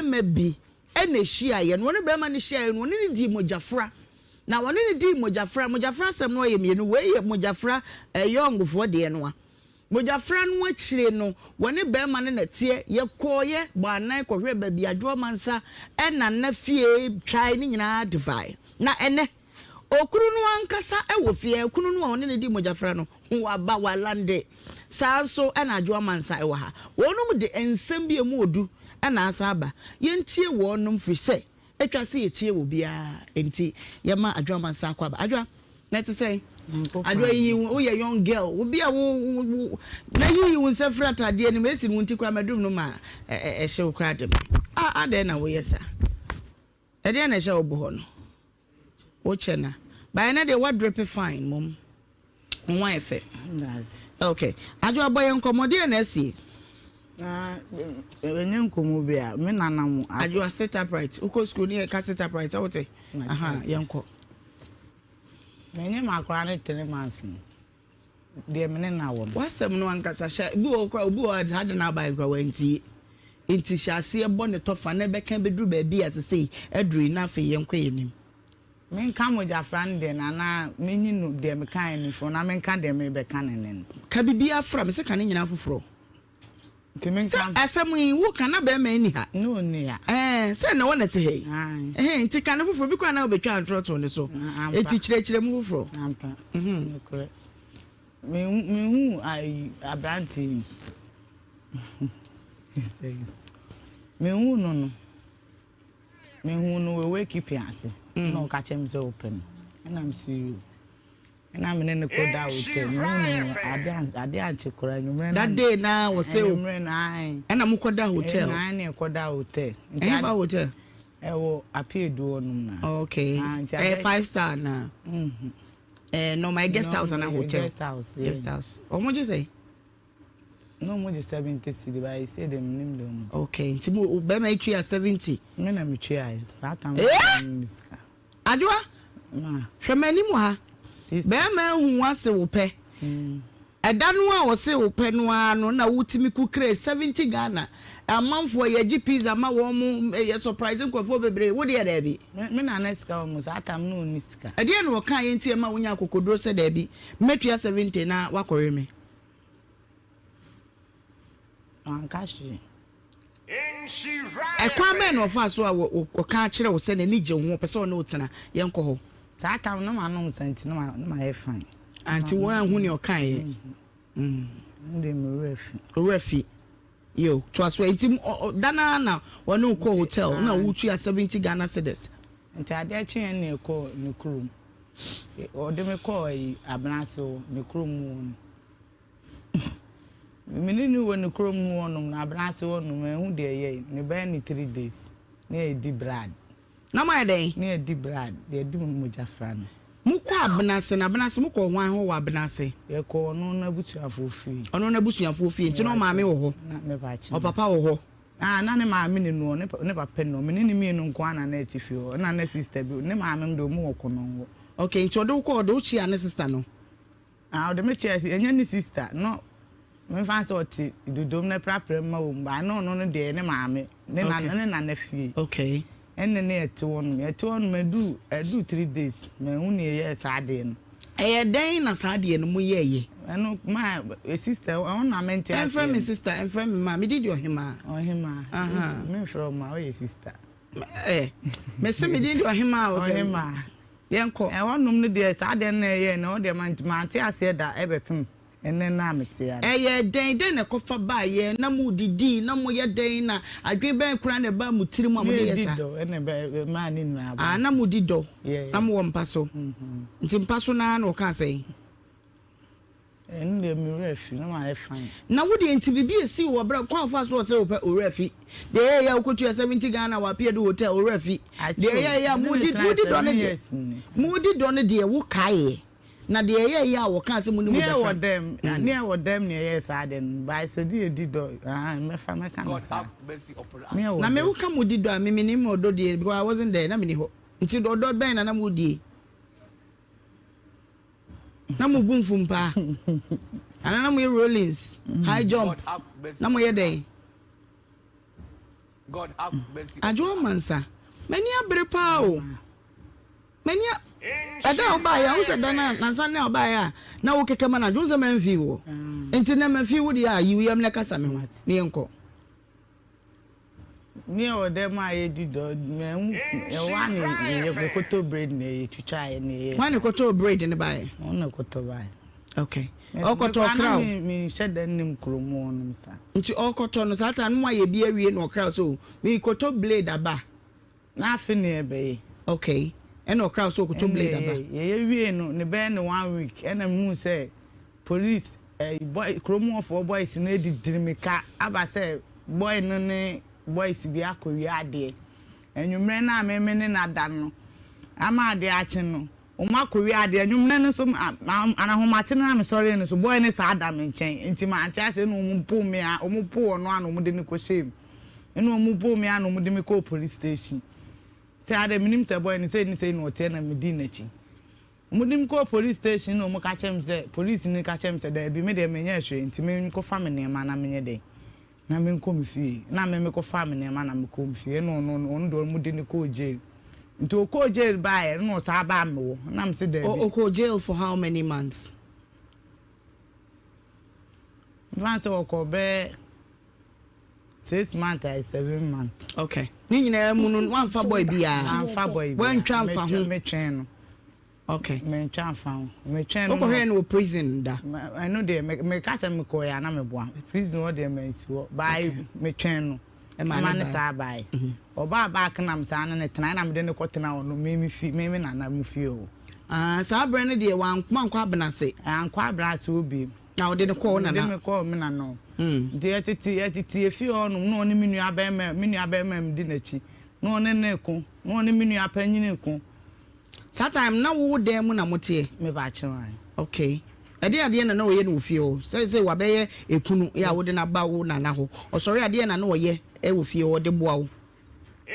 barima bi na ɛhyiaeɛ, na wɔne barima no hyiaeɛ no, wɔne no dii mogyafra. Na wɔne no dii mogyafra, mogyafra asɛm no ɔyɛ mmienu, wei yɛ mogyafra yɔngofoɔ deɛ no a. Mogyafra no akyire no, wɔne barima no na ɛteɛ, yɛkɔeɛ bɔɔ anan kɔhwɛɛ baabi Adwoa Mansa nana fie twae ne nyinaa de baeɛ. Na ɛnnɛ, okunu no ankasa wɔ fie, okunu no a ɔne no dii mogyafra no, waba, walande. Saa ara nso na Adwoa Mansa wɔ ha. Wɔnom de nsɛm bi a ɛmu ɔdu na asan aba. Yɛntie wɔnom firi sɛ atwa sɛ yɛtie wɔ biara nti yɛma Adwoa Mansa akɔ aba. Adwoa, na ɛte sɛn? Adwoa yiyi wo, woyɛ young girl, obi a wo, wo, wo, na yiyi wo nsa firi ataadeɛ no mu, ɛsi no wo nti koraa madum no ma ɛhyɛ wo koraa de me. Ah, adɛn na woyɛ saa? Ɛdeɛn na ɛhyɛ wo bo hɔ no? Wo kyɛ na. But ɛnɛ deɛ woadrepe fine mmom. Wo ho ayɛ fɛ. Okay. Adwo abɔ yɛn nkɔmmɔ deɛ na asie? Ɛnyɛ nkɔmmɔ bi a, me nana mo. Adwoa sit upright. Wokɔ school ne yɛka sit upright sɛ wote? Aha, yɛnkɔ. Menye m'akora no 3 months no. Deɛ me ne no awɔ no. W'asɛm no ankasa hyɛ ebi wɔ hɔ koraa obi wɔ hɔ a saa de no abae koraa wantie nti hyɛ aseɛ bɔ ne tɔfa na ɛbɛka bɛduru baabi a sesei aduru yi na afei yɛnkɔ yɛn anim. Menka mogyafra no deɛ no anaa menyi no deɛ mekaeɛ no mfiri hɔ na menka deɛ merebɛka no nnɛ no? Ka biribiara fra me sɛ ka ne nyinaa foforɔ. Nti menka. Sɛ asɛm yi wo ka na bɛrima yi nni ha. Ne ɔnni ha. Ɛɛ sɛ na wɔn na ɛte ha yi. Ɛhɛn nti ka ne foforɔ bi koraa na wobɛtwa ntorɔ to ne so. Eti kyerɛkyerɛ mu foforɔ. Ampa. Nokorɛ. Mehu ayi aberante yi. Mehu no no. Mehu no wɔ wakekeeping ase. Na ɔka kyerɛ me sɛ ɔpɛ me. Ɛna mese yoo. Ɛna me ne no kɔ da hotel. Mehu no ade ade ankye koraa anwummerɛ no. That day na wɔsɛ o. Anwummerɛ no ae. Ɛna mo kɔ da hotel. Ɛna ne kɔ da hotel. Ɛhefa hotel? Ɛwɔ Apiedu hɔ nom na. Okay. Ɛyɛ 5 star na. Ɛɛ no my guest house ana hotel. Guest house. Guest house. Ɔmo gye sɛ? Na ɔmo gye 70 cedi ba ese de nim de ɔmo. Okay, nti mo bɛrima yi tua 70. Me na me tua yɛ saa tam. Eh? Sika. Adwoa. Ma. Hwɛ m'anim wɔ ha. Bɛrima ehu ase wo pɛ. Ɛda no a ɔse wo pɛ no ara no na wotumi kukere 70 Ghana. Amanfoɔ yɛgye pizza ma wɔn mo yɛ surprise nkurɔfoɔ bebree wo deɛ daabi. Me na na sika wɔ mu saa tam na ɔnni sika. Ɛdeɛ na ɔka yɛ nti ɛma wonya akokoduro sɛ daabi mɛtua 70 na wakɔwe me. Wanka hwee. Ɛkwan bɛn na ɔfaa so a ɔka kyerɛ wo sɛ n'ani gye wo ho ɔpɛ sɛ ɔne wo tena yɛnkɔ hɔ? Saa tam no ma nom nsa nti na ma yɛ fine. Anti wɔn ahu nea ɔkaeɛ. Ɛno deɛ me werɛ fi. Werɛ fi. Yo, toa so. Nti da no ara na wɔne wo kɔɔ hotel na wotua 70 Ghana cedis. Nti adeɛ kyeeɛ na yɛkɔɔ ne kurom. Ɔde me kɔɔ ayi Abenase hɔ, ne kurom hɔ no. Me ne no wɔ ne kurom mu hɔnom no, Abenase hɔnom, manhu deɛ ɛyɛe. Mebɛyɛ no 3 days na yɛdi blood. Na moayɛ dɛn? Na yɛdi blood, yɛdi mogya fra no. Mokɔɔ Abenase no, Abenase, mokɔɔ hwan hɔ wɔ Abenase? Yɛkɔɔ ɔno n'abusuafoɔ fie. Ɔno n'abusuafoɔ fie, nti na ɔmaame wɔ hɔ? Na mepa kyɛw. Ɔpapa wɔ hɔ? Ah, na ne maame ni no, ne papa ni no. Me ne ne mmienu nko ara na na ɛte fie hɔ. Ɛna ne sister bi, ne maame no deɛ ɔmo wɔ Konongo. Okay, nti ɔde wo kɔɔ, ɔde wo kyeaa ne sister no? Ah, ɔde me kyeaa, ɛnyɛ ne sister, no, memfa sɛ ɔte dodom na prapra mu ma wɔn ba, na ɔno no deɛ ne maame, ne nana, ne nana fie. Okay. Ɛnna ne yɛte hɔ nom, yɛte hɔ nom, ɛduru, ɛduru 3 days, mahu ne yɛyɛɛ saa adeɛ no. Ɛyɛ dɛn na saa adeɛ no mo yɛɛyɛ? Ɛno, maa, sister, ɛho na mente aseɛ. Ɛmfrɛ me sister, ɛmfrɛ me ma, me din de Ɔhemaa. Ɔhemaa, memfrɛ wo ma, woyɛ sister. Eh, mese me din de Ɔhemaa o sɛ. Ɔhemaa. Yɛnkɔ. Ɛhɔ nom no deɛ, saa adeɛ no na ɛyɛɛ no, ɛhɔ deɛ mante aseɛ da ɛbɛpem ɛnnɛ no a mete ha no. Ɛyɛ dɛn? Dɛn na ɛkɔfa baeɛ? Na modidi, na moyɛ dɛn? Na adwene bɛn koraa na ɛbaa mo tirim a mode yɛ saa? Na yɛdi dɔ, ɛna ɛmaa ne nyinaa baa Ah, na modi dɔ, na mowɔ mpa so. Nti mpa so no ara na ɔkaa sɛn? Ɛno deɛ me werɛ afi, na mayɛ fine. Na wo deɛ nti biribi esii wɔ berɛ kwan fa so ɔsɛ wopɛ owura fi. Deɛ ɛyɛ yɛ a wokɔtua 70 Ghana wɔ Apiadu Hotel owura fi. Deɛ ɛyɛ yɛ a modi modi dɔ no deɛ modi dɔ no deɛ wokaeɛ. Na deɛ ɛyɛ yɛ a wɔkaa sɛ mo ne Ne mogya ɛwɔ fra. dɛm, ne ɛwɔ dɛm ne ɛyɛɛ saa deɛ no, by sɛ de yɛdi dɔ, ahan, mɛfa mɛka no saa. Ne ɛwɔ Na me dɛm. woka modi dɔ a me menim ɔdɔ die because I wasn't there, na menni hɔ. Nti ɔdɔ bɛn na na modie? Na mo bu mfumpa anaa na mo yɛ rollings, high jump, na mo yɛ dɛn? Adwoa Mansa, m'ani abere paa o. M'ani a ɛda a wobaeɛ a, wo sɛ da no a nansa ne a wobaeɛ a na wo kɛkɛ ma no adwo, wo sɛ mamfii woɔ. Nti nɛ mafii wo deɛ a, yi wo yam na kasa me ho na yɛnkɔ. Ne ɛwɔ dɛm a yɛdi dɔ mɛhu ɛwɔ a ne yɛ mekɔtɔ bread na yɛtwitwaeɛ na yɛyɛ. Hwan na ɛkɔtɔɔ bread no baeɛ? Ɔno na ɛkɔtɔ baeɛ. Okay. Ɔkɔtɔ ɔkra o. Menhyɛ da nnim kurom hɔnom saa. Nti ɔkɔtɔ no saa time no moayɛ bi awie na ɔkra so merekɔtɔ blade aba. Na afe ne ɛbɛyɛ. Okay. Ɛna ɔkra so ɔkɔtɔ blade aba. Ɛna yɛyɛ wie no ne bɛyɛ ne one week ɛna mehuu sɛ police ɛyi boy kurom hɔfoɔ boys no adidiri me ka aba sɛ boy no ne boys bi akɔwia adeɛ. Anwummerɛ no a me me ne no ada no ama adeɛ akye no Wɔn akɔwia adeɛ, anwummerɛ no nso ahomakye no a mesɔreɛ no nso boy no saa da me nkyɛn nti mante aseɛ ɛna wɔn boo me a wɔn boo ɔno a na wɔn de no kɔhyɛɛ mu ɛna wɔn boo me a na wɔn de me kɔɔ police station sɛ adɛ menim sɛ boy no sei ne sei na ɔteɛ na medii n'akyi wɔn de me kɔɔ police station na wɔn ka kyerɛ me sɛ police no ka kyerɛ me sɛ daabi me deɛ menyɛ hwee nti menkɔfa me nneɛma na menyɛ dɛn na menkɔ me fie. Na me mekɔfaa me nneɛma na mekɔɔ me fie. Ɛna ɔno no, ɔno deɛ wɔde no kɔɔ jail. Nti ɔkɔɔ jail baeɛ no na ɔsan baa me hɔ. Na mese daabi. Ɔkɔɔ jail for how many months? Mfa no sɛ ɔkɔɔ bɛyɛ 6 months ayɛ 7 months. Okay. Ne nyinaa mu no, woamfa boy biara? Mamfa boy biara. Woantwa amfa ho? Metwɛn no. Okay. Mentwa amfa ho. Metwɛn no. Wokɔhwɛɛ no wɔ prison da? Ɛno deɛ meka sɛ mekɔeɛ a na meboa. Prison hɔ deɛ mansi hɔ. Bae metwɛn no. Ɛma ne saa bae. Ɔbaa back na me saa ne no tena ɛna mede no kɔtena ɔno me me fi me me nana mu fie hɔ. Ah, saa berɛ no deɛ wankɔ Abenase? Ankɔ Abenase hɔ bio. Na ɔde no kɔɔ wo nana? Ɔde me kɔɔ me nana hɔ. Nti yɛtete yɛtete efie hɔ nom na ɔne me nua bɛrima me nua bɛrima mu di n'akyi na ɔne no reko na ɔne me nua panyin reko. Saa time no na wo dan mu na moteɛ? Me ba kye wan. Okay. Ɛdeɛn adeɛ na na ɔyɛ no wɔ fie hɔ? Sɛ sɛ wabɛyɛ ekunu yɛ a wode no aba wo nana hɔ. Ɔsɔre a deɛn na na ɔyɛ wɔ fie hɔ de boa wo? Na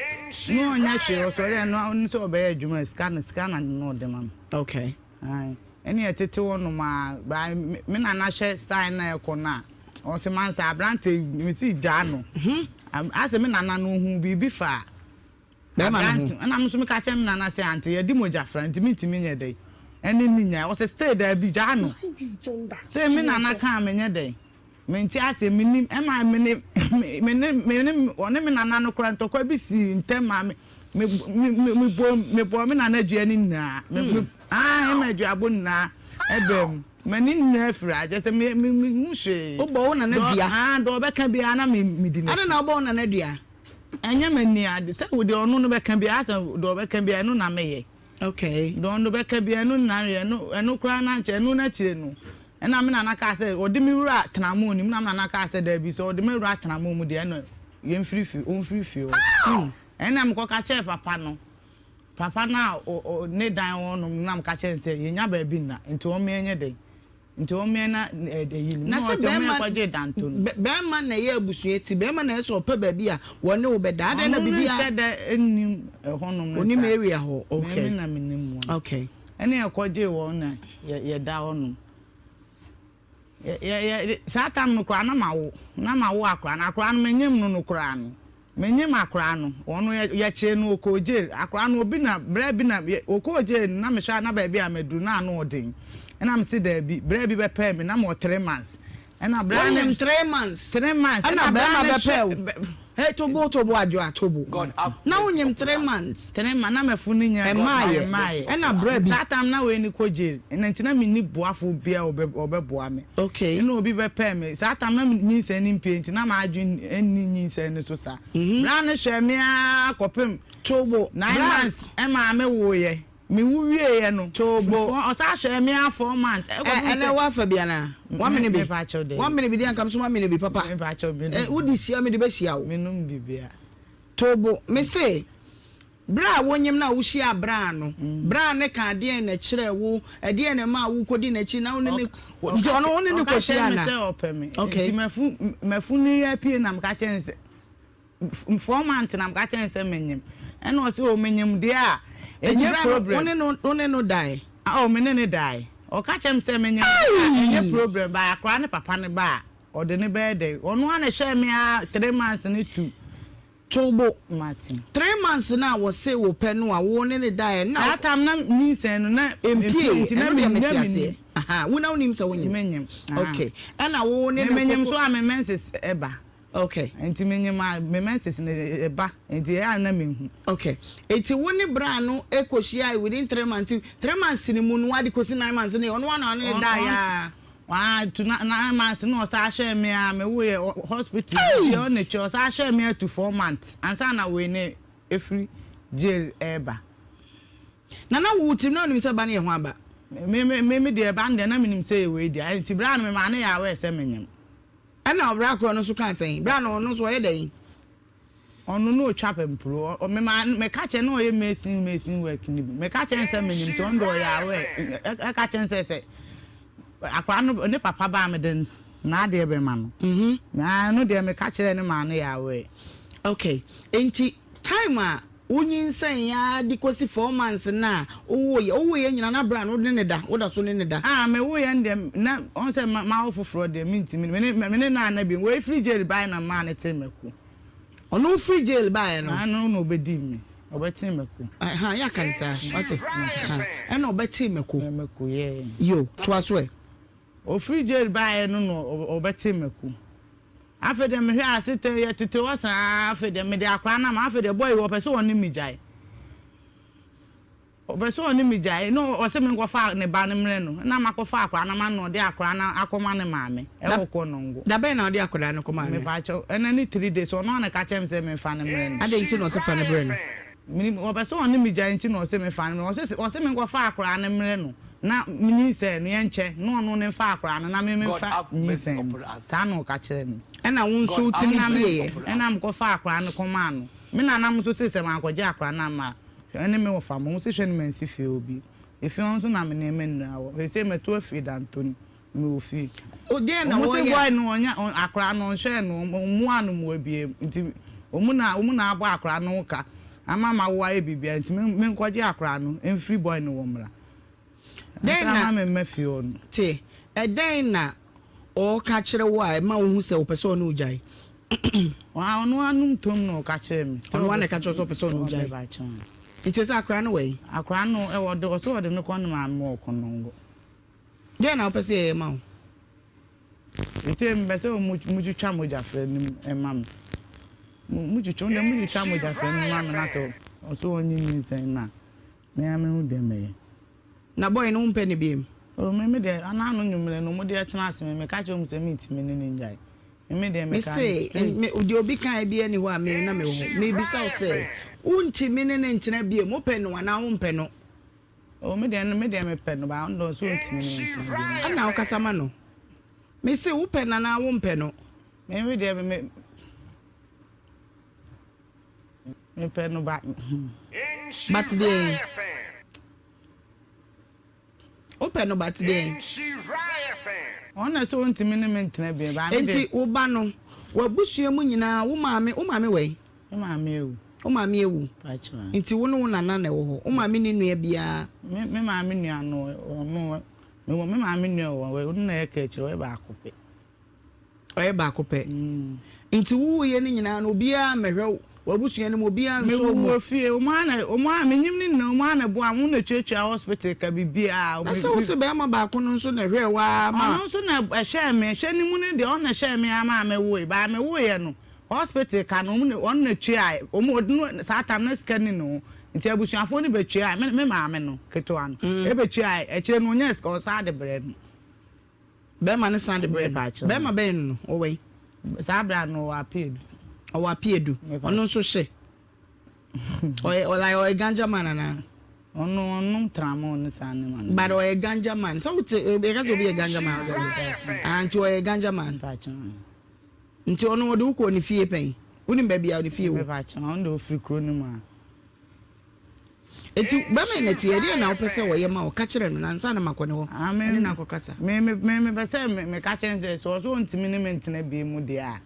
ɔnyɛ hwee, ɔsɔre a na ɔno sɛ ɔbɛyɛ adwuma sika no sika na na ɔde ma me. Okay. Ae. Ɛne yɛtete hɔ nom a, by me nana hwɛ style na ɛkɔ no a, ɔse mansa aberante mesi gyaa no. Asɛ me nana no ohuu biribi faa Bɛrima no ho. Aberante, ɛna me nso meka kyerɛ me nana sɛ ante yɛde mogya fra nti mentumi nyɛ dɛn ɛne ne nyae. Ɔsɛ stay daabi gyaa no. Stay me nana kaa menyɛ dɛn mente aseɛ menim ɛma me ne me ne me ne ɔne me nana no koraa ntɔkwa bi sii ntɛm maa me me me me bɔ me bɔ me nana dua no nyinaa me me ah ɛma aduabɔ nyinaa ɛbaa mu m'ani nyinaa firi akyɛ sɛ me me me hu hwee. Wobɔ wo nana dua? Ah dɔ ɔbɛka biara na me me di n'akyi. Adɛn na wobɔ wo nana dua? Ɛnyɛ m'ani ade sɛ wo deɛ ɔno no bɛka biara sɛ deɛ ɔbɛka biara ɛno na meyɛ. Okay. Deɛ ɔno bɛka biara ɛno na meyɛ ɛno ɛno koraa na nkyɛ ɛno n'akyire no ɛna me nana kaa sɛ ɔde me wura tenamo nim na me nana kaa sɛ daabi sɛ ɔde me wura tenamo mu deɛ ɛna yɛmfiri fie ɔmfiri fie hɔ. Ɛna mekɔka kyerɛɛ papa no papa no a ɔ ne dan wɔ nom no na meka kyerɛ no sɛ yɛnya baabi nna nti ɔmmea nyɛ dɛn Nti wɔn mmea na ɛyi no. Na sɛ bɛrima bɛrima na ɛyɛ abusua ti, bɛrima na ɛsɛ ɔpɛ baabi a wɔne wo bɛda. Adɛn na biribi a. Ɔno nhyɛ da nnim ɛhɔnom no saa. Onim area hɔ. Okay. Mɛmi na menim wɔn. Okay. Ɛne ɛkɔgye wɔn na yɛda hɔnom. Yɛ yɛ saa tam no koraa na ma wo na ma wo akora no akora no menyem no no koraa no. Menyim akora no, ɔno yɛkyee no ɔkɔɔ jail, akora no obi na berɛ bi na ɔkɔɔ jail no na mehwɛ a na baabi a maduru na ano ɔden, ɛna mese daabi, berɛ bi bɛpɛɛ me na mewɔ 3 months, ɛna berɛ no. Wonim 3 months? 3 months, ɛna bɛrima bɛpɛɛ wo, hey tobo tobo adwo a tobo, na wonyim 3 months? 3 months, na mafu no nya ɛmmaayɛ, ɛna berɛ bi. Saa time na wei ni kɔ jail, ɛna nti na menni boafo biara a ɔbɛboa me. Okay. Ɛna obi bɛpɛɛ me. Saa tam na nyinsɛn no mpue nti na m'adwene nni nyinsɛn no so saa. Bra no hwɛɛ me ara kɔpem Tobo. 9 months ɛmaa me woeɛ. Me wo wieeɛ no. Tobo. Ɔsan hwɛɛ me ara 4 months. Ɛnɛ woafa bi anaa? Woamene bi? Mepa kyɛw daabi. Woamene bi deɛ anka me nso mamene bi papa. Mepa kyɛw menom. Wode hyia me de bɛhyia wo. Menom biribiara. Tobo. Mese Berɛ a wonyem no a wohyiaa braa no, braa no kaa deɛn na ɛkyerɛɛ wo? Ɛdeɛn na ɛmaa wokɔdi n'akyi na wo ne no, nti ɔno wo ne no Ɔka kɔhyia kyerɛɛ me anaa? sɛ ɔpɛ me. Okay. Nti mafu, mafu no yɛ pie na meka kyerɛɛ no sɛ, 4 months na meka kyerɛɛ no sɛ menyem. Ɛna ɔse oh menyem deɛ a, Nti ɛnyɛ braa no, wo problem. ne no, wo ne no dae? Oh me ne no dae. Ɔka kyerɛɛ me sɛ menyem deɛ a, ɛnyɛ Ei! problem, but akwadaa no papa no ba a, ɔde no bɛyɛ dɛn? Ɔno ara na ɛhwɛɛ me ara 3 months no to. To bo. Mate. 3 months no a wɔse wo pɛ no a wo ne no daeɛ no na. Saa tam na nyinsɛn no na Mpie nti na ɛno deɛ me mete na aseɛ. mennim. Aha, wo na wonim sɛ wonyim. Menyim. Aha. Okay. Ɛna wo ne Me no menyim kɔkɔ. so a me menses ɛba. Okay. Nti menyim a me menses no ɛba nti ɛyɛ a na menhu. Okay. Nti wo ne bra no kɔhyiae within 3 months nti 3 months no mu no ade kɔsi 9 months no deɛ ɔno ara na ɔne no daeɛ aa. Waa to na 9 months na ɔsan hwɛɛ me a me woeɛ ɔ hospital Ei! biribiara ɔna tua ɔsan hwɛɛ me to 4 months ansa na wei no ɛfiri jail ɛɛba. Na na wo tirim na wonim sɛ ba no yɛ hwan ba? Me me me me deɛ ba no deɛ na menim sɛ ɛyɛ wei dea nti berɛ a no memaa no yɛ aware sɛ menyem. Ɛna ɔbra korɔ no nso kaa sɛn? Berɛ a no ɔno nso ɔyɛ dɛn? Ɔno na ɔtwa pampuro. Ɔ me maa meka kyerɛ na ɔyɛ mason mason work no bi. Meka kyerɛ no sɛ menim nti ɔno deɛ ɔyɛ aware. Ɛka kyerɛ no sɛ sɛ akwadaa no ne papa ba a mede n'adeɛ bɛma no. Na ɛno deɛ meka kyerɛɛ no maa no yɛ aware. Okay, nti time a Wonyinsɛn ara de kɔsi 4 months no a wowoeɛ, wowoeɛ nyinaa na berɛ a no wode ne da, woda so ne no da? Ah, mewoeɛ no deɛ na ɔhu sɛ mawo foforɔ deɛ mentumi, me ne me ne no anna bio. Wei firi jail baeɛ na memaa no tee mako. Ɔno firi jail baeɛ no? Ah, no na ɔbɛdii me, ɔbɛtee mako. Aha, yɛaka no saa, wate? Aha, ɛna ɔbɛtee mako. Mako, yeah. Yo, toa so ɛ. Ɔfiri jail baeɛ no na ɔbɛtee mako. Afei deɛ mehwɛ a sete yɛtete hɔ saa afei deɛ mede akwadaa no ama afei deɛ boy yi ɔpɛ sɛ ɔne me gyae ɔpɛ sɛ ɔne me gyae na ɔsɛ me nkɔfa ne ba no mmerɛ no na makɔfa akwadaa no ama no ɔde akwadaa no akɔma ne maame ɛwɔ Kɔnɔngo. Da bɛn na ɔde akwadaa no kɔmaa no? Mepaakyɛw ɛnɛ ne 3 days ɔno ana ka kyerɛ me sɛ memfa no mmerɛ no. Adɛn nti na ɔsɛ fa no brɛ no? Menim ɔpɛ sɛ ɔne me gyae nti na ɔsɛ mefa no mmerɛ ɔsɛ ɔsɛ menkɔfa akwadaa no mmerɛ no na menyinsɛn no yɛnkyɛ na ɔno ne mfa akwadaa no na me God memfa have mercy nyinsɛn no upon us. saa na ɔka kyerɛ me. Ɛna wo nso God have wotumi Ɛna me tieeɛ? upon us. ɛna mekɔfa akwadaa no kɔmaa no. Me nana mo nso se sɛ mankɔgye akwadaa no amma a, ɛne me wɔfa mo. Wɔn se hwɛ no mansi fie hɔ bio. Efie hɔ nso na me nneɛma nyinaa wɔ. Seesei matu afiri Dantoni, mewɔ fie. O deɛn na Wɔn se wɔyɛ? boy no ɔnya ɔ akwadaa no ɔnhwɛɛ no, ɔmmoaa no mmoa biara mu. Nti wɔn na wɔn na abɔ akwadaa no ho ka ama mawo ayɛ biribiara. Nti me menkɔgye akwadaa no mfiri boy no hɔ mmra. Dɛn Nti na ama memma fie hɔ no. Te, ɛdɛn na ɔreka kyerɛ wo a ɛma wohu sɛ ɔpɛ sɛ ɔne wo gyae? Ɔa ɔno ara nom tom na ɔka kyerɛɛ me. Sɛ Ɔno ara ɔpɛ na ɛka kyerɛ wo sɛ ɔpɛ sɛ ɔne wo gyae? Ɔbɛba akyɛ me. Nti ɛsɛ akwadaa no wɔ he? Akwadaa no ɛwɔ ɔde ɔsɛ ɔde no kɔ ne maame wɔ Konongo. Dɛn na wopɛ sɛ yɛyɛ ma wo? Nti mepɛ sɛ mo motwitwa mogyafra no mu ma me. Mo motwitwa mo deɛ motwitwa mogyafra no mu ma me na sɛ ɔsɛ ɔnye nyinsɛn no a, me ara mehu deɛ mɛyɛ. Na boy no wompɛ no biom? Oh me me deɛ ana ano nwummerɛ no wɔde ɛtena ase me meka kyerɛ wɔn sɛ mentumi ne no nnyae. Me me deɛ Me meka no se, straight. me, deɛ obi kaeɛ biara nni hɔ a me na mewɔ hɔ. Mebisa wo sɛ, wontumi ne no ntena biom? Wopɛ no anaa wompɛ no? Oh me deɛ me deɛ mepɛ no but ɔno deɛ ɔse ɔntumi ne me ntena biom. Ɛna wokasa ma no. Me se, wopɛ no anaa wompɛ no? Me me deɛ me mepɛ no but hmm. But deɛn? Wopɛ no but deɛn? Ɔno na sɛ ɔntumi ne me ntena bio but me Enti deɛ. wo ba no, w'abusua mu nyinaa, wo maame, wo maame wɔ he? Me maame awu. Wo maame awu? Pakyɛ. Nti wo ne wo nana na ɛwɔ hɔ? Wo maame nni nua biara? Me me maame nua no, ɔno, mewɔ me maame nua wɔ hɔ, ɔno na ɛyɛ kaakyire, ɔyɛ baako pɛ. Ɔyɛ baako pɛ. Nti wowuiɛ no nyinaa no, obiara ammɛhwɛ wo? W'abusua no mu obiara nsɔɔ Mewuu mu? wɔ fie, wɔn ara na, wɔn ara, menyim no nyinaa, wɔn ara na ɛboaa me, wɔn na ɛtuatua hospital ka, biribiara. Na sɛ wo se barima baako no nso na ɛhwɛɛ wo ara maa. Ɔno nso na ɛhwɛɛ me, hwɛ no mu no deɛ, ɔno na ɛhwɛɛ me ara maa mewoe, but mewoeɛ no, hospital ka no, wɔn na, ɔno na ɛtuaeɛ, wɔn, ɔde no, saa time no na sika nni ne ho, nti abusuafoɔ no bɛtuaeɛ, me, me maame no, ketewa no, ɛbɛtuaeɛ, akyire no ɔnyaa sika, ɔsan de brɛɛ me. Bɛrima no san de brɛɛ no. Bɛrima bɛn no no? Ɔwɔ he? Saa berɛ a no ɔwɔ Apeadu. Ɔwɔ Apeadu. Ɔno nso hye? Ɔyɛ like ɔyɛ ganja man anaa? Ɔno ɔnom tramol ne saa nneɛma no. But ɔyɛ ganja man. Sɛ wote yɛka sɛ obi yɛ ganja man a wode aseɛ. Ah nti ɔyɛ ganja man. Nti ɔno ɔde wo kɔɔ ne fie pɛn? Wonim baabi a ne fie wɔ? Ɔno deɛ ɔfiri kuro no mu a. Enti bɛma yɛn ati, ɛdeɛn na wopɛ sɛ wɔyɛ ma wo? Ka kyerɛ no, na ansa na makɔ ne hɔ ne no akɔkasa. Me, me, me, mepɛ sɛ me, meka kyerɛ no sɛ, sɛ ɔsɛ ɔntumi ne me ntena bio mu deɛ a,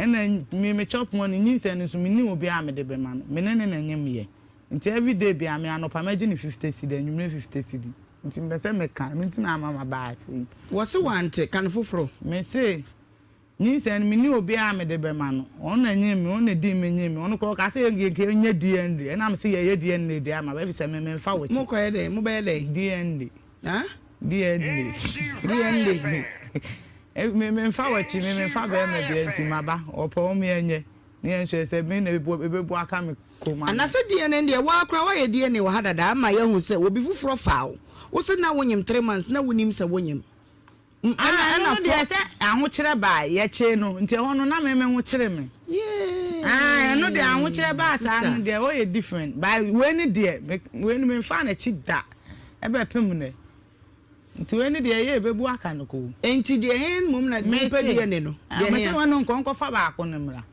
ɛna me, me chop money, nyinsɛn no nso, menni obiara a mede bɛma no. Me ne no na ɛnyem yɛ. Nti everyday biara, me anɔpa mɛgye no 50 cedi, anwummerɛ 50 cedi. Nti mepɛ sɛ meka, ɛno nti na ama maba ha sei. Wɔse wante, ka no foforɔ. Mese. Nyinsɛn no, menni obiara a mede bɛma no. Ɔno na ɛnyem me, ɔno na ɛdii me nyem me. Ɔno koraa ɔkaa sɛ yɛnka yɛnyɛ DNA. Ɛna mese yɛyɛ DNA deɛ ama ɛfiri sɛ me memfa w'akyi. Mokɔyɛ dɛn? Mobɛyɛ dɛn? DNA. Huh? DNA. DNA. Me memfa w'akyi, me memfa bɛrima biara nti maba. Ɔpɛ ɔmo yɛnyɛ na yɛnhwɛ sɛ me na ɛbɛbu aka me kɔn mu anaa. Anasɛ DNA no deɛ woaa koraa woayɛ DNA wɔ ha dada ama yɛahu sɛ obi foforɔ faa wo. Wose na wonyem three months na wonim sɛ wonyem. Ah, ɛno no deɛ sɛ ahokyerɛ baa yɛkyee no nti ɛhɔ no na me me ho kyere me. Ah, ɛno deɛ ahokyerɛ baa saa no deɛ ɛhɔ yɛ different. But wei no deɛ me wei no memfaa n'akyi da ɛbɛpem nnɛ. Nti wei no deɛ ɛyɛ ɛbɛbu aka no koo. Nti deɛ he mmom na wopɛ DNA no? Deɛ he a? Mese wɔn nkɔ nkɔfa baako no mmra.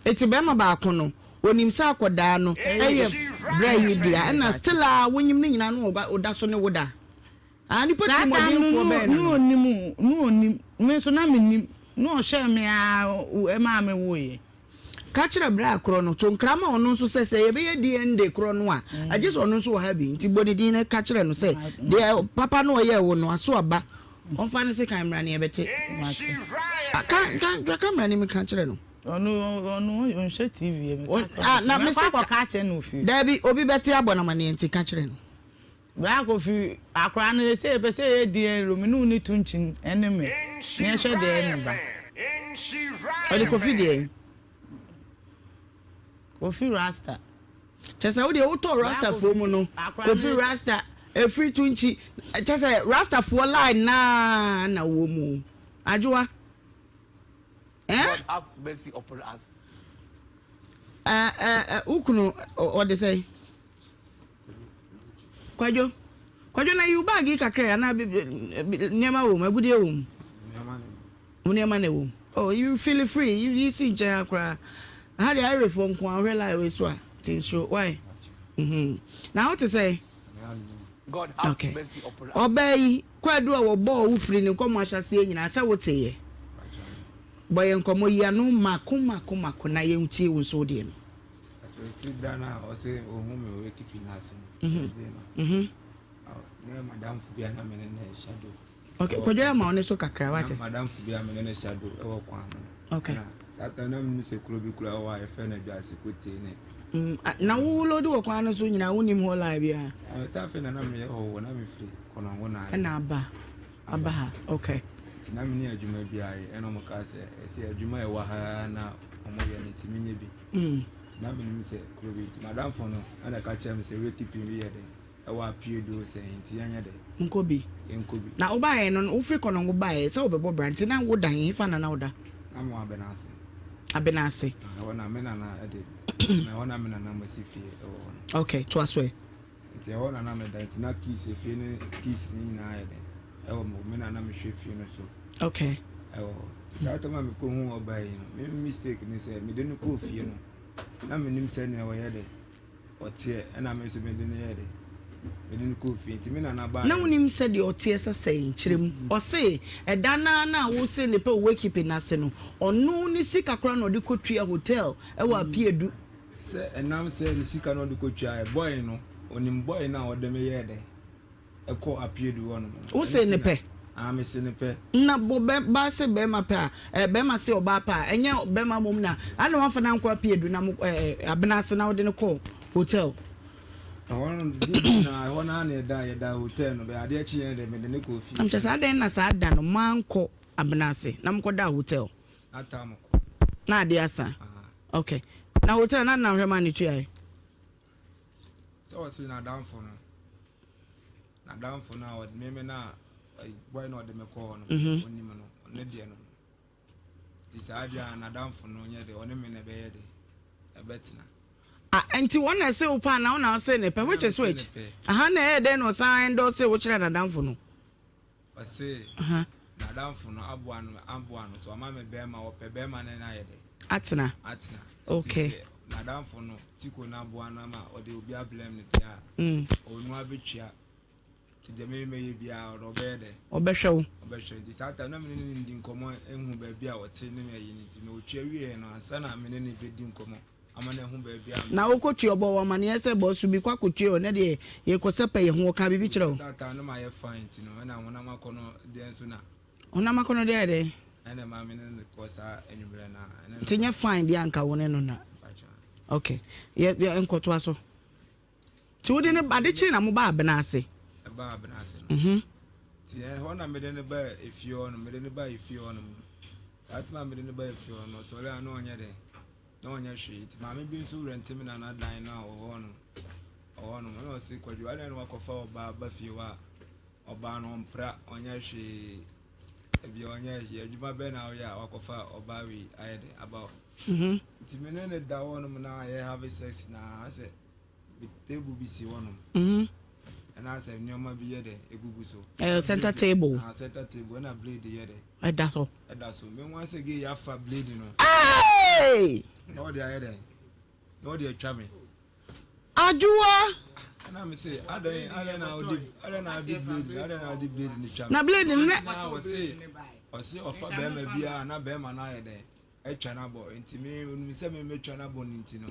Nti bɛɛma baako no onim sɛ akɔdaa no ɛyɛ bra yi dea ɛna still a wonyim no nyinaa no ɔda so ne wo da? Ah, nipa Saa time no tirimɔdenfoɔ bɛn na no? ɔnim o, na ɔnim. Me nso na mennim. Na ɔhwɛɛ me ara maa mewoeɛ. Ka kyerɛ bra korɔ no, to nkra ma ɔno nso sɛ, sɛ yɛbɛyɛ DNA korɔ no a, agye sɛ ɔno nso wɔ ha bi. Nti bɔ ne din na ka kyerɛ no sɛ, deɛ papa no ɔyɛɛ wo no, aso aba. Ɔmfa ne sekan mmra na yɛbɛte. Ah, ka, ka, ka mmra no mu ka kyerɛ no. Ɔno, ɔno ɔnhwɛ TV. Ɔn, ah, na mese Mɛkɔ akɔka akyerɛ no wɔ fie. Daabi, obi bɛte abɔ no amaneɛ nti ka kyerɛ no. Bra Kofi, akora no sɛ yɛpɛ sɛ yɛyɛ DNA no me ne wo ne to nkyin ɛne me na yɛhwɛ deɛ ɛyɛ me ba. Ɔde Kofi deɛ. Kofi Rasta. Kyɛ sɛ wodeɛ wotɔ Rasta foɔ mu no Kofi Rasta ɛfiri to nkyi kyɛ sɛ Rasta foɔ line naa na wɔ mu Adwoa. Eh? God have mercy upon us. Eh, eh, eh, wo kunu ɔde sɛn? Kwadwo, Kwadwo na yi wo bag yi kakra yi anaa nneɛma wɔ mu, agudeɛ wɔ mu. Wo nneɛma na ɛwɔ mu. Oh, you feel free, yi si nkyɛn ha koraa. Ha deɛ Irifoɔ nko a wohwɛ line wei so a, ti nsuro. Why? Mm-hmm. Na wo te sɛ? God have Okay. mercy upon us. Ɔbaa yi, kwadu a wɔbɔɔ wo firi ne nkɔmmɔ ahyɛaseɛ nyinaa sɛ woteeɛ. Bɔ yɛn nkɔmmɔ yi ano mako mako mako na yɛntie wo nso wo deɛ no. Afei da no a ɔsɛ ohun me wɔ ekipi n'ase no, first day no, na madamfo bi a na me ne no shadow. Okay, kwadwo ama wo ne so kakra wate. Na madamfo bi a me ne no shadow ɛwɔ kwan no. Okay. Na saa time na menim sɛ kuro bi kura wɔ a yɛfrɛ no Adwase Kotee ne. Mm, na wo load wɔ kwan no so nyinaa wonim hɔ line biara. Sɛ afei na na meyɛ hɔ wɔ na mefiri Kɔnɔngo na ayɛ. Ɛna aba aba ha okay. Nti na menni adwuma biara yɛ ɛna wɔn kaa sɛ ɛsɛ adwuma a ɛwɔ ha na wɔn yɛ no nti menyɛ bi. Nti na menim sɛ kuro bi nti madamfo no ɛna ɛka kyerɛ me sɛ wakeeping bi yɛ dɛn ɛwɔ apue do sɛ nti yɛnyɛ dɛn. Nkɔ bi. Yɛnkɔ bi. Na wobaeɛ no wofiri Kɔnɔngo baeɛ sɛ wobɛbɔ bra nti na woda hefa na na woda? Na mewɔ Abenase. Abenase. Ɛhɔ na me nana ɛde ɛhɔ na me nana mo si fie ɛwɔ hɔ no. Okay, toa so ɛ. Nti ɛhɔ na na meda nti na keys efie ne keys ne nyinaa yɛ dɛn ɛwɔ me hɔ me na na mehwɛ fie no so. Okay. Ɛwɔ hɔ. Saa tɛm a mekɔ hu ɔbaa yi no me mistake ne sɛ mede no kɔɔ fie no na menim sɛ nea ɔyɛ dɛ ɔteɛ ɛna me nso mede no yɛ dɛ mede no kɔɔ fie nti me nana baa. Na wonim sɛdeɛ ɔteɛ sɛ sɛn kyerɛ mu ɔse ɛda no ara no a wose ne pɛ wɔ wakeeping no ase no ɔno ne sika koraa na ɔde kɔtua hotel ɛwɔ Apiedu. Sɛ ɛnam sɛ ne sika na ɔde kɔtuaeɛ, boy no, ɔnim boy no a ɔde me yɛɛ dɛn ɛkɔɔ Apiedu hɔ nom no. Wo se ne pɛ? Ah, me se ne pɛ. Na bɔ bɛ ba se bɛrima pɛ a, eh, bɛrima se ɔbaa pɛ a, ɛnyɛ bɛrima mmom na, ana wamfa no ankɔ Apiedu na mo, eh, Abena ase na wode no kɔɔ hotel? Ɛhɔ no, de bi na ɛhɔ no ara na yɛda, yɛda hotel no, bɛ adeɛ kyeeɛ no deɛ, mede no kɔɔ fie. Na mekyerɛ sɛ adɛn na saa da no moankɔ Abena ase na mokɔdaa hotel? Na time kɔ. Na adeɛ asa? Ok. Na hotel na na hwɛ ma ne tuaɛ? Sɛ ɔse n'adamfo no, n'adamfo no a ɔde meme no a boy na ɔde me kɔɔ no, mhm. onim no, ɔne deɛ no no. Nti saa deɛ a n'adamfo no nyɛ de, ɔne me na ɛbɛyɛ de, ɛbɛtena. Ah, nti wɔn na ɛse wo paa na wo na ɔse ne pɛ, which is which? Aha na ɛyɛ dɛn na ɔsan endorse wo kyerɛ n'adamfo no? Ɔse n'adamfo no aboa no aboa no so ɔma me bɛɛma ɔpɛ bɛɛma ne no ayɛ dɛ. Atena. Atena. Okay. Nti sɛ n'adamfo no tiko no aboa no ama ɔde obi ablɛm no deɛ a. Mm. Ɔno abɛtua. Nti deɛ me mɛyɛ biara ɔno ɔbɛyɛ dɛ. Ɔbɛhwɛ wo. Ɔbɛhwɛ nti saa time na me ne no ndi nkɔmɔ ehu baabi a ɔte ne me ayi no nti na ɔtua wieɛ no ansa na me ne no bɛdi nkɔmɔ. Na wokɔtua ɔbɔ wo amaneɛ sɛ bɔs bi kɔ akɔtua o, ɛnɛ deɛ yɛkɔsɛpɛ yɛn ho, ɔkaa biribi kyerɛ wo? Honam akɔnnɔ deɛ ayɛ dɛn? Ɛna ɛmaa me ne no kɔɔ saa anwummerɛ no a. Ɛne no Nti nyɛ fine deɛ anka wo ne no na. Mpakyɛ. Ok, yɛ yɛ nkɔtoa so. Nti wode no ade kyee na mobaa abena ase? Ɛbaa abena ase no. Mhm. Nti ɛhɔ na mede no baa efie hɔ no, mede no baa efie hɔ nom no. Saa time a mede no baa efie hɔ no, ɔsɔre a na ɔnyɛ dɛn, na ɔnyɛ hwee. Nti maame bi nso rɛnte me nana dan no a ɔwɔ hɔ nom, ɔwɔ hɔ nom. Ɛna ɔse Kwadwo, adɛn na wakɔfa ɔbaa ba fie hɔ a ɔbaa no ɔmpra, ɔnyɛ hwee. Ebia ɔnyɛ hwee, adwuma bɛn na woyɛ a wakɔfa ɔbaa wei ayɛ dɛn aba hɔ. Mhm. Nti me ne no da hɔ nom na yɛ have sex na asɛ table bi si hɔ nom. Mhm. Ɛna asɛ nneɛma bi yɛ dɛn egugu so. Ɛyɛ center table. Ah, center table ɛna blade yɛ dɛn. Ɛda so. Ɛda so. Me nwa sɛ gay afa blade no. Hey! Na ɔde ayɛ dɛn? Na ɔde atwa me. Adwoa. Ɛna me se adɛn adɛn na ɔde adɛn na ɔde blade adɛn na ɔde blade no twa me. Na blade no na ɔse ɔse ɔfa bɛrima biara na bɛrima no ayɛ dɛn atwa no abɔ nti me onim sɛ me mɛtwa no abɔ no nti no.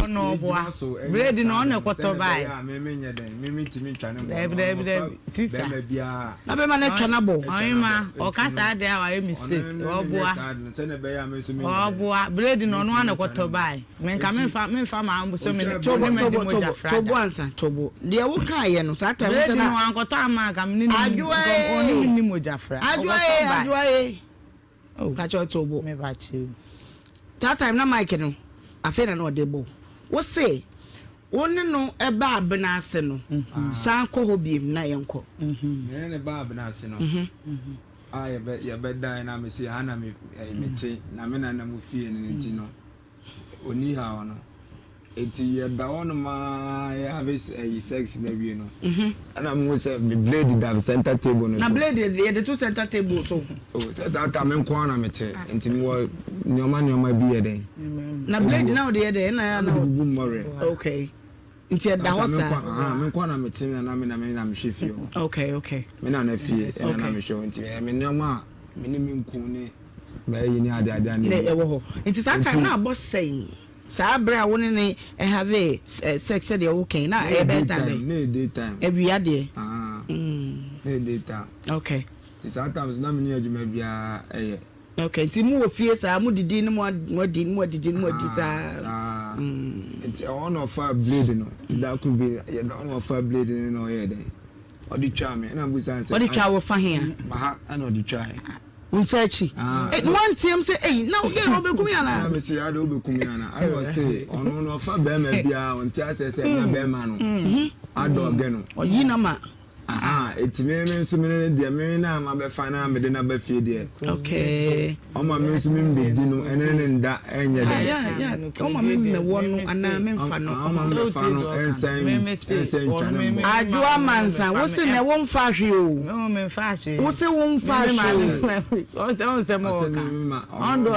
Ɔno ɔboa blade no ɔno ɛkɔtɔ bae. Me me nyɛ dɛn me me ntumi ntwa ne mbɔ. Dɛbi dɛbi dɛbi sister. Bɛrima biara. Na bɛrima no atwa no abɔ. Ɔhema ɔka saa deɛ a wayɛ mistake ɔboa ɔboa blade no ɔno ana kɔtɔ bae menka memfa memfa maa sɛ me ne Tobo madi tobo mogya tobo fra tobo da ansa tobo deɛ wo kaa yɛ no saa time blade sɛ no na wankɔtɔ ama anka me ne ne Adwoa ɔne me ee ni mogya fra Adwoa ɔkɔtɔ ee bae Adwoa ee oh Pakyɛ tobo me pakyɛ o. That time na mic no afei na na ɔde bɔ wo. Wo se wo ne no baa abena ase no san kɔ hɔ biem na yɛnkɔ. Me ne no baa abena ase no a yɛbɛ yɛbɛdae na mese ha na me mete na me nana mu fie no nti no ɔni ha hɔ no. Enti yɛda hɔ nom ara yɛ have ɛyi sex no awie no ɛna mehu sɛ me blade da center table no so. Na blade yɛde to center table so. Oh sɛ saa time me nko ara na mete nti mewɔ nneɛma nneɛma bi yɛ dɛn. Na blade na wode yɛ dɛn ɛna na mede bubu mmɔwerɛ. Okay nti ɛda hɔ saa. Me nko ara na mete na me na me na mehwɛ fie hɔ. Okay okay. Me na na fie ɛna na mehwɛ hɔ nti ɛyɛ me nneɛma a me ne me nku ne m'ayi ne ade ade a na ɛwɔ hɔ nti saa time na abɔ sɛn. Saa bere a wo ne no have sex sɛdeɛ wo kɛn na ɛyɛ bɛyɛ time bɛn? Na ɛyɛ day time. Awia deɛ. Ah, na ɛyɛ day time. Okay. Nti saa time so na me ni adwuma biara ɛyɛ. Okay, nti mo wɔ fie saa, mo didi ne mo adi ne mo adidi ne mo adi saa. Saa. Nti ɛhɔ na ɔfaa blade no. Nti da koro bi yɛ da hɔ na ɔfaa blade no na ɔyɛɛ dɛn? Ɔde twaa me. Ɛna mbusa no sɛ. Ɔde twaa wɔ fa he a? Maha ɛna ɔde twaa yɛ. Wo nsa akyi. Eh, na wanteam sɛ, ei, na wogɛɛ no wobɛku me anaa? Ɛna mese, ade wobɛku me anaa? Ɛna ɔse, ɔno no ɔfa bɛrima biara, ɔnte aseɛ sɛ ɛnya bɛrima no adɔge no. Ɔyi no ma. Aha, eti me me nso me ne deɛ me na mabɛfa na mede no aba fie deɛ. Okay. Ɔma me nso me mbɛdi no ɛne ne nda ɛnyɛ dɛ. Yeah, yeah, ɔma me mmɛwɔ no anaa me nfa no. Ɔma me mmɛfa no ɛnsan ɛnsan ntwa ne mbɔ. Adwo amansa, wo se nɛ wo nfa hwee o. Wo se wo nfa hwee.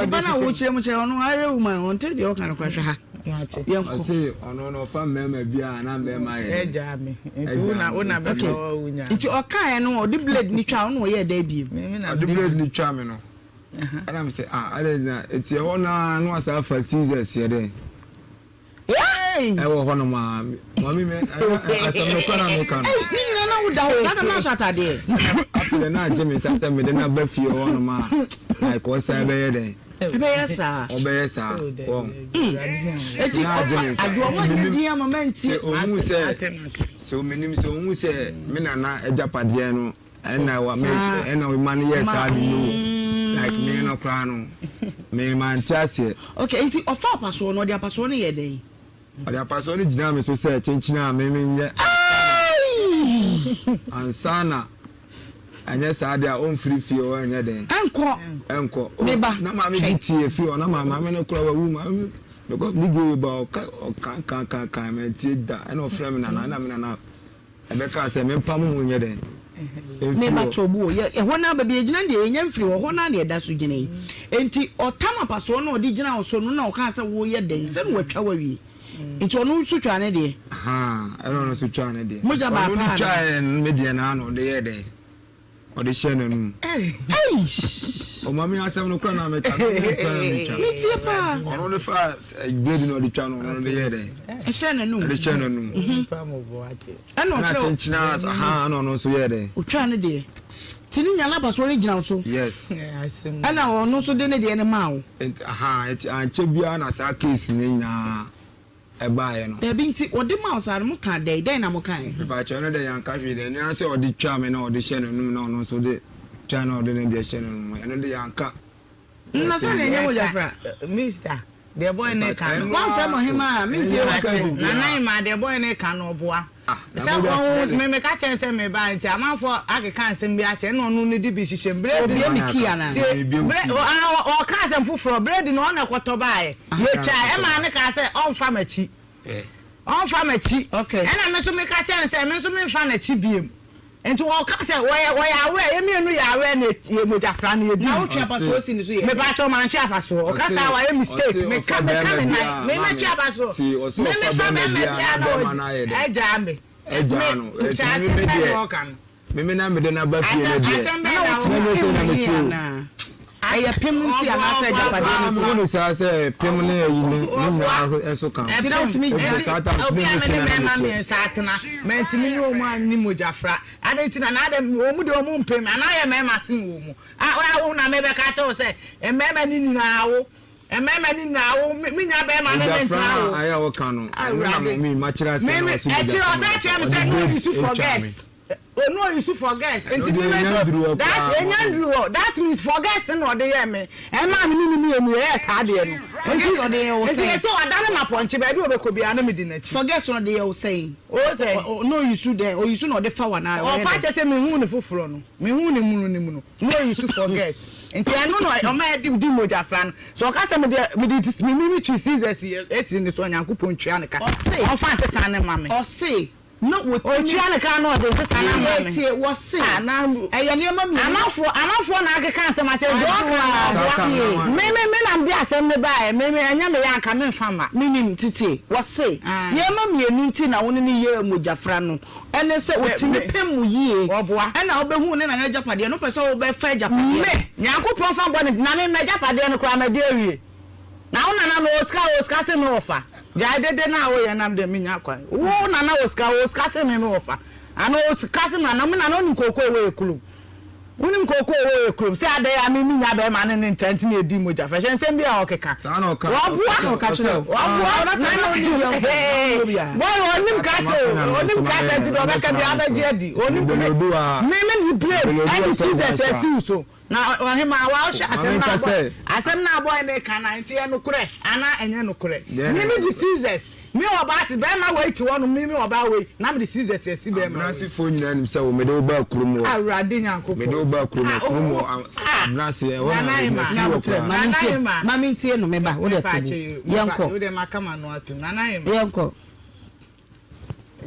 Nipa na wo kyerɛ mu kyerɛ ɔno ayɛ woman ɔnte deɛ ɔka no kora hwɛ ha. Yɛnkɔ. Ɔse ɔno no ɔfa mmarima bi a na mmarima ayɛ dɛ. Ɛgyaa me. Nti wo na wo na bɛfa wo nya. Nti ɔkaeɛ no ɔde blade no twa wo na ɔyɛɛ dɛn bio? Ɔde blade no twa me no ɛna me sɛ ah adɛn nti na nti ɛhɔ no ara na wasan afa scissors yɛ dɛn ɛwɔ hɔ nom a maame me asɛm no kɔ na meka no. Ne nyinaa na woda hɔ saa na ahyɛ atadeɛ. Afei na agye me nsa sɛ mede no aba fie hɔ nom a like ɔsan bɛyɛ dɛn. Ɛbɛyɛ saa. Ɔbɛyɛ saa wɔn. Eti ɔfa adoa wɔn nyɛ din ama mɛnti. Sɛ ohun sɛ sɛ omenim sɛ ohun sɛ me nana agyapadeɛ no. Ɛna wa me ɛna ɔma no yɛ saa de no like me no koraa no me ma nte aseɛ. Okay nti ɔfa apasoɔ no ɔde apasoɔ no yɛ dɛn? Ɔde apasoɔ no gyinaa me so sɛ kyenkyen a me me nyɛ ansa na ɛnyɛ saa deɛ a ɔmfiri fie hɔ ɛnyɛ dɛn. Ɛnkɔ. Ɛnkɔ. Me ba. Na maame bi tie fie hɔ na maame no koraa wawu maame because me gye ba ɔka ɔka kan kan kan mɛ tie da ɛna ɔfrɛ me nana ɛna me nana. Ɛbɛkaa sɛ, Mempam ho nyɛ dɛn mfiri Me ba hɔ? tɔ bu o, yɛ, ɛhɔ no ara, baabi a yɛgyina no deɛ, yɛnnya mfiri hɔ, ɛhɔ no ara na yɛda so gyina yi. Enti ɔtam apasoɔ no a ɔde gyinaa wo so no na ɔkaa sɛ, Woreyɛ dɛn? Sɛ na watwa wo awie. Enti ɔno nso twaa ne deɛ. Ahaa, ɛna ɔno nso twaa ne deɛ. Mogya baa Ɔno paa no anaa? twaa me deɛ no ara na ɔde yɛɛ dɛn? Ɔde hyɛɛ n'anum. Eish! Ɔma me asɛm no kora na meka no me kora na metwa. Metie paa. Ɔno ne fa blade na ɔde twa no ɔno de yɛɛ dɛn? Ɛhyɛɛ n'anum. Ɛde hyɛɛ n'anum. Ɛna Ɛna ɔkyerɛ kyenkyena aha ɛna ɔno nso yɛɛ dɛn? Otwaa ne deɛ. Nti ne nya n'abasoɔ no gyina wo so. Yes. Ɛna ɔno nso de ne deɛ no maa wo. Nti ahaa nti ankyɛ biara na saa case no nyinaa ɛbaeɛ no. Dabi nti ɔde maa wo saa no mo kaa dɛn? Dɛn na mo kaeɛ? Mepakyɛw ɛno deɛ yɛanka hwee deɛ ɛno ara sɛ ɔde twaa me na ɔde hyɛ n'anum na ɔno nso de twaa na ɔde ne deɛ hyɛ n'anum ɛno deɛ yɛanka. Nna sɛ nea ɛnyɛ mogya fra. Mister, deɛ boy no reka no. Woamfrɛ mo ɔhemaa a, mentie w'asɛm. Nana Emma, deɛ boy no reka no, ɔboa. Sɛ ɔho, me meka kyerɛ no sɛ meba nti, amanfoɔ akeka nsɛm bi akyerɛ, ɛna ɔno no de bi hyehyɛ mu. Berɛ bi. Obue me key anaa? Tie, berɛ, ɔɔ, ɔka asɛm foforɔ, berɛ bi no, ɔno na ɛkɔtɔ baeɛ. Yɛtwae, ɛmaa no kaa sɛ ɔmfa m'akyi. Ɔmfa m'akyi. Ɛna me nso meka kyerɛɛ no sɛ me nso memfa n'akyi biom. Nti ɔka sɛ wɔyɛ wɔyɛ aware, yɛn mmienu yɛ aware na yɛ mogyafra no yɛdi Na mu. wotwe apasoɔ si ne so yɛ dɛn? Mepakyɛw mantwe apasoɔ. Ɔka saa wayɛ mistake. Meka meka me nan. Me mɛtwe apasoɔ. Me mefa bɛrima biara na ɔdi agyaa me. Me nkyɛ asɛm bɛn na ɔka no? Meme na mede no aba fie no deɛ. Asɛm bɛn na ɔka? Na wotumi pem no yie anaa? Ɛyɛ pem nti anaasɛ agyapadeɛ no nti? Mehu no saa sɛ pem ne ayi no ne nyinaa nso ka ho. Nti na wotumi Ɛfiri saa time Obi no a me me ne na mmarima mepɛ. mmiɛnsa atena, mantumi ne wɔn anni mogyafra. Adɛn nti na na adɛn wɔn deɛ wɔn mpem anaa yɛ mmarima sen wɔn mu? A a wo na mebɛka akyerɛ wo sɛ mmarima no nyinaa wo mmarima no nyinaa wo me menya barima ne ne Mogyafra ntena no wo. a ayɛ a wɔka no, ɛno na Awurade. me makyerɛ aseɛ Me na me ɔse akyire mogyafra ɔsan na kyerɛ me ɔde sɛ no bread use for atwa me. girls. Onu oyisu for girls Ɛno nti deɛ me ɛnya nso nduru hɔ that koraa enya mami. nduru hɔ that means for girls na ɔde yɛɛ me ɛmaa me ne no mmienu yɛyɛɛ saa adeɛ no nti Forgets ɔde yɛ wo nti sɛn? yɛsɛ wadane ma pɔnkye baabi a ɔbɛkɔ biara na medi n'akyi. Forgets ɔde yɛ wo sɛn? O sɛ. Ɔ na oyisu dɛn? Oyisu na ɔde fa wo anaa ɔyɛ Ɔfa dɛn? kyɛ sɛ mehuu no foforɔ no mehuu ne munu no mu no na oyisu for girls nti ɛno na ɔma yɛde di mogyafra no sɛ ɔka sɛ mede mede me mimi twi scissors yɛ etiri ne so Onyankopɔn ntua ne ka Ɔse. ɔmfa nsesa no mma me. Ɔse na wɔtumi. Ɔtua ne ka na ɔde nsesa no ama me. Tie, tie, wɔse Ah, na. ɛyɛ nneɛma mmienu. Amanfoɔ, amanfoɔ na akeka nsɛm akyerɛ deɛ ɔka no ɔboa. Me, me, me na mede asɛm no baeɛ, me, me, ɛnyɛ me ya anka memfa mma. Menim, tete, wɔse Ah. nneɛma mmienu nti na wo ne no yɛɛ mogyafra no, ɛne sɛ Sɛ ɔtumi me. pem wo yie, Ɔboa. ɛna wobɛhuu ne nana agyapadeɛ no, wopɛ sɛ wobɛfa agyapadeɛ no. Me, Nyankopɔn fa bɔne, na me, m'agyapadeɛ no koraa madi awie. Na wo nana no ɔwɔ sika ɔwɔ sika sen me wɔfa gyae dede no a woyɛ nam deɛ menya kwan wo nana wɔ sika ɔwɔ sika sen me me wɔfa ana ɔwɔ sika sen me ana me nana onim kooko ɔwɔ yɛ kurom wonim kooko ɔwɔ yɛ kurom sɛ adɛn a me menya bɛrima ne ne nta nti na ɛdi mogya fɛ hwɛ nsɛm bi a ɔkeka Saa na ɔka wɔboa Ɔka kyerɛ wo. wɔboa Ɔna nana ɔnim deɛ ɔka, hee ɔnim biara. boy ɔnim kasa o ɔnim kasa nti deɛ ɔbɛka biara bɛgye adi ɔnim me me ne blame ɛne scissors asiw so Na ɔhemaa, wa ɔhyɛ asɛm no abɔ asɛm no abɔ ɛne ka na nti yɛ nokorɛ anaa ɛnyɛ nokorɛ? Me me de scissors me ɔbaa te bɛɛma wei te hɔ nom me me ɔbaa wei na me de scissors asi bɛɛma wei. Abenasefoɔ nyinaa nim sɛ wo mede wo baa kurom hɔ. Awurade Nyankopɔn. Mede wo baa kurom hɔ kurom hɔ Abenase ɛhɔ na Nana Emma. mafiri hɔ koraa. Nana Emma. Ma me ntie no me ba wo deɛ to bo. Yɛnkɔ. Wo deɛ maka m'ano atom Nana Emma. Yɛnkɔ.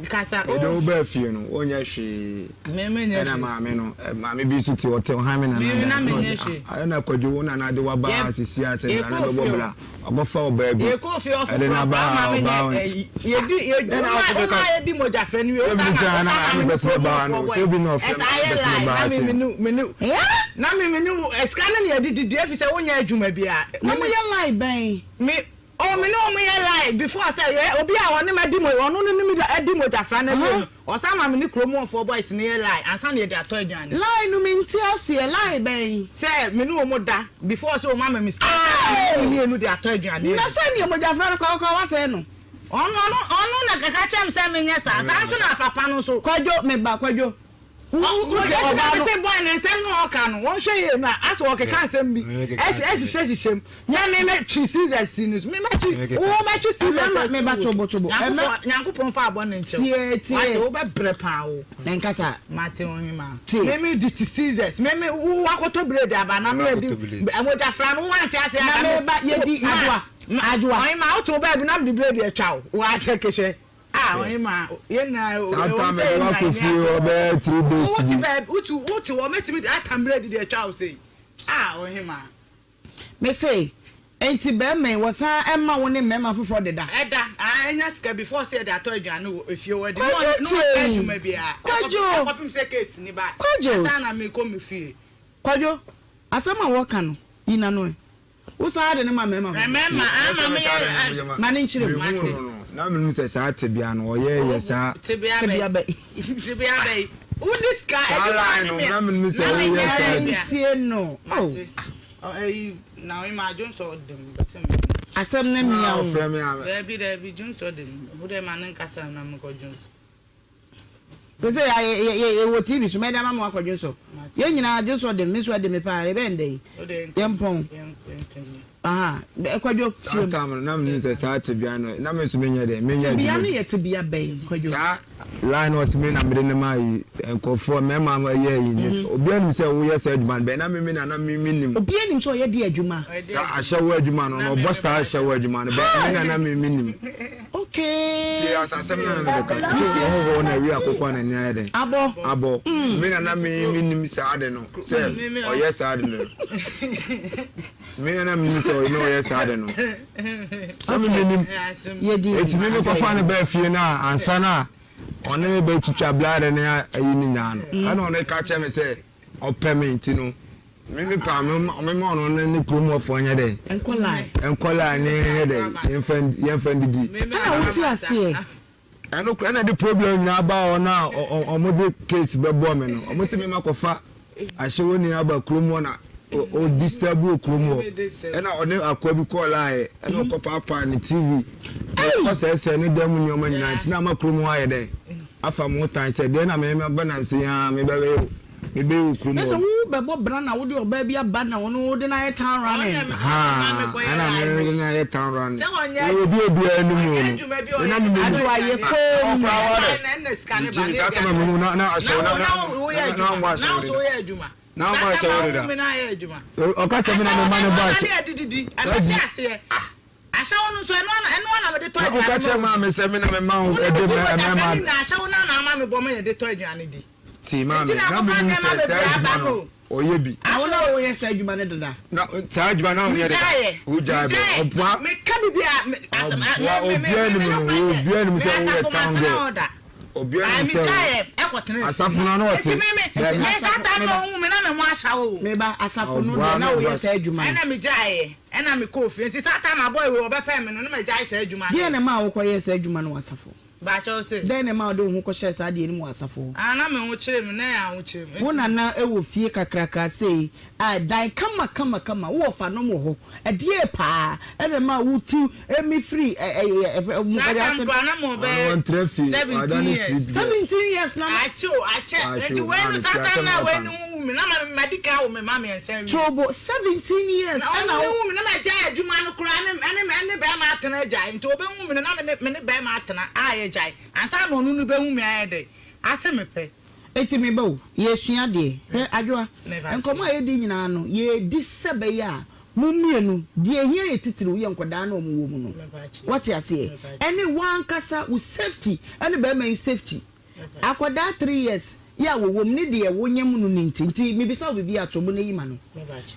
Kasa o. Mede wo baa fie no, wonyɛ hwee. Me menyɛ hwee. Ɛna maame no, maame bi nso te ɔte ɔhan me nana dan. Me na menyɛ hwee. Ah, ɛna kwadwo wo nana de waba ha sisi a sɛ nana bɛbɔ bra. Ɔbɛfa ɔbaa bi. Yɛkɔ fie Ɛde ɔfoforɔ n'aba koraa ha maame ɔbaa nyɛ hɔ. ɛyi. Yɛdi yɛdi Ɛna woma ɔsɛ woma bɛka. yɛdi mogya fɛ no wie. Sɛ Wosa bi na gyaa na wosa maame na me bɛsɛ kurom bɛba ha no. ɔfoɔ Sɛ bi na bɔ ɔfrɛ ɛsa me ayɛ bɛsɛ lie bɛba na ha me sɛ. me ne me ne na me me ne wo sika no na yɛde didi efisɛ wonyɛ adwuma biara. Na moyɛ lie bɛn? Me Oh me ne wɔn yɛ line before sɛ yɛ obi a ɔne me adi mo ɔno ne ne me adi mogyafra no awie no ɔsan ma me ne kurom wɔfoɔ boys no yɛ line ansa na yɛde atɔ aduane. Line no me nte aseɛ line bɛn. Sɛ me ne wɔn da before sɛ wɔn ama me sika ansa na me ne wɔn mmienu de atɔ aduane adi. Na sɛ neɛ mogyafra no koraa koraa wasɛe no. Ɔno ɔno ɔno na kɛka kyerɛ me sɛ menyɛ saa saa nso na papa no nso. Kwadwo me ba kwadwo. Ɔbaa no se boy ne nsɛm no ɔka no wɔnhwɛ yie no a asɛ ɔkeka nsɛm bi ɛhyehyɛ hyehyɛ mu sɛ me mɛ twi scissors si no so me mɛ twi wo mɛ twi scissors si me ba tobo tobo Nyankopɔn fa abɔ ne nkyɛw wate wo bɛ brɛ paa wo nkasa mate wo hema me me di ti scissors me me wo akɔtɔ bread aba na me di mogya fra no wo ante ase na me ba yɛ di adoa adoa ɔhema wo to baabi na me di bread atwa wo wo akyɛ kehwɛ Ah ɔhema yɛn nyinaa Saa ɛwɔ mu time sɛ de yɛn nyinaa wakɔ yɛn fie ani hɔ ate. bɛyɛ 3 days Wote bi. baabi wote wote hɔ mɛtumi de atam bread de atwa wo sei ah ɔhema. Me se, enti bɛɛma yi wɔsan ɛma wo ne mmɛɛma foforɔ deda? Ɛda ah ɛnya sika before sɛ yɛde atɔ aduane wɔ efie hɔ de na Kwadwo ɔnyɛ na ɔnyɛ kyei! adwuma biara Kwadwo! ɛkɔpem sɛ case ni ba Kwadwo! ansa na mekɔ me fie. Kwadwo, asɛm a wɔka no, yi n'ano ɛ. Wo saa de no ma mmarima ho. Mmarima ama me yɛ. Ma ne nkyerɛ mu. Mehuu no no, na menim sɛ saa tebea no, ɔyɛ yɛ saa. Tebea bɛn? Tebea bɛn? Wodi sika Saa adwuma line ne no me na menim sɛ na woyɛ menyɛ saa adwuma. Ntie no. Oh. Mate. Ɛyi na me ma dwonsɔ de me bɛsɛ me. Asɛm no Na mia wo. ɔfrɛ me a. Daabi daabi dwonsɔ de me. Wo dɛ ma ne nkasa na mekɔ dwonsɔ. Te sɛ yɛ yɛ yɛ yɛwɔ TV so mɛde ama mo akɔ dwonsɔ. Yɛn nyinaa dwonsɔ de me nso ɛde me paa yɛbɛyɛ no dɛn? Wo dɛ Yɛn pɔn. yɛn yɛn Aha Kwadwo Saa tie mu. time no na menim sɛ saa tebea no na me nso menyɛ dɛn menyɛ Tebea adwuma no bi. yɛ tebea bɛn Kwadwo? Saa line no ɔse me na mede no maa yi nkurɔfoɔ mmarima no ɛyɛ yi ne sɛ obiara nim sɛ woyɛ saa adwuma no bɛn na me me na na me menim. Obiara nim sɛ ɔyɛ deɛ adwuma? Saa ahyɛwo adwuma no na ɔbɔ saa ahyɛwo adwuma no bɛn me na na me menim. Okay. Tie asasɛm no na mebɛka. Sɛ ɔhɔhoɔ na awi akokɔ a n'ani ayɛ dɛn? Abɔ. Abɔ. Me na na me menim saa ade no sɛ ɔyɛ saa ade no. Me na na menim sɛ ɔyɛ na ɔyɛ saa ade no. Sɛ me menim. Yɛdi. Eti me mekɔfa no baa fie no a ansa na ɔne me bɛtwitwa blade ne ayi ne nyaa no. Ɛna ɔno ka kyerɛ me sɛ ɔpɛ me nti no Me me paa me me ma ɔno ne ne kurom hɔfoɔ nyɛ dɛ. Nkɔ line. Nkɔ line ne yɛnyɛ dɛ yɛnfa yɛnfa ndidi. Ɛna wo te aseɛ. Ɛno kora ɛna de problem nyinaa ba hɔ na ɔmo de case bɛbɔ me no ɔmo se me ma kɔfa ahyɛwoni aba kurom hɔ na o disturb wɔ kurom hɔ ɛna ɔne akoa bi kɔɔ line ɛna ɔkɔ paapaa ne TV ɔsɛɛsɛɛ ne dan mu nneɛma nyinaa nti na ama kurom hɔ ayɛ dɛ afa mo tan sɛ deɛ na me ma bɛ nanse ya me bɛbɛyɛ Mebɛyɛ wo kurom Na sɛ hɔ. wo bɛbɔ bra na wode ɔbaa bi aba na ɔno wode no ayɛ town running. Haa, ɛna me wode no ayɛ town running. Wɔ obi obiara anim o no. Sɛ na me menim. Ado ayɛ komm. Ɔkora wɔ dɛ. Megye me saa tama mehu na na ahyɛ wo na na na na ahyɛ wo deda. Na wɔn ahyɛ wo deda. Ɔka sɛ me na me ma no bɔ ahyɛ. Ahyɛwo no nso, ɛno ara ɛno ara na mede tɔ Na aduane woka ma kyerɛ wo. maame sɛ me na mema wo Wo ne ɛde me mɛ mogya mɛma. panin na ahyɛwo no ara na ama me bɔ ma yɛde tɔ aduane di. Tie maame, Enti na na akɔfa menim nneɛma sɛ saa bebree aba adwuma no no o. ɔyɛ bi. Na wo na woyɛ saa adwuma no deda? Na saa adwuma no na woyɛ deda? Megyaeɛ. Wogyae bɛ, Megyae. ɔboa. Meka biribi a, me, asɛm, a, Ɔboa, me, me, me, obiara me, nim me no, nokorɛ deɛ, obiara nim me sɛ woyɛ asafo town mantena girl. hɔ da. Obiara Ae, nim sɛ wo. megyaeɛ ɛkɔtenaa fie. Asafo no ano ɔte. Enti me, me, Daabi. me, saa time no ɔhuu me na me ho ahyɛwo o. Meba, asafo no Ɔboa deɛ na na woyɛ ɔboa. saa adwuma no. Ɛna megyaeɛ. Ɛna mekɔɔ fie. Nti saa time a boy wei ɔbɛpɛɛ me no, na magyae saa adwuma no Deɛn yɛ. na ɛmaa wokɔyɛɛ saa adwuma no wɔ asafo? Baakyɛw se. Dɛn na ɛmaa wode wo ho kɔhyɛɛ saa adeɛ no mu wɔ asafo hɔ? Ah, na me ho kyere me, na ɛyɛ ahokyere mu. Wo Nti. nana wɔ fie kakraka sei a ɛdan kama kama kama, wo wɔfanom wɔ hɔ, ɛdeɛn paa na ɛmaa wo ti mi firi ɛ ɛ ɛ ɛ Saa time koraa na mewɔ Ɔno bɛyɛ ɔntra fie, wada 17 ne years. sleep bed. 17 years na na. Akyɛ o, akyɛ. Wahwe Nti o, wei no maame saa tie time asɛm no na a wei ɔka no no. wu me na ma madi kan awo me mma mmiɛnsa awie. Tobo, 17 years Na ɛna ɔno wo. wu me na magyae adwuma no koraa ne ɛne ɛne bɛrima atena agyae. Nti ɔbɛhu me no na me ne me ne bɛrima atena a yɛgyae. Ansa na ɔno no bɛhu me ayɛ dɛn? Ase mepɛ. Enti me ba o, yɛresua adeɛ. Hwɛ, Adwoa, nkɔmmɔ a yɛredi nyinaa no, yɛredi sɛ ɛbɛyɛ a mo mmienu, deɛ ɛhia yɛ titiriw yɛ nkwadaa no a wɔwɔ mu no. Woate aseɛ? Ɛne wo ankasa wo safety ɛne barima yi safety. Akwadaa 3 years yi a wɔwɔ mu ne deɛ wonyem no no nti, nti mebisa wo biribi a to bo na yi ma no.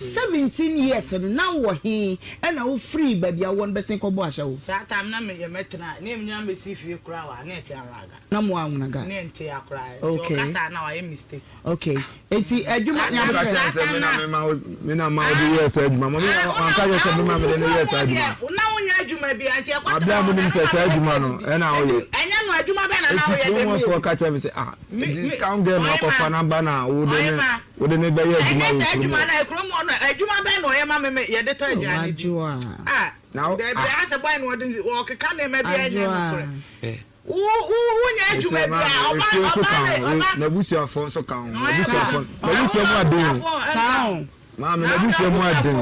17 years no, na wowɔ he ɛna wofirii baabi a wowɔ no bɛsen kɔbɔɔ ahyɛwo? Saa time na meyɛ mɛtena, na yɛn nyinaa mɛsi fie koraa wɔ ha, na yɛte Anraga. Na mo anwunaga. Ne nte akora. Nti Okay. ɔkasa na wayɛ mistake. Okay. Eti adwuma Saa nea Ɔka abɛkyerɛ. kyerɛ sɛ me na me ma wo me na ma wode yɛɛ saa adwuma. Mami Ah, wanka kyerɛ sɛ me ma mede no yɛɛ saa adwuma. Na wonyɛ adwuma bi nti ɛkɔtena Abere a monim sɛ saa adwuma no ɛna woyɛ. Ɛnyɛ no adwuma bɛn na na Eti woyɛ kurom dɛm hɔfoɔ ka kyerɛ me sɛ ah nti town girl na wakɔfa n'aba na wode ne wode ne bɛyɛ adwuma Ɛnyɛ wɔ saa kurom adwuma hɔ. na kurom hɔ no adwuma bɛn na ɔyɛ ma me me yɛde tɔ aduane di. Adwoa. Ah, Na wo dabi ah asɛ boy no ɔde ɔkeka nneɛma bi ɛnyɛ Adwoa. nokorɛ. eh. Wo wo wonya adwuma Ɛsɛ bi a maame ɔba efie nso ɔba ka ne ho ɔba. n'abusuafoɔ nso ka ho Ɔyɛ n'abusuafoɔ n'abusua mu aden o Saa o. maame n'abusua mu aden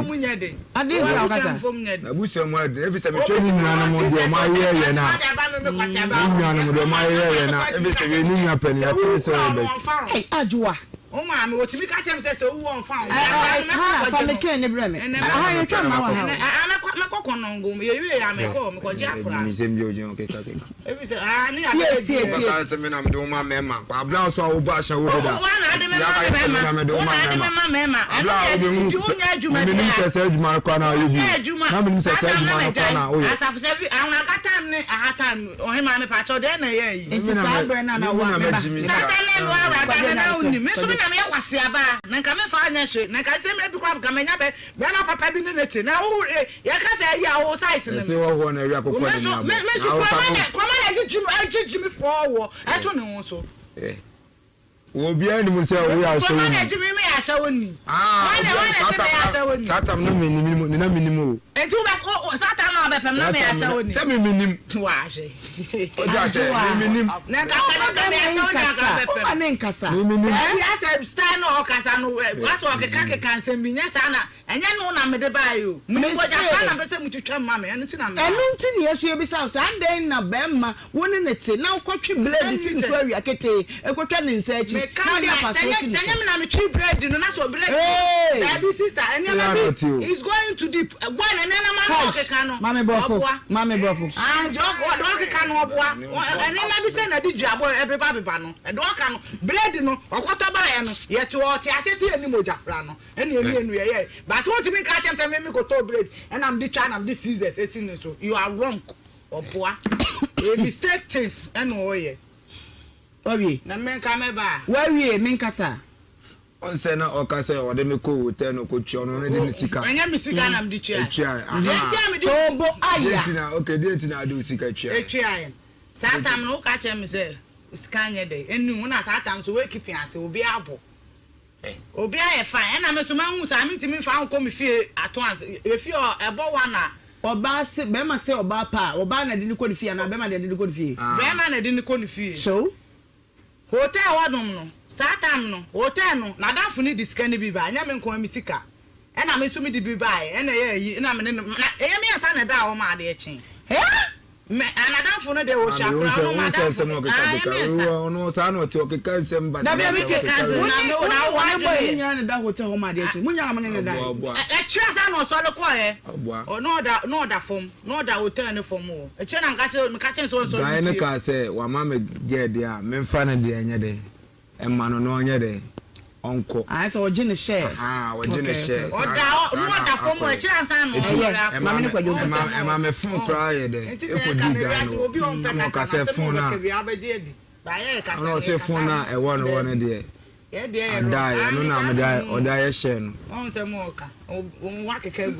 Aden nti na wokasa. n'abusua mu aden efisɛ mehwɛ ne nuanom deɛ ɔmo ayɛ yɛ na ne nuanom deɛ ɔmo ayɛ yɛ na efisɛ wei ne nua panin akyerɛ sɛ ɔyɛ bɛ Ei, Adwoa. Wo maame otumi ka kyerɛ me sɛ sɛ owu ɔmfa wo. Ɛ ɛ Hana fa me kɛn ne brɛ me. Aha yɛtwa mma wɔ ha o. Mɛkɔ kɔnɔngo yɛwie a mekɔ mekɔgye akora. Ɛgyimisɛm bi ogyina hɔ keka keka. Ebi sɛ aa ne Tie tie tie. Bɛka sɛ me na mede wo ma mmarima. Abla so a wobɔ ahyɛ wo deda. Wo na ade me ma mmarima. Me na mede wo Wo ma na ade me mmarima. ma mmarima. Ɛno Abla a deɛ wobɛhu nti wonya adwuma menim biara. sɛ saa adwuma no koraa na woyɛ bi. Wonya adwuma. Na menim sɛ Saa saa time adwuma na no koraa magyae. na woyɛ. Asafo sɛ fi ahonaka time ne aha time ɔhemaa me pakyɛw deɛ na ɛyɛ yi. Nti saa berɛ no a na Me wo na a meba. magyimi Saa saa. time na mewɔ awuraba no na wonim. Me nso me na meyɛ kwaseaba. Na nka memfa anyɛ hwee. Na nka sɛ ebi koraa nka manya bɛ bɛrima papa bi ne ne te. Na wo eh, yɛka sɛ ayi a wo size no Ɛsɛ me. hɔhoɔ na awia Me akokɔ ne nso nua me bɔ. me nso Na wo kurama ka na kurama na ɛgyegye me ɛgyegye me fɔɔ wɔ ɛto ne ho so. Eh. Obiara nim sɛ woyɛ ahyɛwoni. Hwan na ɛgye me meyɛ ahyɛwoni? Ah, Hwan na hwan na ɛgye meyɛ ahyɛwoni? Saa tam no menim ne na menim o. Nti wobɛ saa tam na wobɛpɛ me na meyɛ ahyɛwoni. Sɛ me menim. Wahwɛ. Ɔgya sɛ me menim. Na nka pɛ na meyɛ ahyɛwoni anka wobɛpɛ me. Woma ne nkasa. Me menim. Ɛbi asɛ style na ɔkasa no asɛ ɔkeka keka nsɛm bi nyɛ saa na Ɛnyɛ no na mede baeɛ o. Mede Mese. mogya pa na mepɛ sɛ motwitwa ma me, ɛno nti na mebaeɛ. Ɛno nti na yɛn nso yɛbisa wo sɛ, adɛn na barima wo ne no te na wokɔtwe blade si ne so awia ketee, kɔtwa ne nsa akyi, Meka na wode na, sɛ apasoɔ nyɛ si ne sɛ nyɛ so? me na metwi blade no, na sɛ blade no, Hey! daabi sister, nneɛma Sɛ yɛ bi anɔte o. is going too deep. Boy na nneɛma no a Hush! ɔkeka no, Maame Borɔfo, ɔboa. Maame Borɔfo. Ah, deɛ ɔk deɛ ɔkeka no ɔboa. Ɔ nneɛma bi sɛ na ɛde duabɔ ɛbeba beba no, deɛ ɔka no, blade no, ɔkɔtɔ baeɛ no, yɛte hɔ, ɔte aseɛ sɛ yɛnni mogya fra no. Ɛna yɛ mmienu yɛyɛɛ but wontumi nka akyɛm sɛ me me kɔtɔɔ blade ɛna mede twa na mede scissors esi ne so you are wrong ɔboa ɛyɛ mistake things ɛna ɔyɛ. Wawie. Na me nka mɛba a. Wawie me nkasa. Ɔnsɛ na ɔka sɛ ɔde me kɔ hotel na ɔkɔtua ɔno ɔno de ne sika. Ɛnyɛ me sika na mede tua. Etua Deɛ nti a mede. Tobo aya. Deɛ nti na okay deɛ nti na ɔde wo sika tua. Etua yɛ saa tam no woka kyerɛ me sɛ sika nyɛ dɛ ɛnu wo na saa tam so wo keeping ase obi abɔ. Obi ayɛ fine ɛna me nso mahu saa mentumi nfa wo nkɔ me fie at once efie hɔ ɛbɔ one a. Ɔbaa se bɛɛma sɛ ɔbaa pɛ a ɔbaa na de no kɔ ne fie anaa bɛɛma na de no kɔ ne fie? Bɛɛma na de no kɔ ne fie. So? Hotel hɔ nom no saa time no hotel no nadamfo no de sika no bi bae ɛnyɛ me nkoa me sika ɛna me nso me de bi bae ɛna ɛyɛ ayi ɛna me ne no na ɛyɛ me ansa na ɛdaa hɔ ma adeɛ kyee. Me anadamfo no deɛ ɔhyia koraa ɔno madamfo no ah ɛmi nsa. Ɔno saa na ɔte ɔkeka nsɛm basa. Dabi ɛmi te ka wo ne wo ne wɔne boy ne nyinaa na da hotel hɔ ma adeɛ kye mo nyinaa na mo ne ne da. Ɛkyerɛ saa na ɔsɔre kɔɛ na ɔda na ɔda fam na ɔda hotel ne fam hɔ ɛkyerɛ na nka kyerɛ meka kyerɛ sɛ ɔnsɔre. Guy no kaa sɛ wama me girl deɛ a memfa no deɛ nyɛ dɛn. Ɛma no na ɔnyɛ dɛn? Ɔnkɔ. Ayɛ sɛ ɔgye ne hyɛ. Ahaa, ɔgye ne hyɛ. Ɔda hɔ, na ɔda fam hɔ, akyire ansa na ɔsɔre akɔ. Maame ne Kwadwo nkasa. Ɛma me phone koraa yɛ dɛn? Ɛkɔdii guy no hɔ. Ɛna ɔka sɛ phone a, ɛna ɔse phone a ɛwɔ ne hɔ no deɛ, adae, ɛno na mede ayɛ, ɔde ayɛ hyɛ no.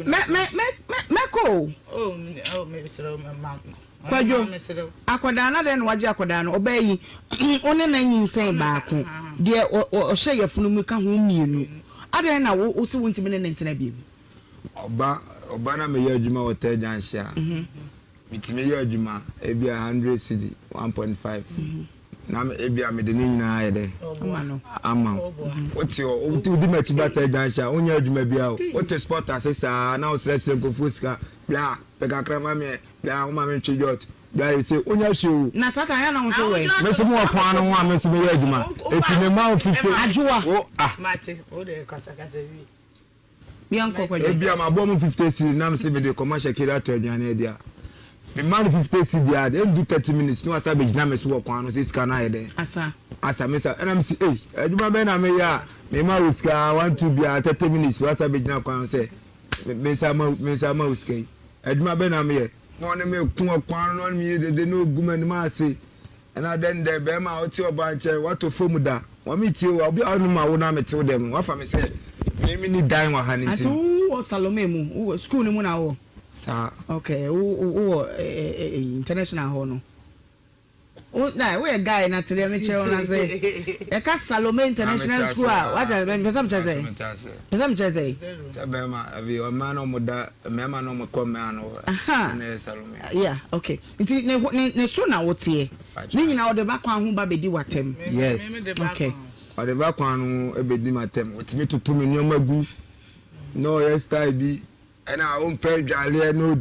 Mɛ mɛ mɛ mɛkɔ o. Kwadwo, akwadaa no adɛn na wagye akwadaa no? Ɔbaa yi, wo ne no anyinsɛn baako, deɛ ɔhyɛ yafunu mu ka ho mmienu. Adɛn na wo se wontumi ne no ntena bio? Ɔba, ɔba na meyɛ adwuma wɔ Third Junction a, metumi yɛ adwuma ebia 100 cedi, 1.5. Na ebia mede ne nyinaa ayɛ dɛ ama wo. Wote hɔ, wodi m'akyi ba Third Junction a, wonyɛ adwuma biara o. Wote spot ase saa na wosrɛsrɛ nkurɔfoɔ sika, bla, pɛ kakra ma me ɛ. Bra wo ma me ntwe dwot. Bra yi se wonya hwee o. Na satan yɛ na wo nso wɛ. Me nso mo wɔ kwan no ho a me nso me yɛ adwuma eti me ma wo 50. Adwoa. Wo ah. Mate wo de kasa kasa wie. Yɛnkɔ kwadwo. Ebia ma bɔ mo 50 cedi na me se me de kɔma Shakira atɔ aduane adi a. Me ma no 50 cedi a endu 30 minutes na wasa bɛgyina me so wɔ kwan no sɛ sika no ayɛ dɛn. Asa. Asa me sa ɛna me se ei adwuma bɛn na meyɛ a me ma wo sika 1 2 biara 30 minutes wasa bɛgyina kwan no sɛ me nsa ma me nsa ma wo sika yi. Adwuma bɛn na meyɛ? Na ɔne me ko ɔkwan no, na ɔne me yɛ dede, na ogu m'anim ase. Ɛna dɛn dɛ, bɛrima a ɔte ɔbaa nkyɛn, watɔ fam da. Ma me tie o, obi a ɔne ma wo na mete wo dɛm no, wafa me sɛ me menni dan wɔ ha no nti. Ante wo wɔ Salome mu, wo wɔ school no mu na wowɔ? Saa. Okay, wo wo wɔ eh, eh, international hɔ no. Wo na woyɛ guy na te deɛ mekyerɛ wo no ase. Yɛka Salome International School a, wate ase? Mpɛ sɛ mekyerɛ sɛ? Mpɛ sɛ mekyerɛ sɛ? Sɛ bɛrima, ɛbi mmaa na wɔn da, mmarima na wɔn kɔ mmaa no hɔ. Ɛna yɛ Salome. Yeah, okay. Nti ne ne ne so na woteɛ. Ne nyinaa ɔde ba kwan ho ba bɛdi w'atɛm. Yes. Okay. Ɔde ba kwan no ho bɛdi m'atɛm. Ɔtumi toto me nneɛma gu na ɔyɛ style bi. Ɛna wompɛ dwaleɛ no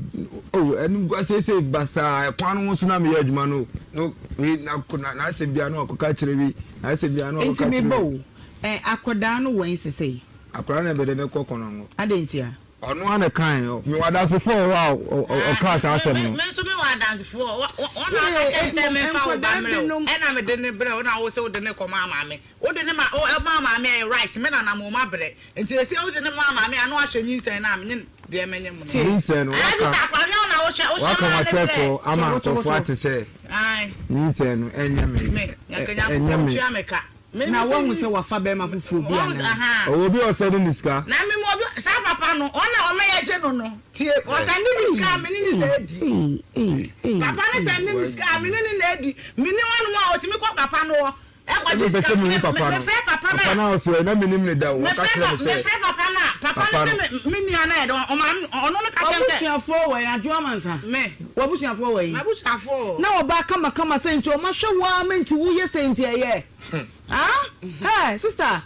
oh ɛno gua seesei basaa ɛkwan no ho so na meyɛ adwuma no no wei na ko na n'asɛm biara na ɔkɔka kyerɛ wei n'asɛm biara na ɔkɔka Nti kyerɛ meba wei. o, ɛ akwadaa no wɛn sesei? Akwadaa no na mede no kɔ Kɔnɔngo. Adɛn ntia? Ɔno ara na ɛkae, mewɔ adansefoɔ wɔ hɔ a ɔkaa saa asɛm no. Me nso mewɔ adansefoɔ, wɔn na aka kyerɛ me sɛ memfa wo ba mmerɛ wo, ɛna mede no brɛ wo na wo sɛ wode no kɔmaa maame. Wode no ma wo maa maame a ɛyɛ right, me nana mo ma brɛ. Nti ese wode no maa maame a na wahwɛ nyinsɛn no a menye deɛ menye mo no. Nyinsɛn no Ɛɛ waka sɛ akwadaa nyɛ wo na wohwɛ wohwɛ waka maa ne brɛ. wakyɛkɔ ama nkurɔfoɔ ate sɛ nyinsɛn no ɛnyɛ me Me nka ɛnyɛ Nyankopɔn me. tua me ka. Me Na me sɛ wahu nyins sɛ wafa bɛrima foforɔ bi wahu sɛ anaa? ahaa. Ɔwɔ obi a ɔsɛne ne sika. Na me mo obi saa papa no ɔno a ɔma yɛgye no no tie ɔsɛnde me sika a me ne ne na adi. Papa no sɛnde me sika a me ne ne na adi. Me ne wɔnom a ɔtumi kɔ papa no hɔ. Sɛ mepɛ sɛ mehu papa no. Papa no a ɔsoɛ na menim ne da o. Ɔka kyerɛ me sɛ. Papa no. W'abusuafoɔ wɔ he? Adwoa Mansa. W'abusuafoɔ wɔ he? Na ɔbaa kamakama sɛ nti ɔma hwɛ wo ara ma nti woyɛ sɛ nti ɛyɛ. Ah? Hey, sister.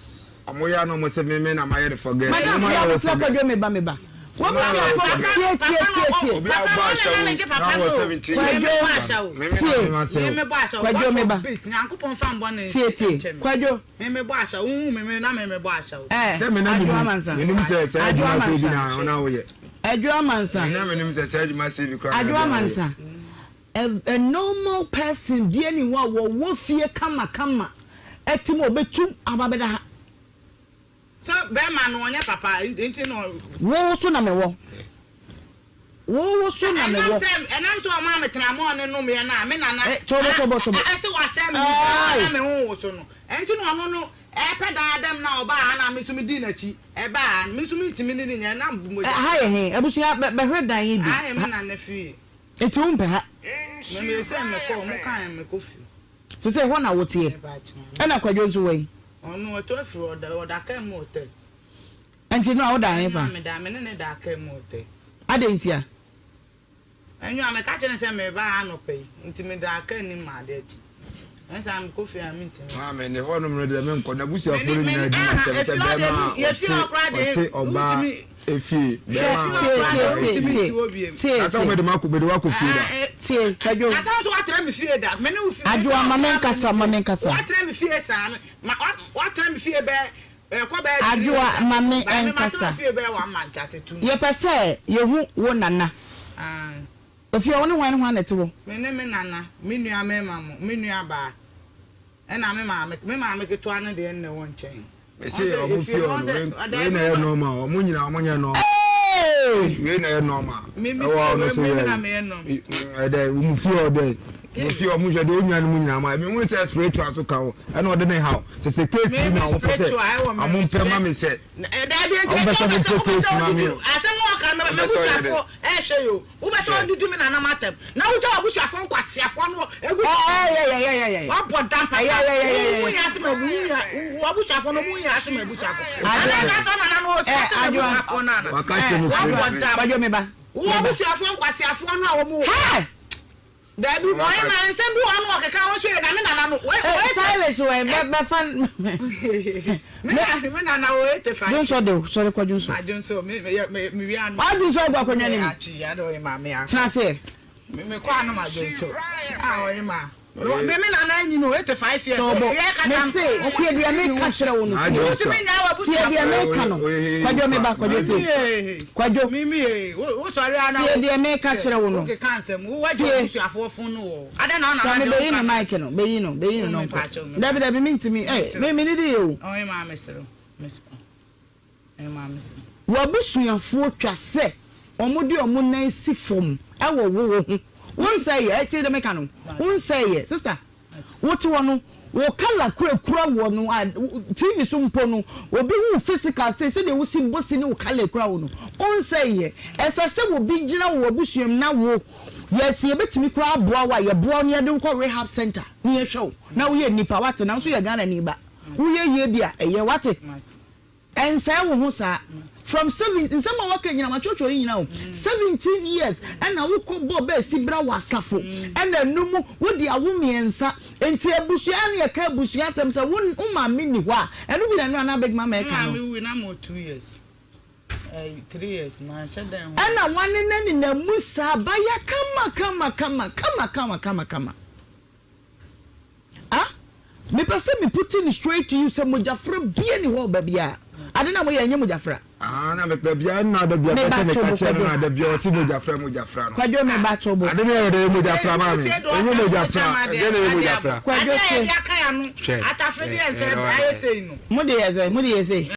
Ɔmo yɛ a na ɔmo se me me na mayɛ no forget. Madam, Ɔmo yɛ ayɛ wo abotra forget. kwadwo me ba me ba. W'abusuafoɔ tie tie tie tie. Obi a ɔbɔ ahyɛwo na ɔwɔ 17 years Kwadwo me me na tie me ma sɛ o. Kwadwo me ba. Tie tie Kwadwo. Eh, Sɛ me na Adwo menim, Amansa. menim sɛ saa Adwo adwuma sɛ bi Amansa. na ɔna woyɛ. Adwo Amansa. Me na menim sɛ saa adwuma sɛ bi koraa na Adwo ɛde na woyɛ. Amansa. A, a normal person bia ni hɔ a wɔwɔ fie kama kama ɛte mu a ɔbɛtu aba bɛda ha. Sɛ bɛɛma no ɔnyɛ papa nti na ɔ. Wo so na mewɔ. Wo so na mewɔ. Ɛnam sɛ ɛnam sɛ ɔmaa me tramɔɔ no nomeɛ no a me nana. Eh, tobo tobo tobo. Ɛsɛ wasɛe me ho na me ho woso no. Ɛnti na ɔno no ɛpɛ daa dɛm na ɔbaa ha na me nso me dii n'akyi ɛbaa ha no me nso me ntumi ne no nyɛ ɛnam mogya. Ɛha yɛ he? Abusua bɛhwɛ dan yi bi. Aha yɛ me nana fie. Nti wo mpɛ ha? Me me sɛ mekɔ ɔmo kae mekɔ fie. Sesei hɔ na woteɛ? Ɛna Kwadwo nso wɔ he? Ɔno ɔtɔ afiri ɔda ɔda kaa mu ɔtɛ. Ɛnti no a woda he fa? Ɛnua meda me ne ne da kaa mu ɔtɛ. Adɛn ntia? Ɛnua meka kyerɛ no sɛ meba ha anɔpa yi nti meda kaa nim ma ade akyi. Ɛnsa mekɔ fie a mentumi. Maame ne hɔ nom no deɛ menkɔ n'abusuafoɔ no nyinaa di m'asɛm sɛ bɛrima a ɔte ɔte ɔbaa efie bɛrima a ɔte ɔbaa efie na sɛ wɔde ma mede wakɔ fie da. Tie Kwadwo. Na sɛ nso watra me fie da me ne wo fie. Adwoa ma me nkasa ma me nkasa. Watra me fie saa ma watra me fie bɛɛ ɛkɔ bɛɛ. Adwoa ma me nkasa. Yɛpɛ sɛ yɛhu wo nana. Efie wo ne hwan ne hwan na ɛte hɔ? Me ne me nana, me nua mmarima mo, me nua baa, ɛna me maame, me maame ketewa no deɛ nna ɛwɔ nkyɛn. Mese ɔmo fie hɔ no wei na ɛyɛ normal ɔmo nyinaa ɔmo nyɛ normal wei na ɛyɛ normal ɛwɔ hɔ no so yɛ ɛdɛ ɔmo fie hɔ dɛ ɔmo fie ɔmo hwɛ deɛ onua no mu nyinaa ma ebi hu sɛ spiritual so ka ho ɛna ɔde ne haw sɛ sɛ case bi na ɔmo pɛ sɛ ɔmo mpɛ ma mi sɛ ɔmo pɛ sɛ ɔmo mpɛ case ma mi asɛm na ɔka mɛ mɛ busuafo ɛhwɛ yi o wobɛsɛ ɔdidi mi nanam atɛm na wogya w'abusuafoɔ nkwaseafoɔ no egu wabɔ dam papa wo nya ase ma wo nya w'abusuafoɔ no wo nya ase ma abusuafoɔ ana na sɛ nana no ɔsi ase ma abusuafoɔ no ana wabɔ dam wo abusuafoɔ nkwaseafoɔ no a wɔn wɔ Dabi, ɔyɛ ma nsɛm bi wɔ hɔ no ɔkeka ho hyɛ na me nana no. Wei stylish wɔ bɛ bɛfa. Me me nana wɔ ete fa. Dwonsɔ de sɔre kɔ dwonsɔ. Ma dwonsɔ me me me me wia no. Wa dwonsɔ agu akonnwa ne mu. Atwi ya ɔyɛ ma me akɔ. Tena ase. Me me kɔ ano ma dwonsɔ. Ah ɔyɛ ma. Me me nana anyi no 85 years. Tɔɔbɔ me se tie deɛ me ka kyerɛ wo no tie. Tie deɛ me ka no. Kwadwo me ba kwadwo tie. Kwadwo tie deɛ me ka kyerɛ wo no. Tie. Sami bɛyi no mic no bɛyi no bɛyi no nɔnkɔ. Dabi dabi me ntumi eh me me nidi yɛ o. W'abusuafoɔ twa sɛ wɔde wɔn nan si fam wɔ wo wo ho. Wo nsɛeɛ, ɛ tie deɛ meka no, wo nsɛeɛ, sister, wote hɔ no, wo colour kura kura woɔ no, a TV so mpo no, obi hu wo physical sei, sɛdeɛ wosi bɔ si ne wo colour kura wo no, wo nsɛeɛ. Ɛsɛ sɛ obi gyina wɔ w'abusua mu na wo, yɛ sɛ yɛbɛtumi koraa aboa wo a, yɛboa wo na yɛde wo kɔ rehab centre na yɛhwɛ wo, na woyɛ nnipa, wate, nanso yɛ Ghanani ba, woyɛ yie bi a, ɛyɛ, wate. Ɛnsɛe wo ho saa. From seven nsɛm a waka nyina matwerɛtwerɛ ne nyina o 17 years ɛna wokɔ bɔ bɛɛ si bra wɔ asafo ɛna ɛno mu wode awo mmiɛnsa nti abusua ɛna yɛka abusua asɛm sɛ wo wo maame nni hɔ a ɛno bi na ɛno anaa big mama ɛka no. Me maame wui na mewɔ 2 years ɛɛ 3 years manhyɛ dan ho. Ɛna wanena nena mu saa baya kama kama kama kama kama kama kama. Ah mepɛ sɛ me puti no straight to you sɛ mogyafra bia ni hɔ baabiaa ade na moyɛ ɛnyɛ mogyafra. Ah na me baabiaa na da bia pɛ sɛ meka kyerɛ no na da bia ɔse mogyafra mogyafra no. Kwadwo me ba to bo. Ade no yɛ dɛ mogyafra maame ɛnyɛ mogyafra ɛdeɛ na ɛyɛ mogyafra. Kwadwo se. Hwɛ ɛɛ. Mo de yɛ sɛ mo de yɛ sei.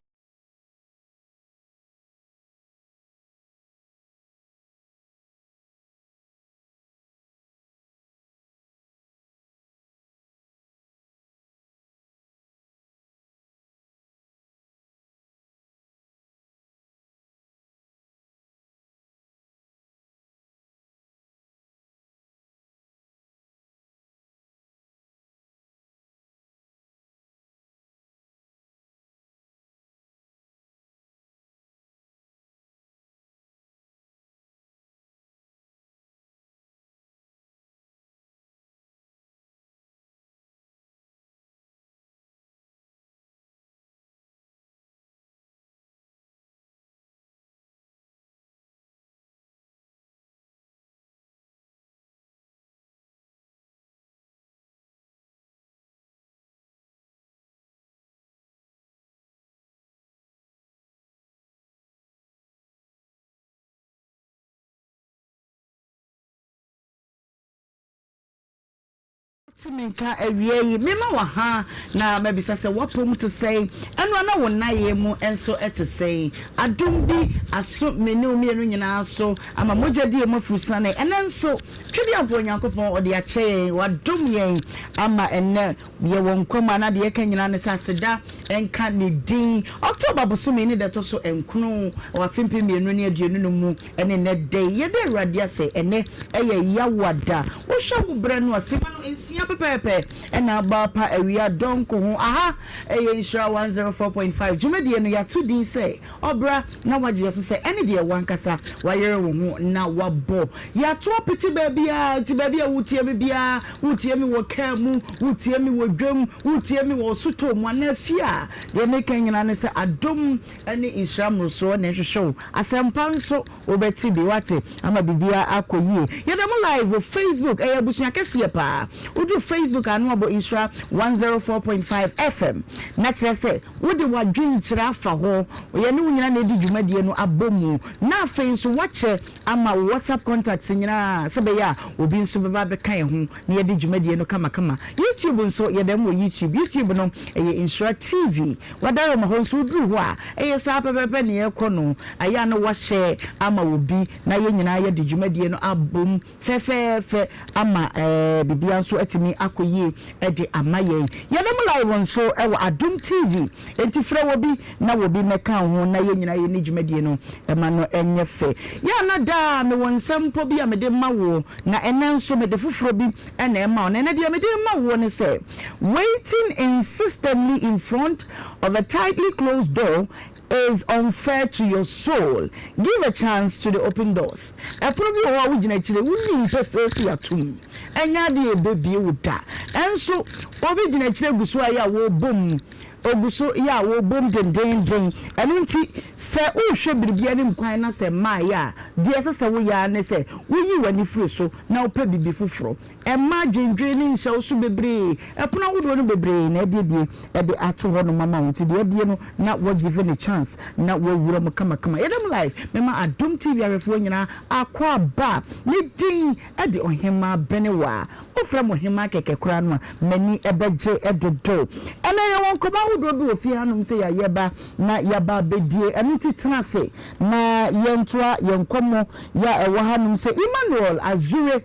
Te me nka awia yi, mema wo ha na mabisa sɛ w'apɔw mu te sɛn, ɛno ara na wo nnayɛɛ mu nso te sɛn. Adom bi aso me ne wo mmienu nyinaa so ama mogya di yɛn mu afurusane. Ɛnnɛ nso, Twedeɛmpo Onyankopɔn ɔde akyɛ yɛn, wadom yɛn ama ɛnnɛ yɛwɔ nkwa mu a na deɛ yɛka nyinaa ne sɛ aseda nka ne din. October bosome ne da ɛtɔ so nkron wɔ afe 2025 mu. Ɛne nnɛ da yi, yɛda Awurade ase, ɛnnɛ yɛ Yawa da. Wohwɛ wo berɛ no a, simma no nsia pɛpɛɛpɛ na abɔ apa awia dɔnko ho. Aha yɛ Nhyira 104.5. Dwumadie no, yɛato din sɛ Ɔbra na Woagye Yɛn So Sɛ ɛne deɛ w'ankasa woayere wo ho na woabɔ. Yɛato apete baabiara, nti baabi a wotie me biara, wotie me wɔ kaa mu, wotie me wɔ dwam, wotie me wɔ sotɔɔ mu anaa fie a, deɛ meka nyinaa ne sɛ adom ne nhyira mmorosoɔ na ɛhwehwɛ wo. Asɛmpa nso wobɛte bi, woate, ama biribiara akɔ yie. Yɛda mo live wɔ Facebook, ɛyɛ abusua kɛseɛ paa. Woduru Facebook a na wabɔ Nhyira 104.5 FM, na kyerɛ sɛ wode w'adwenkyerɛ afa hɔ. Yɛne wo nyinaa na ɛredi dwumadie no abɔ mu. Na afei nso woakyɛ ama wo WhatsApp contacts nyinaa sɛ ɛbɛyɛ a obi nso bɛba abɛka yɛn ho na yɛadi dwumadie no kamakama. YouTube nso, yɛda mu wɔ YouTube. YouTube no, ɛyɛ Nhyira TV. W'adaroma hɔ nso woduru hɔ a, ɛyɛ saa pɛpɛɛpɛ nea ɛrekɔ no. Ayɛ a na woahyɛ ama obi na yɛn nyinaa yɛde dwumadie no abom fɛfɛɛfɛ ama biribiara nso atumi akɔ yie de ama yɛn. Yɛda mo live nso wɔ Adom TV, enti frɛ obi na obi mmɛka wo ho na yɛn nyinaa yɛnni dwumadie no ma no nyɛ fɛ. Yɛ a na daa mewɔ nsɛm mpo bi a mede ma wo, na ɛnnɛ nso mede foforɔ bi na ɛma wo. Na ɛnnɛ deɛ mede rema woɔ ne sɛ, Waiting insistently in front of a tightly closed door is unfair to your soul. Give a chance to the open doors. Ɛpono bi wɔ hɔ a wogyina akyire, wonim pefee sɛ yɛato mu. Ɛnyɛ adeɛ a ɛbɛbue wo da. Ɛnso obi gyina akyire gu so a yɛ a wɔrebɔ mu. Ɔgu so yɛ a wɔrebɔ mu dendeenden. Ɛno nti sɛ worehwɛ biribi anim kwan na sɛ mmaeɛ a, deɛ ɛsɛ sɛ woyɛ ara ne sɛ woyi w'ani firi so na wopɛ biribi foforɔ. Mma adwendwene no nhyɛ wo so bebree. Ɛpono ahodoɔ no bebree na abuebue de ato hɔ nom ama wo nti deɛ abue no na wa give no chance na wawura mu kamakama. Yɛda mu live mema Adom TV ahwɛfoɔ nyinaa akwaaba. Me din de Ɔhemaa Benewaa. Wofrɛ me Ɔhemaa kɛkɛ koraa no a m'ani bɛgye dodo. Ɛnɛ yɛwɔ nkɔmmɔ ahodoɔ bi wɔ fie hanom sɛ yɛaba na yɛaba abɛdie ɛno nti tena ase na yɛntoa yɛn nkɔmmɔ yɛ a ɛwɔ hanom sɛ Emmanuel Azure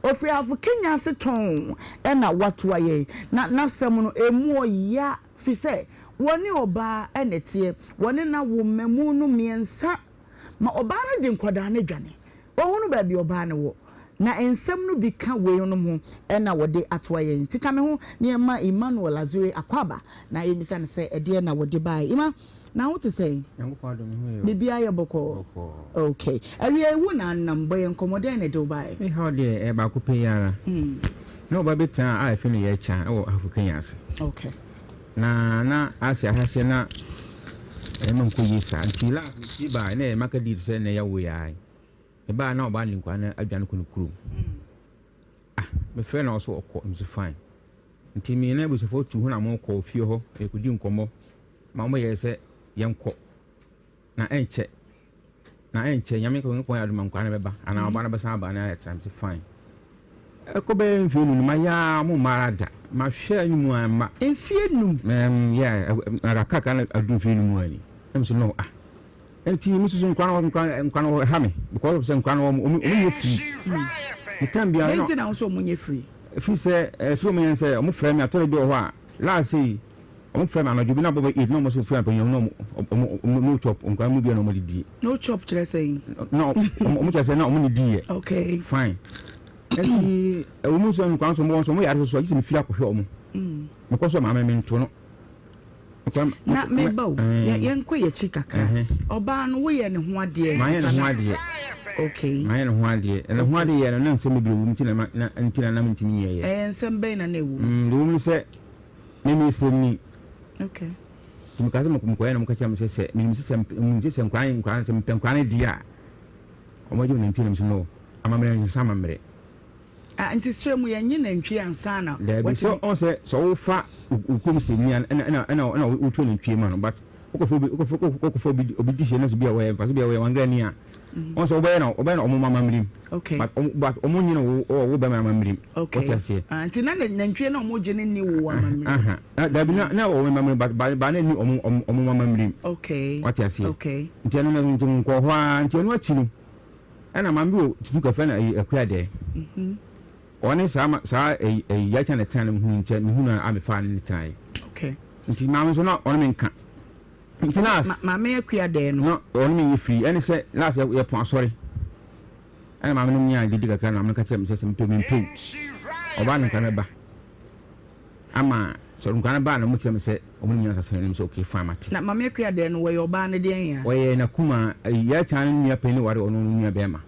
Ɔfiri Ahafo Kenya ase tɔnn na watoa yɛn. Na n'asɛm no, ɛmu ɔya firi sɛ wɔne ɔbaa na ɛteɛ. Wɔne no awo mmamu no mmiɛnsa ma ɔbaa no de nkwadaa no dwane. Ɔhunu baabi ɔbaa no wɔ. Na nsɛm no bi ka weinom ho na wɔde atoa yɛn. Nti ka me ho na yɛmma Emmanuel Azure akwaaba na yɛmmisa no sɛ ɛdeɛn na wɔde baeɛ. Emma, Na wo te sɛn? Nyankopɔn adom me ho yɛ o. Biribiara yɛ bɔkɔɔ? Bɔkɔɔ. Ok. Awiei wo na nam bɔ yɛn nkɔmmɔ, dɛn na ɛde wo baeɛ? Me haw deɛ ɛyɛ baako pɛ yi ara. Na ɔba bi tena a yɛfrɛ no Yɛkya wɔ Ahafo Kenya ase. Ok. Na na ase ahaseɛ na nneɛma nkɔ yie saa nti last mepie baa na ɛyɛ market day te sɛ nnɛ yɛwo yi ara yi. Mebaa na ɔbaa ne nkwadaa no adwane kɔ ne kurom. Ah, mefrɛ na ɔso ɔkɔ, mese fine. Nti me ne abusuafoɔ tu ho na mokɔ fie hɔ yɛkɔdi nkɔmmɔ ma wɔyɛɛ sɛ yɛnkɔ na ɛnkyɛ na ɛnkyɛ Nyame Nyankopɔn yɛ adom a nkwadaa no bɛba anaa ɔba no bɛsan aba na yɛtra. Mese fine. Ɛkɔ bɛyɛ mfeɛ num no mayɛ a ɔmo mma ara da. Mahwɛ anim a mma. Mfeɛ num? Um, yeah, kakra na adu mfeɛ num ani. Na mese no ah. Nti me susu nkwa no nkwa nkwa no ɛha me because of sɛ nkwa no wɔn wɔn nyɛ free. Me time biara no. Nti na wɔn nyɛ free. Ɛfiri sɛ ɛfiri wɔn yɛn sɛ wɔn frɛ me atɔre bi wɔ hɔ a last yi wɔn frɛ me anadwo bi na bɔ bɛ eight na wɔn so frɛ mpanyin na wɔn wɔn no chop nkwa mu bi na wɔn didi. No chop kyerɛ sɛ. Na wɔn kyerɛ sɛ na wɔn ne di yɛ. Okay. Fine. Nti ɛwɔ mu nso nkwa nso wɔn nso wɔn yare soso a gye sɛ me firi akɔhwɛ wɔn. Mekɔ so maame me nto no. Na meba o, yɛnkɔ yɛn akyi kakra. Ɔbaa no, woyɛ ne ho adeɛ? Mayɛ ne ho adeɛ. Okay. Mayɛ ne ho adeɛ. Na ne ho adeɛ yɛ no, na nsɛm bebree wɔ mu nti na na nti na na mentumi nyɛ yɛ. Ɛyɛ nsɛm bɛn na na ɛwɔ mu? Deɛ ɛwɔ mu ne sɛ, me meyɛ sremni. Okay. Nti mekaa sɛ mekɔyɛ na wɔka kyerɛ me sɛ sɛ menim sɛ sɛ menim sɛ sɛ nkwadaa nkwadaa sɛ mepɛ nkwadaa no deɛ a, wɔagye wɔn nantwie na mese no, amammerɛ nsesa amammerɛ. Ah nti serɛ mu yɛnye nantwie ansa na Daabi sɛ watumi. ɔn sɛ sɛ wofa wo kurom sɛ nua no ɛna ɛna ɛna ɛna wotua nantwie ma no but. wokɔfa obi wokɔfa wokɔfa obi obi di hyɛ na sɛ bi a wɔyɛ mfa so bi a wɔyɛ wangrani a mm-hmm. wɔn sɛ wobɛyɛ na wɔbɛyɛ na wɔn mama mmirim okay but wɔn but wɔn nyina wo wɔ wo bɛma ama mmirim okay wɔte aseɛ ah, nti na nantwie na wɔn gye ne ni wo ama mmirim dabi na na wɔn mama mmirim but ba ba na ni wɔn wɔn wɔn mama mmirim okay wɔte aseɛ okay nti ɛno na nti nkɔ hɔ ara nti ɛno akyi no ɛna maame bi wɔ tutu kɛfɛ na ɛyɛ akua dɛ mm-hmm. Ɔne saa ma saa ɛyi ɛyi yɛkyɛ ne tena no mehunu nkyɛ mehunu a mefaa ne ne tenaeɛ. Okay. Nti maame nso na ɔne me nka. Nti na Ma, maame akua dɛɛ no. Na ɔne me nyɛ firi ɛne sɛ last yɛ yɛpɔn asɔre. Ɛna maame no nyaa didi kakra na maame no ka kyerɛ me sɛ sɛ mepɛ mempɛ o. Ɔbaa no nkra mɛba. Ama sɛ nkra no baa na ɔmo kyerɛ me sɛ ɔmo ne me nya asase no ɛna me sɛ okay fine mate. Na maame akua dɛɛ no wɔyɛ ɔbaa no deɛn a? Ɔyɛ n'akumaa ɛyi yɛkyɛ no nua panyin ware ɔno no nua bɛɛma.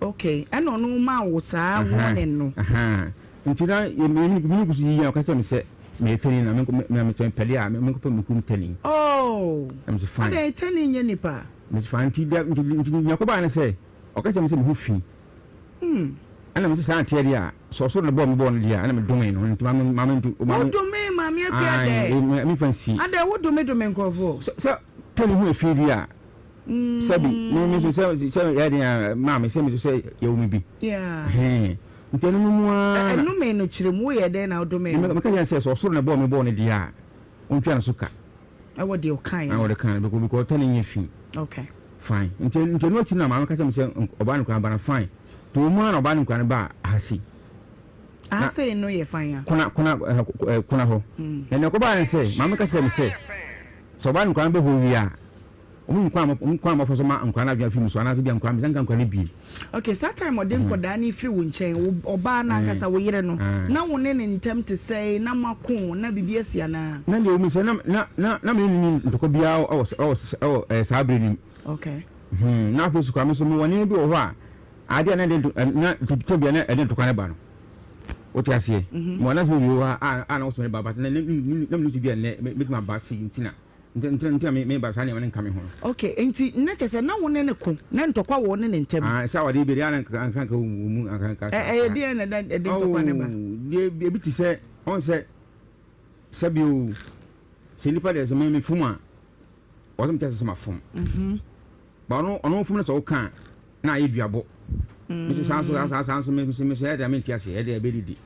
Ok, ɛna ɔno maa wo saa warning no. Ahaa, nti na me me gu so yiyi a ɔka kyerɛ me sɛ meyɛ tani na me me me sɛ mepɛ deɛ a me nkɔpɛ me kurom tani. Oh, Na me sɛ fine. Adɛn tani nyɛ nipa? Me sɛ fine nti deɛ nti nti nea ɛkɔbaeɛ ne sɛ ɔka kyerɛ me sɛ me ho fi. Ɛna me sɛ saa nteɛ deɛ a sɛ ɔsoro na bɔɔ me bɔɔ no deɛ a ɛna me domee no nti maame maame nti maame. Wo domee maame akua dɛ? Ae, me me fa nsie. Adɛn wo dome dome nkurɔfoɔ? Sɛ sɛ tani ho efi deɛ a. Sɛbi, me me nso sɛ sɛ yɛ den a maame sɛ me nso sɛ yɛwɔ me bi. Yeah. Nti ɛno no mu ara. Ɛnome no kyerɛ mu woyɛ dɛn na wodome no? Meka kyerɛ sɛ sɛ ɔsoro na ɛbɔɔ me bɔɔ no deɛ a ɔntwa no so ka. Ɛwɔ deɛ ɔkaeɛ. Ɛwɔ deɛ ɔkaeɛ because because ɔtɛ ne nyɛ fi. Okay. Fine. Nti nti ɛno akyi na maame ka kyerɛ me sɛ ɔbaa no kura ba no fine. Nti wɔn mu ara na ɔbaa no kura no ba ahasi. Ahasei no yɛ fine a. Kona kona kona hɔ. Na nea ɛkɔbaa ne sɛ maame ka kyerɛ me sɛ sɛ ɔbaa no kura no bɛ hɔ wie a. Wɔn kwan a wɔn kwan a wɔfa so ma nkwadaa no adwene afi mu so anaasɛ bi a nkwadaa no nka nkwadaa no bie. Okay, saa time ɔde nkwadaa no firi wo nkyɛn, wo ɔbaa no ankasa wo yere no, na wo ne ne ntam te sɛn, na moako, na biribi asi anaa? Na deɛ ɛwɔ mu sɛ na na na na me ne no nni ntɔkwa biara wɔ wɔ wɔ ɛɛ saa bere no mu. Okay. Hmm, na afei so koraa me nso mewɔ nneɛma bi wɔ hɔ a adeɛ a na ɛde na tɛ bia na ɛde ntɔkwa no ba no. Wote aseɛ? Mewɔ anasɛ bi wɔ hɔ a a na wɔsɔ ne ba but na na na na bi a nnɛ mɛtumi aba sei nti na Nti nti nti na me me ba saa nneɛma no nka me ho no. Okay, nti na kyerɛ sɛ na wo ne no ko, na ntɔkwa wɔ wo ne ne ntam. Ah, sɛ awadeɛ bi deɛ na nka nka nka wɔ mu nka nka saa. Ɛyɛ deɛ na ɛda ɛde ntɔkwa no ba. Oh, deɛ ebi te sɛ ɔn sɛ sɛbi o sɛ nipa deɛ sɛ me me fom a ɔsɛ me kyɛ sɛ sɛ ma fom. Mhm. Ba ɔno ɔno fom no sɛ ɔka na ayɛ duabɔ. Mm. Me so saa so saa saa so me me so ɛyɛ deɛ me nte aseɛ ɛyɛ deɛ ɛbɛdidi.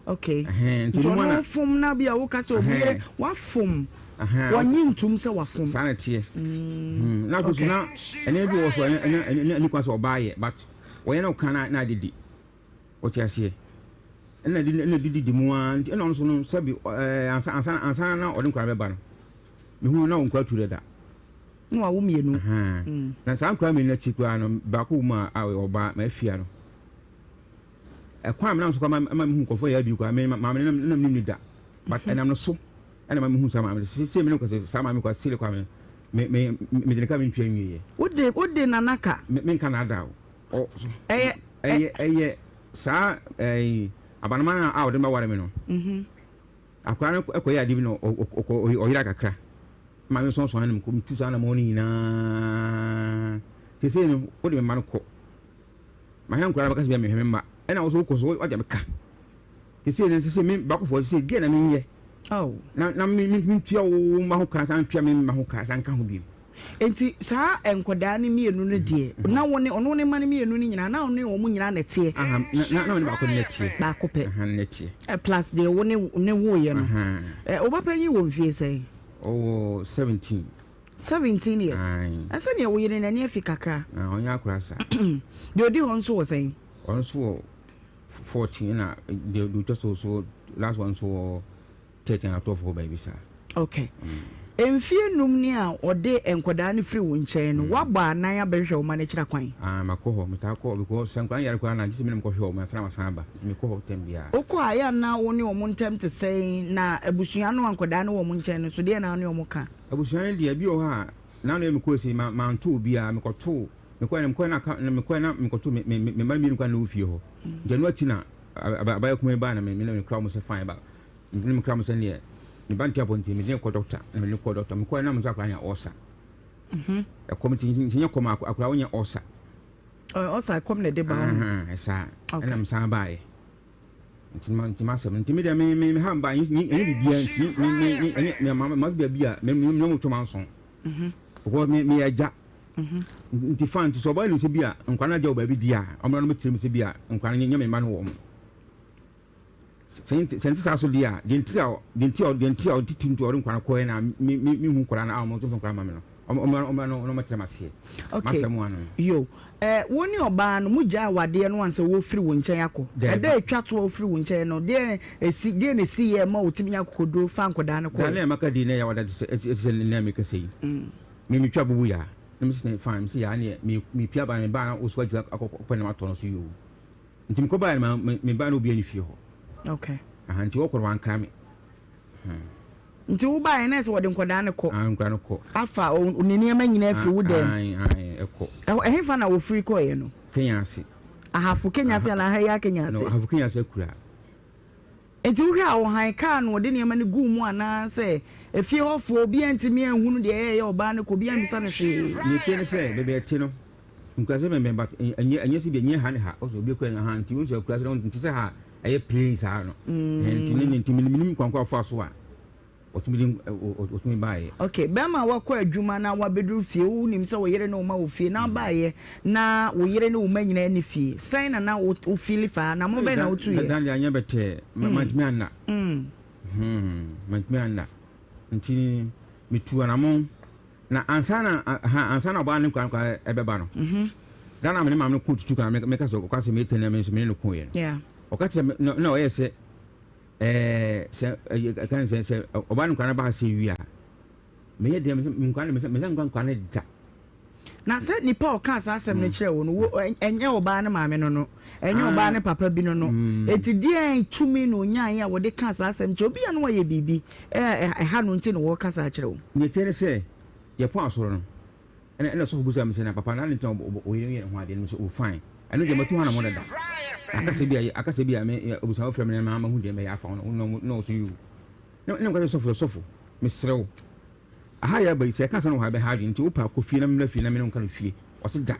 Okay. Nti ɔno fom na bi a woka sɛ obi yere wafom wɔnye ntum sɛ wafom. Saa na teɛ. Mm. Na afei so na ɛnɛ bi wɔ so ɛnɛ ɛnɛ ɛne kwan sɛ ɔbaa yɛ but wɔyɛ na ɔka na na adidi. Wɔte aseɛ. Ɛna di ɛna didi di mu ara nti ɛna ɔno so no sɛbi ɛɛ ansa ansa ansa na ɔde nkwa bɛba no. Mehu na nkwa tu dada. Na wawo mmienu. Na saa nkwa mmienu akyi koraa no baako wɔ mu a ɔbaa ma afia no. Ɛkwan a menam so koraa ma mehu nkurɔfoɔ yɛ abi koraa me maame no na menim no da but mhm. ɛnam no so ɛna ma mehu saa maame no sese me no kɔsɛ saa maame kɔ sele kwa me me me me de ne ka me ntua nwieɛ wode wode nana ka me me nka na ada o ɛyɛ ɛyɛ ɛyɛ saa ɛyi abanoma no a ɔde ma ware me no mhm. akora no ɛkɔyɛ ade bi na ɔkɔ ɔyera kakra maame sɔnsɔn anam kɔ metu saa na ma ɔno nyinaa sese no wode me ma no kɔ Mahwɛ nkwadaa no bɛka sɛ bia mehwɛ me mma ɛna wo so wokɔ so wagya me ka sese no sese me bakofoɔ sese deɛ na menyɛ na na me mentua wo mma ho ka san ntua me mma ho ka san nka ho bio. Nti saa nkwadaa no mmienu no deɛ mhm. na wo ne ɔno ne mma no mmienu no nyinaa na ɔne wɔn nyinaa na ɛteɛ. Na na ɔne baako no na ɛteɛ. Baako pɛ. Na ɛteɛ. Eh, plus deɛ wo ne ne woyɛ no. Eh, wo ba panyin wɔ mfie sɛn? Ɔwɔ 17. 17 years. Ɛsɛ nea wo yere n'ani afi kakra. Ah, ɔnyɛ akora saa. Deɛ odi hɔ nso wɔ sɛn? Ɔno nso wɔ 14 na deɛ ɔtwa so so last one nso wɔ 13 na 12 hɔ baabi saa. Okay. Mfie num ni a ɔde nkwadaa no firi wo nkyɛn no, woabɔ anan abɛhwehwɛ wo ma no akyira kwan? Ah, makɔ hɔ. Metaa kɔ because sɛ nkwadaa no yare koraa na gye sɛ me na mekɔhwɛ wɔn ansa na masan aba. Mekɔ hɔ tɛm biara. Wokɔ a, ɛyɛ a na wo ne wɔn ntam te sɛn? Na abusua no a nkwadaa no wɔ wɔn nkyɛn no nso, deɛn na wo ne wɔn ka? Abusua no deɛ, ebi wɔ hɔ a, n'ano yɛ mekɔɔ sei, ma manto obiara, mekɔtoo, mekɔɛ na mekɔɛ na aka, na mekɔɛ na mekɔtoo me me me mma mmienu koraa na ɛwɔ fie hɔ. Nti ɛno akyi na aba abayɛ kumaa yi baa na me me na mekura wɔn sɛ fine ba, me mekura wɔn sɛ neɛ me ba nte apɔ nti mede no kɔ dɔkta, na mede no kɔɔ dɔkta, mekɔɛ na mo nso akwadaa nya ɔɔsa. Ɛkɔm nti nti nyɛ kɔm akwadaa wonya ɔɔsa. Ɔɔsa ɛkɔm na ɛde ba ho. Ɛsaa, ɛna mesan baeɛ. Nti ma nti m'asɛm nti me deɛ me me me ha mba ɛnyɛ ɛnyɛ biribiara nti me me me ɛnyɛ me ma ma baabi a me me me mo twɛ ma nso. Because me meyɛ agya. Nti fa nti sɛ ɔbaa nim sɛ bi a nkwadaa no agya wɔ baabi di a, ɔmmra no mɛkyerɛ mu sɛ bi a nkwadaa no nyɛ me mma no wɔ mo. Sɛ nte saa so deɛ a, deɛ nti a deɛ nti a deɛ nti a ɔde tu nti ɔde nkwadaa no kɔɛ na me me me hu nkwadaa no a wɔn nso nkwadaa ma me no. Ɔmmra ɔmmra no na ɔmmɛkyerɛ me aseɛ. Okay. M'asɛm ano. Yo. Eh, wo ne ɔbaa no, mo gyaa awadeɛ no ansa wɔfiri wo nkyɛn akɔ? Daabi. Ɛda a ɛtwa toɔ a wofiri wo nkyɛn no, deɛn ɛsi, deɛn na ɛsiiɛ ɛma wotumi nya akokoduro faa nkwadaa no Da kɔeɛ? no a maka dii na ɛyɛ awada te sɛ ɛte sɛ nnɛ a mekasa yi. Me metwa bubu yaa. Na mese sɛ fine, mese yaa neɛ me mepia ba no mebaa na woso agyina akɔ kɔpɛ nam atɔ no so yoo. Nti mekɔ baeɛ no ma me mebaa na obiara nni fie hɔ. Okay. Aha nti wɔkɔ no wankra me. Hmm. Nti wo baeɛ na ɛsɛ wɔde nkwadaa no kɔ. Ah nkwadaa no kɔ. Afa ne nneɛma nyinaa afiri wo dɛm. Ae ae ɛkɔ. Ɛhɔ ɛhefa na wɔfiri kɔeɛ no? Kenya ase. Ahafo Kenya ase anaa ha yi ara Kenya ase? No Ahafo Kenya ase akura. Nti wohwɛ a ɔhan kaa no ɔde nneɛma no guu mu anaa sɛ efie hɔfoɔ obiara ntumi anhunu deɛ ɛyɛɛyɛ ɔbaa no kɔ obiara ammisa no hwee? Nea ɛteɛ ne sɛ baabi a ɛte no nkuraase bɛnbɛn but ɛnyɛ ɛnyɛ sɛ bi ɛnyɛ ha ne ha ɔsɛ obi kura ha nti wohu sɛ akuraase no nte sɛ ha a ɛyɛ plain saa no nti ne nti menim kwan ko a ɔfa so a ɔtumi de ɔtumi baeɛ. Okay, bɛrima a wakɔ adwuma na wabɛduru fie, wonim sɛ wo yere ne wo mma wɔ fie na wobaeɛ na wo yere ne wo mma nyinaa nni fie, sɛn na na wo feeli faa? Anammɔn bɛn na wotuiɛ? Da deɛ anyɛ bɛtɛɛ, mantumi anna. Mantumi anna. Nti metuu anammɔn. Na ansa na ha ansa na ɔbaa ne nkwa nkwa ɛbɛba no, da na me ne maame no ko tutu kan meka sɛ ɔka sɛ mete na me nso me ne no koeɛ no. Ɔka kyerɛ me na ɔyɛ sɛ Ɛɛ sɛ ɛyɛ ɛka ne sɛ sɛ ɔbaa no nkwa no ba ase wie a meyɛ deɛ mesɛ nkwa no mesɛ mesɛ nkwa nkwa no da. Na sɛ nipa a ɔkaa saa asɛm no kyerɛ wo no wo ɛnyɛ ɔbaa no maame no no ɛnyɛ ɔbaa no papa bi no no eti deɛn tumi na onyaeɛ a wɔde kaa saa asɛm kyerɛ obi a na wayɛ biribi ɛha no nti na wɔka saa kyerɛ wo. Nea ɛteɛ ne sɛ yɛpɔn asɔre no Ɛna ɛna sɔfo bisa me sɛ na papa na ne nti na ɔyere yɛ ne ho adeɛ no sɛ oh fine ɛno deɛ matu hɔ anamɔ dada akasa bi a akasa bi a me abusuafo frɛ me na ma mahu deɛ mɛyɛ afa ho no na na ɔso yiw na na mekɔsɛ sɔfo sɔfo mesrɛ wo aha yɛ aba yi sɛ ɛka sɛ no wɔ ha bɛha adwene nti wopɛ akɔ fie na mmra fie na me ne wo nka no fie ɔse da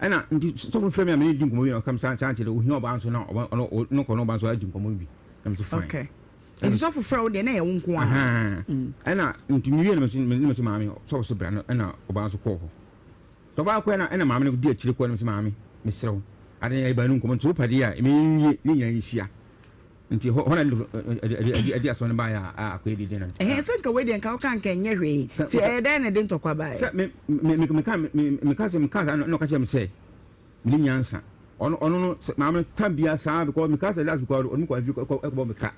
ɛna nti sɔfo frɛ me a me ne di nkɔmmɔ bi na ɔka me saa saa nti ohia ɔbaa nso na ɔba ɔno no kɔ no ɔbaa nso adi nkɔmmɔ bi na me so fine okay. Nti sɔfo frɛ wo deɛ na ɛyɛ wo nko ara. Ɛna nti mewie no me me so maame sɔfo so bra no ɛna ɔbaa nso kɔɔ hɔ. Nti ɔbaa kɔɛ na ɛna maame no di akyire kɔɛ no me so maame mesrɛ wo ade yɛ ba no nkɔmɔ nti wo padeɛ a ɛmɛ nwie ne nyinaa nhyia. Nti hɔ hɔ na ɛde ɛde asɛm no baeɛ a akɔyɛ dede no. Ɛhɛn sɛ nka wei deɛ nka woka nka ɛnyɛ hwee nti ɛyɛ dɛn na ɛde ntɔkwa baeɛ? Sɛ me me me meka me meka sɛ meka saa na ɔka kyerɛ me sɛ menim nyansa ɔno ɔno no sɛ maame no tam bia saa because meka sɛ last because ɔno kɔ afi kɔ ɛkɔbɔ me ka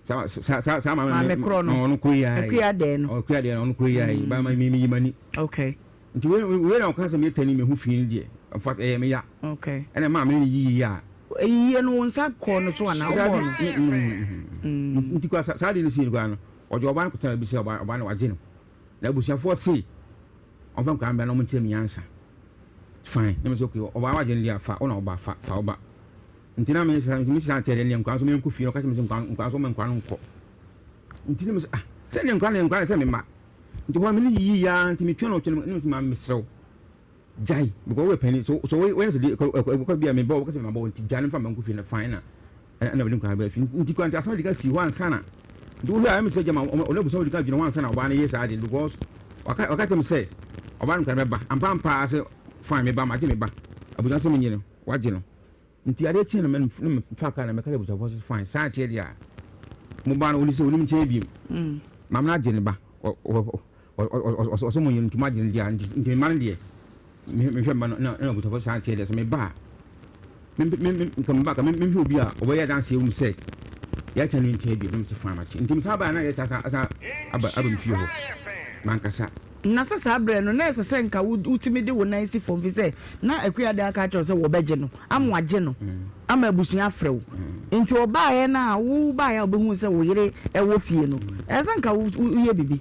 saa saa saa saa maame maame korɔ no ɔno koro yi ayi akua dɛn no ɔkua dɛn no ɔno koro yi ayi ba ma mi mi yi mani okay nti wei wei na ɔka sɛ mi tani mi ho fi ne deɛ in fact ɛyɛ me ya okay ɛna maame no yi yi a eyie no wo nsa kɔɔ no so anaa wobɔɔ no nti kora saa deɛ no sii no koraa no ɔgye ɔbaa no kɔtena bi sɛ ɔbaa ɔbaa no wagye no na abusuafoɔ se Ɔmfa nkwadaa mbra na ɔmo nkyerɛ me nyansa. Fine. Na me sɛ okay, ɔbaa wagye no deɛ a fa, wo na ɔba, fa, fa ɔba. Nti na me sɛ, me sɛ kyerɛ deɛ nkwadaa nso menkɔ fie na ɔka kyerɛ me sɛ nkwadaa nkwadaa nso ɔma nkwadaa no nkɔ. Nti na me sɛ ah, sɛ deɛ nkwadaa no nkwadaa no sɛ me mma. Nti hɔ me ne yiyi yaa nti metwɛn ɔtwɛn no, na me sɛ maame mesrɛ wo. Gyae, because woyɛ panin, so so woyɛ sɛ deɛ ɛkɔ bi a mebɔ, wɔka sɛ mabɔ nti gyae no mfa mma nkɔ fie no fine na ɛna wɔde nkwadaa baa fie. Nti kura nti asɛm de ka si hɔ ansa na nti wohwɛ a ɛmi sɛ gyama ɔno abusua wɔde ka dwene ho ansa na ɔbaa no yɛ saa de because waka waka kyerɛ me sɛ ɔbaa no nkwadaa bɛba ampa ampa sɛ fine me ba magye me ba abusua sɛ menye no wagye no nti adeɛ kyɛn no mɛ fa kaa na mɛka sɛ abusuafoɔ sɛ fine saa ateɛ deɛ a mo ba no wɔn sɛ wɔnim nkyɛn biem maame no agye ne ba ɔsɛ mo nyɛ nti mo agye no deɛ a nti mma no deɛ mehwɛ mma no na na abusuafoɔ saa nkyɛn deɛ sɛ meba a nka meba ka mehwɛ obi a ɔbɛyɛ adanseɛ wɔ mu sɛ yɛakyɛ no nkyɛn bio na mesɛ fine mate nti mesan baa na yɛkyɛ asan asan aba aba me fie hɔ mankasa. Na sɛ saa berɛ no na ɛsɛ sɛ nka wotumi de wo nan si fam fi sɛ na Akua de aka akyerɛ wo sɛ wɔbɛgye no ama wagye no ama abusua afrɛ wo nti ɔbaeɛ no a wobaeɛ a wobɛhuu sɛ wo yere wɔ fie no ɛsɛ sɛ nka woyɛ biribi.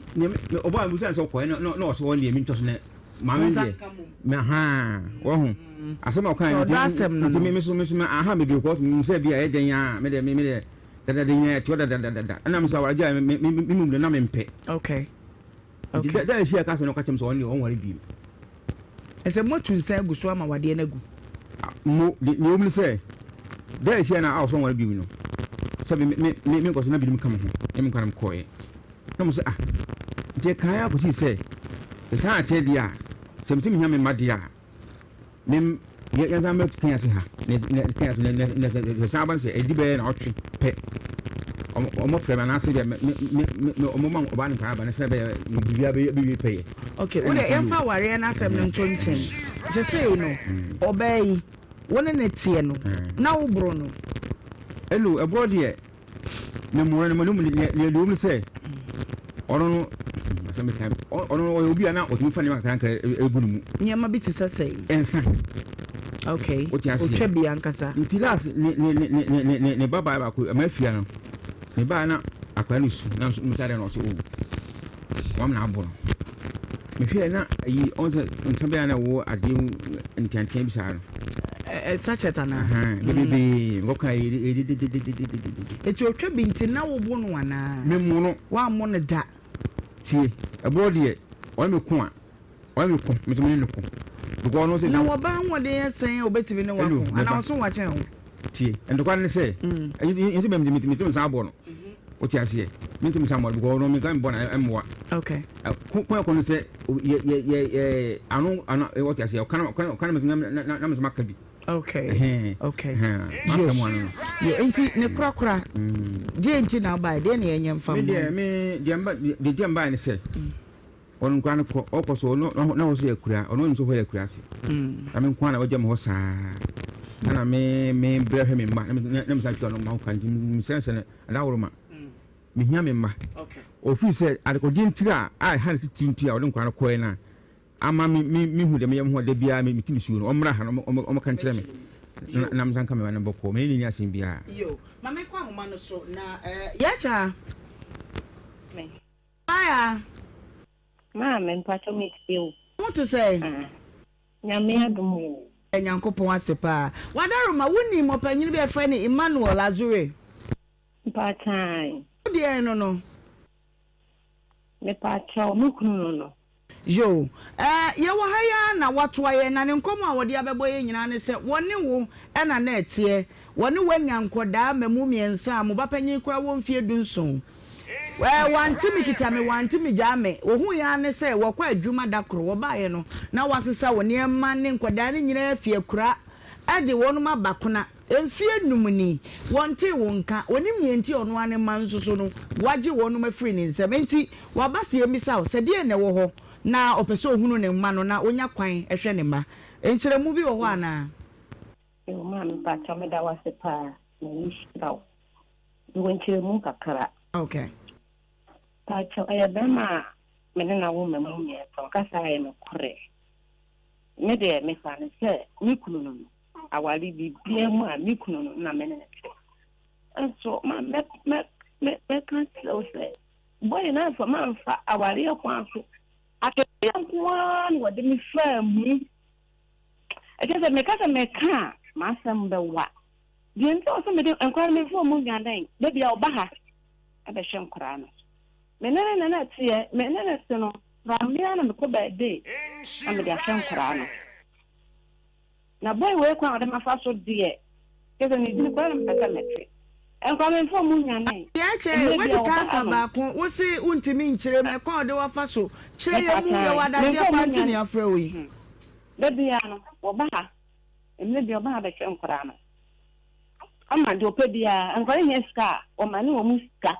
Ɔbaa mebusa no sɛ ɔkɔɛ na ɔsɛ ɔno deɛ mentwa so na maame deɛ me ahaa wɔho asɛm a ɔkae no nti me so me so aha me because me sɛ bi a ɛyɛ dɛn a me deɛ me deɛ dadada nyinaa ɛte hɔ dadadada ɛna me sɛ aware gya me me me mum de na mempɛ. Okay. Nti da da ɛsi ɛka sɛ no ɔka kyɛm sɛ ɔne ɔnware biem. Ɛsɛ moatu nsa agu so ama wadeɛ no agu. Mo de nea ɛwom ne sɛ da ɛsi na a ɔsɛ ɔnware biem no sɛ me me me me nkɔ so na binom ka me ho ne me nkwa na mekɔɛ na mo sɛ ah. Nti ɛkae ara kɔsii sɛ, sɛ saa na ɛteɛ deɛ a, sɛ mese mehia me mma deɛ a, me yɛ yɛnsan mmɛ Kenya ase ha na na Kenya ase na na na sɛ sɛ san ba no sɛ ɛdi bɛyɛ na ɔtwe pɛ ɔmo ɔmo frɛ me anaasɛ deɛ me me me me ɔmo ma ɔbaa no nkwadaa aba no sɛ bɛyɛ biribiara bɛyɛ bɛwie pɛyɛ. Okay, wo Ɛna deɛ mete yɛmfa yoo. awareɛ no asɛm no nto nkyɛn. Sesei no, ɔbaa yi, wo ne no teɛ no, na woboro no? Hello, ɛborɔ deɛ Ne mmorɔ no mu no deɛ deɛ ɛwɔ mu sɛ ɔno no asɛm bi kan ɔno no ɔyɛ obi a na ɔtumi fa nneɛma kakra nkra egu ne mu. Nneɛma bi te sɛ sɛn? Nsa. Okay. Wote aseɛ. Otwa bi ankasa. Nti last ne ne ne ne ne ne ne ba baa baako ɛma afia no ne baa na akwadaa no su na nso musa dɛ na ɔsɛ o wɔn na abɔ no mehwɛ na ayi ɔn sɛ nsa bɛyɛ na ɛwɔ adeɛ mu nteantea bi saa no. Ɛ sachet anaa. Bebrebe nkɔka edededededede. Eti otwa bi nti na wobo no anaa. Memo no. Wammo no da. Tie ɛboɔ deɛ ɔne me ko a ɔne me ko me nso me ne no ko because ɔno sɛ. Na wɔba ahoɔden yɛ sɛn a obetumi ne wako anaa ɔso wakyɛn wo. Tie ntɔkwa ne sɛ ɛnyɛ sɛ mɛ metumi nsa abɔ no wote aseɛ mentumi nsa mmɔ no because ɔno menka mbɔ no ɛmmoa. Okay. Ko ko ɛkɔ no sɛ yɛ yɛ yɛ yɛ ano ano wote aseɛ ɔka na ɔka na na na na mesɛ maka bi. Okay. Okay. Masɛm ano no. Yo nti ne korakora deɛ nti na ɔbae deɛ na yɛnyɛ mfa Me deɛ me deɛ mba deɛ deɛ mbae ne sɛ ɔno nkora no kɔ ɔkɔ so ɔno na hɔ so yɛ akura ɔno ɔnim sɛ hɔ yɛ akura ase na me nko ara na wagya me hɔ saa ɛna me me brɛ hwɛ me mma na me na me san tua no mma ho ka nti me srɛ sɛ adaworo ma mehia me mma ofiri sɛ adekɔdeɛ ntiri a a ɛha ne titiri nti a ɔde nkora no kɔɛ no a ama me me mehu deɛ meyɛ me ho da biara me ti nsuo no ɔmmra ha no ɔmmɛka nkyerɛ me na na me san ka me ma no bɔkɔɔ me ne ne ni asɛm biara. Yo, ma me kɔ ahoma no so na eh, yɛkya. Maya. Maame mpakyɛw me tie wo. Wo te sɛn? Ah Nyame adom oo. Yɛda Nyankopɔn ase paa. Wadaroma, wo nim ɔpanyin bi a yɛfrɛ no Emmanuel Azure? Mpakyɛw. Wo deɛn no no? Mepakyɛw, me kunu no no. Yoo. Ɛɛ, yɛwɔ ha yi ara na watoa yɛn, na ne nkɔmmɔ a wɔde abɛbɔ yɛn nyinaa ne sɛ wɔne wo na na ɛteɛ. Wɔne wo anya nkɔdaa mmamu mmiɛnsa a mo ba panyin koraa wɔ mfeɛ dunson. Ɛɛ, wante me kita me, wante me gyaa me. Wɔhuiɛ ara ne sɛ wɔkɔ adwuma da koro, wɔbaeɛ no, na wɔasesa wo nneɛma ne nkɔdaa no nyinaa afi akuraa de wɔnom aba Kona. Mfeɛ num ni, wɔntee wo nka. Wɔnim nea enti a ɔno ara ne mma nso so no, woagye wɔnom afiri ne nsam. Enti, waba sɛ yɛmmisa wo sɛ, deɛn na ɛwɔ hɔ na ɔpɛ sɛ ɔhunu ne mma no na ɔnya kwan hwɛ ne mma? Nkyerɛmu bi wɔ hɔ anaa? Yoo maame mpakyɛw meda wo ase paa Nyame nhyira wo. Mewɔ nkyerɛmu kakra. Okay. Mpakyɛw ɛyɛ bɛrima a me ne no awo mma mu mmiɛnsa ɔka saa ɛyɛ nokorɛ. Me deɛ mefa no sɛ me kunu no no aware biribiara mu a me kunu no na me ne no te. Nso ma mɛ mɛ mɛ mɛka kyerɛ wo sɛ bɔyɛ no amfa mamfa awareɛ kwan so atɛteɛ nko ara na wɔde me faa mu. Ɛkyɛ sɛ meka sɛ mɛka a m'asɛm bɛwa. Deɛ nti a ɔsɛ mede nkwadaa no memfa wɔn nnwane da bi a ɔba ha ɛbɛhwɛ nkwadaa no. Me ne no na na ɛteɛ, me ne no te no, koraa me ara na mekɔ baabi na mede ahwɛ nkwadaa no. Na boy wei kwan a ɔde mafa so deɛ, kyerɛ sɛ ne dini koraa na mepɛ sɛ mete. Nkwadaa no memfa wɔn nnwane. Deɛ ɛkyɛ, Mmerɛ bi wadi a kan ɔba aka ha no. baako, wo se wontumi nkyerɛ mu, ɛkwan a ɔde wo afa so, kyerɛ yɛn mu, Mepataae, yɛwɔ adagyeɛ memfa paa wɔn nti na nnwane. yɛafrɛ wo yi. Da biara no, wɔba ha, mmerɛ bi a ɔba ha bɛhwɛ nkwadaa no. Ama deɛ ɔpɛ biara, nkwadaa no hia sika a, ɔma ne wɔn sika.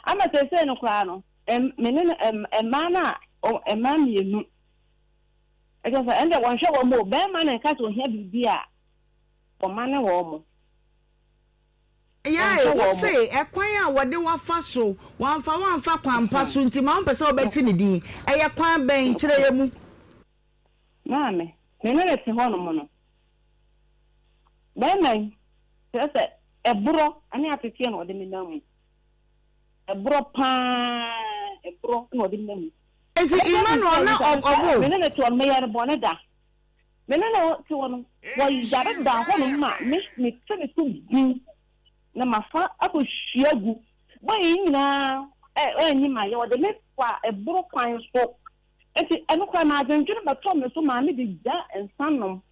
Ama seesei no koraa no, me ne no, mmaa no a, mmaa mmienu. Ɛkyɛ sɛ ɛnde wɔnhwɛ wɔn o, bɛrima na ɛka sɛ ohia biribi a, wɔma ne wɔn mo. Yae, Wɔnhwɛ wo wɔn mo. se ɛkwan a wɔde wo afa so, wɔamfa wo amfa kwan pa so nti ma wompɛ sɛ wobɛte ne din. Ɛyɛ kwan bɛn? Kyerɛ yɛn mu. Maame, me ne no te hɔnom no, bɛrima yi, kyerɛ sɛ ɛborɔ ne ateteɛ na ɔde me nam mu. Ɛborɔ paa, ɛborɔ na ɔde me nam mu. Enti Emmanuel na ɔbo wo? Me ne no te hɔ no, meyɛ no bɔne da. Me ne no te hɔ no, wɔyare da hɔnom ma me, mete ne so bin na mafa akɔhwie agu. Bɔyɛ yi nyinaa anyi mayɛ, ɔde me fa ɛboro kwan so. Enti ɛno koraa na adwendwene bɛtɔɔ me so maa mede gyaa nsa nom.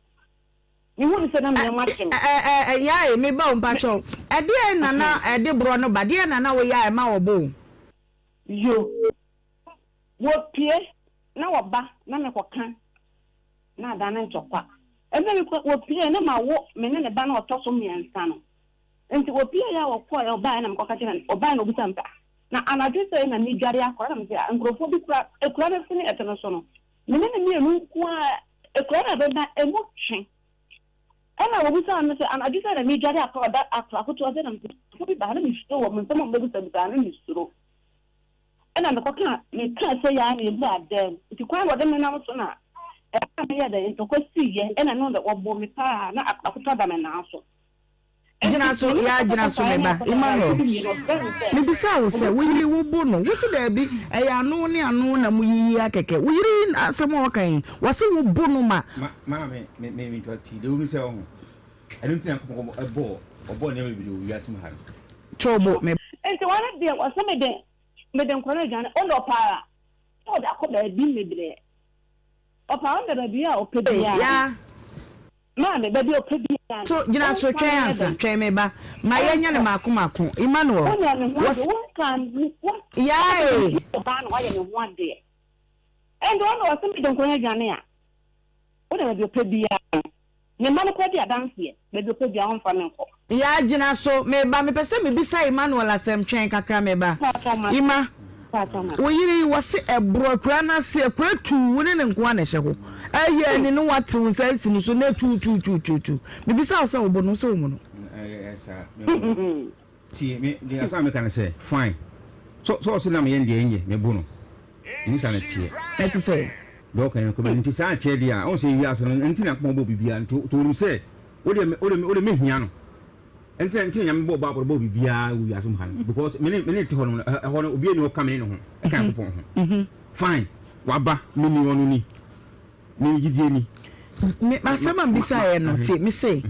Mehuu no sɛ na me yam ahye me. Ɛ-ɛ-ɛ, Yae, me ba o, mpakyɛw, ɛdeɛn na na ɛde borɔ no ba? Deɛn na na woyɛ a ɛma wɔbo wo? Yo. Wɔpue na wɔba na mekɔka na adane ntɔkwa. Ɛberɛ bi koraa wɔpueeɛ na mawo me ne ne ba no a ɔtɔ so mmiɛnsa no. Nti wɔpueeɛ a wɔkɔeɛ ɔbaeɛ na mekɔka kyerɛɛ no, ɔbaeɛ na ɔbisaa me sɛ, ah, na anadwo sɛn na medware akɔ? Ɛna mese, ah, nkurɔfoɔ bi koraa, akura no sene ɛte no so no, me ne no mmienu nko ara, akura no a ɛbɛba ɛmu twe. Ɛna wɔbisaa me sɛ, anadwo sɛn na medware akɔ ɔda akora ketewa sɛ na mese, nkurɔfoɔ bi baa na mesuro wɔn, nsɛm a wɔbɛbisabisaa no na mesuro. Ɛna mekɔkaa, mekaa sɛ yaa na yɛwuraa dan mu. Nti kwan a wɔde me nam so na ɛmaa meyɛɛ dɛn, ntɔkwa siiɛ, ɛna ɛno deɛ wɔbɔɔ me paa na akɔtɔ da me nan so. Gyina so, yaa gyina so me ba, Emmanuel. Mebisaa wo sɛ, wo yere wo bo no, wo se daabi, ɛyɛ ano ne ano na mo yiyi akɛkɛ. Wo yere yi asɛm a ɔka yi, wɔse wo bo no ma. Ma, maame, me, me, me, ti, deɛ wohu sɛ ɔho. Ɛno nti na Nyankopɔn bɔɔ, ɔbɔɔ nneɛma bebree wɔ wiase mu ha no. To bo, me. Nti wɔn deɛ wɔsɛ mede mede nkwadaa no aduane ɔna ɔpɛ ara na ɔde akɔ baabi mebrɛ ɔpɛ ara ɔda baabi a ɔpɛ biara Ya. maame baabi a ɔpɛ biara So gyina so ɔmfa twɛn me nyɛ ansa dɛn twɛn me ba ma yɛnyɛ no ɔnkɔ maako maako Emmanuel wonya me ho wɔs adeɛ wonka wo Yaa ee. ɔbaa na wayɛ me ho adeɛ ɛnde ɔna ɔsɛ mede nkwadaa no aduane a wode baabi ɔpɛ biara no Ne mma no koraa di adanseɛ, baabi ɔpɛ biara ɔmfa me nkɔ. Yaa gyina so, meba, mepɛ sɛ mebisa Emmanuel asɛm, twɛn kakra meba. Emma, wo yere yi wɔse ɛborɔ akura no ase, akura tuu, wo ne no nkoa na ɛhyɛ hɔ, ɛyɛ ani no wate wo nsa asi no so na tuutuutuutu, mebisa wo sɛ wo bo no, wo sɛ wo mu no? Ɛyɛ saa, me bo no. Tie, me, deɛ asɛm a meka ne sɛ, fine, sɛ, sɛ ɔse na meyɛ no deɛ ɛnyɛ, me bo no. Ɛnyɛ saa na ɛteɛ. Ɛte sɛ? Deɛ ɔka yɛn kɔ bɛ, nti saa ɛteɛ deɛ a, ɔhu sɛ wiase no, nti na Nyankopɔn bɔɔ biribiara, nti, nti ɔnim sɛ, wo deɛ, wo deɛ, wo deɛ mehia no. Nti na, nti na Nyame bɔɔ Bible, bɔɔ biribiara wɔ wiase mu ha no, because me ne, me ne te hɔ no, ɛhɔ no, obiara ni ɔka me ne ne ho, ɛka Nyankopɔn ho. Fine, waba, me ni, ɔno ni. Me gyidie ni. Me asɛm a mebisaeɛ no tie me se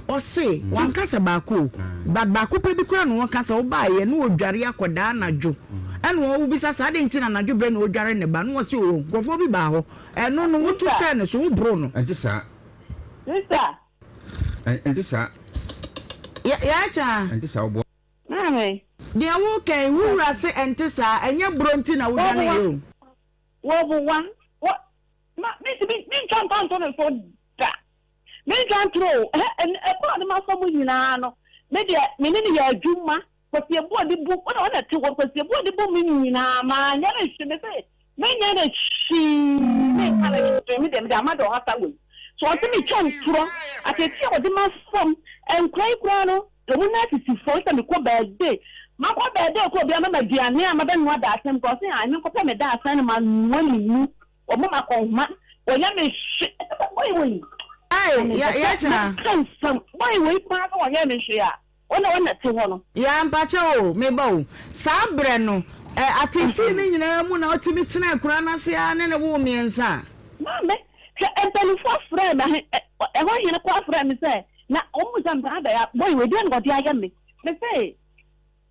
ɔse wanka sɛ baako o but baako pɛ bi koraa na ɔka sɛ wobaeɛ na ɔdware akɔdaa anadwo ɛna wobisa sɛ adɛn nti na anadwo berɛ na ɔdware ne ba na ɔse o nkurɔfoɔ bi baa hɔ ɛno no woto hyɛɛ ne so woboro no. Ɛnte saa. Sister. Ɛnte saa. Yɛakya. Ɛnte saa woboa. Maame. Deɛ woka yi wo wura se ɛnte saa ɛnyɛ borɔ nti na wodwaneeɛ o. Wɔboa. Wɔ Ma mentumi mentwa ntɔ nto ne so da. Mentwa ntoro o. Ɛhɛ ɛn ɛkɔ a ne ma fa mu nyinaa no, me deɛ me ne no yɛ adwuma. Kwasi Abuo de bu, wo na wo na ɛte hɔ, Kwasi Abuo de bu me nyinaa, manyɛ no hwee, me se menyɛ no hwee, menka no hwee, me deɛ mede ama deɛ ɔhata wei. So ɔse metwa ntorɔ, ateetee a ɔde ma fam, nkora yi koraa no, wɔn nan sisi fam sɛ mekɔ birthday, makɔ birthday kɔ obi ama me aduane a mabɛnoa dadesɛn koraa, ɔse ae menkɔpɛ me dadesɛn no manoa ne mu. Wɔma me akɔnhoma, wɔyɛ me hwe, boy wei. Ae, Na yɛ, mepɛ sɛ yɛkyena. meka nsɛm, boy wei paa sɛ wɔnyɛɛ me hwee a, wo na wo na te hɔ no. Yaa, mpakyɛw o, me ba o, saa berɛ no, ɛ, ateetee no nyinaa mu na wotumi tenaa akuraa no ase ara ne no woo mmiɛnsa a? Maame, hwɛ, mpanimfoɔ frɛɛ me, ahe, ɛ, ɛhɔ hene koraa frɛɛ me sɛ, na wɔn bisa me sɛ, adɛn, a, boy wei, deɛn na ɔde ayɛ me? Mese,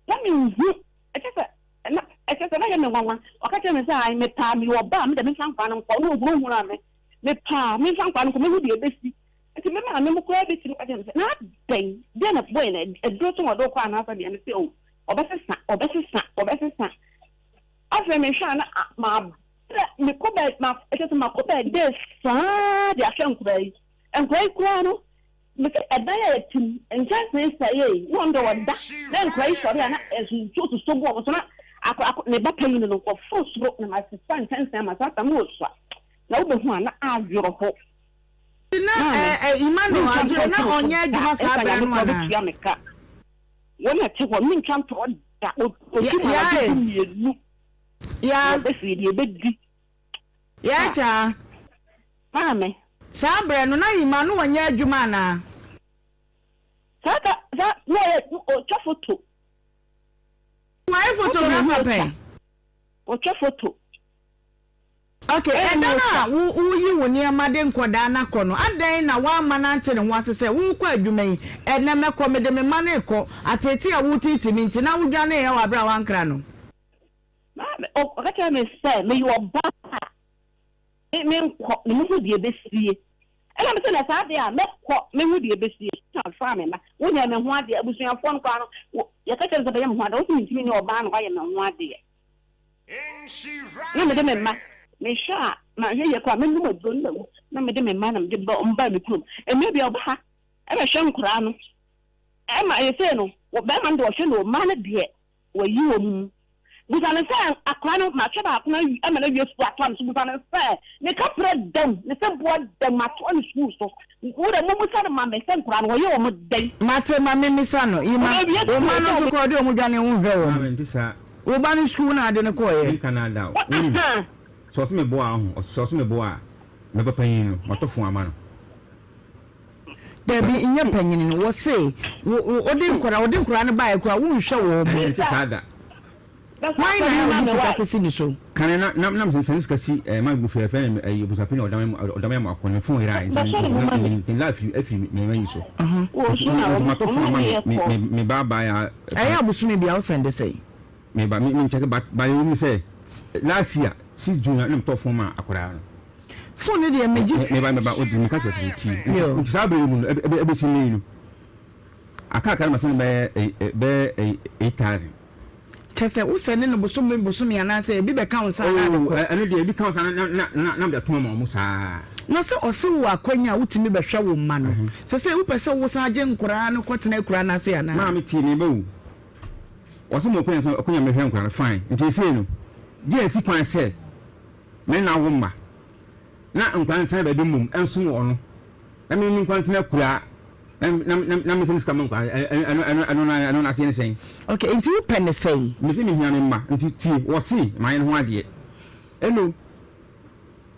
na menhu, ɛkyɛ sɛ, na, ɛkyɛ sɛ na ɛyɛ me nwanwa. Ɔka kyerɛɛ me sɛ, Ae, mepɛ a, meyɛ ɔbaa a, me deɛ memfa nkwadaa no nkɔ. Na ɔhunahunaa me. Mepɛ a, memfa nkwadaa no nkɔ, mɛhu deɛ ɛbɛsi. Nti me maame mo koraa bɛtumi ka kyerɛɛ me sɛ, na adɛn, deɛn na boy no, aduro so na ɔde wo kɔ anaasɛ deɛn? Mese, oh, ɔbɛsesa, ɔbɛsesa, ɔbɛsesa. Afei mehwɛ a na mabrɛ, mekɔ bɛ, ma, ɛkyɛ sɛ makɔ bɛɛdee saa de ahwɛ nkwadaa yi. Nkwadaa yi koraa no, Mese ɛdan a yɛte mu, nkyɛnsee sɛee, na wɔn deɛ wɔda, na nkwadaa yi sɔre a na nsuo sosɔ gu wɔn so, na akɔ akɔ ne ba panyin no wɔforo soro na masesa nkyɛnsee ama saa tam na wɔsua, na wobɛhu a na awerɛho. Nti na Maame, ɛ ɛ Emmanuel mentwa Adjei ntorɔ na nto wo so ɔnyɛ da, adwuma saa ɛnsa berɛ Nyame no koraa anaa? bɛtua me ka. Wɔn na ɛte hɔ, mentwa ntorɔ da, Ya ɔdi mu anadwo yae du mmienu, na ya. wɔbɛfiri deɛ ɛbɛdi. Yaa kyaa. Maame. Saa berɛ no, na Hima no ɔnyɛ adwuma anaa? Saa ta saa na ɔyɛ ɔtwa foto. Wayɛ Foto na photographer ɔtwa. pɛn? Ɔtwa foto. Ok, Ɛna ɛda no ɔtwa. a wo woyi wo nneɛma de nkɔdaa no akɔ no, adɛn na woamma no ante ne ho ase sɛ worekɔ adwuma yi, ɛnnɛ mɛkɔ, mede me mma no rekɔ, ateetee a woreteetee me nti na wodwaneeɛ wɔ aberɛ a woankra no? Maame, ɔka kyerɛɛ me sɛ meyɛ ɔbaa a me menkɔ na mehu deɛ ɛbɛsie. Ɛna mese na saa deɛ a mɛkɔ mehu deɛ ɛbɛsie. Na mefaa me mma. Wonyɛɛ me ho adeɛ. Abusuafoɔ no koraa no, yɛka kyerɛ me sɛ bɛyɛ me ho adeɛ. Wose mentumi nyɛ ɔbaa na woayɛ me ho adeɛ. Na mede me mma, mehwɛ a manhwɛ yie koraa a mɛnom aduro no mawu. Na mede me mma na mede ba wɔn baa me kurom. Mmerɛ bi a wɔba ha bɛhwɛ nkwadaa no. Ɛma seesei no, barima no deɛ ɔhwɛ no o, mmaa no deɛ Wayi wɔn mu. Bisa no sɛ, Akwadaa no, mahwɛ baako no awie ama no awie sukuu atoa no so. Bisa no sɛ, Ne kaprɛ da mu? Ne sɛmpoa da mu? Matoa no sukuu so. Wo deɛ, mommisa no ma me sɛ nkwadaa no, wɔyɛ wɔn dɛn? Mate, ma memmisa no. Yima, Wɔawie wo sukuu mma no sɛ nso kɔ, ɔde wɔn dwane, wonhwɛ Maa wɔn. mente saa. Wo ba no sukuu na ade no kɔeɛ. Menka no ada o. Wonim, sɛ ɔse meboa a, ɔho, sɛ ɔse meboa a, mɛba panyin no, matɔ fon ama no. Dabi, nyɛ panyin no. Wɔse wo wo wode nkwadaa wode nkwadaa no baeɛ koraa wonhwɛ wɔn mo. Ɛnte saa da. Hwan na ɛyɛ a wode sika kɔsi ne so? Kane na na na mesane sika si eh, ma gu fɛ fɛ eh, obusapin na ɔdama ɔdama mu akɔ ne fon yera nti nti nti la afiri afiri me ma yi so. Nti nti matɔ fon ama me me me ba ba ya. Ɛyɛ abosome bia wo sɛnde sɛn? Me ba me me nkyɛke ba ba yɛ mu sɛ last year 6 June na metɔ fon ma akwadaa no. Phone no deɛ megye. Me ba me ba odi me ka kyerɛ sɛ ti. Nti saa bere mu no ebe ebe si ne no. Aka aka ma sɛ bɛyɛ bɛyɛ 8000. Kyɛ sɛ wo sɛ ne no bosome bosome anaasɛ ebi bɛka wo nsa anaa de kɔ. Ɛno deɛ ebi ka wo nsa na na na na mede ato ama wɔn saa. Na sɛ ɔse wo akwanya a wotumi bɛhwɛ wo mma no sɛ sɛ wopɛ sɛ wosan gye nkoraa no kɔtena akuraa no ase anaa. Maame tie me ba o. Ɔse mo akwanya sɛ akwanya mehwɛ nkoraa no fine nti esei no deɛ esi kwan sɛ me na wo mma na nkwadaa no tena baabi mmom nsom ɔno na me me nkwadaa no tena akuraa na na na na mesɛ me sika ma nkwadaa ɛno ɛno ɛno na ɛno n'aseɛ ne sɛn. Okay, nti wopɛ ne sɛn? Mese mehia me mma nti tie wɔse mayɛ ne ho adeɛ ɛno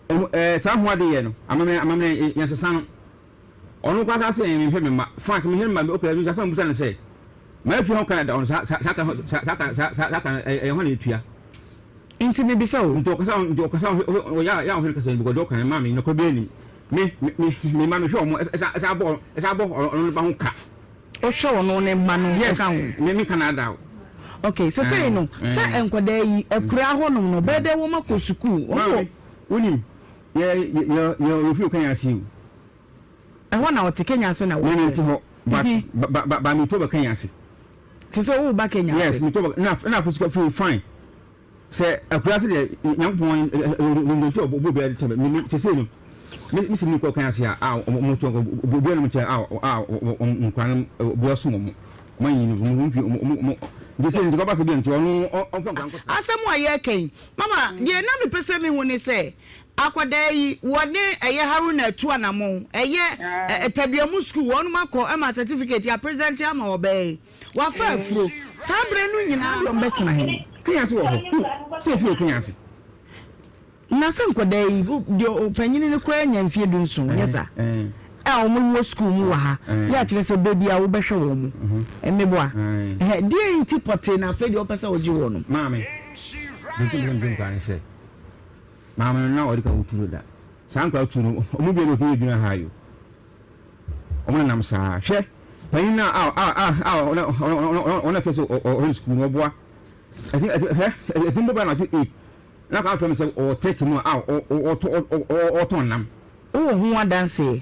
ɛɛ saa ho adeɛ no amammerɛ amammerɛ yɛnsesa no Ɔno koraa san se menhwɛ me mma. Fine, sɛ menhwɛ me mma, okay, ɛno asɛm a mebisa ne sɛ, m'afie ho ka na da ɔno saa saa ka saa saa ka saa saa ka no ɛyɛ hwan na etua? Nti mebisa o. Nti ɔkasa nti ɔkasa ɔyɛ a yɛ a ɔhwɛ no kasa no because deɛ ɔka no maa me nɔkora biara nim. Me me me me mma mehwɛ wɔn ɛsa ɛsa abɔ ɛsa abɔ ɔno ne ba ho ka. Wohwɛ ɔno ne mma no Yes, ka ho? me me ka na ada o. Okay, sesei no sɛ nkwadaa yi akuraa hɔnom no bɛyɛ dɛ wɔn akɔ sukuu? Wɔn wɔ. Maame, wonim yɛ yɛ yɛ yɛ ofie ɔka yɛn ase o. Ɛhɔ na ɔte Kenya ase na wɔte. Mene nte hɔ but ba ba ba meto ba Kenya ase. Te sɛ wo ba Kenya ase. Yes meto ba na na afo sika feel fine. Sɛ akura ase deɛ Nyankopɔn nti ɔbɔ obiara tɛ me me sese no me me si me kɔ Kenya ase a a ɔmo to obiara no nkyɛn a a nkura no obiara som ɔmo ɔmo anyi no ɔmo mfi ɔmo ɔmo nti sɛ nti kɔba sɛ bi nti ɔno ɔmfa nkura nkɔtena. Asɛm a yɛreka yi mama deɛ na mepɛ sɛ mehu ne sɛ Akwadaa yi, wɔne ɛyɛ Haruna atu anamɔn, ɛyɛ Taduamu sukuu, wɔnom akɔ ma certificate apresente ama ɔbaa yi, wafa afuro. Saa berɛ no nyinaa deɛ wɔbɛtena he? Kenya ase wɔ hɔ. Sɛ efie wɔ Kenya ase. Na sɛ nkwadaa yi, deɛ ɔpanyini no koraa anya mfeɛ dunson, nyɛ saa? A wɔn wɔ sukuu mu wɔ ha, yɛ akyerɛ sɛ baabi a wobɛhwɛ wɔn mo, mmeboa. Deɛ nti pɔtee na afei deɛ wopɛ sɛ wogye wɔn? Maame, deɛ nti mepɛ sɛ megye nkwadaa ne sɛ, Maame no na ɔde ka otu no da. Saa nkwadaa tu no, wɔn biara na otumi gyina ha yi o. Wɔn nenam saa. Hwɛ, panyin no a a a a ɔna ɔna ɔna sɛ sɛ ɔhwɛ sukuu no ɔboa. Ɛti ɛti hwɛ ɛti mbɔ bra na to eight. Na akɔ afɛm sɛ ɔwɔ tɛki mu a ɔtɔ ɔtɔn nam. Wowɔ ho adanseɛ?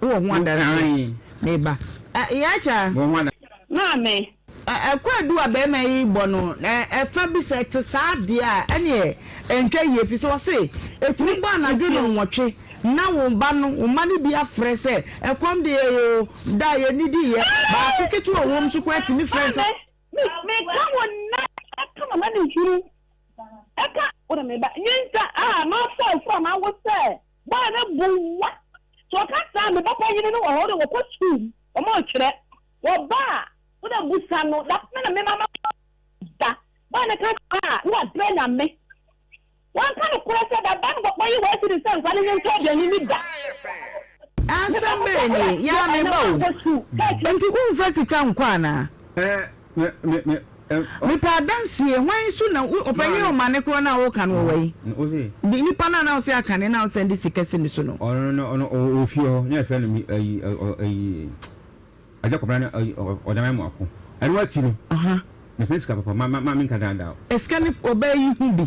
Wowɔ ho adanseɛ? Meba. Yaakya. Wɔ ho adanseɛ. Maame. Kwaadu a barima yi rebɔ no, ɛfa bi sɛ ɛte saa deɛ a, ɛnneɛ ɛntwa yie, ɛfiri sɛ ɔse ɛtumi bɔ anadwo nnɔnwɔtwe na wo ba no, wo mma no bi afrɛ sɛ ɛkɔm de yɛn oo, da a yɛnnidiiɛ, baako ketewa a ɔwɔ mu nso koraa tumi frɛ sɛ. Maame, meka wo nnɛ, ɛka m'amanehunu, ɛka wo ne me ba nyinsɛn a mafa afuru a mawo sɛ bɔɔ ne bo wa. Sɛ ɔka saa a, me ba panyin no wɔ hɔ, ɔde wɔkɔ sukuu, wɔrekyerɛ. Wɔba a, wo na busa no, da me na me mama da. Bɔɔ ne ka saa a, na wabrɛ Nyame. Wanka nokorɛ sɛ da ba no wɔyi wɔ asi ne sɛ nkwa no nyɛ ntɔ aduane ni da. Asɛm bɛn ni? Yaa me ba o. Nti womfa sika nkɔ anaa? Mepɛ adansie, hwan so na ɔpanyin ɔmane korɔ no a woka no ɔwɔ yi? Nipa no a na wosɛ akane na wosɛn de sika si ne so no. Ɔno no ɔno ɔwɔ fie hɔ na yɛfrɛ no ayi ayi Agya Kwabena ne Ɔdaman mu ako. Ɛno akyi no, mesɛn sika papa ma ma menka daadaa o. Sika no ɔbaa yi ho bi.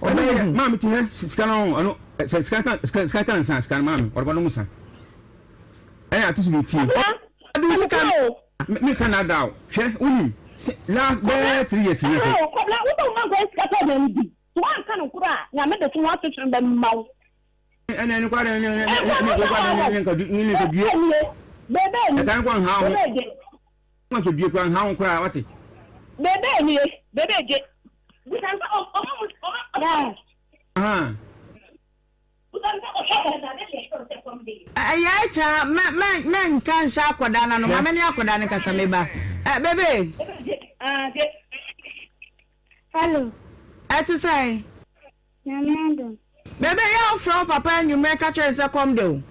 Ɔbaa yi ho. Maame ti hɛ sika no ɔno sɛ sika ka sika ka nsa sika no maame ɔde bɔ nom nsa. Ɛyɛ ato so bi tie. Ɔde sika no. Menka daadaa o. Hwɛ wonim last bɛɛ 3 years ni sɛ. Kwabena wosɛ wo ma nkɔ sika tɔ aduane di. Sɛ woanka nokorɛ a, Nyame de so ho asotwe bɛma wo. Ɛna ɛno koraa deɛ ne ne koraa deɛ ne nka ne nka due. Bebe ni. Ɛka no koraa nha ho. Bebe gye. Nka due koraa nha ho koraa wate. Bebe nie. Bebe gye. Bisa nsa ɔmo mu ɔmo. Ahan. Ɛyɛ kya mɛ mɛ mɛ nka nhyɛ akwadaa no ano ma me ne akwadaa no kasa me ba ɛ bebe. Hello. Ɛte sɛn. Nyame adom. Bebe yɛ a wofrɛ wo papa anwummerɛ ka kyerɛ no sɛ kɔm de wo.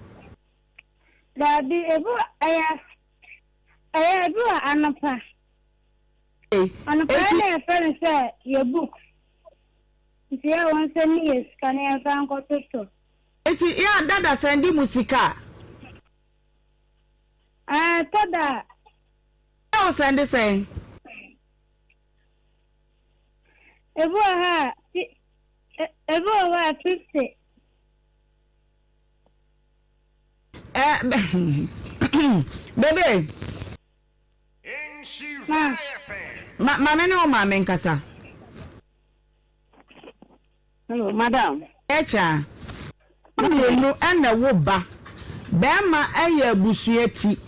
Daabi ebi wɔ ɛyɛ ɛyɛ ebi wɔ anɔpa. Anɔpa yɛ na yɛfrɛ no sɛ yɛ book. Nti yɛ a wɔn sɛndi yɛ sika na yɛn fa nkɔ totɔ. Nti yɛ a dada sɛndi mo sika a. Ɛɛ tɔ da a. Yɛ a ɔsɛndi sɛn? Ebi wɔ hɔ a ebi wɔ hɔ a 50. Ɛɛ bebe. Ma. Ma ma me ne wo maame nkasa. Hello, madam. Ɛkyɛ a, mmienu na ɛwo ba. Barima yɛ abusua ti.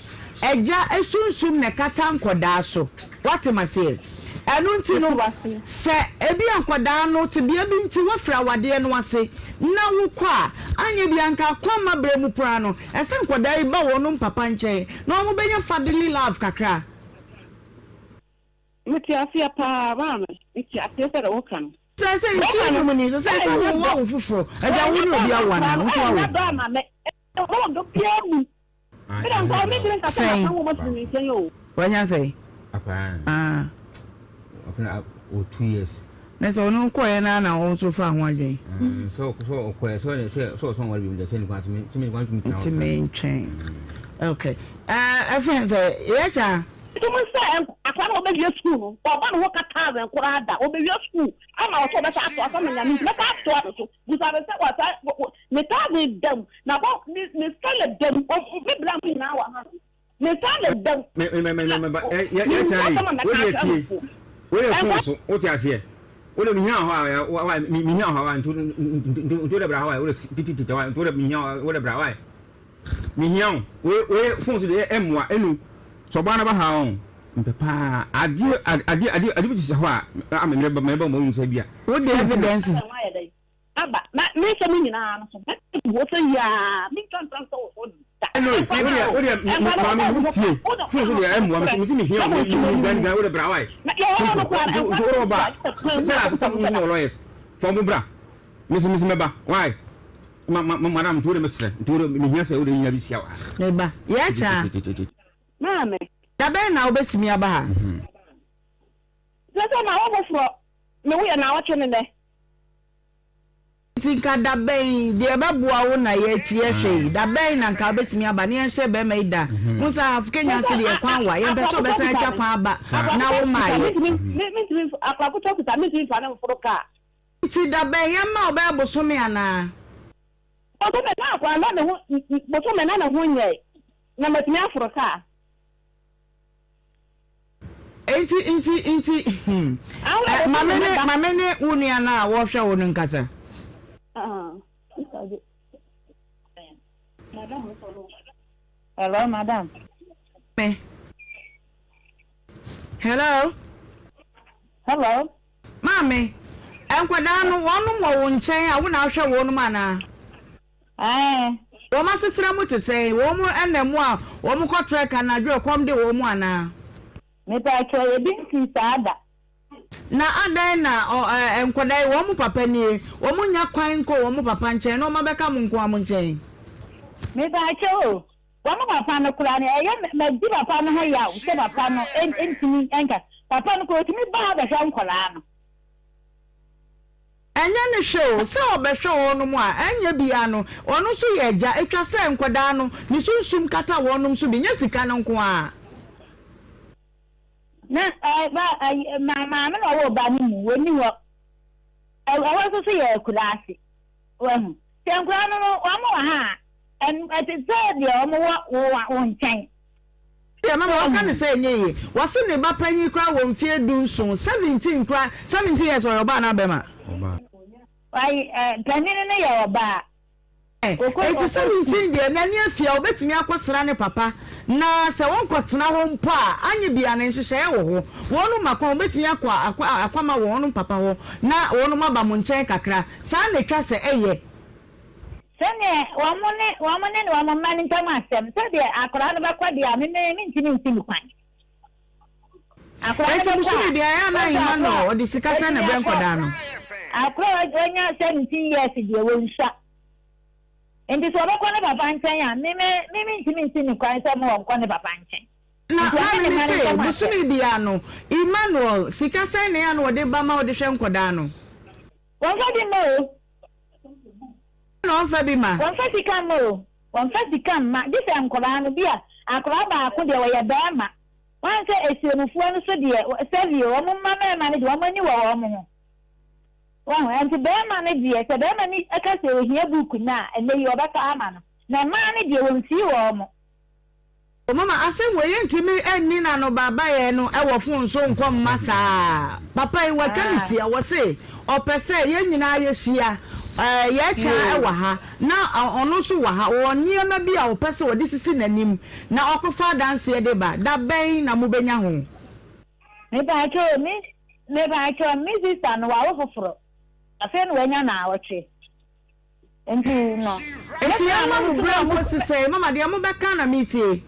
Agya sunsum na ɛkata nkɔdaa so. Woate m'aseɛ? Ɛno nti no, sɛ ebia nkɔdaa no tebea bi nti woafiri awadeɛ no ase na wokɔ a, anyɛ biara nka akwamma berɛ mu koraa no, ɛsɛ nkɔdaa yi ba wɔnom papa nkyɛn na wɔbɛnya fatherly love kakra. Mete aseɛ paa maame, mete aseɛ sɛdeɛ woka no. Sɛ sɛ nsuo nom ni, sɛ sɛ sɛ wo wo foforɔ, agya wo ne obi awo anaa, wo nso awo. Ɛnyɛ dɔ ama me, ɛwɔ dɔ biara mu. Meda nka me dwene nka sɛ Sɛn? maka nwoma firi ne nkyɛn o. Wanya sɛn? Akwaraa no. Ah. Afei wɔ 2 years. Na sɛ ɔno kɔɛ na na ɔno nso fa ho adwene. Sɛ sɛ ɔkɔɛ sɛ ɔyɛ sɛ sɛ ɔsɔn wɔre bi mu sɛ nipa sɛ me sɛ me nipa ntumi tena hɔ Nti saa. mentwɛn. Okay. Ɛɛ ɛfɛn sɛ yɛkya. Nti mo sɛ akwaraa no ɔbɛwie sukuu no, ɔba ne ho ka thousand koraa da, ɔbɛwie sukuu ama ɔsɛ ɔbɛsa atoa so ama Nyame nti mɛsa atoa no so. Busa no sɛ wasa ne thousand da mu, na bɔ ne ne sɛlɛ da mu, me bra mo nyinaa wɔ ha no, ne sɛlɛ da mu. Me me me me me ba ɛ yɛ yɛ kyan yi wo deɛ tie wo deɛ fon so wo te aseɛ wo deɛ mihia hɔ a wa wa mi mihia hɔ a nti nti nti wo deɛ bra hɔ a wo deɛ titi titi wa nti wo deɛ mihia hɔ wo deɛ bra wa mihia wo wo wo fon so deɛ ɛmoa ɛnu sɛ ɔbaa no ba ha ɔn mpɛ paa adeɛ adeɛ adeɛ adeɛ bi te sɛ hɔ a ama mmerɛ ba mmerɛ ba mo nsa bi a. Wo de evidences. Aba na me nsɛm nyinaa no so mɛka wɔ sɛ yiaa mentwa ntra nsɛ wɔ so da. Ɛno wodeɛ wodeɛ maame me tie fon so deɛ ɛmmoa me me si me hia me me gan gan wode bra wae simple nti nti wode ɔba sɛ na sɛ mo wɔ lawyers fa mo bra me si me si mɛba wae ma ma madam nti wode mesrɛ nti wode me hia sɛ wode nya bi sia wɔ ha. Meba yɛ kyaa. Maame. Da bɛn na wobɛtumi aba ha? Sɛ sɛ na wo foforɔ me woyɛ naawɔtwe ne nɛ. Nti nka da bɛn, deɛ ɛbɛboa wo na yɛatie sei, da bɛn na nka wobɛtumi aba na yɛnhyɛ bɛrima yi da? Wohu sɛ ahafo Kenya ase deɛ kwan wa, yɛmpɛ sɛ ɔbɛsan atwa kwan aba na wo mmaeɛ. Nti da bɛn, yɛmma wo bɛyɛ bosome anaa? Bosome na akwadaa na ne ho, bosome na ne ho nyɛe, na matumi aforo kaa. Enti, nti, nti, hmm. Eh, ma me ne, ma me ne wo nua no a wɔhwɛ wo no nkasa. Hello, madam. Me. Hello. Hello. Maame, nkwadaa no, wɔnom wɔ wo nkyɛn a wo na ahwɛ wɔnom anaa? Ɛɛ. Wɔn asetena mu te sɛn? Wɔn nna mu a wɔkɔ trek anadwo ɛkɔm de wɔn anaa? Mepakyɛw, ebi nsii saa da. Na adɛn na ɔ ɛ nkwadaa yi, wɔn papa nie, wɔn nnya kwan nkɔ wɔn papa nkyɛn na wɔn abɛka mo nko ara mo nkyɛn? Mepakyɛw o, wɔn papa no koraa no, ɛyɛ me, madi papa no ho yaw sɛ papa no ntumi nka, papa no koraa otumi ba ha bɛhwɛ nkwadaa no. Ɛnyɛ ne hwɛ o, sɛ ɔbɛhwɛ wɔnom a, ɛnyɛ biaa no, ɔno nso yɛ agya, ɛtwa sɛ nkwadaa no, ne sunsum kata wɔnom so bi, nyɛ sika no nko ara. Na ɛ ba ɛ ma maame na ɔwɔ ba no mu, wɔnni hɔ. Ɛ ɛhɔ nso so yɛ akuraase. Wahu. Sɛ nkoraa no no, wɔn wɔ ha a, ɛn ɛte sɛ deɛ wɔn wɔ wo wo nkyɛn. Deɛ mama waka no sɛ ɛnyɛ yie. Wɔse ne ba panyin koraa wɔ mfeɛ 17, 17 koraa, 17 years ɔyɛ ɔbaa anaa bɛma? Ɔbaa. Wayi ɛ panin no yɛ ɔbaa. Enti sɛ minkyin deɛ, n'ani afi a, obetumi akɔsra ne papa, na sɛ wɔnkɔtena hɔ mpo a, anyɛ biara no, nhyehyɛe wɔ hɔ. Wɔnom ma kwan, wobetumi akɔ akwama wɔ wɔnom papa hɔ na wɔnom aba mo nkyɛn kakra. Saa na etwa sɛ ɛyɛ. Sɛdeɛ wɔn ne wɔn ne wɔn mma no ntam asɛm, sɛdeɛ akwadaa no bɛkɔ deɛ a, me me mentumi nsi no kwan. Enti bosome biara ɛyɛ a na Emmanuel ɔde sika sɛn na ɛbrɛ nkwadaa no? Akora a wanya 17 years deɛ wɔnsua. Nti sɛ ɔbɛkɔ ne papa nkyɛn a, me me me mentumi nsi no kwan sɛ mo ɔnkɔ ne papa nkyɛn. Na Nti ɔne maame ne no mma no se ntam asɛm. bosome biara no Emmanuel sika sɛn na ɛyɛ a na ɔde ba ma ɔde hwɛ nkwadaa no? Wɔmfa bi mma o. Na ɔmfa bi ma. Wɔmfa sika mma o. Wɔmfa sika mma, gye sɛ nkwadaa no, bi a akwadaa baako deɛ ɔyɛ barima. Woahu sɛ Esiemufoɔ no so deɛ, sɛdeɛ wɔn mma mmarima no deɛ, wɔn ani wɔ wɔn ho. Woahu? Ɛnti barima no deɛ, sɛ barima no ka sɛ ɔhia book no a, ɛnnɛ yi wɔbɛtɔ ama no. Na mmaa no deɛ, wɔmfii wɔn. O mama asɛm wei yɛntumi nni no anobaabaeɛ no wɔ phone so nkɔ mma saa. Papa yi watwa ne ti a wɔse ɔpɛ sɛ yɛn nyinaa yɛhyia ɛɛ yɛkyɛ wɔ ha na ɔno nso wɔ ha ɔwɔ nneɛma bi a ɔpɛ sɛ ɔde sisi n'anim na ɔkɔfa adanseɛ de ba da bɛn na mobɛnya ho. Mepaakyɛw me mepaakyɛw me sister no wawo foforɔ afei na wanya naawɔtwe. Nti no, Enti me bra yɛmma mo mo nso berɛ a mo. nkosi sɛn? Mama, deɛ mobɛka na metie.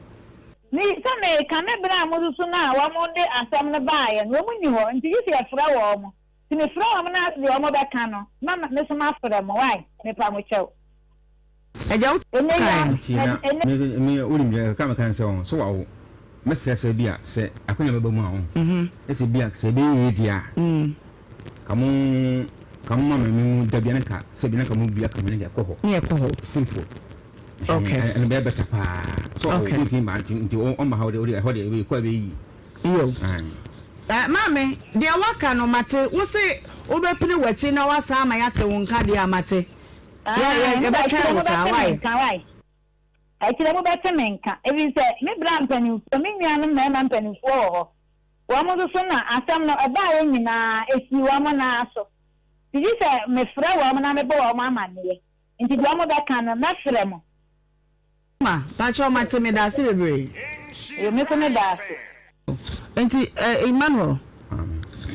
Me, sɛ meka, me bra mo nso no a wɔde asɛm no baeɛ no, wɔn nni hɔ, nti gye sɛ yɛfrɛ wɔn. Nti mefrɛ wɔn na deɛ wɔbɛka no, na me nso mafrɛ mo, wai, mepa mo kyɛw. Agya, wo Ɛnnɛ yi kae ara, no. Nti na ɛnnɛ. me me wonim deɛ kakra meka ne sɛ ɔn so wawo mɛsrɛ sɛ bi a sɛ akonya bɛba mu a ɔn na sɛ bi a sɛ ɛbɛyɛ yie deɛ a ka mo ka mo ma me me mu da bia na nka sɛ bi na nka mo bia ka mo ne nka ɛkɔ hɔ Ne ɛkɔ hɔ. simple Okay. ɛno bɛyɛ better paa so ɔwɔ Okay. ntumi ma nti nti ɔma ha wode wode ɛhɔ deɛ ɛbɛyɛ kɔ ɛbɛyɛ yie Yo. Ae. Eh, maame, deɛ woaka no mate. Wo se wobɛpini w'akyi na woasan ama yɛate wo nka deɛ a mate. Yɛ yɛ Ae, yɛbɛtwɛn wo saa, mobɛte me wai? nka, wai? Akyire mobɛte me nka, ɛfiri sɛ me bra mpanimfoɔ, me nuanom mmarima mpanimfoɔ wɔ hɔ. Wɔn nso so na asɛm no ɛbaeɛ nyinaa, ɛsii wɔn nan so. Nti gye sɛ mefrɛ wɔn na mebɔ wɔn amanneɛ. Nti deɛ wɔbɛka no, mɛfrɛ mo. Ma, pakyɛw mate medaase bebree. Yo, me nso medaase. Nti eh, Emmanuel,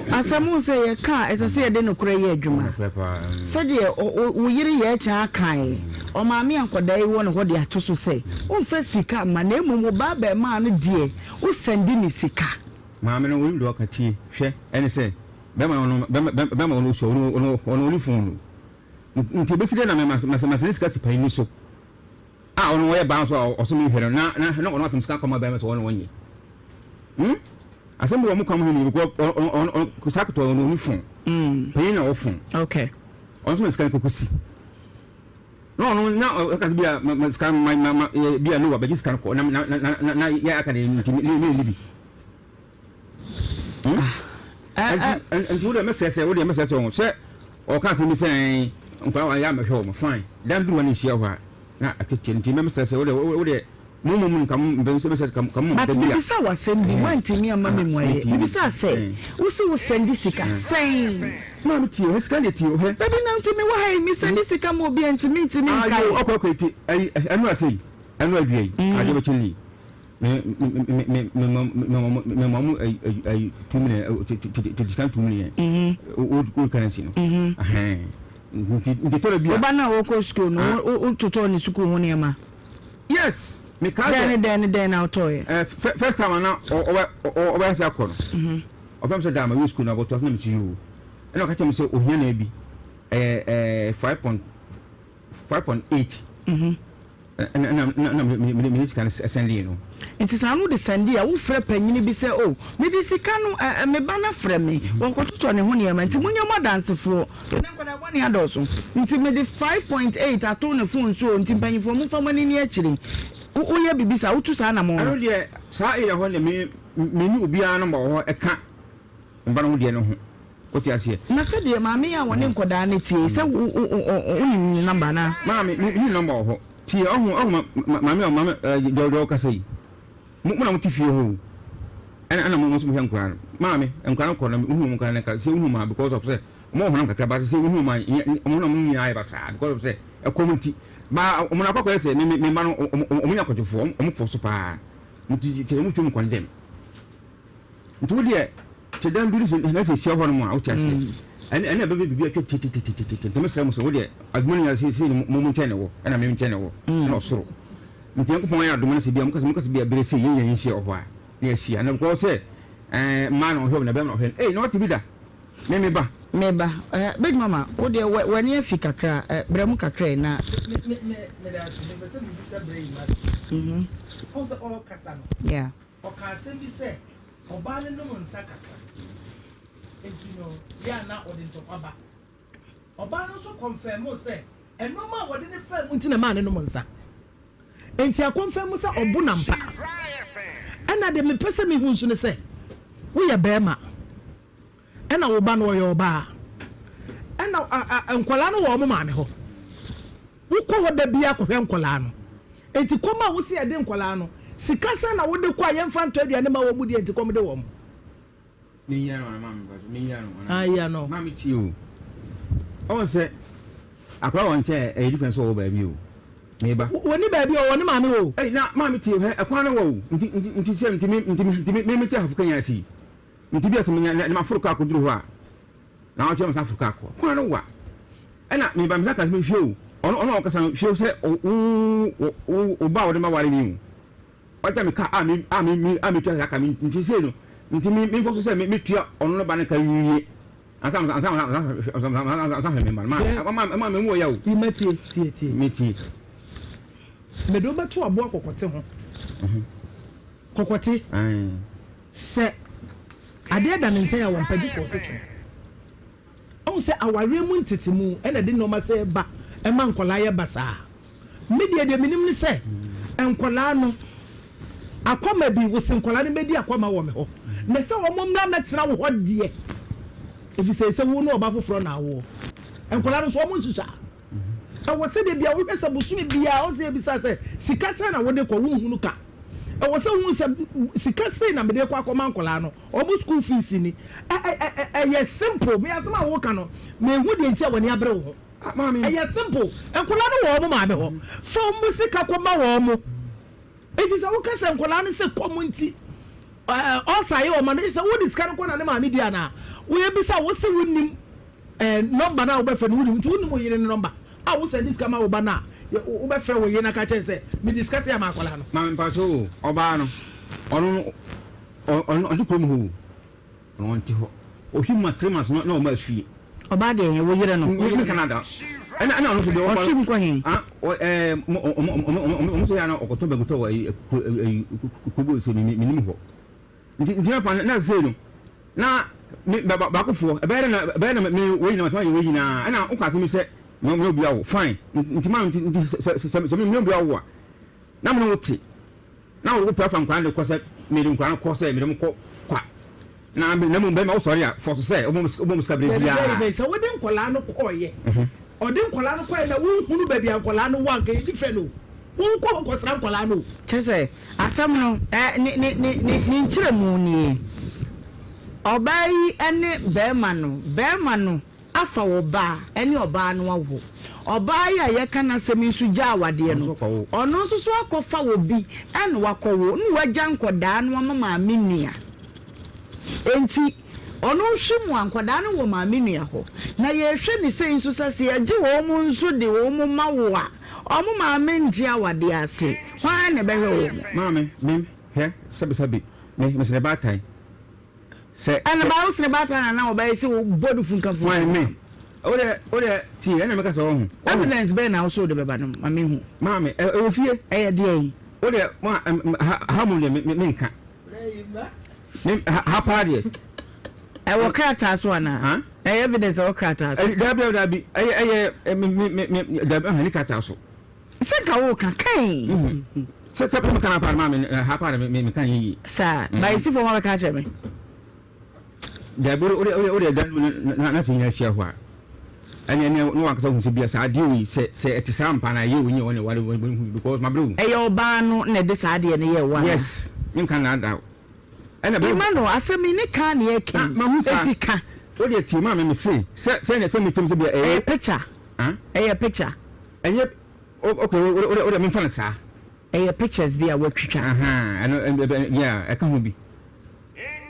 asɛm wo sɛ yɛka a ɛsɛ sɛ yɛde nokorɛ yɛ adwuma. Sɛdeɛ wo yere yɛ kyaa kae, ɔmaame a nkwadaa yi wɔ ne hɔ de ato so sɛ womfa sika mma na mmom wo ba abarimaa no deɛ wo sɛnde ne sika. Maame no onim deɛ ɔka tie hwɛ ɛne sɛ bɛma ɔno bɛma bɛma ɔno osua ɔno ɔno ɔno ɔne phone no nti ebesi dɛ na mɛ mas mas mas ne sika si panyin no so. A ɔno ɔyɛ baa nso a ɔso menhwɛ no na na na ɔno atom sika kɔma bɛrima sɛ ɔno ɔnyɛ hmm asɛm bi wɔ mo kwan ho ni because ɔno ɔno ɔno saa koto ɔno ɔno fon panyin na ɔfon okay ɔno nso na sika no kɔkɔ si na ɔno na ɔka sɛ bi a ma ma sika ma ma ma bi a no wa bɛgye sika no kɔ na na na na na yɛ aka de nti ne ne ne bi. Hmm? Ah, nti wo deɛ mɛsrɛ sɛ wo deɛ mɛsrɛ sɛ sɛ ɔka asɛm bi sɛ nkwadaa wa yɛ amɛhwɛ wɔn fine dan duru wa ne nhyia hɔ a na atwetwe nti mɛsrɛ sɛ wo deɛ wo deɛ mo mo mu nka mo mbɛn sɛ mɛsrɛ ka mo mo But da bi a mebisa wo asɛm bi woantumi amma me mmuaeɛ ah, mebisa sɛ wo se wo sɛnde sika sɛn maame tie hɛ sika deɛ tie hɛ dabi na nti mewɔ ha yi mesɛnde sika ma obi a nti mentumi nkae ayo ɔkɔ ɔkɔ eti ɛyi ɛnu ase yi ɛnu adua yi adeɛ bɛkyɛ ni Me me me me me me me ma mu ayi ayi 2 million tete sika 2 million. O o currency no. Nti nti tɔrɔ bi a. Ɔba na ɔkɔ sukuu no o totɔ ne sukuu ho nneɛma. Yes me kaa sɛ. Dɛn ne dɛn ne dɛn na ɔtɔ yɛ. Ɛ first time ana ɔbɛ ɔbɛ ɛsɛ akɔ no. Ɔfɛn sɛ daa ma wi sukuu na ɔbɛtɔ so na mi si yi o. Ɛna ɔka kyerɛ mi sɛ ohia na ebi ɛyɛ ɛɛ 5.5.8. Ɛna na mede sika no sɛndee no. Nti saa no wode sɛndee a, wofrɛ panyini bi sɛ, Oh, mede sika no, ɛ, me ba no afrɛ me, wɔkɔtotɔ ne ho nneɛma, nti monyɛ mo adansefoɔ. Ɛnnɛ nkwadaa bɔne adɔɔso. Nti mede 5.8 ato ne fon so o, nti mpanyimfoɔ momfa mo ani nni akyire. Wo, woyɛ biribi saa, wotu saa anammɔn no. Ɛno deɛ, saa area hɔ deɛ, me, menni obiara nɔmba wɔ hɔ ɛka mba no ho deɛ no ho. Wote aseɛ? Na sɛdeɛ maame yi a wɔne nkwadaa no tie yi, sɛ wo, wo, wo, wo, wonim ne nɔmba anaa? Maame, me, menni nɔmba wɔ hɔ. Tie, ɔho, ɔho, ma, ma, maame a, maame, ɛɛ, deɛ, deɛ ɔkasa yi. Mo, mo na mote fie hɔ o. Ɛna, ɛna mo, mo nso mohwɛ nkwadaa no. Maame, nkwadaa no kɔ na wohu wɔn nkwadaa no ka, sɛ wohu maa because of sɛ. Wɔn wɔ honam kakra but sɛ wohu wɔn a wɔn honam no nyinaa ayɛ basaa because of sɛ ɛkɔm nti. Ba wɔn akɔ akɔyɛ sɛ me me mma no wɔn wɔn nyɛ akwadwofoɔ wɔn fɔ so paa nti kyerɛ wɔn twam kɔndɛm. Nti wo deɛ kyɛ dan bi no sɛ na sɛ hyia hɔ nom a wote aseɛ mm. ɛne ɛne ɛbɛbɛ biribi atwa tititititi nti mesrɛ mo sɛ wo deɛ adwuma no nyinaa sɛ mo mo nkyɛn ne wɔ ɛna me nkyɛn ne wɔ mm. ɛna ɔsoro nti Nyankopɔn ayɛ adom no sɛ bia mokasɛ mokasɛ bia berɛ sɛ yɛnyɛ yɛnhyia wɔ hɔ a na yɛahyia na because sɛ ɛɛ mmaa na ɔhwɛ na bɛrima na ɔhwɛ no ei na ɔte bi da me me ba. Me ba eh, big mama wo deɛ wɔ w'ani afi kakra eh, brɛ mu kakra yi na. Me me me meda ase mepɛ sɛ mebisa brɛ yi ma. Mhm. Ɔn sɛ ɔrekasa no. Yeah. Ɔka asɛm bi sɛ ɔbaa no nom nsa kakra nti no yɛ a na ɔde ntɔkwa ba. Ɔbaa no nso kɔnfɛmoo sɛ nnoɔma a wɔde no faa mu nti na ɛmaa no nom nsa. Enti akɔnfɛmo sɛ ɔbo no ampa. Ɛna deɛ mepɛ sɛ mehu nso ne sɛ woyɛ barima ɛna wo ba no ɔyɛ ɔbaa ɛna nkwadaa no wɔ wɔn maame hɔ. Wokɔ hɔ da biara kɔhwɛ nkwadaa no. Enti kɔm a wose ɛde nkwadaa no, sika sɛn na wode kɔ a yɛmfa ntɔ aduane ma wɔn deɛ nti kɔm de wɔn? Menyia no ana maame mpacho menyia no ana. Ah yia no. Maame tie o. Ɔn sɛ akora wɔ nkyɛn ɛyɛ different sɛ ɔwɔ baabi o. Meba. Wɔni baabi ɔwɔ ne maame o. Ɛy na maame tie hɛ ɛkwan no wɔ o. Nti nti nti sɛ nti me nti me nti me me te ahafo kanya asi. Nti bi asɛ menya na maforo kaa kɔduru hɔ a na ɔtwe masa aforo kaa kɔ. Kwan no wa. Ɛna meba mesa ka sɛ hwɛ o. Ɔno ɔno ɔkasa no hwɛ sɛ wo wo wo ba a wɔde ma ware ni o. Ɔgya me ka a me a me me a metua saa ka me nti sei no nti me memfa so sɛ me metua ɔno ne ba no ka nwie ansa ansa ansa ansa ansa ansa hwɛ me mma no ma ma ma me mu wɔ ya o. Ima tie tie tie. Me tie. Mede wo bɛto aboa kɔkɔte ho. Kɔkɔte. Sɛ adeɛ da ne nkyɛn a wɔmpɛ gye sɛ ɔto twene. Woahu sɛ awareɛ mu ntetemu na ɛde nnoɔma sɛɛ ba ɛma nkwadaa yɛ basaa. Me deɛ deɛ menim ne sɛ nkwadaa no akwama bi wose nkwadaa no mmɛdi akwama wɔ me hɔ na sɛ wɔn mmra mmɛtena wo hɔ deɛ ɛfiri sɛ sɛ wo ne ɔba foforɔ na awoɔ nkwadaa no nso wɔn nsusu a ɛwɔ sɛ deɛ bia wohwɛ sɛ bosome biara ɔsɛ ebisa sɛ sika sɛn na wode kɔ wonhunu ka ɛwɔ sɛ wohu sɛ sika sei na mede kɔ akɔma nkwadaa no Ɔmo school fees ni. Ɛ ɛ ɛ ɛyɛ simple me asɛm a woka no menhu deɛ nti a w'ani abere wo ho. Ɛyɛ simple nkwadaa no wɔ ɔmo maame hɔ fa ɔmo sika kɔ ma wɔn. Nti sɛ woka sɛ nkwadaa no se kɔm nti ɛɛ ɔsa yɛ ɔma no sɛ wode sika no kɔ na ne maame di anaa woyɛ bisa wo se wonim ɛɛ nɔmba no a wobɛfrɛ no wonim nti wonim wo yere no nɔmba a wo sɛnde sika ma wo ba no a wobɛfrɛ wo yere no aka kyɛn sɛ mede sika sɛ ama akwadaa no. Maame mpakyɛw o ɔbaa no ɔno no Ɔno ɔnte kurom hɔ o. Ɔno ɔnte hɔ. Ɔhwim ma 3 months na na ɔma afie. Ɔbaa deɛ wo yere no. Me Canada. Ɛna ɛna ɔno nso deɛ ɔkɔ. Ɔhwim kɔ he? Ah, ɔ ɛɛ mo ɔmo ɔmo ɔmo ɔmo sɛ yɛ ana ɔkɔtɔ bɛgutɔ wɔ ɛyi kuro ɛyi kurobo nse mi mi nim hɔ. Nti nti na fa na sei no na me ba ba baakofoɔ ɛbɛyɛ dɛ na ɛbɛyɛ dɛ me wei nyinaa matuma yɛ wei nyinaa ɛna ɔka asɛm yi sɛ me me obi awo fine nti ma nti nti sɛ sɛ sɛ me me obi awo a na me ne wo te. Na wo pɛ fa nkwadaa no de kɔ sɛ mede nkwadaa no kɔ sɛ mede wɔn kɔ kwa na na mmom bɛrima wosɔre a fɔ so sɛ wobɔ mu sika berɛ biara. Dabi sɛ wode nkwadaa no kɔɔyɛ ɔde nkwadaa no kɔɔyɛ na wonhunu baabi a nkwadaa no wɔ anka yɛ different o wonkɔ hɔ kɔsra nkwadaa no o. Kyerɛ sɛ asɛm no ɛ ne ne ne ne ne nkyerɛmu nie ɔbaa yi ne bɛrima no bɛrima no Afa wo ba ne ɔbaa no awo. Ɔbaa yi a yɛka n'asɛm yi nso gyaa awadeɛ no, ɔno nso so akɔfa obi na wakɔwo na wagya nkwadaa no ama maame nua. Enti ɔno hwɛ mu a nkwadaa no wɔ maame nua hɔ. Na yɛhwɛ ne sei nso sɛ sɛ yɛgye wɔn nso de wɔn ma wo a, wɔn maame ngye awadeɛ ase. Hwan na ɛbɛhwɛ wɔn? Maame, me, hwɛ, sɛbesɛbe, me, mesrɛ baatan. Sɛ. Ɛna baa wo sene baatan na na ɔbɛyɛ sɛ wo bɔ no funka funka. Why me? O de o de tie ɛna meka sɛ ɔho. Evidence bɛyɛ na ɔso de bɛba no ma me hu. Maame ɛwɔ fie. Ɛyɛ deɛ yi. O de ma ha ha mu deɛ me me nka. Me ha paa deɛ. Ɛwɔ krataa so anaa? Ɛyɛ evidence ɛwɔ krataa so. Dabi dabi ɛyɛ ɛyɛ me me me dabi ɛhɛn ne krataa so. Sɛ nka wo ka kan. Sɛ sɛ mi kan paa maa mi ha paa mi mi kan yɛ yie. Saa ba esi fam abɛka akyerɛ mi. Dabi o de o de o de dan mu na na sɛ nyina ahyia hɔ a ɛne ɛne ne wankasa hu sɛ bia saa adeɛ wei sɛ sɛ ɛte saa mpa na ɛyɛ onye ɔne ware wɔn hu because ma bere wo. Ɛyɛ ɔbaa no na ɛde saa adeɛ no yɛ wo ana. Yes mi nka na ada ɛna bɛ. Ima no asɛm yi ne kan na yɛ kan. Ma hu saa eti ka. Wo deɛ tie maame me se sɛ sɛ sɛ metem sɛ bia ɛyɛ. Ɛyɛ picture. Ɛyɛ picture. Ɛnyɛ okay wo wo deɛ memfa no saa. Ɛyɛ pictures bi a watwitwa. Ahaa ɛno ɛ yeah ɛka ho bi.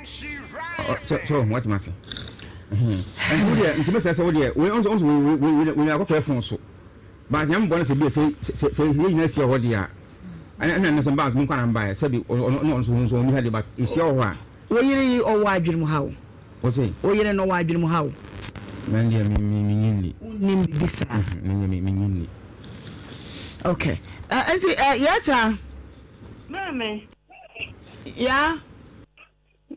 Sɛ sɛ ɔho watema ase. Ɛnti wo deɛ nti mesɛ sɛ wo deɛ wei ɔnso ɔnso wei wei wei akɔkɔɛ fon so. But nyame bɔ no sɛ bi sɛ sɛ sɛ yɛ nyinaa hyia hɔ deɛ a ɛna ɛna sɛ mbaa mo nkwa na mbaeɛ sɛbi ɔno ɔno nso nso ɔnni ha deɛ but ɛhyia wɔ hɔ a. Wo yere yi ɔwɔ adwene mu haw? Ose. Wo yere no ɔwɔ adwene mu haw? Me deɛ me me me nyi nni. Wonnim biribi saa? Me deɛ me me nyi nni. Okay. Uh, nti uh, yɛkya. Maame. Ya.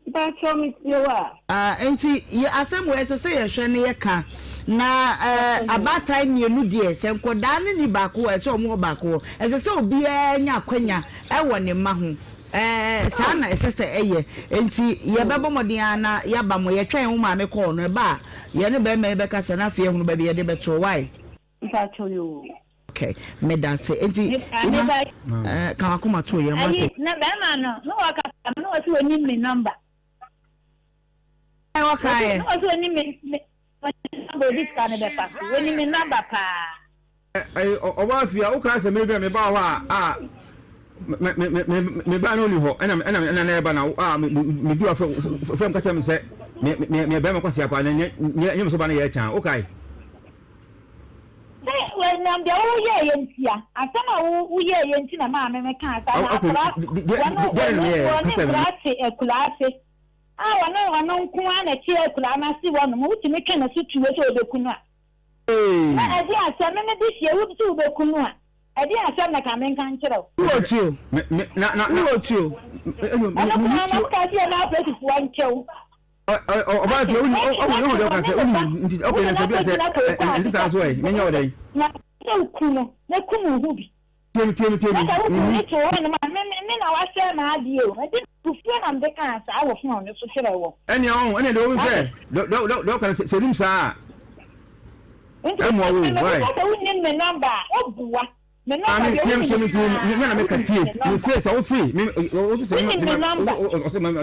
Mpatsɔ me tie wo a. Uh, nti yɛ asɛm wɔ ɛsɛ sɛ yɛhwɛ ne yɛka na uh, abaatan mmienu deɛ sɛ nkɔdaa ne ni baako wɔ ɛsɛ ɔmo wɔ baako wɔ ɛsɛ sɛ obiara nya akwanya ɛwɔ ne mma ho. Ɛɛ, saa na ɛsɛ sɛ ɛyɛ. Enti yɛbɛbɔ mmɔden ara na yɛaba mo. Yɛtwɛn wo maame kɔɔ no, ɛba a, yɛne barima yi bɛkasa na afei yɛahunu baabi yɛde bɛtoɔ. Wai? Mpakyɛw yoo. Okay, meda ase. Enti, Ima, ɛɛ, ka w'akoma to yɛn, wate? Ayi, na barima no, na wakasa, na ɔse onim me number. Ɛɛ, wɔkaeɛ. Na ɔse onim me, me, number ɔde sika no bɛfa so. Onim me number paa. Ɔbaa fie a wokaa sɛ mmerɛ bi a mebaa hɔ a a me me me me baa no ɔni hɔ ɛna ɛna ɛna na ɛba na a me me du afɛ fɛm ka kyerɛ me sɛ me me me bɛrima kwasi apa na nyɛ nyɛ nyɛ me so ba no yɛ kyan wokae. Sɛ wɔnam deɛ woyɛɛ yɛ ntia asɛm a woyɛɛ yɛ nti na maame me kaa saa na akora wɔne wɔne nkora te akura ase a wɔne ɔno nko ara na ɛte akura no ase wɔnom wotumi twe ne so tuo sɛ ɔbɛku no a. Na ɛdeɛn asɛm, me mede hyia wo sɛ wobɛku no a, ɛdeɛn asɛm na ka menka nkyerɛ wo? Wowɔ tuo? Wowɔ tuo? Ɛno koraa na woka sɛ yɛma apolisifoɔ nkyɛ wo. Ɔbaa fie woni ɔwɔ deɛ ɔka sɛ woni nti ɔkɛ na sɛ bi a sɛ ɛnte saa so ɛ menyɛ wo dɛn? Na sɛ woku no na kum wo ho bi. Tie me, tie me, tie me. Na sɛ wokunu no too hɔnom a, me, me na wasɛe m'adeɛ o. Enti abufuo na mede kaa saa wɔ fon no so kyerɛɛ wɔn. Ɛnea ɔho, ɛnea deɛ wɔn sɛ, dɛ, dɛ, dɛ, dɛ ɔka no sɛ, sɛ nim saa a, ɛmmoa wo, why? Nti sɛ wonim me nɔmba a, wobua. Me nɔmba deɛ wonim tie, tie, tie, me, me na meka tie. Me se, sɛ wo se, me, wo se sɛ, wonim me nɔmba. Ɔse, ma, ma,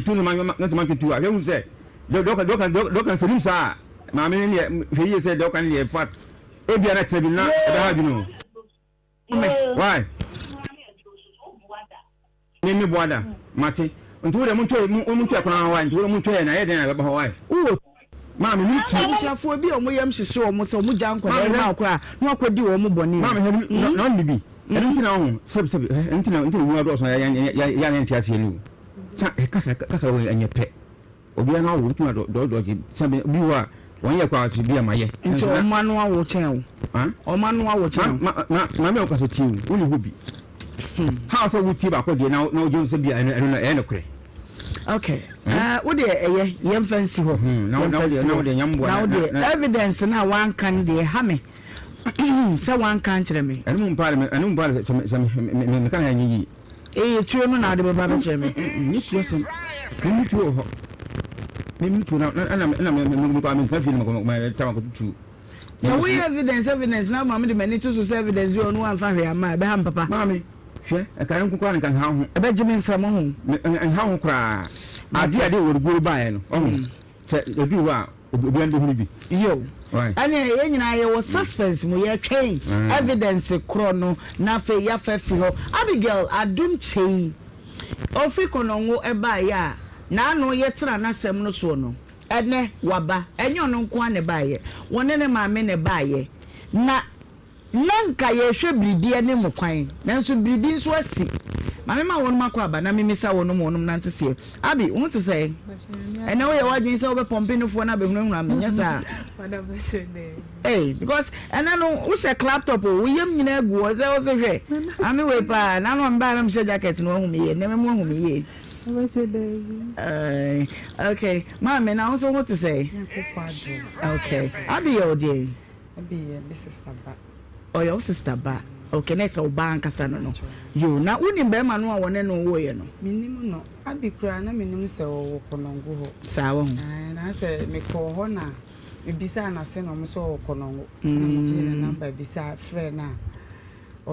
tu no, ma, ma, na sɛ ma tu a, hwɛ hu sɛ, dɛ, dɛ ɔka, dɛ ɔka, dɛ ɔka sɛ nim saa a, maame ne deɛ, hwɛ yie sɛ dɛ ɔka ne deɛ, in fact, Ebia na kyerɛ bi na ɛbɛha adwene o. Why? Me me boa da. Mate. Nti wo de mo ntwa mo mo ntwa kwan why? Nti wo de mo ntwa yɛ na yɛ den na ɛbɛba hɔ why? Wowɔ Maame me ti. Abusuafoɔ bi a wɔn yam hyehye wɔn sɛ wɔn gya nkwadaa yi ma akora a na wɔakɔdi wɔn bɔne o. Maame hwɛ na ɔnni bi. Ɛno nti na ɔho sɛbi sɛbi ɛno nti na nti na onua dɔɔso na yɛ yɛ yɛ yɛ nte aseɛ no o. Sa kasa kasa wɔ ɛnyɛ pɛ. Obiara no awo wotumi adɔ dɔ dɔgye sɛbi bi wɔ a wɔn yɛ kɔ a bi a ma yɛ. Nti wɔn ano awo kyɛn wo. Wɔn ano awo kyɛn wo. Ma ma maame a ɔkasa tie o wonni hɔ bi. How sɛ wotie baako deɛ na na wogye sɛ bi a ɛno ɛno ɛyɛ nokorɛ. Okay. Wo deɛ ɛyɛ yɛmfa nsi hɔ. Na wo deɛ na wo deɛ nyamboa na wo deɛ evidence na wanka no deɛ ɛha me sɛ wanka nkyerɛ me. Ɛno mu mpa ɛno mu mpa sɛ sɛ me me me ka na ɛnyɛ yie. Eyi tuo no na ade bɛba abɛkyerɛ me. Nye tuo asɛm. Me me tuo wɔ hɔ. Me me tuo na na na me me me kɔ me ntena fie no me me tam akɔto tuo. Sɛ woyɛ evidence evidence na maame de m'ani to so sɛ evidence bi ɔno wamfa hwee amma a ɛbɛha me papa. Maame, hwɛ, ɛka ne nko koraa nka nha ho. Ɛbɛgye me nsam ho. Nha ho koraa. Ade a de wɔde guo baeɛ no, ɔho. Sɛ ɛduru hɔ a, obiara no bɛhunu bi. Yo. Ɛneɛ yɛn nyinaa yɛwɔ suspense mu, yɛretwɛn evidence korɔ no na afei yɛafa afiri hɔ. Abigail Adom Kyei, ɔfiri Konongo baeɛ a n'ano yɛtena n'asɛm no soɔ no, ɛnnɛ waba. Ɛnyɛ ɔno nko ara na ɛbaeɛ, wɔne ne maame na ɛbaeɛ. Na Na nka yɛrehwɛ biribi anim kwan, nanso biribi nso asi. Ma memma wɔnom akɔ aba na memmisa wɔnom wɔnom nanteseɛ. Abi, wo ho te sɛn? Ɛnnɛ woyɛ w'adwene sɛ wobɛpɔmpe nufoɔ no abɛhunahuna me, nyɛ saa? Ei, because ɛnnɛ no wohyɛ clap top o, wo yam nyinaa gu hɔ sɛ wo se hwɛ, ame wei paa, n'ano a mebaeɛ na mehyɛ jacket no wahu me yie, nnɛ mɛma wahu me yie. Ɛɛ, okay, maame na wo nso wo ho te sɛn? Okay, Abi yɛ wo deɛn? Abi yɛ me sister ba. Ɔyɛ wo sister ba? Okay, na ɛsɛ wo ba ankasa no no. Yoo, na wonim barima no a wɔne no woeɛ no? Mennim no. Abi koraa na mennim sɛ ɔwɔ Konongo hɔ. Saa, wahu. Ae, na sɛ mekɔɔ hɔ na mebisaa n'ase na wɔn sɛ ɔwɔ Konongo. Na megyee ne number bisaa frɛɛ no a,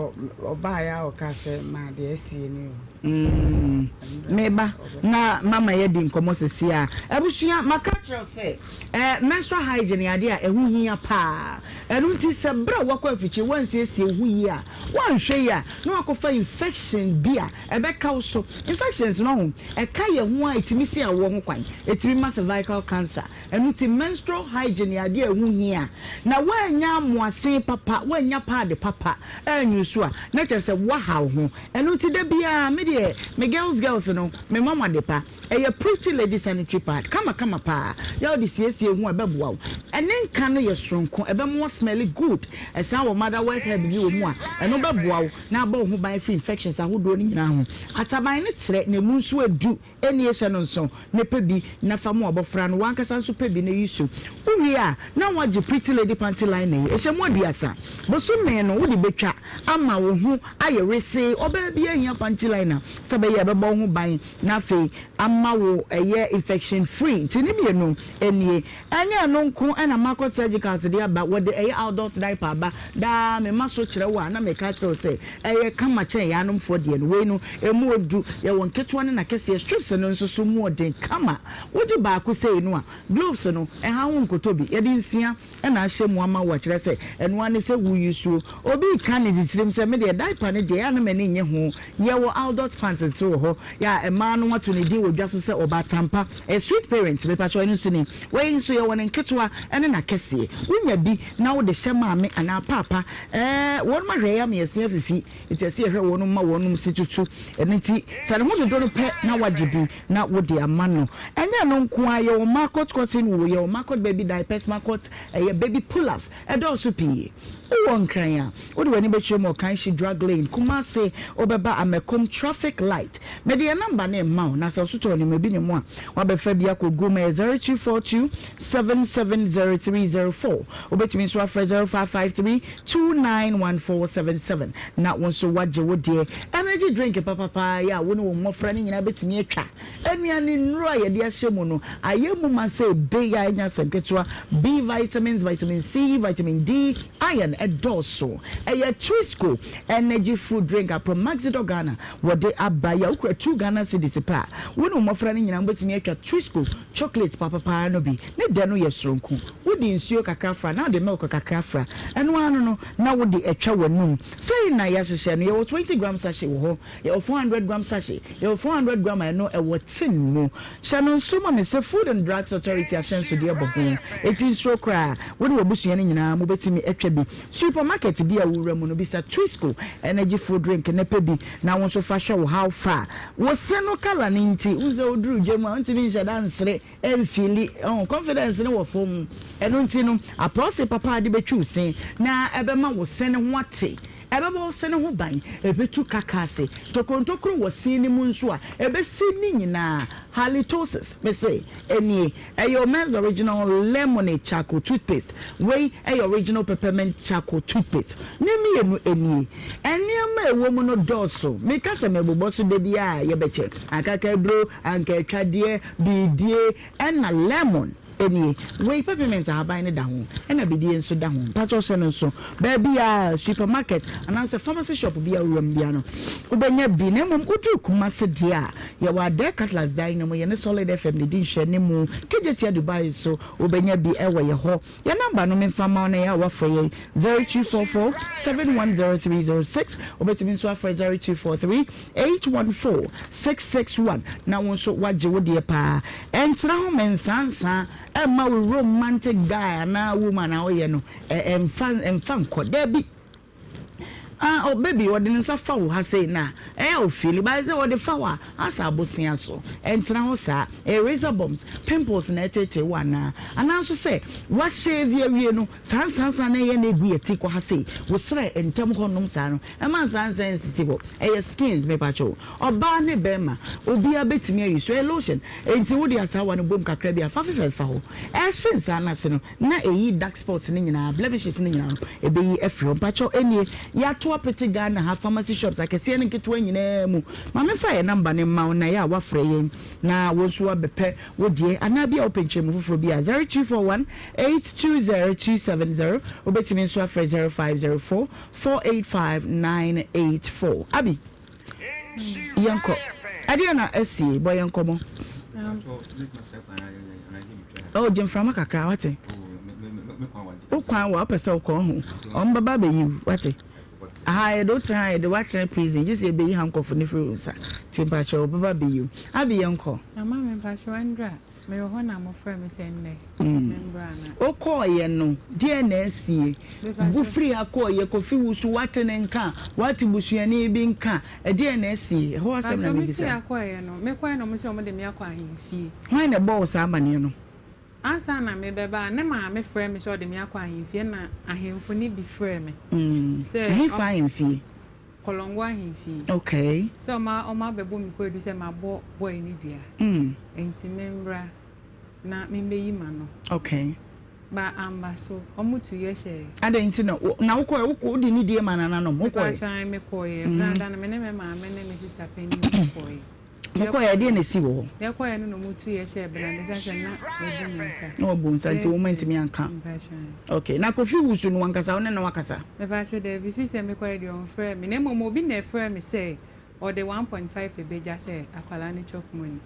ɔbaeɛ a ɔkaa sɛ maa deɛ asie ni o. Mm, meba na mama yɛadi nkɔmmɔ sɛsi a. Abusua, maka akyerɛ wo sɛ, eh, menstrual hygiene yɛ adeɛ a ɛho hia paa. Ɛno nti sɛ berɛ a woakɔ afikyire woansiesie wo ho yie a, woanhwɛ yie a, na woakɔfa infection bi a ɛbɛka wo so. Infections no ho, ɛka yɛn ho a ɛtumi si awoɔ ho kwan, ɛtumi ma cervical cancer. Ɛno nti menstrual hygiene yɛ adeɛ a ɛho hia. Na woannya amoasen papa, woannya paade papa anwusu a, na kyerɛ sɛ woahaw ho. Ɛno nti da biara me deɛ me girls girls no me ma mo ade pa. Ɛyɛ pretty lady sanitary pad kama kama paa yɛ wode siesie ho a ɛbɛboa wo. Ɛne nka no yɛ soronko ɛbɛma wo smelly good. Ɛsan wɔ mother worth herb bi wɔ mu a ɛno bɛboa wo na abɔ wo ho ban afiri infections ahodoɔ no nyinaa ho. Ataban no trɛ na ɛmu nso adu. Ɛnnie hyɛ no nso na pɛ bi na fa ma w'abɔfra no, w'ankasa nso pɛ bi na yi so. Wowie a, na woagye Pretty Lady Panty Liner yi, ɛhyɛ mu aduasa. Bosome no, wode bɛtwa ama wo ho ayɛ wesee. Ɔbaa biara hia panty liner sɛ ɛbɛyɛ a ɛbɛbɔ wo ho ban na afei ama wo ɛyɛ infection free. Nti ne mmienu nie. Ɛnyɛ ɛno nko na Marcot Surgicals de aba, wɔde ɛyɛ adult diaper aba. Daa me ma so kyerɛ wo a, na meka akyerɛ wo sɛ ɛyɛ kama kyɛn yɛn anomfoɔ deɛ no. Wei no, ɛmu ɔdu. Yɛwɔ nketewa ne n'akɛseɛ. Strips no nso so mu ɔden kama. Wogye baako sei no a, gloves no, ɛha wo nkotɔ bi. Yɛde nsia na ahyɛ mu ama wo a, kyerɛ sɛ ɛno ara ne sɛ wo use. Obi reka ne tirim sɛ, me deɛ diaper no deɛ, ɛyɛ a na m'ani nnye ho. Yɛwɔ adult pants nso wɔ hɔ yɛ a mmaa no ato ne din wɔ dwa so sɛ ɔbaatampa. Ɛyɛ sweet parent mepakyɛw ɛno nso ni. Wei nso yɛwɔ ne nketewa ne n'akɛseɛ. Wonya bi na wode hyɛ maame anaa paapa ɛɛ wɔnom ahwɛ yɛ ama yɛse afifi nti ɛsɛ yɛhwɛ wɔnom ma wɔnom se tutu. Ɛno nti sɛ ne ho dodo no pɛ na wagye bi na wode ama no. Ɛnyɛ ɛno nko ara yɛwɔ Marcot cotton wool, yɛwɔ Marcot baby diapers, Marcot ɛyɛ baby pull ups. Ɛdɔɔso pii. Wowɔ Nkran a, wode w'ani bɛkyerɛ mu Ɔkanhyi Drug Lane, Kumase, wobɛba Amakom Traffic Light. Mede yɛn namba no rema wo, na sɛ wosotɔ nneɛma bi ne mu a, woabɛfa bi akɔgu mu. Ɛyɛ 0242 770304. Wobɛtumi nso afrɛ 0553 291477 na wo nso woagye wo deɛ. Energy drink papapaa yi a wo ne wo mmɔfra no nyinaa bɛtumi atwa. Nnuane nnuro a yɛde ahyɛ mu no ayɛ mu ma sɛ ebe a ɛnyɛ asɛm ketewa. B vitamins, vitamin C, vitamin D, iron ɛdɔɔso. Ɛyɛ Twisco energy food drink a Promaxidor Ghana wɔde aba yi a wokura two Ghana cedis pɛ a, wo ne wo mmɔfra no nyinaa mobɛtumi atwa Twisco chocolate papapaa no bi. Ne dɛ no yɛ soronko. Wode nsuo kakra fra na wode milk kakra fra. Ɛno ara no no na wode atwa w'anum. Sei na yɛahyehyɛ no. Yɛwɔ 20 gram sachet wɔ hɔ. Yɛwɔ 400 gram sachet, yɛwɔ 400 gram a ɛno ɛwɔ tin mu. Hyɛ no nso ma me sɛ Food and Drugs Authority ahyɛnsodeɛ bɔ ho. Enti nsuro koraa, wo ne w'abusua no nyinaa mobɛtumi atwa bi. Supermarket bi a wowura mu no, bisa Twisco energy food drink na pɛ bi na wo nso fa hwɛ wo how far. Wo se no colour no nti, wohu sɛ woduru dwa mu a wontumi nhyɛ da nsere Ɛnfeeli, ɔho, confidence no wɔ fam. Ɛno nti no, aprɔse papa a de bɛtwi wo se na ɛbɛma wo se no ho ate. Ɛbɛbɔ wo se no ho ban, ɛbɛtu kaka ase. Ntokorontokoro wɔ se no mu nso a, ɛbɛsi ne nyinaa. Halitosis, mese, ɛnie. Ɛyɛ Omen's Original Lemonade Charcoal Toothpaste. Wei yɛ Original Peppermint Charcoal Toothpaste. Ne mmienu nie. Nneɛma a ɛwɔ mu no dɔɔso. Meka sɛ mebobɔ so da biara a, yɛbɛkyɛ. Akakaduro, ankaatwadeɛ, Bidie ɛna lemon nie. Wei peppermint ahaban no da ho ɛna bidie nso da ho. Mpakyɛw hyɛ no nso. Baabi a supermarket anaasɛ pharmacy shop bi a wowura mu biara no wobɛnya bi. Na mmom woduru Kumasi deɛ a yɛwɔ Adair Cutlass dan no mu yɛne Solid FM na ɛdi nhwɛanimu. Kejetia Dubai nso wobɛnya bi ɛwɔ yɛ hɔ. Yɛn number no memfa mma wo na ɛyɛ a woafrɛ yɛn 0244 710306. Wobɛtumi nso afrɛ 0243 814 661 na wo nso woagye wo deɛ paa. Ɛntena ho mensansa ɛmma wo romantic guy anaa woman a woyɛ no ɛmfa ɛmfa nkɔ. Dabi. Ah oh baby ɔde ne nsa fa wo ha sei na ɛyɛ wo feeli but sɛ ɔde fa wo a asa abosea so ɛntena hɔ saa ɛyɛ razor bumps pimples na ɛtetee wo anaa anaa nso sɛ wa shave awie no saa nsansa na ɛyɛ na egu yɛ ti kɔ ha sei wo srɛ ntɛm hɔ nom saa no ɛma nsansa nsisi hɔ ɛyɛ skins mepakyɛw ɔbaa ne bɛrima obiara betumi ayi so ɛyɛ lotion enti wode asaawa no bom kakra bi a fa fefɛfa hɔ ɛhye nsa no ase no Na eyi dark spots no nyinaa, blemishes no nyinaa no, ebeyi afiri hɔ. Mpakyɛw enie, yɛato apete Ghana ha pharmacy shops akɛseɛ ne nketewa nyinaa mu. Ma memfa yɛn number no mma wo na ɛyɛ a woafrɛ yɛn na wo nso woabɛpɛ wo deɛ anaa bi a wopɛ nkyerɛmu foforɔ bi a, 0241 820 270. Wobɛtumi nso afrɛ 0504 485 984. Abi. Yɛnkɔ. Ɛdeɛn na asie? Bɔ yɛn nkɔmmɔ. Oh, gye mframa kakra, wate? Wo kwan wɔ, wopɛ sɛ wokɔ ho. Wɔn bɛba abɛyi wo, wate? Aha, yɛde wo tena ha, yɛde wo akyerɛ prison, gye sɛ yɛbɛyi handcuff no firi wo nsa. Nti mpakyɛw, wɔbɛba abɛyi wo. Abby, yɛnkɔ. Mama me mpakyɛw, ɛndra. Mewɔ hɔ na mofrɛ me sɛ nnɛ membra anaa? Wokɔeɛ no, deɛn na asie? Wofiri ha kɔeɛ, Kofi Wusu, woate ne nka? Woate busuani bi nka? Ɛdeɛn na asie? Ɛhɔ asɛm na Mpakyɛw, mefiri mebisa. ha kɔeɛ no, mekɔeɛ na wɔn sɛ wɔde me akɔ ahemfie. Hwan na ɛbɔɔ wo saa amaneɛ no? Ansa na mebɛba a, ne maame frɛɛ me sɛ ɔde me akɔ ahemfie ɛna ahemfo no bi frɛɛ me sɛ. Ɛhefa ahemfie? Kɔlɔngo ahemfie. Okay. Sɛ ɔma ɔma abɛbɔ me kwaadu sɛ mabɔ boy no dua. Nti membra na membeyi m'ano. Okay. Ba amba so. Ɔmo tu yɛ hyɛɛ. Adɛn nti na wo na wokɔɛ wokɔ wode nidie maa nananom wokɔɛ? Mepakyɛw ae mekɔeɛ. Brada no me ne me maame ne me sister panin na ɛkɔeɛ. Mokɔeɛ ɛdeɛn na ɛsii wɔ hɔ? Yɛkɔeɛ no na ɔmo tu yɛ hyɛɛ brada ɛsiane sɛ na mabu me nsa. Na wabu nsa nti wɔn antumi anka. Mpakyɛw ae. Okay na Kofi Wusu no wankasa wo ne no akasa? Mepakyɛw daabi firi sɛ mekɔeɛ deɛ ɔmfrɛɛ me na mmom obi na ɛfrɛɛ me sɛ ɔde 1.5 bɛgya sɛ akwadaa no chop money.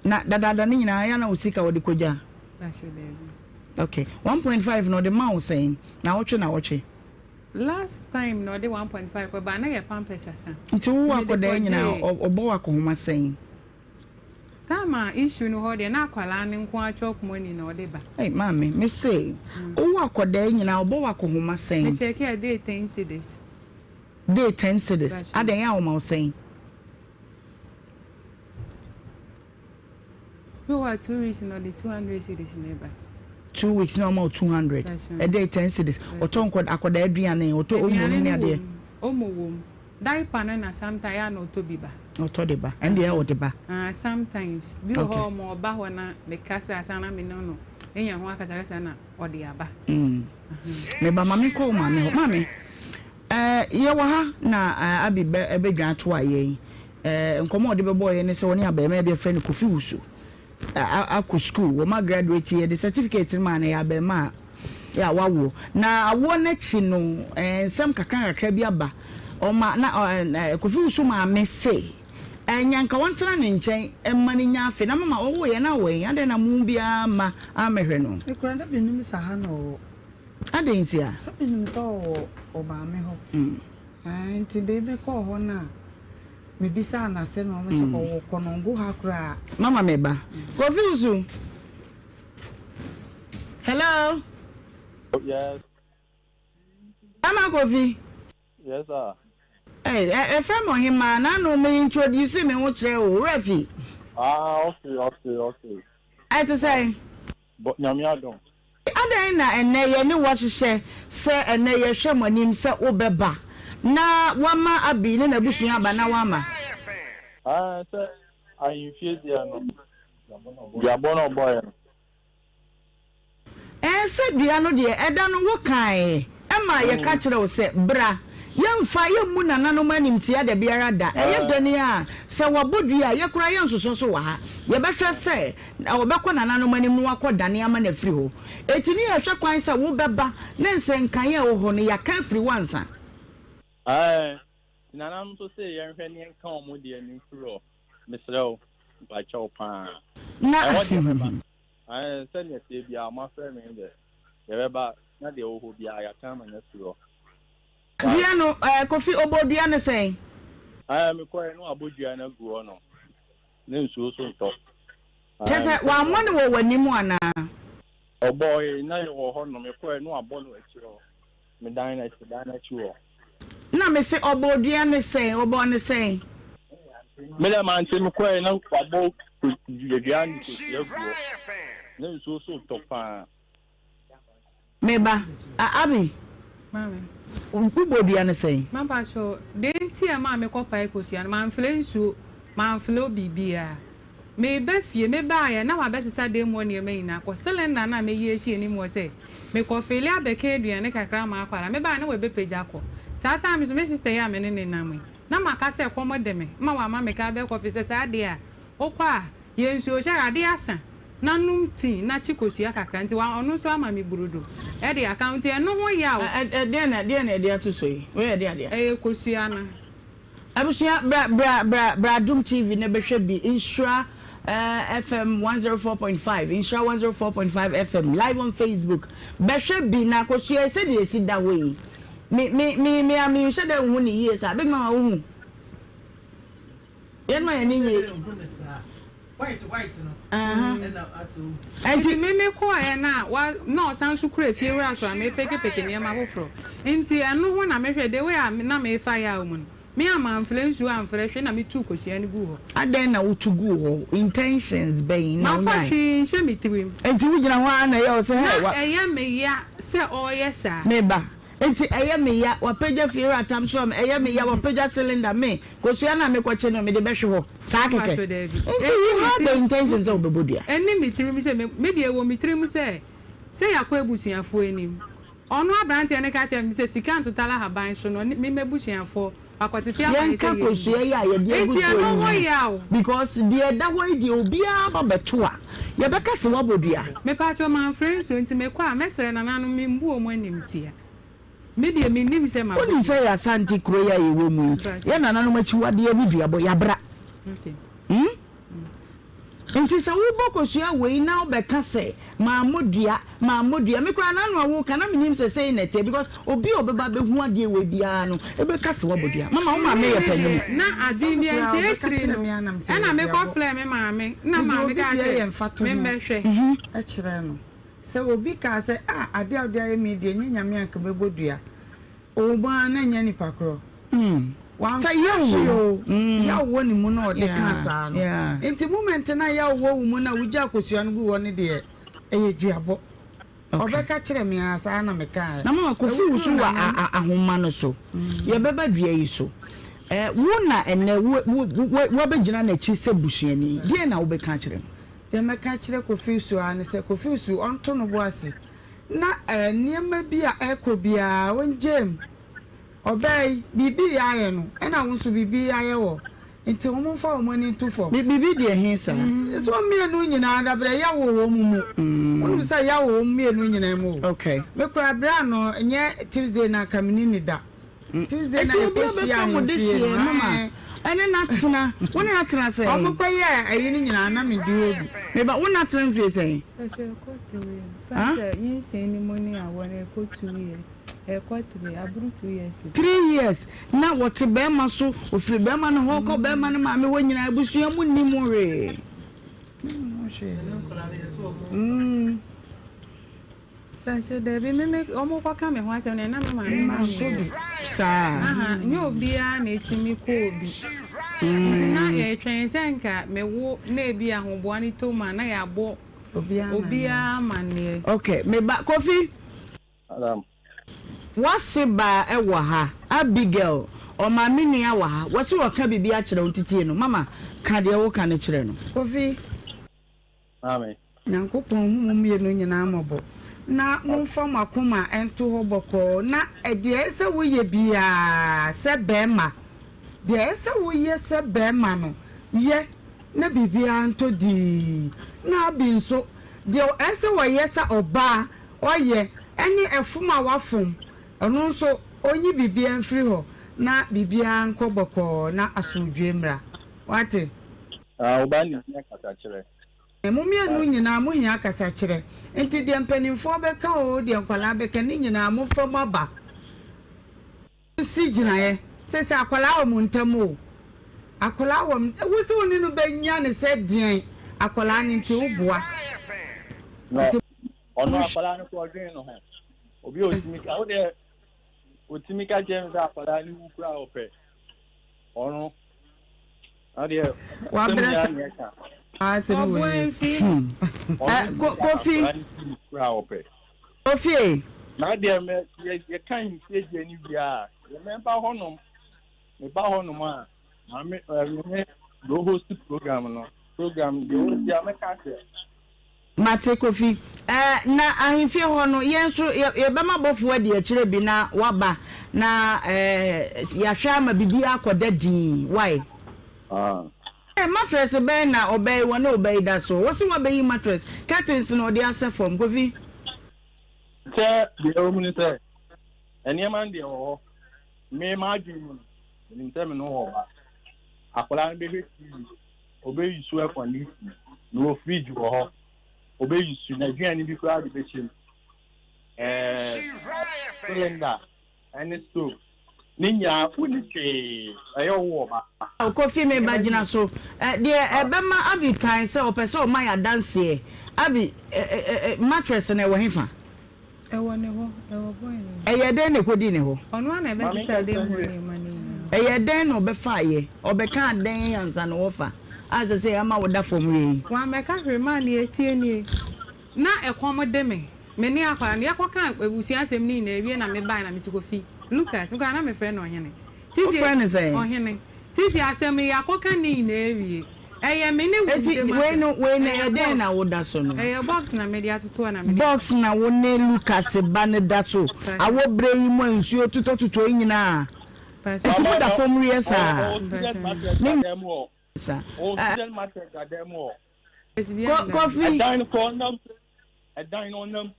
Na dadaada no nyinaa ɛyɛ a na wo sika wɔde kɔgya? Mpakyɛw daabi. Okay 1.5 no ɔde ma wo sɛn? Nawɔtwe nawɔtwe? Last time na ɔde 1.5 kɔ baa na yɛ pampers asa. Nti wo Nti mede akɔdaa nyinaa kɔgyee. ɔbɔ wo akɔhoma sɛn? Time a issue no hɔ deɛ na akwadaa no nko ara chop money na ɔde ba. Ei maame me se wo wo akɔdaa nyinaa ɔbɔ wo akɔhoma sɛn? Me check a day ten cedis. Day ten cedis adɛn a ɔma wo sɛn? Bi wɔ hɔ a 2 weeks na ɔde 200 cedis na ɛba. 2 weeks na ɔma wo 200 ɛdɛ 10 cedis ɔtɔ nkɔ akɔdaa aduane ɔtɔ omo nom ne Aduane no adeɛ. wɔ mu, omo wɔ mu. Diaper no na sometimes ɛyɛ a na ɔtɔ bi ba. Ɔtɔ de ba ɛnde ɛyɛ ɔde ba. Ah sometimes bi wɔ Okay. hɔ ɔmo ɔba hɔ na mekasa asa na me ne no enya ho akasakasa na ɔde aba. Me ba ma me nkɔ wo maame hɔ maame ɛɛ yɛwɔ ha na ɛɛ Abi bɛ ɛbɛdwan ato a yɛn ɛɛ nkɔmɔ a ɔde bɛbɔɔ yɛn ne sɛ ɔne abarimaa bi a yɛfrɛ no Kofi Wusu akɔ sukuu, wɔn agraduate, yɛde certificate no maa no, ɛyɛ abarimaa a wawoɔ. Na awoɔ no akyi no, nsɛm kakra kakra bi aba. Ɔma na Kofi Wusu maame se, ɛnyɛ nka wɔntena ne nkyɛn mma no nya afe. Na mama ɔwoeɛ na awɔ yi, adɛn na mo biara mma ammɛhwɛ no? Me koraa na mennim sɛ ha na ɔwɔ. Adɛn ntia? Sɛ menim sɛ ɔwɔ ɔmaame hɔ. Ɛɛ, nti bere mekɔɔ hɔ no a, Mebisaa no ase na ɔmo se ɔwɔ Konongo ha koraa. Mama me ba. Kofi Wusu. Hello. Yes. Mama Kofi. Yes sir. Hey, ɛfrɛ me ɔhemaa na ano me introduce me ho kyerɛ wo werɛ fi. Ah, okay, okay, okay. Ɛte sɛn? Bɔ Nyame adom. Adɛn na ɛnnɛ yɛne wo ahyehyɛ sɛ ɛnnɛ yɛhwɛ mo anim sɛ wobɛba na woama Abi ne n'abusua aba na woamma? Ɛɛ, sɛ ahemfie deɛ no, duabɔ na ɔbɔeɛ no. Ɛɛ, sɛ dua no deɛ, ɛda no wokaeɛ ma yɛka kyerɛɛ wo sɛ, Bra, yɛmfa, yɛmmu nananom animtia da biara da. Ɛyɛ dɛn ara a, sɛ wɔbɔ dua a, yɛ koraa yɛnsosɔ so wɔ ha. Yɛbɛhwɛ sɛ wɔbɛkɔ nananom anim na wɔakɔdane ama no afiri hɔ. Enti ne yɛhwɛ kwan sɛ wobɛba ne nsɛnkaeɛ a ɛwɔ hɔ no, yɛaka afiri hɔ ansa. Ɛɛ, nananom nso se yɛnhwɛ ne yɛnka wɔn deɛ no mfiri hɔ. Mesrɛ wo, mpakyɛw paa. Na. Ɛhɔ deɛ mɛba. Ae, sɛdeɛ ɛteɛ biara, moafrɛ me deɛ, yɛbɛba, na deɛ ɛwɔ hɔ biara, yɛaka ama no afiri hɔ. Wai. Dua no, eh, Kofi, ɔbɔɔ dua no sɛn? Ae, mekɔeɛ na wabɔ dua no agu hɔ nom, na nsuo nso ntɔ. Ae, Kyerɛ sɛ, mekɔeɛ na wammɔ no wabɔ. wɔ w'anim anaa? Ɔbɔɔe, na yɛwɔ hɔ nom, mekɔeɛ na wabɔ no akyire hɔ, me dan no akyi, dan no akyi hɔ. Na mese, ɔbɔɔ dua no sɛn? Ɔbɔɔ no sɛn? Me dɛ mante mekɔe na wabɔ dua ne kosua agu hɔ na nsuo so retɔ paa. Me ba, a Abby, Maame. wobɔ dua no sɛn? Mampakyɛw, deɛ nti a ɛmaa mekɔ pae kosua no, mamfrɛ nsuo, mamfrɛ biribiara. Mereba fie, mebaeɛ na wabɛsesa dan mu hɔ nneɛma nyinaa kɔ. Cylinder no a meyi asi anim hɔ sɛ mekɔfeele abɛka aduane kakra ama akwadaa, mebaeɛ na wabɛpagya kɔ. Saa time nso me sister yi a me ne no nam yi, na maka sɛ kɔm de me ma wama me ka bɛkɔ fie sɛ saa deɛ a, wokɔ a, yɛ nsuo hyɛ adeɛ asa na nom tea na kye kosua kakra nti wa ɔno nso ama me burodo de aka ho nti ɛno ho yaw. Ɛ ɛ deɛn na deɛn na yɛde ato so yi? Wei yɛ deɛn adeɛ? Ɛyɛ kosua no. Abusua bra bra bra bra Adom TV na bɛhwɛ bi Nhyira eh, FM 104.5 Nhyira 104.5 FM live on Facebook bɛhwɛ bi na kosua yi sɛdeɛ esi da hɔ yi me me me me a menhyɛ da nhu ne yie saa big mama wohu yɛn ma yɛn ani nye. Nti me me kɔɔɛ no a wa na ɔsan nso kura fie wura so a me peke peke nneɛma foforɔ nti ɛno ho na me hwɛ the way a na me fa yaw mu no me a manfrɛ nsuo amfrɛ hwee na me tuu kosua no guu hɔ. Adɛn na wo tu guu hɔ? Intentions bɛn na wo Manfa nyae? hwee nhyɛ me tirim. Nti wo gyina hɔ ara na ɛyɛ wo sɛ hɛ Na wa. ɛyɛ me ya sɛ ɔreyɛ saa. Me ba. Nti ɛyɛ me ya, wapagya fie wura tam so ama ɛyɛ me ya, wapagya cylinder me, kosua no a mekɔkye no mede bɛhwe hɔ, saa kɛkɛ. Mpacho daabi. Nti you had the intention sɛ wobɛbɔ dua. Ɛnni me tirim sɛ me, me deɛ ɛwɔ me tirim sɛ, sɛ yɛakɔ abusuafoɔ anim. Ɔno abranteɛ no ka kyerɛɛ me sɛ sika ntetare ahaban so no, ɔne me m'abusuafoɔ wakɔtete ama yɛ sɛ Yɛnka yɛnni. kosua yi a yɛde agu Nti soɔ ɛno yi ho ho yaw. because deɛ ɛda hɔ yi deɛ obiara ba bɛto a, yɛbɛka sɛ woabɔ dua. Mepacho manfrɛ nsuo nti mekɔ a mɛsrɛ nananom membu wɔn animtia. Me deɛ mennim sɛ mabɔ Wonim dua. sɛ yɛ Asante kuro yi a yɛwɔ mu yi, yɛn nananom akyiwadeɛ ne duabɔ, yɛabra. Hmm? Nti sɛ wobɔ kosua wei na wobɛka sɛ mammɔ dua, mammɔ dua, me koraa n'ano a woka na menim sɛ sei na ɛteɛ because obi a ɔbɛba abɛhu adeɛ wei biara no ɛbɛka sɛ woabɔ dua. Mama wo maame yɛ Me panyini. deɛ na adwene biara nti akyiri no ɛna mekɔ frɛɛ me maame na Mede maame obi kaa deɛ yɛ sɛ mfatoho memmɛhwɛ. kyerɛ no. Sɛ obi kaa sɛ, Ah, adeɛ a wode ayɛ me yi deɛ, ɛnyɛ Nyame a anka mɛbɔ dua. Ɔwɔ mu ara na ɛnyɛ nipa korɔ. Wamfa Sɛ yaw hwee wɔ o, mu. yaw wɔ ne mu na ɔde kaa saa no. Nti moment no a yaw wɔ wo mu no a wogyaa kosua no guu hɔ no deɛ, ɛyɛ duabɔ. Ɔbɛka kyerɛ me ara, saa na mekaeɛ. Na mama Kofi Ɛwuduru wusu wɔ nana. ahoma no so. Yɛbɛba dua yi so. Wo na ɛnnɛ wo, wo, wo, woabɛgyina n'akyi sɛ busuani. Deɛn na wobɛka akyerɛ no? Deɛ mɛka akyerɛ Kofi Usu ara ne sɛ, Kofi Usu, ɔnto no bo ase na nneɛma bi a ɛrekɔ biara ɔngyaa mu. Ɔbaa yi, biribi reyɛ ayɛ no, ɛna wo nso biribi reyɛ ayɛ wɔ, nti wɔmfa wɔn ani nto fam. Biribi deɛ he saa? Sɛ wɔn mmienu nyinaa, dabrɛ yaw wɔ wɔn mu. Wonim sɛ yaw wɔ wɔn mmienu nyinaa mu o. Okay. Me koraa berɛ ano, nyɛ Tuesday no anka menni ne da. Tuesday na Eti obi a yɛkɔhyia ɔbɛfa mo ahemfie dehyeɛ no, mama ae. ɛne no atena, wo ne no atena sɛn? Ɔmo kɔyɛɛ ayi no nyinaa na medi hɔ bi. Me ba, wo ne no atena mfie sɛn? Ɛsɛ ɛkɔ 3 Huh? Sɛ nyinsɛn no mu ne awɔ no ɛkɔ 2 years, ɛkɔ 3, aboro 2 years. 3 years na wɔte bɛrima so, ofiri bɛrima no hɔ kɔ bɛrima no maame hɔ nyinaa, abusua mu nni mu hwee. Nni mu hwee. Mm. Pakyɛ dabi me me ɔmo kɔ ka me ho asɛm no na me maame ma Mankɔ bi. Saa. Aha nyɛ obiara na etumi kɔ obi. Nti na yɛtwɛn sɛ nka me wo na ebi ahoboa no tɔ mu a na yɛabɔ obiara amaneɛ. Okay me ba Kofi. Madam. W'ase baa ɛwɔ ha Abigail ɔmaame nua wɔ ha wɔse ɔka biribi akyerɛ wo nti tie no mama ka deɛ woka no kyerɛ no. Kofi. Maame. Nyankopɔn hu mo mmienu nyinaa mmɔbɔ, na momfa mo akoma nto hɔ bɔkɔɔ, na deɛ ɛsɛ sɛ woyɛ biara sɛ barima, deɛ ɛsɛ sɛ woyɛ sɛ barima no, yɛ, na biribiara ntɔ dinn. Na Abi nso, deɛ ɛsɛ sɛ ɔyɛ sɛ ɔbaa, ɔyɛ, ɛne ɛfom a wafom, ɔno nso, ɔnyi biribiara mfiri hɔ, na biribiara nkɔ bɔkɔɔ, na asomdwoeɛ mmra. Woate? Ah, ɔbaa no hia kasakyerɛ. Mo mmienu nyinaa mo hia kasakyerɛ. Nti deɛ mpanimfoɔ bɛka oo, deɛ nkwadaa bɛka, ne nyinaa momfa mo aba nsi gyinaeɛ. Seesei akwadaa wɔ mo ntam oo, akwadaa wɔ mo, wo se wo ne no bɛnya no sɛ deɛn, akwadaa no nti woboa. No, Nti ɔno akwadaa no kɔ ɔdwen no ho. Obi a otumi ka, wo deɛ otumi ka kyerɛ me sɛ akwadaa no wu koraa ɔpɛ. Ɔno adeɛ Wabrɛ saa asɛm wei. Kofi. Kofi. Na deɛ mɛ yɛ yɛka nsie deɛ ni wie a yɛmɛba hɔnom meba hɔnom a maame ɛɛ me do host program no program deɛ ɔdi a mɛka sɛ. Mate, Kofi. Ɛɛ, na ahemfie hɔ no, yɛn nso, yɛ, yɛbɛma bɔfoɔ adi akyire bi na waba, na ɛɛ, yɛahwɛ ama biribiara akɔda dinn. Wai? Ah. Ɛɛ, mattress bɛn na ɔbaa yi, wɔne ɔbaa yi da so? Wɔse wɔabɛyi mattress, curtains na ɔde asɛ fam. Kofi. Sɛ deɛ ɛwɔ mu ne sɛ, nneɛma no deɛ wɔ hɔ. Me m'adwene mu no. Menim sɛ me ne wo wɔ ba. Akwadaa no bɛhwɛ TV, ɔbɛyi so air condition, mewɔ fridge wɔ hɔ, ɔbɛyi so, n'aduane bi koraa de bɛhyɛ mu. Ɛɛ, cylinder ɛne stove ne nyinaa wonni hwee, ɛyɛ wo wɔ ba. Kofi me ba gyina so. Deɛ ɛbɛma Abby kae sɛ ɔpɛ sɛ ɔma yɛ adanseɛ. Abby, mattress no ɛwɔ hefa? Ɛwɔ ne hɔ, ɛwɔ boy no hɔ. Ɛyɛɛ dɛn na ɛkɔdii ne hɔ? Ɔno ara na ɛbɛsesa dan mu hɔ nneɛma no nyinaa. Ɛyɛɛ dɛn na ɔbɛfaeɛ? Ɔbɛkaa dɛn ansa na wɔfa a ɛsɛ sɛ ama woda fam wie yi? Wammɛka hwee maa nea ɛteɛ nie, na ɛkɔm de me, me ne akwadaa no, yɛkɔkaa abusua asɛm no nyinaa wie na mebaeɛ na mese Kofi, Lucas, me koraa na mefrɛ no Ɔhene. Sisi, Wofrɛ no sɛn? Ɔhene. Sisi asɛm yi yɛakɔka ne nyinaa awie. Ɛyɛ me ne wo Eti ntam wei asɛm. no wei no ɛyɛ Ɛyɛ dɛn na box. woda so no? Ɛyɛ box na mede atoto hɔ na mede. Box na wo ne Lucas ba no da so awɔ berɛ yi mu a nsuo totɔtotɔ yi nyinaa? Mpakyɛ. Eti Mama moda no, fam weɛ ɔwɔ saa? ɔwɔ student Mpakyɛ. mattress Ne da dan mu hɔ. sa. Ɔwɔ Ɛ student mattress da dan mu hɔ. Ko Kofi. Ɛdan no kɔ ɔnam. Ɛdan no ɔnam.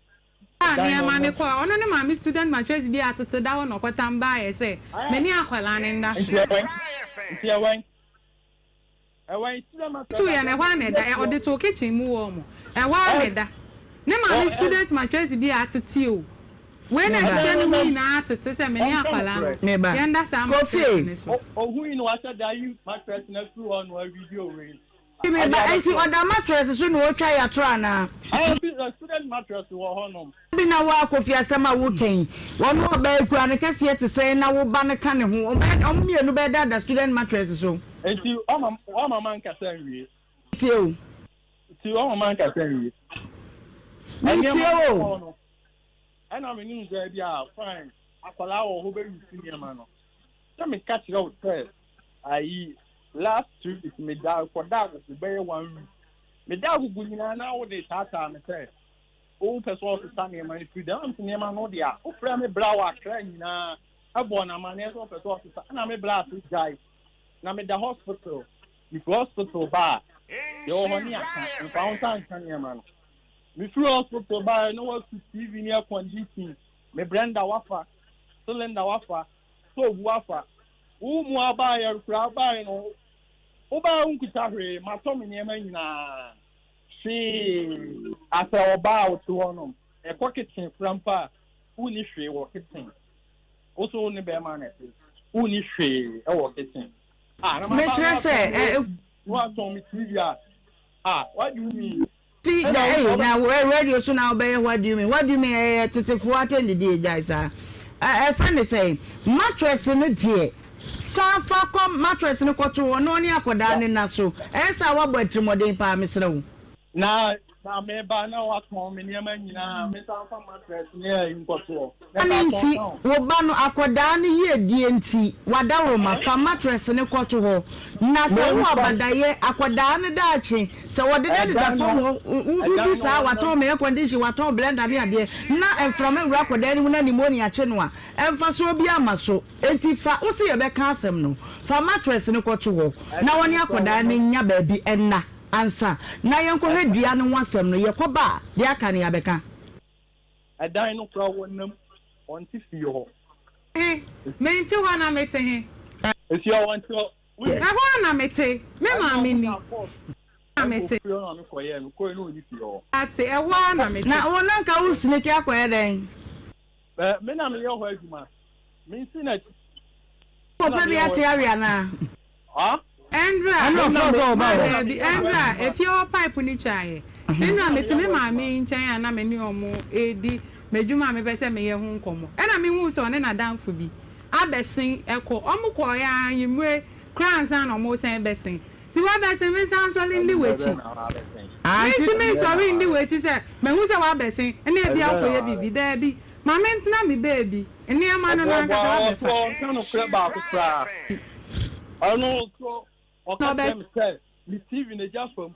Ɔfaa Ɛdan no nneɛma no ɔnam. kɔɔ ɔno ne maame student mattress bi a atete da hɔ na ɔkɔtam baeɛ sɛ me ne akwadaa no nna so. Nti ɛwɛn? Nti ɛwɛn? Ɔtoo yɛ no, ɛhɔ ara na ɛda. Ɛ, ɔde too kitchen mu hɔ mo. Ɛhɔ ara na ɛda. Ne maame student mattress bi a atete o. Wei na ɛhyehyɛ ne ho nyinaa atete sɛ me ne akwadaa no, Meba. yɛnda saa mattress Kofi. no so. Meba, enti ɔda mattress so na ɔretwa yatoro anaa? Bi na wo a Kofi asɛm a woka yi, wɔne ɔbaa yi kura no kɛseɛ te sɛn na wo ba no ka ne ho, wɔn mmienu bɛda da student mattress so. Nti wama wama mankasa nwie. Tie o. Nti wama mankasa nwie. Mentie Nneɛma o. no kɔɔ no, ɛna menim sɛ bi a fine akwadaa wɔ hɔ bɛyi nneɛma no. Sɛ meka kyerɛ wo sɛ ayi last 2 weeks meda kɔda agogo bɛyɛ one week. Meda agogo nyinaa na wode taataa me sɛ Wopɛ sɛ ɔsesa nneɛma no firi dɛm nti nneɛma no deɛ a wofrɛ me bra wɔ Accra nyinaa ɛbɔɔ no amanneɛ sɛ ɔpɛ sɛ ɔsesa ɛna me bra ase gyae na meda hospital mefiri hospital ba a deɛ wɔ hɔ ne aka mfa wo nsa nka nneɛma no mefiri hospital ba na wasu TV ne air condition me blender wafa cylinder wafa stove wafa wo mu abaayɛ koraa abaayɛ no wobaa wonkuta hwee matɔ me nneɛma nyinaa Hwee. Asɛ ɔbaa a wote hɔ nom, ɛkɔ kitchen kora mpo a, wonni hwee wɔ kitchen. Wo so wo ne bɛrima na ɛte, wonni hwee wɔ kitchen. Ah, na maba Mekyerɛ na sɛ, watɔn ɛ, me, na watɔn me TV a, ah, what do you mean? Fi Ɛna da wo ei sɛ na radio so na wobɛyɛ what do you mean what do you mean ɛyɛ tetefoɔ atɛndidie gyae saa ɛ ɛfrɛ ne sɛn mattress no deɛ san fa kɔ mattress no kɔto hɔ na ɔne akɔdaa no nna so ɛyɛ saa woabɔ atirimuɔden paa mesrɛ wo. Na na meba na watɔn me nneɛma nyinaa mensan mfa mattress ne ayi nkɔto hɔ na Ɛno ɛsan nti, tɔn ka ho. wo ba no, akwadaa no yiedie nti, w'adaworoma, fa mattress no kɔto hɔ. Na sɛ wowɔ Memfa. abadayɛ, akwadaa no daakye, sɛ wɔdedadeda Ɛdan fam no, hɔ, wo, ɛdan wodi no saa, wɔnam. watɔn me air condition, watɔn blender ne adeɛ, na mframa wura akwadaa no mu na pneumonia kye no a, mfasoɔ biara mma so. Enti fa, wo se yɛbɛka asɛm no, fa mattress no kɔto hɔ, na Ɛdan wɔne no kora akwadaa no wɔnam. nnya baabi nna ansa na yɛnkɔhwɛ dua no ho asɛm no. Yɛkɔba a, deɛ aka no yɛabɛka. Ɛdan no koraa wɔnam, ɔnte fie hɔ. He? Mente hɔ na mete he? Efie hɔ ɔnte hɔ. Wonim? Ɛhɔ ara na mete. Me Ɛna maame ɔmo ni. na kɔɔ Na ɛkɔ mete. fie hɔ na mekɔyɛɛ, mekɔɛ na ɔnni fie hɔ. Ate, ɛhɔ ara na mete. Na wo na nka wo snake akɔyɛ dɛn? Ɛ, me na meyɛ hɔ adwuma. Mensi n'akyi. Wo pɛ bi ate awe anaa? Ah? Ɛndra, Ɛna ɔfrɛ wo sɛ ɔba hɔ. Daabi, ɛndra, efie hɔ pipe no twaeɛ. Nti nnora mete me maame yi nkyɛn a na me ne wɔn redi m'adwuma a mepɛ sɛ meyɛ ho nkɔmmɔ. Ɛna mehuu sɛ ɔne n'adamfo bi abɛsen kɔ. Wɔn kɔeɛ ara anwummere koraa ansa na wɔresan bɛsen. Nti woabɛsen, mensan nsɔre nni w'akyi? Mentumi nsɔre nni w'akyi sɛ mahu sɛ woabɛsen na ebia wokɔyɛ biribi. Daabi, ma mentena me baabi. Nneɛma no n'ankasa Ɔboaboa abɛfa. ɔso ɔnka nokorɛ baako koraa. Ɔno nso ɔka kyerɛ me sɛ me TV no gya fam.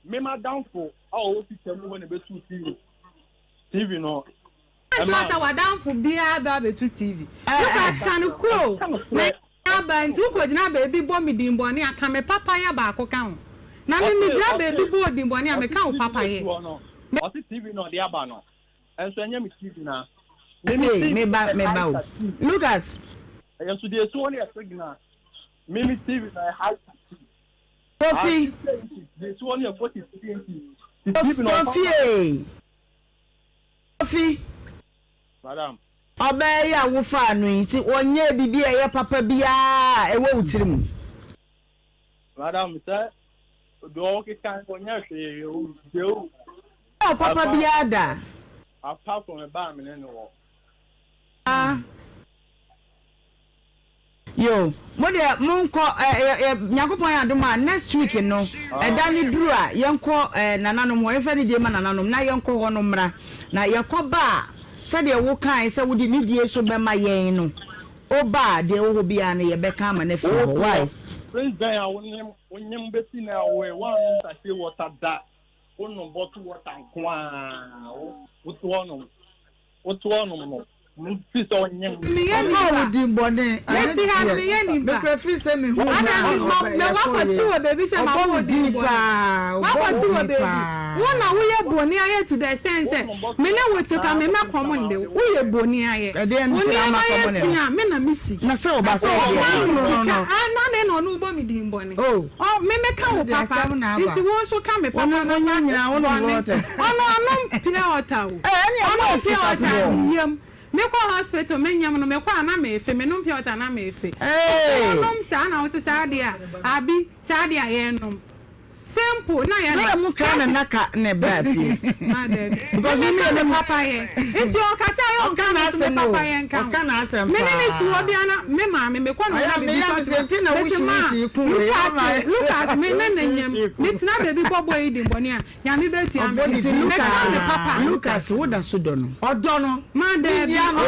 Me m'adamfo a ɔwɔ fita mu hɔ na ɛbɛtuu TV TV no Ɛnkyerɛ ɛmaa sɛ me. w'adamfo biara bɛ abɛtu TV. Lucas ka no kuro Ɔnka na nokorɛ. aba nti wokɔgyina baabi bɔ me din bɔne a ka me papayɛ baako ka ho. Na me Ɔse megyina ɔse baabi bɔ wo din bɔne a ɔse meka wo TV no papayɛ. esi hɔ no ɔse TV no ɔde aba no Nso ɛnyɛ me TV na. Me me Sei, TV me ba, yɛ me ba o. Aisha TV. Lucas. Ɛyɛ nso deɛ esi hɔ no yɛ signal. Me me TV na high Kofi. Kofi ee. Kofi. Madam. Ɔbaa yi a wofaa no yi nti ɔnyɛɛ biribi a ɛyɛ papa biara a ɛwɔ wo tirim? Madam sɛ deɛ ɔkeka no ɔnyɛ hwee o deɛ o. Ɔnyɛɛ papa biara da. Apart from ɛbaa a me ne no wɔ. Ah. Yoo mo deɛ monkɔ ɛ ɛ ɛ Nyankopɔn yɛ adom a next week no ɛda no duru a yɛnkɔ ɛ nananom hɔ yɛmfa nidie ma nananom na yɛnkɔ hɔ no mmra na yɛkɔ ba a sɛdeɛ wo kae sɛ wode nidie nso bɛma yɛn no woba a deɛ ɛwɔ hɔ biara no yɛbɛka ama no afiri hɔ wai. Since then a wonyem wonyem besi nnɛ a woe woannom sachet water da wonom bottle water nko ara wo wote hɔnom wote hɔnom no Mefiri sɛ ɔnyem. Meyɛ Ɔmaa nipa. wo din bɔne. Ɛno Mete ha no deɛ, meyɛ nipa. mekura firi sɛ mehu wo Ada a me ma ɔbɛ me yɛkɔeɛ. wakɔte wɔ baabi sɛ Ɔbɔ mabɔ wo wo din din bɔne. paa. Ɔbɔ wo Wakɔte wɔ din baabi. paa. Wo na woyɛ bɔne ayɛ to the extent sɛ me ne wo te ka me mɛ kɔm nde wo. Woyɛ bɔne ayɛ. Ɛdeɛn Wo nti na nneɛma ama yɛ kɔm ne fi wo? a me na me si. Na sɛ ɔba sɛ Wo ɔdeɛ ma no. me No, no, sika no. a na dɛn na ɔno wobɔ me din bɔne. Oh. Ɔ me meka wo Ɛno deɛ papa asɛm na aba. nti wo nso ka me Wo papa ne na wo fa nyinaa wo nom bɔne. water. Ɔno ɔnom pure water o. Eh, ɛne ɛmo Ɔnom yɛ pure sika water poɔ. ne yam. Me kɔ hospital me nyem no me kɔ a na me fe me nom pure water na me fe. Hey! Wo nom saa na wo se saa deɛ a abi saa deɛ a yɛ nom simple na yɛ Na nom. mo kra na naka na ɛbaa fie. Ah dabi. Because Me me me ka me me papa yɛ. Nti ɔkasa yɛ Ɔka ɔnka me so me n'asɛm o. papa yɛ nka ho. Ɔka n'asɛm Me ne ne te hɔ paa. bia na me maame me kɔ ne hɔ Ɔyɛ na a bibi meyɛ tɔ me to sɛ ma. nti na Me se ma wohyiwohyi ku wei. look Ama at look at me ne ne nyem. wohyiwohyi ku. Me tena baabi bɔ boy yi din bɔne a Nyame bɛtua Ɔbɔ me ne ka. din Me ka me paa. papa. Lucas wo da so dɔ no. Ɔdɔ no. Ma Ne dabi. nyia no.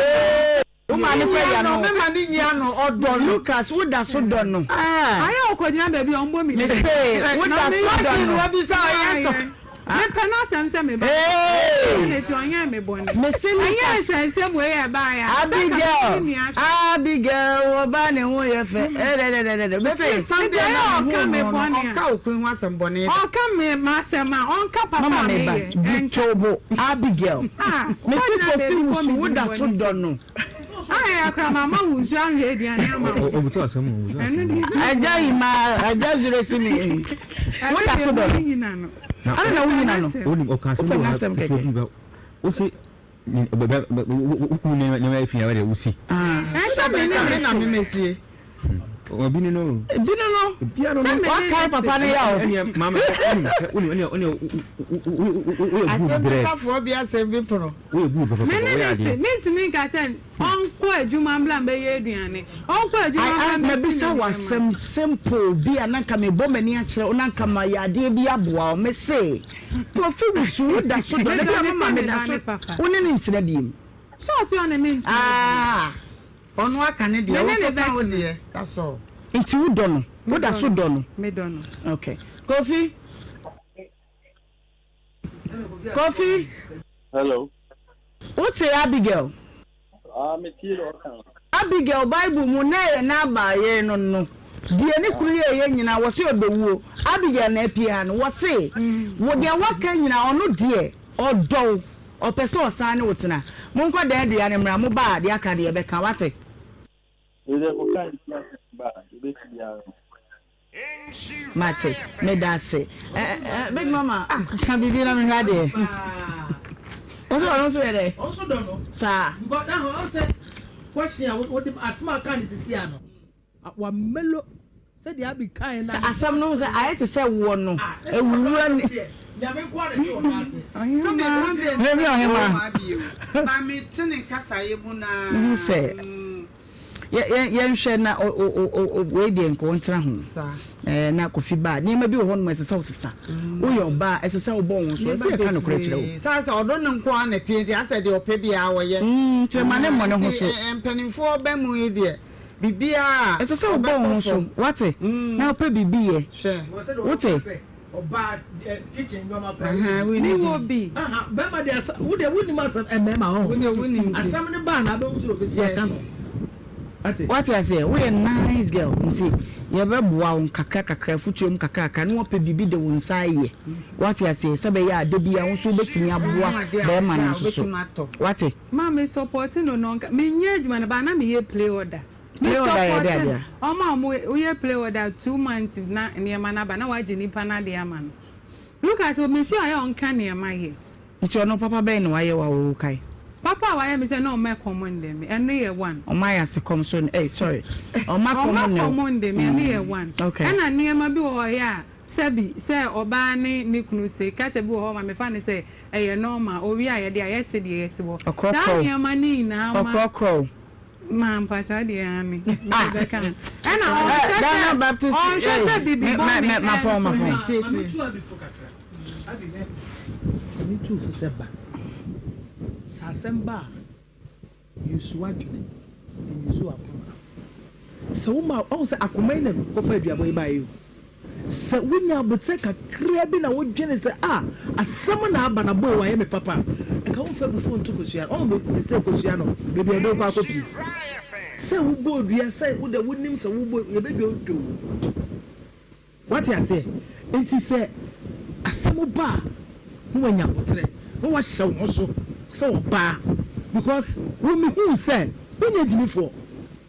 Wo maame Ne kɔ nyia agya no. no. Me ma ne nyia no. Ɔdɔ no. Lucas wo da so dɔ no. Ah. Ayɛ ɔkɔgyina baabi a ɔmbɔ me Me din. se wo Na da me so dɔ question no. wabisa ɔyɛ sɔ. Mepɛ n'asɛm sɛ me ba. Hey! Ɛna ti ɔnyɛ me bɔne. Me se Ɛnyɛ Lucas. nsɛnsɛm wei a ɛbaeɛ a. Sɛ nka me Abigail, ne nua asɛm. Abigail, wo ba ne ho yɛ fɛ. Ɛdɛdɛdɛdɛ. Me se. Sunday Nti ɛyɛ na ɔka mehu me no no, bɔne a. ɔnka okunu ho asɛm bɔne da. Ɔka me m'asɛm a, ɔnka papa Mama a me ba, meyɛ. di Ɛnka. tobo, Abigail. Ah, Me se wokɔgyina Kofi baabi bɔ wusu, me wo din da so bɔne dɔ sɛ. no. Ayɛ akora ma ma wo nsuo anhwɛ aduane ama wo. Obutu asɛm o, obutu Ɛno asɛm. deɛ. Agya yi ma agya zure si mi. Wo Ɛno da deɛ so dɔ no. menyina no. Na Ana na wonyina no. wonim ɔka asɛm bi Wopɛ wɔ ha n'asɛm ketewa kɛkɛ. bi ba wosi wokunu nneɛma afi a wɛde wosi. Ɛsɛ me ne Me na ne me mesie. Obi ne no. Bi no no. Bia no no. Sɛ me ne Wakae papa no yɛ o. Ɛnea maame wonim wonim ɛnea ɛnea woyɛ good Asɛm drɛ. bisafoɔ bi asɛm bi pono. Woyɛ good papa Me papa ne woyɛ ne te adeɛ. mentumi nka sɛ ɔnkɔ adwuma mbla mbɛyɛ aduane ɔnkɔ adwuma I, I, mbla mbɛsi mabisa ne wo nneɛma. asɛm simple bi a na nka mebɔ m'ani akyerɛ wo na nka mayɛ adeɛ bi aboa wo. Mese, Kofi Wusu, wo da so dɔ no. Medɔ Ebia ne mama sɛ me meda ba so ne papa. wo ne no ntena biem. Sɛ ɔse ɔne me ntena bio. Ah, Ɔno aka ne deɛ, Me wo ne ne nso ka wo bɛtena. deɛ. That's all. nti wo dɔ no? Wo da Medɔ so no. dɔ no? Medɔ no. Okay. Kofi? Kofi? Hello. Wote Abigail? Ah, me tie deɛ ɔka no. Abigail, Bible mu na ɛyɛ Nabal yere no no, deɛ ne kunu yɛeɛ nyinaa, wɔse ɔbɛwuo. Abigail na apue ha no, wɔse wo deɛ woaka nyinaa, ɔno deɛ ɔdɔ wo, ɔpɛ sɛ ɔsan ne wo tena. Monkɔ dan dua no mmra, moba a deɛ aka deɛ yɛbɛka, woate? Wei deɛ kɔka nti asɛm ba a, yɛbɛsi biara no. Mate, meda ase. Eh, eh, big mama, ka biribi na mehwɛ adeɛ. Wo sɛ ɔno nso yɛ dɛ? Ɔno nso dɔ no. Saa. Because ɛhɔn ɔn sɛ question a wode asɛm a ɔka ne sisi ano. Wamelo sɛdeɛ Abi kae na. Asɛm no sɛ ayɛ te sɛ woɔ no ewura ne. Nyame nko ara na ɛte ɔdɔ ase. Ɔhema. Memi ɔhema. Ba me te ne kasaeɛ mu naa. Wohu sɛ. Yɛnhwɛ na wei deɛ nka ɔntena ho na Kofi ba a nneɛma bi wɔ hɔ nom ɛsɛ sɛ wosesa woyɛ ɔbaa ɛsɛ sɛ wobɔ wo ho so ɛsɛ yɛka nokorɛ kyerɛ wo. Saa sɛ ɔdɔ no nko ara na ɛteɛ nti asɛ deɛ ɔpɛ biara ɔyɛ. Nti ɛma ne mmɔ ne ho so. Nti mpanimfoɔ ba mu yi deɛ biribiara ɛsɛ sɛ wobɔ wo ho so wate na wopɛ biribi yɛ hwɛ wote. Ɔbaa kitchen nneɛma kora. Mi wɔ bi. Bɛrima de asa wo de wo nim asɛm mmarima hɔ. Wo de wo nim ti. Asɛm ne baa na abɛhu sɛ obesi aka no. Ate. Wate aseɛ woyɛ nice girl nti yɛbɛboa wo nkakra kakra afutuo mu kakra kakra na wapɛ biribi de wo nsa ayɛ wate aseɛ sɛ bɛyɛ a da bi a wo nso wobɛtumi aboa bɛrima no nso so wate. Ma me support no no nka me nyɛ adwuma no ba na me yɛ play order. Me Play order yɛ support dɛ adeɛ a? Ɔmo a ɔmo woyɛ play order 2 months na nneɛma no aba na wagye nipa no adeɛ ama no. Lucas mesi a ɔyɛ ɔnka nneɛma yɛ. Nti ɔno papa bɛn na wayɛ wo a wo kae? Papa a wayɛ me sɛ na ɔma ɛkɔm nde me ɛno yɛ one. Ɔma ayɛ ase kɔm so eh sorry ɔma kɔm Ɔma nne wo. kɔm nde me ɛno yɛ one. Okay. Ɛna nneɛma bi wɔ hɔ yɛ a sɛbi sɛ ɔbaa ne ne kunu te kasa bi wɔ hɔ ma mefa no sɛ ɛyɛ normal owie a yɛde ayɛ hye deɛ yɛte hɔ. Saa Ɔkorɔkorɔ wo. nneɛma no nyinaa ma. Ɔkorɔkorɔ wo. Ma mpakyɛw deɛ aane mede Ah. bɛka ho. Ɛna ɔnhwɛ sɛ Ghana Baptist ɔnhwɛ sɛ eh bibi me bɔne me mapɔn ɛnto mapɔn. me. Maame tu abi fo kakra. Abi hwɛ, maame tu fo sɛ ba. Sɛ asɛm ba a, use w'adwene, use w'akoma. Sɛ woma, wahu sɛ akoma yi na kɔfa aduabɔ yi baeɛ yi o. Sɛ wonya aboterɛ kakraa bi na wodwene sɛ, ah, asɛm na aba na boy wayɛ me papa a, nka womfa abufuo nto kosua no. Wahu te sɛ kosua no, baabi a ɛde wo kɔ akɔpie. Sɛ wobɔ dua sɛ wo deɛ wonim sɛ wobɔ, yɛbɛdwodwo wo. Wate aseɛ? Enti sɛ asɛm ba a, na wanya aboterɛ, na wahyɛ wo ho so sɛ ɔbaa because wo mehuu sɛ wonyɛ gyimifoɔ,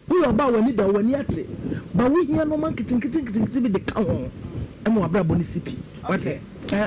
woyɛ ɔbaa a w'ani da hɔ, w'ani ate, but wohia nnoɔma nketenkete nketenkete bi de ka ho ma w'abrabɔ no si pi. Wate?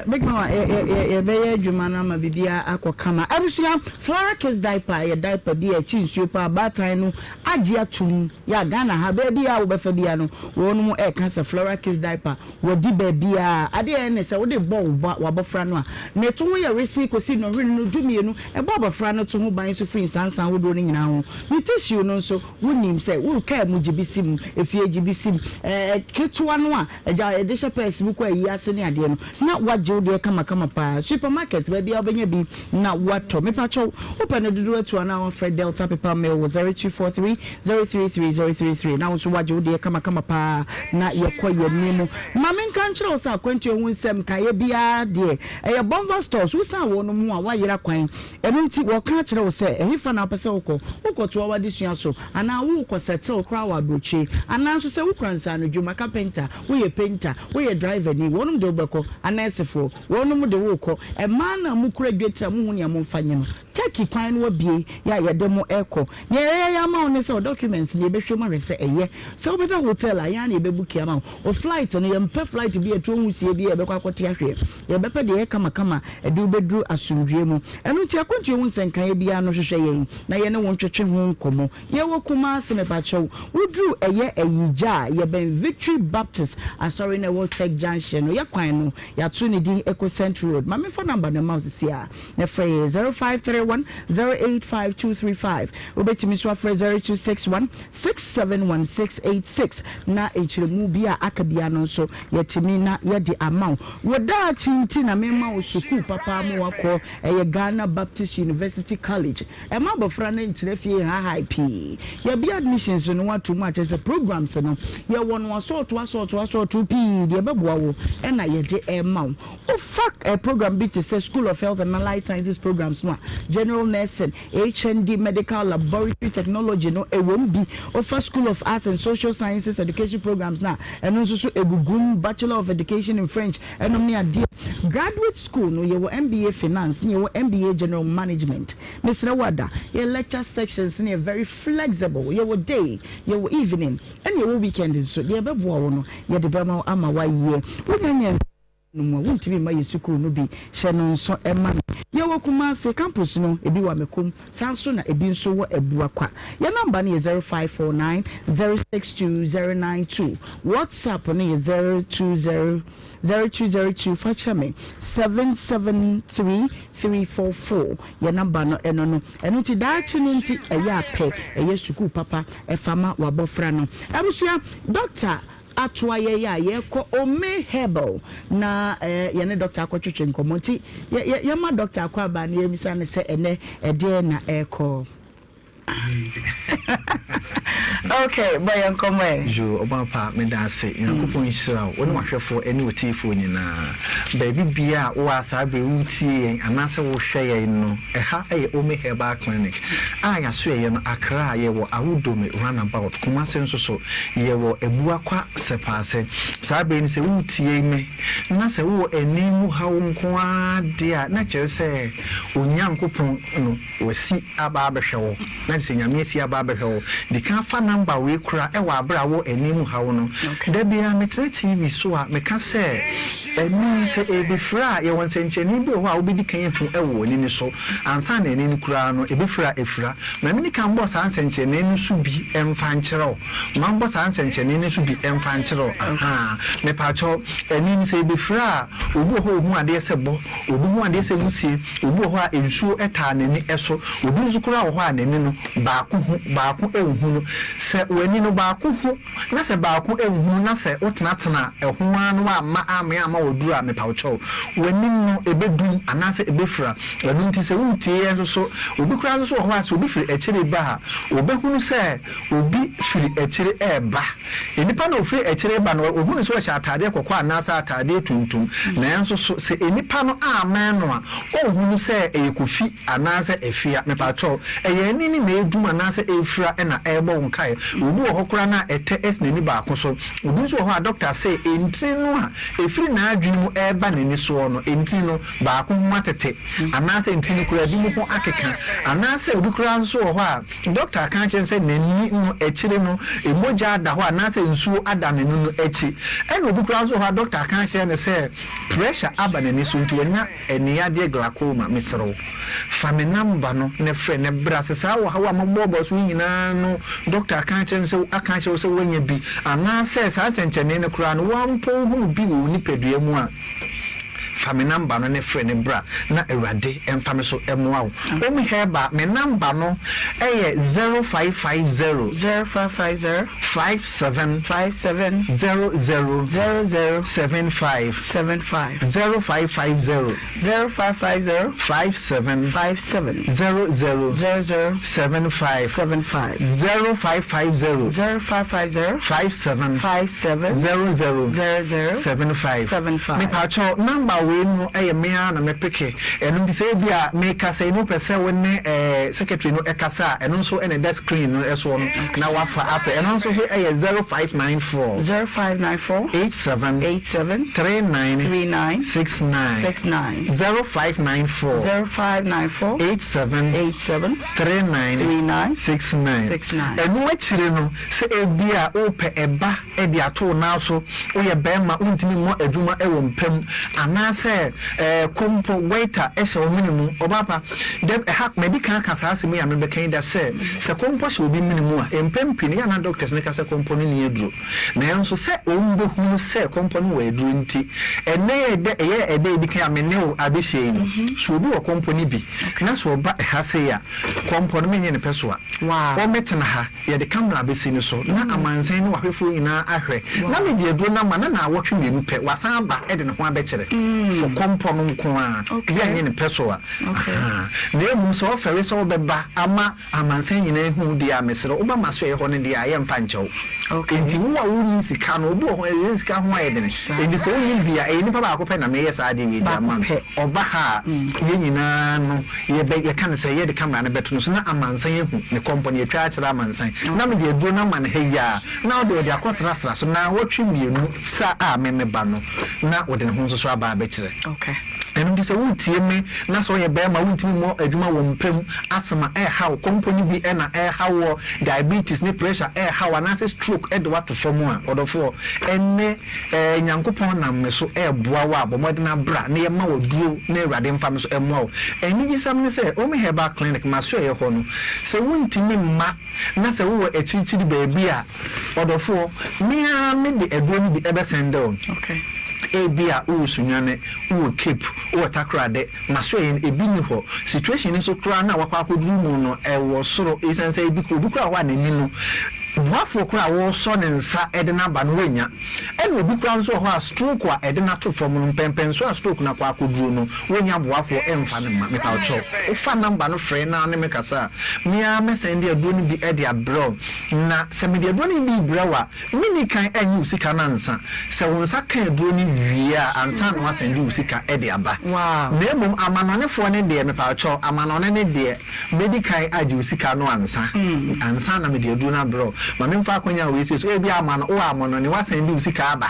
Big Mama, yɛ yɛ yɛ yɛbɛyɛ adwuma no ama biribiara akɔ kama. Abusua, Flora Kids Diaper yɛ diaper bi a ɛkye nsuo paa, baatan no agye atom. Yɛ a Ghana ha, baabi a wobɛfa biara no, wɔnom ɛreka sɛ Flora Kids Diaper wɔdi baabiara. Adeɛ a ɛyɛ ne sɛ wode bɔ wo ba, w'abɔfra no a, ne to ho yɛ wesee kɔsi nnɔnhwere no 12. Ɛbɔ abɔfra no to ho ban nso firi nsansan ahodoɔ no nyinaa ho. Ne tissue no nso, wonim sɛ wo kaa mu gye bi si mu, efie gye bi si mu, ɛɛ ketewa no a Agya a yɛde hyɛ pɛɛse mu kɔ ayi ase ne adeɛ no, na woagye wo deɛ kamakama paa. Supermarket, baabiara wobɛnya bi na woatɔ. Mepakyɛw, wopɛ no dodoɔ atu anaa woafrɛ Delta Paper Mill wɔ 0243 033 033 na wo nso woagye wo deɛ kamakama paa na yɛkɔ yɛn anim. Ma menka nkyerɛ wo sɛ akwantuo ho nsɛm nkaeɛ biara deɛ, ɛyɛ Bonva Stores. Wosiane wɔnom ho a, woayera kwan. Ɛno nti, wɔka akyerɛ wo sɛ, ɛhefa na wopɛ sɛ wokɔ? Wokɔtoa w'adesua so? Anaa worekɔ settle koraa wɔ aburokyire? Anaa nso sɛ wokura nsaanodwuma, carpenter, woyɛ painter, woyɛ driver ni, wɔnom de wo bɛkɔ, anɛɛsefoɔ, wɔnom de wo rekɔ. Mmaa no a mokura dwetire a monhu nea momfa nyɛ no, Turkey kwan no abue yɛ a yɛde mo rekɔ. Nea yɛyɛ ama wo ne sɛ wo documents no yɛbɛhwɛ mu ahwɛ sɛ ɛyɛ. Sɛ wobɛda hotel a, yɛn ara na yɛbɛbuki ama wo. Wo flight no, yɛmpɛ flight bi a ɛtuo nwusie bi a yɛbɛkɔ akɔte ahweɛ. Yɛbɛpɛ deɛ ɛyɛ kamakama a ɛde wo bɛduru asomdwoeɛ mu. Ɛno nti akwantuo ho nsɛnkaeɛ biara no hwehwɛ yɛn na yɛne wo ntwetwe ho nkɔmmɔ. Yɛwɔ Kumasi, mepakyɛw, woduru ɛyɛ Ayigya a, yɛbɛn Victory Baptist Asɔre no a ɛwɔ Tech Junction no. Yɛ kwan no, yɛato ne din Ecocent Road. Ma memfa number no mma wo seesei ara na frɛ yɛn, 0531 085 235. Wobɛtumi nso afrɛ 0261 671686 na nkyerɛmu bi a aka biara no nso yɛatumi na yɛde ama wo. Wo daakye nti na mema wo sukuu papa ma woakɔ, ɛyɛ Ghana Baptist University College. Ɛmma abɔfra no ntena fie nhahae pii. Yɛabue admissions no ato mu a kyerɛ sɛ programs no yɛwɔ no asɔɔto asɔɔto asɔɔto pii, deɛ ɛbɛboa wo na yɛde rema wo. Wofa program bi te sɛ School of Health and Allied Sciences programs no a, General Nursing, HND Medical Laboratory Technology no ɛwom bi. Wofa School of Arts and Social Sciences Education programs no a, ɛno nso so ɛgugu mu, Bachelor of Education in French ɛnom ne adeɛ. Graduate school no, yɛwɔ MBA Finance ne yɛwɔ MBA General Management. Mesrɛ wo ada, yɛn lecture sections no yɛ very flexible. Yɛwɔ day, yɛwɔ evening, ɛna yɛwɔ weekend nso. Deɛ ɛbɛboa wo no, yɛde bɛma wo ama woayɛ. Wonya nyɛ. No mu a, wontumi mma yɛn sukuu no bi. Hyɛ no nso ma me. Yɛwɔ Kumasi, campus no, ebi wɔ Amekom, saa nso na ebi nso wɔ Abuakwa. Yɛn nɔmba no yɛ 0549 062 092. WhatsApp no yɛ 020 0202, fa kyɛ me, 773 344. Yɛn nɔmba no ɛno no. Ɛno nti daakye no nti ɛyɛ a pɛ ɛyɛ sukuu papa fa ma w'abɔfra no. Abusua, Dɔkta. Atoa yɛn a yɛkɔ Ome Herbal na yɛne dɔkta akɔtwetwe nkɔmmɔ nti yɛma dɔkta akɔ aba na yɛmmisa no sɛ ɛnɛ ɛdeɛn na ɛrekɔ. Ok, bɔ yɛn nkɔmmɔ ɛ. Yoo ɔbaa pa meda ase Nyankopɔn nhyira wo, wo ne w'ahwɛfoɔ ne w'atiefoɔ nyinaa. Baabi biaa a wowɔ a saa berɛ yi woretie yɛn anaasɛ worehwɛ yɛn no, ɛha yɛ Ome Herbal Clinic a yɛasoɛeɛ no Accra yɛwɔ Awudome Runabout, Kumasi nso so Yɛwɔ Abuakwa Sɛpaase. Saa bere no sɛ woretie me na sɛ wowɔ ani mu haw nko ara de a, na kyerɛ sɛ Onyankopɔn no wasi aba abɛhwɛ wo. Na kyerɛ sɛ Nyame asi aba abɛhwɛ wo. Di kan fa number. number wei kora wɔ aberɛ a wɔ ani mu haw no. Da biara metena TV so a meka sɛ ani sɛ ɛrebɛfira a yɛwɔ nsɛnkyerɛnee bi wɔ hɔ a wobɛdi kan ahu wɔ w'ani no so ansa na ani no koraa no ɛbɛfira afira. Ma menni kan mbɔ saa nsɛnkyerɛnee no so bi mfa nkyerɛ wo. Mambɔ saa nsɛnkyerɛnee no so bi mfa nkyerɛ wo. Ahaa. Mepaakyɛw, ani no sɛ ɛbɛfira a obi wɔ hɔ a ɔhu adeɛ sɛ bɔ, obi hu adeɛ sɛ wusie, obi wɔ hɔ a nsuo taa n'ani so, obi nso koraa wɔ hɔ a n'ani no baako hu, baako nhu no. Sɛ w'ani no baako hu na sɛ baako nhu na sɛ wotenatena ɛho ara na woamma ammee amma waduru a, mepawokyɛw, w'anim no ɛbɛdum anaasɛ ɛbɛfira. Ɛno nti sɛ woretie yɛn nso so, obi koraa nso so wɔ hɔ a sɛ obi firi akyire reba a, ɔbɛhunu sɛ obi firi akyire reba. Nnipa no a wɔfiri akyire reba no, wɔhunu sɛ ɔhyɛ ataadeɛ kɔkɔɔ anaasɛ ataadeɛ tuntum. Nanso so sɛ nnipa no ammɛn no a, ɔnhunu sɛ ɛyɛ Kofi anaasɛ Afia? Mepakyɛw, ɛyɛ ani no na ɛredum anaasɛ ɛrefira na ɛrebɔ wo nkaeɛ? Obi wɔ hɔ koraa no a ɛtɛ si n'ani baako so. Obi nso wɔ hɔ a dɔkta se ntini no a ɛfiri n'adwene mu reba n'ani soɔ no, ntini no baako ho atete anaasɛ ntini no koraa binom ho akeka. Anaasɛ obi koraa nso wɔ hɔ a, Dɔkta aka akyerɛ no sɛ n'ani no akyiri no, mogya ada hɔ anaasɛ nsuo ada n'ani no akyi. Ɛna obi koraa nso wɔ hɔ a, dɔkta aka akyerɛ no sɛ pressure aba n'ani so nti wanya aniyadeɛ glaucoma. Mesrɛ wo, fa me number no na frɛ na bra. Sɛ saa ɔhaw a mabobɔbɔ so yi nyinaa no dɔkta aka akyerɛ no sɛ aka akyerɛ wo sɛ woanya bi anaasɛ saa nsɛnkyerɛnne no koraa no wo ara mpo wohunu bi wɔ wo nipadua mu a, Fa me number no ne frɛ no bra na Awurade mfa me so mmoa wo. Om Herbal me number no yɛ 0550. 0550. 57. 57. 00. 00. 75. 75. 0550. 0550. 57. 57. 00. 00. 75. 75. 0550. 0550. 57. 57. 00. 00. 75. 75. Mepakyɛw, number wei no yɛ me ara na me peke, ɛno nti sɛ ebia mekasa yi na wopɛ sɛ wo ne eh, secretary no kasa a, ɛno nso na ɛda screen no soɔ no na wafa afɛ. Ɛno nso so yɛ 0594. 0594. 87. 87. 39. 39. 69. 69. 0594. 0594. 87. 87. 39. 39. 69. 69. Ɛno akyire no, sɛ ebia wopɛ ɛba de ato wo nan so, woyɛ barima wontumi mmɔ adwuma wɔ mpa mu, anaasɛ ɛɛ kompo, goiter, hyɛ wo mene mu, ɔbaa pa, dɛm ɛha madi kan aka saa asɛm yi a mebɛka yi da sɛ, sɛ kompɔ hyɛ obi mene mu a, mpɛn pii no yɛ a na doctors no ka sɛ kompɔ no nni aduro. Nanso sɛ wɔbɛhunu sɛ kompɔ no wɔ aduro nti, ɛnnɛ yɛ ɛdɛ ɛyɛ ɛda a ɛdi kan a me ne wo abɛhyia yi no, sɛ obi wɔ kompɔ no bi na sɛ ɔba ɛha sei a, kompɔ no menyɛ no pɛ so a, ɔmmɛtena ha. Yɛde kamera bɛsi no so na amansan ne w'ahwɛfoɔ nyinaa ahwɛ. Na mede aduro no ama no naawɔtwe mmienu pɛ, wasan aba de ne ho abɛkyerɛ. For kɔmpɔ no nko ara, yɛnnye no pɛ so a. Ahaa. Na mmom sɛ wofɛre sɛ wobɛba ama amansan nyinaa ahu wo deɛ a, mesrɛ wo, woba m'asoɛeɛ hɔ no deɛ a, yɛmfa nkyɛ wo. Enti wo a wonni sika no, obi wɔ hɔ a, ɛsɛ sika ho ayɛ dene. Enti sɛ wonni bi a, ɛyɛ nipa baako pɛ na meyɛ saa adeɛ wei de ama no. Ɔba ha a, yɛn nyinaa no, Yɛbɛ, yɛka no sɛ, yɛde camera no bɛto no so na amansan ahu ne kɔmpɔ no, yɛatwa akyerɛ amansan, na mede aduro no ama no ha yi ara, na ɔde ɔde akɔsrasra so naawɔtwe mmienu sa a me meba no, na ɔde ne ho nso so aba abɛkyerɛ. Ɛno nti sɛ woretie me na sɛ woyɛ barima wontumi mmɔ adwuma wɔ mpa mu, asthma ɛreha wo, kɔmpɔ no bi na ɛreha woɔ, diabetes ne pressure ɛreha wo, anaasɛ stroke de wo ato fam a, ɔdɔfoɔ, ɛnnɛ, Ɛɛ, Nyankopɔn nam me so reboa wo a, bɔ mmɔden na bra na yɛmma wo aduro na Awurade mfa me so mmoa wo. Anigyesɛm ne sɛ, Omi Herbal Clinic, m'asoɛeɛ hɔ no, sɛ wontumi mma na sɛ wowɔ akyirikyiri baabi a, ɔdɔfoɔ, me ara mede aduro no bi bɛsɛnde wo. Ebia wowɔ Sunyani, wowɔ Cape, wowɔ Takoradi, m'asoɛeɛ no, ebi nni hɔ. Situation no nso koraa no a woakɔ akɔduru mu no, ɛwɔ soro, esiane sɛ ebi, obi koraa wɔ hɔ a n'ani no, Boafoɔ koraa a wɔresɔ ne nsa de no aba no wannya. Ɛna obi koraa nso wɔ hɔ a stroke a ɛde no ato fam no, mpɛnpɛnsoɔ a stroke no akɔ akɔduro no, wɔnnya boafoɔ mfa no mma. Mepawokyɛw, wofa number no frɛ na ne me kasa a, me ara mɛsɛnde aduro no bi de abrɛ wo. Na sɛ mede aduro no bi rebrɛ wo a, menni kan nnye wo sika no ansa. Sɛ wo nsa ka aduro no wie a, ansa na woasɛnde wo sika de aba. Na mmom amanɔnefoɔ no deɛ, mepawokyɛw, amanɔne no deɛ, Mɛdi kan agye wo sika no ansa, ansa na mede aduro no abrɛ wo. Ma memfa akwanya wei sei so, ebia ama no, wowɔ amɔnɔne, woasan de wo sika aba,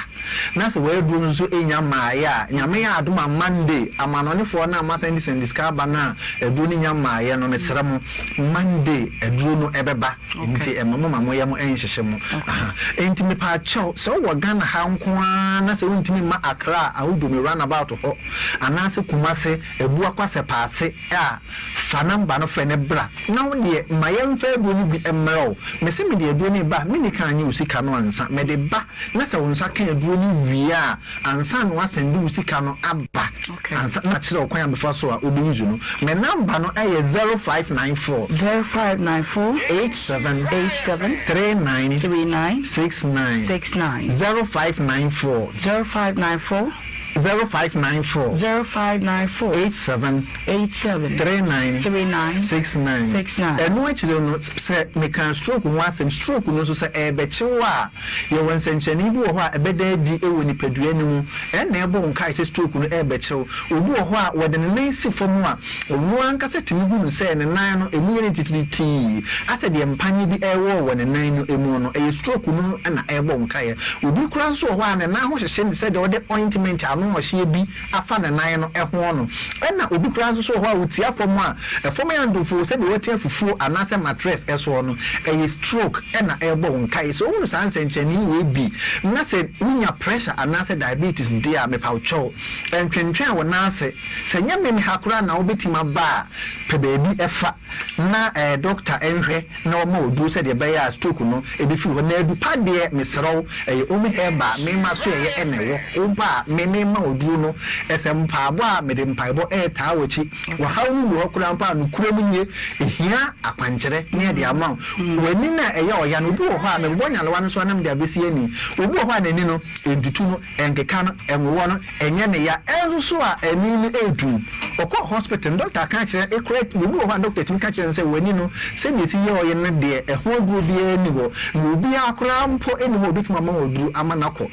na sɛ w'aduro no nso nnya mmaeɛ a, Nyame yɛ adom a Monday, amanɔnefoɔ no a moasan de sɛnde sika aba no a aduro no nnya mmaeɛ no, mesrɛ mo, Monday aduro no ɛbɛba, nti ɛmma mo ma mo yam nhyehye mo. Aha, enti mepaakyɛw, sɛ wowɔ Ghana ha nko ara na sɛ wontumi mma Accra, Awudome roundabout hɔ, anaasɛ Kumasi, Abuakwa Sɛpaase a, fa number no frɛ no bra na wo deɛ ma yɛmfa aduro no bi mmrɛ wo. Mese mede aduro no reba a, menni kan nnye wo sika no ansa. Mede ba na sɛ wo nsa ka aduro no wie a, ansa na woasɛnde wo sika no aba ansa na makyerɛ wo kwan a bɛfa so a wobɛ use no. Me number no yɛ 0594. 0594. 87. 87. 39. 39. 69. 69. 0594. 0594. 0594. 0594. 87. 87. 39. 39. 69. 69. Ɛno akyire no, sɛ mekaa stroke ho asɛm, stroke no nso sɛ ɛrebɛkye wo a, yɛwɔ nsɛnkyerɛnne bi wɔ hɔ a ɛbɛda adi wɔ nipadua no mu. Ɛnna ɛbɔ wo nkae sɛ stroke no rebɛkye wo. Obi wɔ hɔ a, wɔde ne nan si fam a, ɔno ankasa tumi hu no sɛ ne nan no, emu yɛ no titiritii, asɛ deɛ mpaneɛ bi rewɔ wɔ ne nan no mu no. Ɛyɛ stroke no na ɛrebɔ wo nkaeɛ. Obi koraa nso wɔ hɔ a, ne nan ho hyehye no sɛ deɛ wɔde ointment ano ɔhyeɛ bi afa ne nan no ho no. Ɛnna obi koraa nso wɔ hɔ a, ɔtia fam a, ɛfam yɛ ndofoo sɛdeɛ wɔatia fufuo anaasɛ matress soɔ no. Ɛyɛ stroke na ɛrebɔ wo nkaeɛ. Sɛ wohunu saa nsɛnkyerɛnne wei bi na sɛ wonya pressure anaasɛ diabetes deɛ a, mepawokyɛw, ntwentwɛn wo nan ase. Sɛ ɛnyɛ me ha koraa na wobɛtumi aba a, pɛ baabi fa na dɔkta nhwɛ na wama wo aduro sɛdeɛ ɛbɛyɛ a stroke no bɛfiri hɔ. Na adu pa deɛ, mesrɛ wo, ɛyɛ Omi Herbal, me m'asoɛeɛ na ɛwɔ. Woba a, me mema wo aduro no. Ɛsɛ mpaebɔ a, mede mpaebɔ retaa w'akyi. Ɔhaw no nni hɔ koraa mpo a, nokorɛ mu nie, ɛhia akwankyerɛ na yɛde ama wo. W'ani no a ɛyɛ ɔya no, obi wɔ hɔ a, mebobɔ nyarewa no so ara na mede abɛsi ani. Obi wɔ hɔ a n'ani no, ɛntutu no, ɛnkeka no, ɛnwowɔ no, ɛnyɛ ne ya. Ɛnso so a ani no ɛretum. Ɔkɔɔ hospital no, doctor ka kyerɛ, ekura, obi wɔ hɔ a doctor tumi ka kyerɛ no sɛ w'ani no, sɛdeɛ ɛsi yɛ ɔyɛ no deɛ, ɛho aduro biara nni hɔ. Na obiara koraa mpo nni hɔ a ɔbɛtumi ama wo aduro ama no akɔ.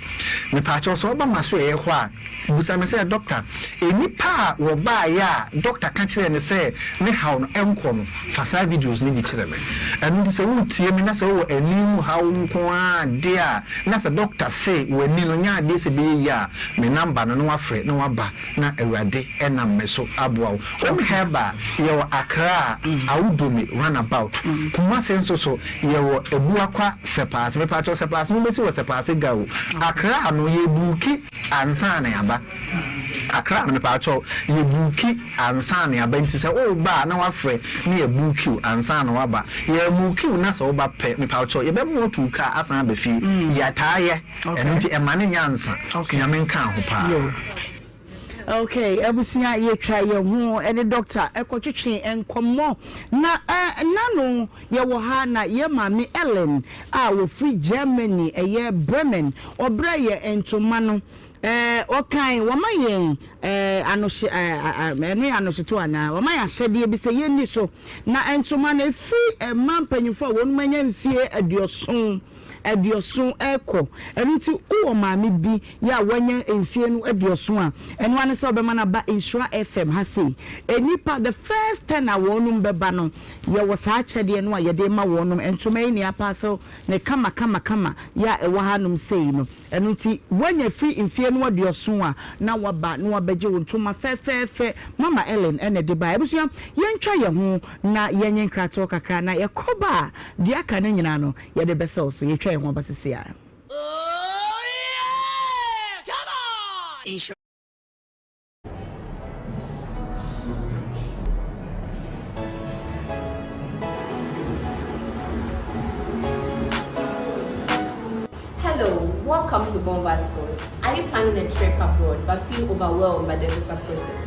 Mepaakyɛw, sɛ woba m'asoɛeɛ hɔ a, bisa me sɛ, Doctor, nnipa a wɔbaeɛ a doctor ka kyerɛɛ no sɛ ne haw no ɛnkɔ no, fa saa videos no bi kyerɛ me. Ɛno nti sɛ woretie me na sɛ wowɔ ani mu haw nko ara deɛ a, na sɛ doctor se w'ani no nyɛ adeɛ sɛ ɛbɛyɛ yie a, me number no na woafrɛ na woaba na Awurade nam me so aboa wo. Home Herbal, yɛwɔ Accra, Awudome runabout. Kumasi nso so, yɛwɔ Abuakwa Sɛpaase. Mepaakyɛw Sɛpaase no wobɛsi wɔ Sɛpaase ga o. Accra no yɛbuuki ansa na yɛaba. Accra no mepaakyɛw yɛbuuki ansa na yɛaba nti sɛ woreba a na woafrɛ na yɛabuuki wo ansa na woaba. Yɛammuuki wo na sɛ woba pɛ mepaakyɛw yɛbɛma woatu wo kaa asan aba fie. Yɛtaa yɛ ɛno nti ɛma no nyɛ ansa. Nyame nkaa ho paa. Ok abusua yɛtwa yɛn ho ne doctor kɔtwetwe nkɔmmɔ na nano yɛwɔ ha na yɛn maame Ellen a wɔfiri Germany ɛyɛ Bremen ɔbrɛ yɛ ntoma no ɔkan wɔma yɛn anohye ɛno yɛ anohyeto anaa wɔma yɛn ahyɛdeɛ bi sɛ yɛnni so na ntoma no ɛfiri mmaa mpanyinfoɔ a wɔn anya mfie aduɔson aduɔson rekɔ. Ɛno nti wowɔ maame bi yɛ a wanya mfie no aduɔson a, ɛno ara ne sɛ wobɛma no aba Nhyira FM ha sei. Nnipa, the first ten a wɔnom bɛba no, yɛwɔ saa akyɛdeɛ no a yɛde rema wɔnom. Ntoma yi ne apaasew ne kama kama kama yɛ a ɛwɔ hanom sei no. Ɛno nti, woanya firi mfeɛ no aduɔson a, na woaba na woabɛgye wo ntoma fɛfɛɛfɛ. Mama Ellen na ɛde baeɛ. Abusua, yɛntwa yɛn ho na yɛnyɛ nkratoɔ kakra na yɛkɔba a, deɛ aka no nyinaa no, yɛde bɛsɛ wo so. Yɛtwa yɛn ho aba seesei ara. Hello, welcome to Bomba Stores. Are you planning a trip abroad but feel overwhelmed by the visa process?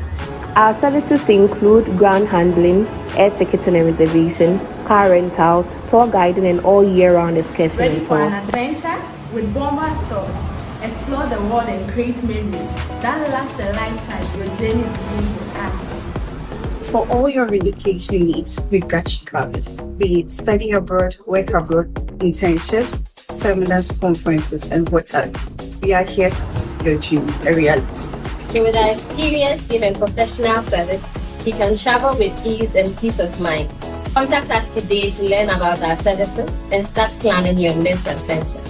Our services include ground handling, air ticketing and reservation, car rentals, tour guiding, and all year round excursion. Ready for an adventure? With Bomba Stores, explore the world and create memories that last a lifetime. Your journey begins with us. For all your relocation needs, we've got you covered. Be it study abroad, work abroad, internships, seminars, conferences, and what have you. We are here to make your dream a reality. So with our experienced team and professional service, you can travel with ease and peace of mind. Contact us today to learn about our services and start planning your next adventure.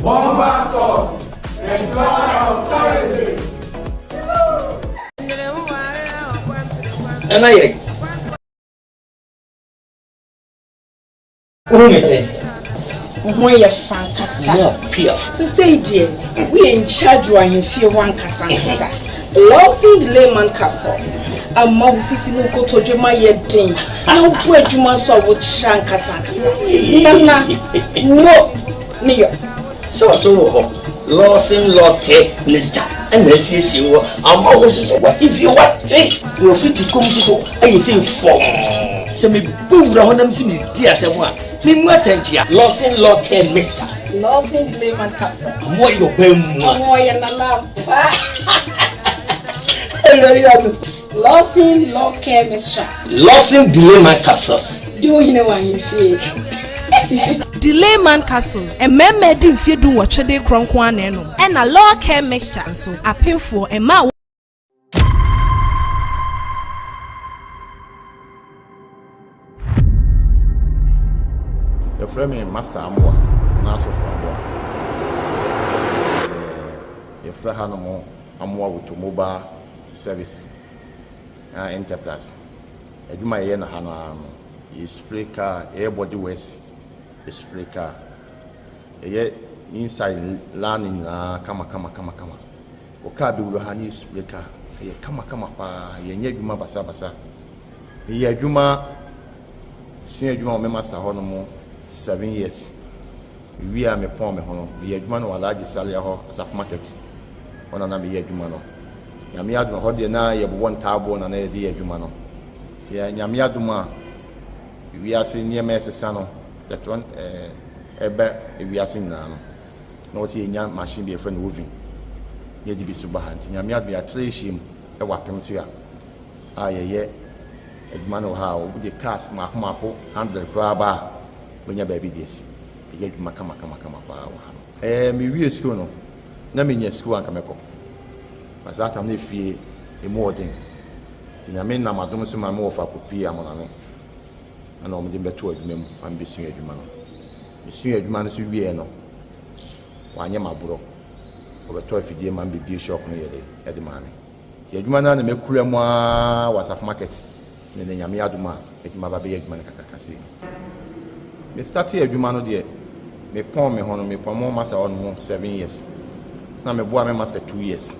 Bomba Stores, the joy of tourism. Nana yɛ wohu me sɛ Wo ho yɛ fa ankasa. Mo piaf. Sesei deɛ, woyɛ in charge wɔ ahemfie hɔ ankasa ankasa. Lawson Layman capsules ama wo sisi ne wo kotodwe ma yɛ den na wobɔ adwuma nso a wokyerɛ ankasa ankasa. Nana, mo ne yɔ. Sɛ ɔso wɔ hɔ, Lawson Law Care Mixture ɛna asiesie wɔ ama wo nso so w'ahemfie wate na wɔfiri ti kɔm nso so ayɛ sɛ fɔmm. Sɛ mebɔ wura hɔ na mese meredi asɛm a, memmu atɛnkyea. Lawson Law Care Mixture. Lawson Layman capsule. Ɔmo ayɛ ɔbaa mua. Ɔmo ayɛ nana ampa. Lawson Law Care Mixture. Lawson Delayman Capsules. Di wo hene wɔ ahemfie. Delayman Capsules, Mmarima a adi mfeɛ dunwɔtwe de rekorɔ nko ara na ɛnom. Ɛna Law Care Mixture nso, apemfoɔ, mmaa a. Yɛfrɛ me Master Amoah anaa Sɔfo Amoah. Yɛfrɛ hanom Amoah Automobile Service Enterprise. Adwuma a yɛyɛ no ha no ara no, yɛ spray car, yɛyɛ body works, yɛ spray car. Yɛyɛ inside line nyinaa kama kama kama kama. Wo car bɛwura ha ne yɛ spray car. Ɛyɛ kama kama paa. Yɛnyɛ adwuma basabasa. Meyɛ adwuma, sua adwuma wɔ me master hɔ nom 7 years. Mewie a mepɔn me ho no, meyɛ adwuma no wɔ Alhaji Salia hɔ, Asafo Market. Hɔ na na meyɛ adwuma no. Nyame adom, ɛhɔ deɛ na yɛbobɔ ntaaboɔ na na yɛde yɛ adwuma no. Nti Nyame adom a, wiase nneɛma ɛsesa no, yɛtɔ ɛba wiase nyinaa no, na wɔsɛ yɛnya machine bi yɛfrɛ no oven, na yɛde bi so ba ha. Nti Nyame adom yɛatra ahyiam wɔ apem so a, a yɛyɛ adwuma no wɔ ha a, wɔde cars mmaako mmaako 100 koraa ba a, wɔnya baabi de asi. Yɛyɛ adwuma kama kama kama paa wɔ ha no. Ɛɛ, mewie sukuu no, na menya sukuu a anka mɛkɔ. But saa tam no efie emu ɔden. Nti Nyame nam adom so ma me wɔfa kɔpuee Amoname ɛna wɔn de me bɛtoo adwuma mu ma me bɛsua adwuma no. Mesuaa adwuma no nso wieɛ no, wɔanyɛ me aborɔ. Wɔbɛtɔɔ afidie ma me bɛbue shop no yɛ de ɛde maa me. Nti adwuma no ara na makura mu ara wɔ Asafo Market ne nnɛ Nyame adom a mɛtumi aba abɛyɛ adwuma no kakraka sei. Me startee adwuma no deɛ, me pɔn me ho no, me pɔn mo master hɔ nom 7 years. Na me boa me master 2 years.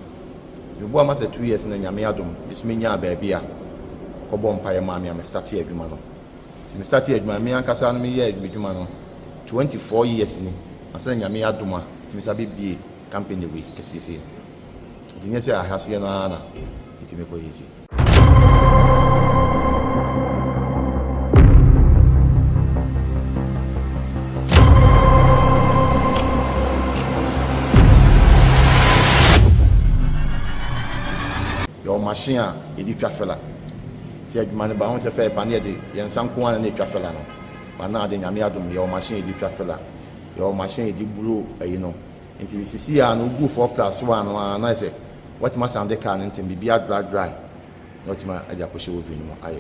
Nti me boa master 2 years na Nyame adom, me so me nyaa baabi a ɔkɔ bɔɔ mpaeɛ maa me a me startee adwuma no. Nti me startee adwuma no, me ankasa no me yɛɛ me dwuma no 24 years ni, ansa na Nyame adom a metumi sa bɛ bie company wei kɛseɛ sei no. Nti nyɛ sɛ ahaseɛ no ara na metumi kɔ yɛ sei. Yɛwɔ machine a yɛde twa fela. Sɛ adwuma no ba ho sɛ fɛ ba ne yɛde yɛn nsa nko ara na ɛtwa fela no. Ba na ade Nyame adom yɛwɔ machine yɛde twa fela. Yɛwɔ machine yɛde buro ayi no. Nti sisi a no wogu 4 plus 1 no ara na ayɛ sɛ Watumi asan de car no ntɛm, biribi adry dry na watumi de akɔhyɛ oven no mu ayɛ.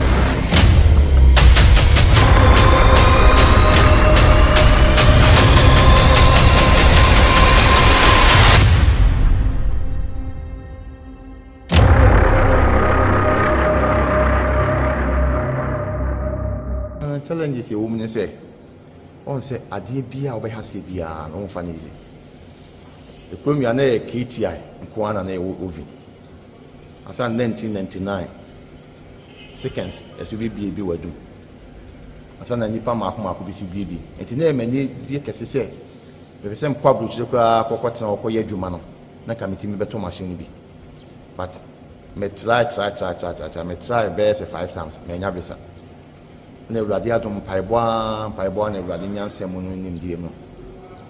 Challenges ɛwɔ mu ne sɛ, ɔn sɛ adeɛ biara a wobɛha aseɛ biara no womfa no easy. Ekurom yi a na ɛyɛ KTI nko ara na na ɛwɔ oven. Ansa na 1999 seconds ɛso bebie bi wɔ adum. Ansa na nnipa mmaako mmaako bi so bie bi. Nti na ɛyɛ m'anigye kɛse sɛ mepɛ sɛ mekɔ aburokyire koraa kɔkɔtena hɔ kɔyɛ adwuma no na nka metumi bɛtɔ machine no bi. But me try try try try try try me try bɛyɛ sɛ five times mannya visa. Na Awurade adom, mpaebɔ ara, mpaebɔ ara na Awurade nyansa mu no nimdeɛ mu,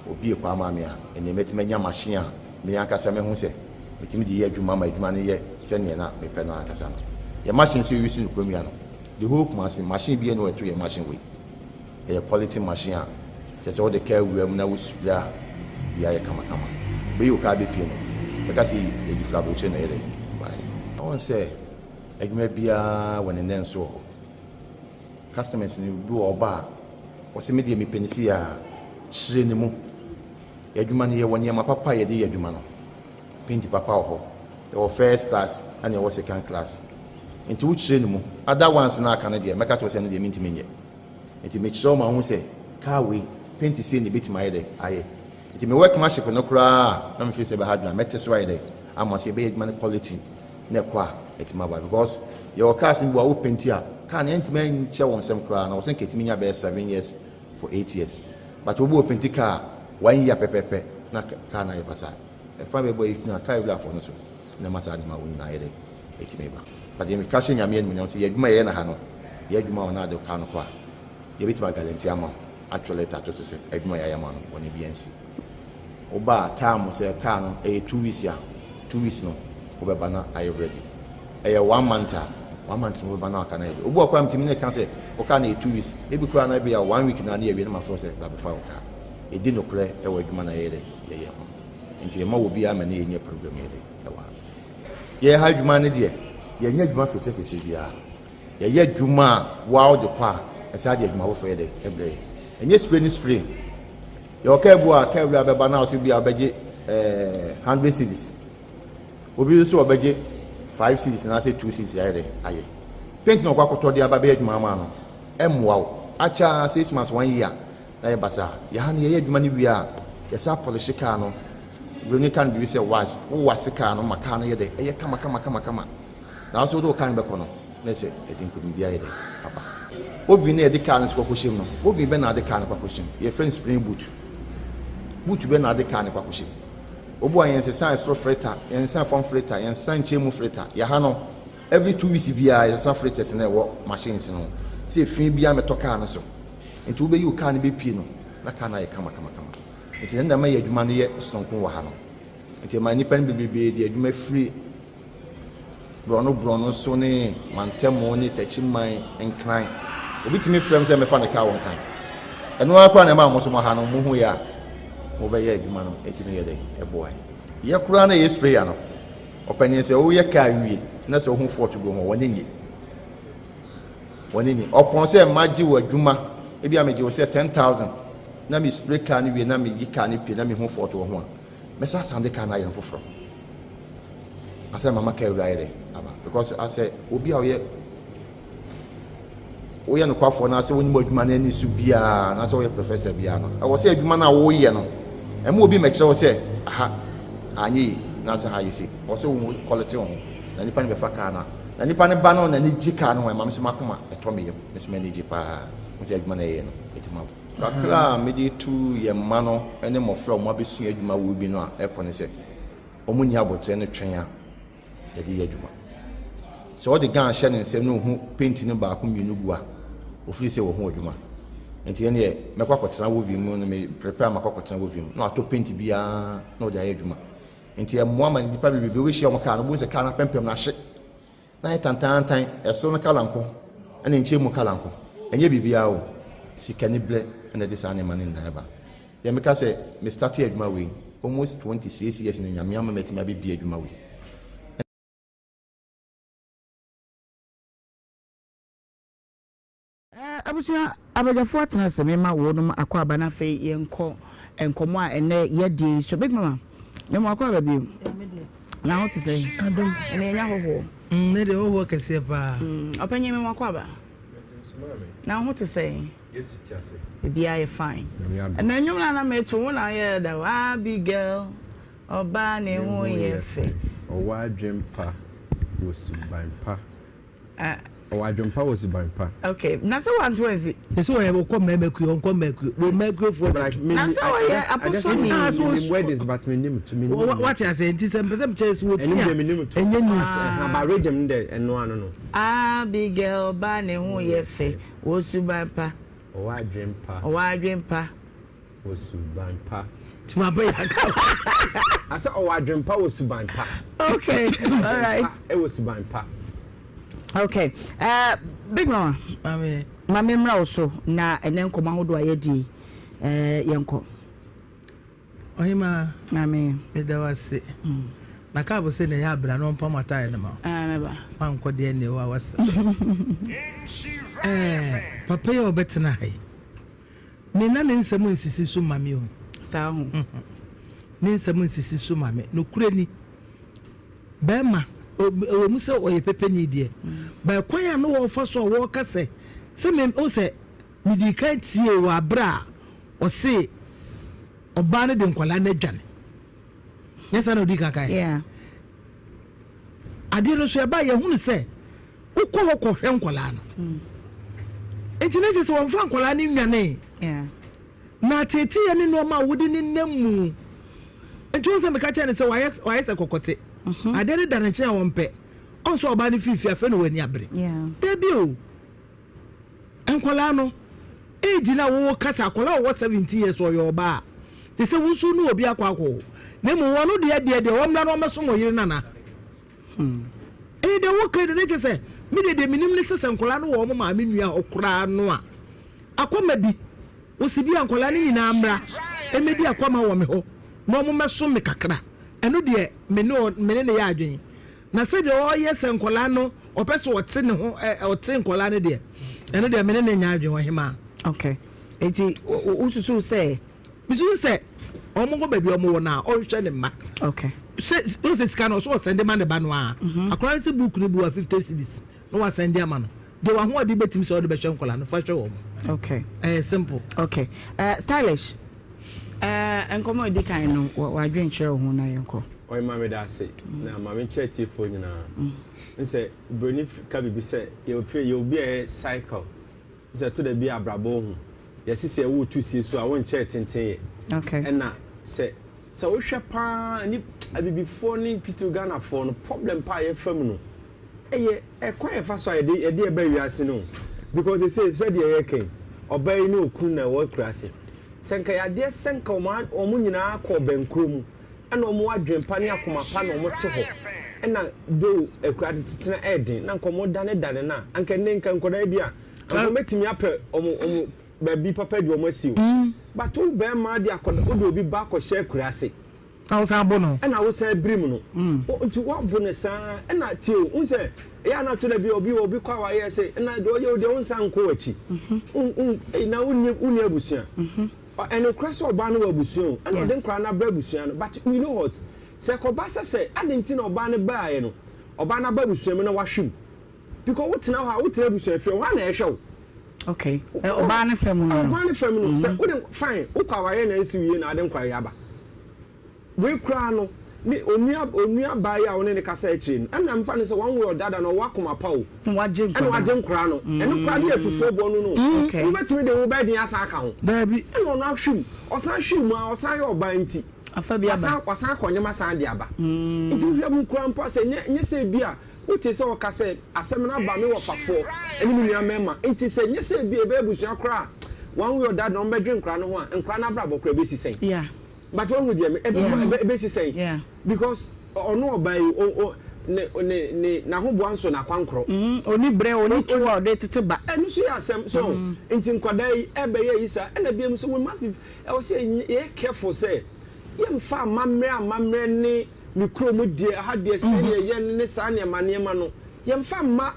obue kwan maa me a, ɛnneɛ mɛtumi anya machine a me ankasa mɛhu sɛ metumi de yɛ adwuma ma adwuma no yɛ sɛdeɛ na mepɛ no ankasa no. Yɛn machine nso yɛuse no kurom yi ano. The whole Kumasi, machine biara nni hɔ a ɛto yɛn machine wei. Ɛyɛ quality machine a kyerɛ sɛ wode kaa wura mu na wo spray a, biribiara yɛ kamakama. Wobɛyi wo kaa bɛpue no, wobɛka sɛ yɛde firi aburokyire na ɛyɛ dɛn? Ɛbaeɛ. Woahu sɛ adwuma biara wɔ ne nnɛnso wɔ hɔ. Customers no bi wɔ hɔ ɔba a, ɔse me deɛ mepɛ no sei a, kyerɛ ne mu. Yɛn adwuma no yɛwɔ nneɛma papa a yɛde yɛ adwuma no. Paint papa wɔ hɔ. Yɛwɔ first class ɛna yɛwɔ second class. Nti wokyerɛ ne mu. Other ones no a aka no deɛ mɛka kyerɛ wo sɛ ɛno deɛ mentumi nyɛ. Nti mekyerɛ wo ma wohu sɛ car wei paint sei na ɛbɛtumi ayɛ dɛ ayɛ. Nti me workmanship no koraa a na me feel sɛ ɛbɛha adwene a mɛte so ayɛ dɛ ama sɛ yɛbɛyɛ adwuma no quality na ɛkɔ a ɛtumi aba because yɛwɔ cars no bi wɔ a wo paint a car no ɛntumi nkyɛ wo nsam koraa na wɔ sɛ nka ɛtumi nya bɛyɛ 7 years for 8 years but obi wɔ paint car one year pɛpɛpɛ na car no ayɛ basaa ɛfa bɛbɔ yi na car wurafoɔ no so na ɛma saa nneɛma wo nyinaa yɛ dɛ ɛtumi ba but deɛ meka hyɛ Nyame animuonyam sɛ yɛ adwuma yɛyɛ no ha no yɛ adwuma wɔ na ade car no kɔ a yɛbɛtumi agalante ama wo atwerɛ lɛta ato so sɛ adwuma a yɛayɛ ama no bɔne biara nsi. Woba a time sɛ car no ɛyɛ 2 weeks a, 2 weeks no wobɛba na ayɛ ready. Ɛyɛ one month a, one month no wobɛba na car no ayɛ ready. Obi wɔ koraa metumi ne ka sɛ wo car no yɛ 2 weeks, ebi koraa no ebi a one week na ne yɛwie no mafrɛ wo sɛ bra bɛfa wo car. Yɛdi nokorɛ wɔ adwuma no a yɛyɛ dɛ yɛyɛ ho. Nti yɛma wɔ biara ma ne yɛnyɛ program yɛ dɛ ɛwɔ ha. Yɛyɛ ha adwuma no deɛ yɛnyɛ adwuma fetefete biara. Yɛyɛ adwuma a woa wode kɔ a, ɛsan de adwuma foforɔ yɛ dɛ ɛbrɛ yɛ. Ɛnyɛ spray ne spray. Yɛwɔ kaa bi wɔ a kaa wura bɛba na ɔsɛ bi a ɔbɛgye ɛɛ 100 cedis. Obi nso ɔbɛgye 5 cedis anaasɛ 2 cedis ayɛ dɛ ayɛ. Paint na ɔkɔ akɔtɔ de aba bɛyɛ adwuma ama no ɛmmoa wo. Akyɛ a 6 months 1 year na yɛ basaa. Yɛha no yɛyɛ adwuma no wie a yɛsan polish kaa no. Buroni ka no biribi sɛ wax. Wo wax kaa no ma kaa no yɛ dɛ ɛyɛ kama kama kama kama. Nanso wode wo kaa no bɛkɔ no, na ɛsɛ ɛde nkonimdi ayɛ dɛ aba. Oven no a yɛde kaa no nso kɔkɔhyɛ mu no, oven bɛn na wode kaa no kɔakɔhyɛ mu? Yɛfrɛ no spring boot. Boot bɛn na wode kaa no kɔakɔhyɛ mu? Obu a yɛnsesa ɛsoro filter, yɛnsesa fam filter, yɛnsesa nkyɛn mu filter. Yɛ ha no, every 2 weeks biara yɛsesa filters no a ɛwɔ machines no ho. Sɛ efi biara mmɛtɔ kaa no so. Nti wobɛyi wo kaa no bɛpue no, na kaa no ayɛ kama kama kama. Nti ɛno na ɛma yɛ adwuma no yɛ sononko wɔ ha no. Nti ɛma nnipa no bebrebe de adwuma firi borɔno borɔno so ne mantamu ne takyiman Nkran. Obi tumi frɛ me sɛ mɛfa ne kaa wɔ Nkran. Ɛno ara koraa na ɛma mo nso mo ha no mohu yɛ a mobɛyɛ adwuma no ɛtumi yɛ dɛ ɛboa yɛ koraa na ɛyɛ sprayer no. Ɔpanyin sɛ woyɛ kaa wie na sɛ wohu fault bi wɔ ho wɔne nye wɔne nye ɔpɔn sɛ magye wɔ adwuma ebi a megye wo sɛ 10,000 na me spray kaa no wie na meyi kaa no pie na mehu fault wɔ ho a mɛsa asan de kaa no ayɛ no foforɔ asɛ mama kaa wura ayɛ dɛ aba because asɛ obi a ɔyɛ woyɛ nokwafoɔ na asɛ wonim adwuma no ani so biara na asɛ woyɛ professor biara no ɛwɔ sɛ adwuma no a woyɛ no ɛma obi mɛkyerɛ wo sɛ aha anyɛ yi na asɛ ha yɛ se ɛwɔ sɛ wo quality wo ho na nipa no bɛfa kaa no a na nipa no ba no n'ani gye kaa no ho ɛma me so makoma ɛtɔ me yam me so m'ani gye paa mo sɛ adwuma no ɛyɛ no ɛtumi abo kakra a mede tu yɛn mma no ne mmɔfra a wɔn abɛsua adwuma wɔ bi no a ɛkɔ ne sɛ wɔn nni abotire no twɛn a yɛde yɛ adwuma. Sɛ ɔde gun hyɛ ne nsam na ohu paint no baako mmienu gu a, ofiri sɛ wahu adwuma. Nti ɛneɛ mɛkɔ akɔtena wovi mu no me prepare makɔ akɔtena wovi mu na watɔ paint biara na ɔde ayɛ adwuma. Nti ɛmmoa ma nnipa bebrebe wobɛhyia wɔn kaa no wobɛhu sɛ kaa no apɛmpɛm no ahye na ayɛ tantaantan, ɛsoro no kala nko ɛna nkyɛn mu kala nko. Ɛnyɛ biribiara o, sikaniberɛ na ɛde saa nneɛma no nyinaa ba. Deɛ meka sɛ me starte adwuma wei almost 26 years no Nyame ama matumi abɛbie adwuma wei. Abusua abadwafoɔ atena ase mema wɔnom akwaaba na afei yɛnkɔ nkɔmmɔ a ɛnɛ yɛadie yi so. Big Mama, mema akwaaba bio. Na ho te sɛ? Adom. Ɛnɛ yɛnya hɔhoɔ. Ne deɛ hɔhoɔ kɛseɛ paa. Ɔpanyin mema akwaaba. Na ho te sɛ? Yesu te ase. Biribiara yɛ fine. Nyame adom. Ɛnɛ nnwom no a na meto wo na ayɛ da o. Abigail, ɔbaa ne ho yɛ fɛ. Ɔwɔ adwen pa wɔ suban pa. Ɔwɔ adwen pa wɔ suban pa. Okay, na sɛ wanto ansi. Sɛ sɛ ɔyɛ ɔkɔ mmarima kuo ɔnkɔ mmarima kuo wɔ mmarima kuofoɔ na to. Na sɛ ɔyɛ apostle ni. Ah, so Menim weddings but menim to menim. Wate ase nti sɛ mpɛ sɛ mekyerɛ sɛ wɔti Ɛno a deɛ menim to. ɛnyɛ news. Ɛha ba rhythm deɛ ɛno ano no. Abigail ɔbaa ne ho yɛ fɛ wɔ suban pa. Ɔwɔ adwen pa. Ɔwɔ adwen pa. Wɔ suban pa. Nti waba yɛ aka. Asɛ ɔwɔ adwen pa wɔ suban pa. Okay, all right. Ɛwɔ suban pa. Okay, Big Mama. Mame. Mame mmra wo so na ɛnɛ nkɔmɔ ahodoɔ a yɛdi yi, yɛnkɔ. Ɔhemaa. Mame. Meda wo ase. Na Kaabo se na ɛyɛ abira na ɔmpam atare no ma wo. Ah, mɛba. Wankɔ deɛ nneɛ wo a wasa. Ɛɛ, papa yi a ɔbɛtena ha yi, me na ne nsɛm nsisi so ma me o. Saa ho. Ne nsɛm nsisi so ma me. Nokorɛ ni, bɛrima, ɛwɔ mu sɛ ɔyɛ pɛpɛni deɛ, but kwan a na wɔfa so a wɔka sɛ, sɛ me, wo sɛ, medii kan tiee wɔ abere a ɔse ɔbaa no de nkwadaa no adwane. Nyɛ saa na ɔdii kan kaeɛ? Yeah. Adeɛ no nso ɛba yɛhunu sɛ wokɔ hɔ kɔhwɛ nkwadaa no. Mm. Nti na kyerɛ sɛ wɔmfa nkwadaa no nnwane. Yeah. Na ateeteeɛ ne nneɛma a wode ne nam mu. Nti wɔn sɛ meka kyerɛ no sɛ wayɛ wayɛ sɛ kɔkɔte. Mm-hmm. Adeɛ no da ne nkyɛn a wɔmpɛ. Ɔn sɛ ɔbaa no fiifi afei na w'ani abere. Dabi o. Nkwadaa no age no a wo ka sɛ akwadaa a ɔwɔ 17 years ɔyɛ ɔbaa a, te sɛ wo nso ne obi akɔ akɔwo. Na mmom wɔn deɛ deɛ deɛ wɔmmra na wɔmmɛsom wɔn yere no anaa? Ɛyɛ deɛ woka yi de ne kyɛ sɛ me deɛ deɛ menim ne sɛ sɛ nkwadaa no wɔ wɔn maame nua hɔ koraa no a, akɔma bi, wɔsi bi a nkwadaa no nyinaa mmra mmɛdi akɔma wɔ me hɔ na wɔn mmɛsom me kakra. Ɛno deɛ me ne me ne no yɛ adwene. Na sɛdeɛ ɔyɛ sɛ nkwadaa no ɔpɛ sɛ ɔte ne ho ɛ ɔte nkwadaa no deɛ ɛno deɛ me ne no nyɛ adwene ɔhemaa. Okay eti wosusu sɛ. Mesusu sɛ wɔn kɔ baabi a wɔn wɔ no a ɔnhwɛ ne mma. Okay. Sɛ o sɛ sika no ɔso ɔsɛnde ma ne ba no a. Mhm. Akwadaa no sɛ book no bu a 50 cedis na wasɛnde ama no. Deɛ wahoɔden bɛtumi sɛ ɔde bɛhwɛ nkwadaa no fa hwɛ wɔn. Okay. Ɛyɛ simple. Okay. Stylish. Eh, nkɔmmɔ a edi kan no, w'adwenkyerɛ wɔ ho na yɛnkɔ. Ɔyema meda ase na ma menkyerɛ atiefoɔ nyinaa n sɛ broni ka biribi sɛ yɛwɔ yɛwɔ bi a ɛyɛ cycle n sɛ ɛtɔ da bi a abrabɔ ohu yɛse sɛ woretu sie so a wonkyɛɛ tenten yɛ okay. ɛna sɛ sɛ wohwɛ paa ni abibifoɔ ne titiriw Ghanafoɔ no problem paa yɛfa mu no Ɛyɛ ɛkwan a yɛfa so a yɛde yɛde ɛba wiase no o. Because they say sɛdeɛ yɛreka yi, ɔbaa yi ne okunu na ɛwɔ akuraase. Sɛ nka yɛ adeɛ sɛ nka wɔn wɔn nyinaa kɔ ɔbɛnkuro mu, ɛna wɔn adwene pa ne akoma pa na wɔn te hɔ, ɛna though akuraase tetena ɛɛden, na nka wɔn dane dane no a, anka nnɛ nka nkwadaa yi bi a, anka wɔn bɛtumi apɛ wɔn wɔn baabi papa de wɔn asi o. But wo bɛɛma de akɔda wode obi ba akɔhyɛ akuraase. Na wosan bo no. Ɛna wosan birim no. Nti woabo no saa. Ɛna tie o, wohu sɛ ɛyɛ a na to da bi obi obi kɔ awareɛ sɛ ɛna deɛ ɔyɛ o deɛ wonsan nkɔ w'akyi. Na wonni wonni abusua. Ɛnokorɛ sɛ ɔbaa no wɔ abusua o, ɛna ɔde nkwadaa no abrɛ abusua no. But you know what? Sɛ ɛkɔba sɛ sɛ adɛn nti na ɔbaa no baeɛ no, ɔbaa no aba abusua mu na wahwe mu. Because wotena hɔ a wotena abusua fie hɔ a na ɛhwɛ wo. Okay. Ɔbaa no fam no. Ɔbaa no fam no. Sɛ wode fine wokɔ awareɛ na nsi wie na ade nkwareɛ yi aba. Wei koraa no ne onua onua baa yi a wo ne ne kasa akyire no ɛna mfa no sɛ one way or the other no ɔwɔ akoma pa o. Ɛna wagye nkoraa no. Ɛno koraa ne yɛ tufoɔ bɔ no no. Wobɛtumi de wo bɛɛ den asan aka ho. Daabi. Ɛna ɔno ahwe mu. Ɔsan hwe mu a ɔsan yɛ ɔbaa nti. Afa bi aba. Wasan akɔ nneɛma san de aba. Nti wohwɛ mu koraa mpo a sɛ nyɛ nyɛ sɛ ebi a Wote sɛ ɔka sɛ, Asɛm no aba me wɔfafoɔ ne me nua mmarima nti, sɛ nyɛ sɛ ebia yɛbɛyɛ abusua koraa a, one way or the other na wɔbɛdwen nkwadaa no ho a, nkwadaa no abrabɔ koraa ɛbɛsi sɛn? Yeah. But wahu deɛ me, ɛbɛ, Yeah. ɛbɛ, ɛbɛsi sɛn? Yeah. Because ɔno ɔbaa yi, o, o, ne, ne, ne, n'ahoboa nso n'akwankorɔ. Mm, ɔni berɛ, ɔni tuo a ɔde tete ba. Ɛno nso yɛ asɛm, so nti nkwadaa yi ɛbɛyɛ yi saa, ɛna biom nso we must be, ɛwɔ sɛ yɛyɛ careful sɛ yɛmfa amammerɛ amammerɛ ne Me kurom deɛ, ɛha deɛ sɛdeɛ ɛyɛ no ne saa nneɛma nneɛma no, yɛmfa mma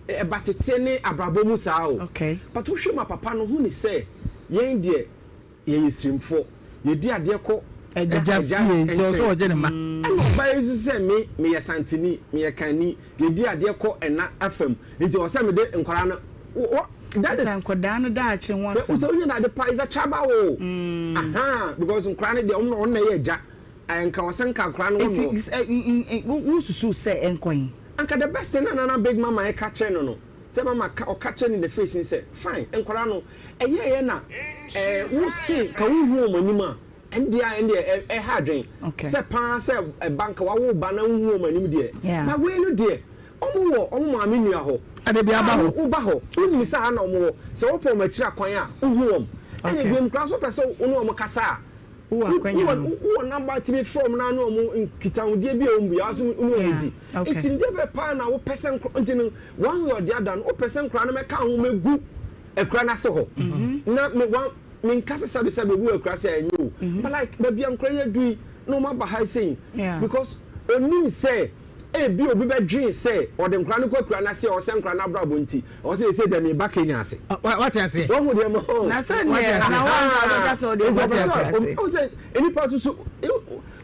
ɛbateteɛ ne abrabɔ mu saa o. But wohwɛ ma papa no hu ne sɛ yɛn deɛ yɛyɛ sirimfoɔ, yɛdi adeɛ kɔ Agya fie nti ɔsɛ nkyɛn. ɔgye ne mma. Ɛna ɔbaa yi nso sɛ me meyɛ Santini, meyɛ Kanni, yɛdi adeɛ kɔ ɛna afam nti ɛwɔ sɛ mede nkwadaa no wɔ that is. Ɛsɛ nkwadaa no daakye ho asɛm. Sɛ wonya no ade pa is a tribal o. Ahaa because nkwadaa no deɛ wɔn na wɔn na ɛyɛ agya. Anka ɔsɛ nka akora no wɔ Nti wo susu sɛ ɛnkɔ he? Anka the best thing na nana big mama ɛka kyerɛ no no sɛ mama ka ɔka kyerɛ no in the face ne sɛ fine nkwadaa no ɛyɛɛyɛ na ɛɛ wo se ka wo hu wɔn anim a ɛndeɛ a ɛndeɛ ɛha adwen sɛ paa sɛ ɛba nka wawo ba na wo hu wɔn anim deɛ but wei no deɛ wɔn wɔ wɔn maame nua hɔ Ɛde bi aba hɔ. Wo ba hɔ wo nim sɛ ha na wɔn wɔ sɛ wo pɛ wɔn akyiri akwan a wo hu wɔn ɛna ebiom koraa nso pɛ sɛ wo ne wɔn kasa a Wowɔ akwanya no. Wowɔ number tumi frɛ wɔn na ne wɔn nkitahodie bi a wɔn biara so ne wɔn di. Nti ndeɛ bɛ paa na wopɛ sɛ nkora nti no one way or the other no wopɛ sɛ nkora no mɛka ho mɛgu akura no ase hɔ. Na me one menka sɛ sɛbe sɛbe obi wɔ akura ase a ɛnyɛ o. But like baabi a nkora yi adu yi na wɔn aba ha sei because. Onim sɛ ebia obi bɛdwen sɛ ɔde nkwadaa no kɔ akura no ase a ɔsɛ nkwadaa no abrabɔ nti, ɔwɔ sɛ ɛsɛ deɛ meba Kenya ase. Wate aseɛ? Wahu deɛ ma Na sɛ neɛ na wanka wobɛka sɛ ɔde Nti ɔba ɔpɛ sɛ akura ase. ɔhu sɛ nnipa nso so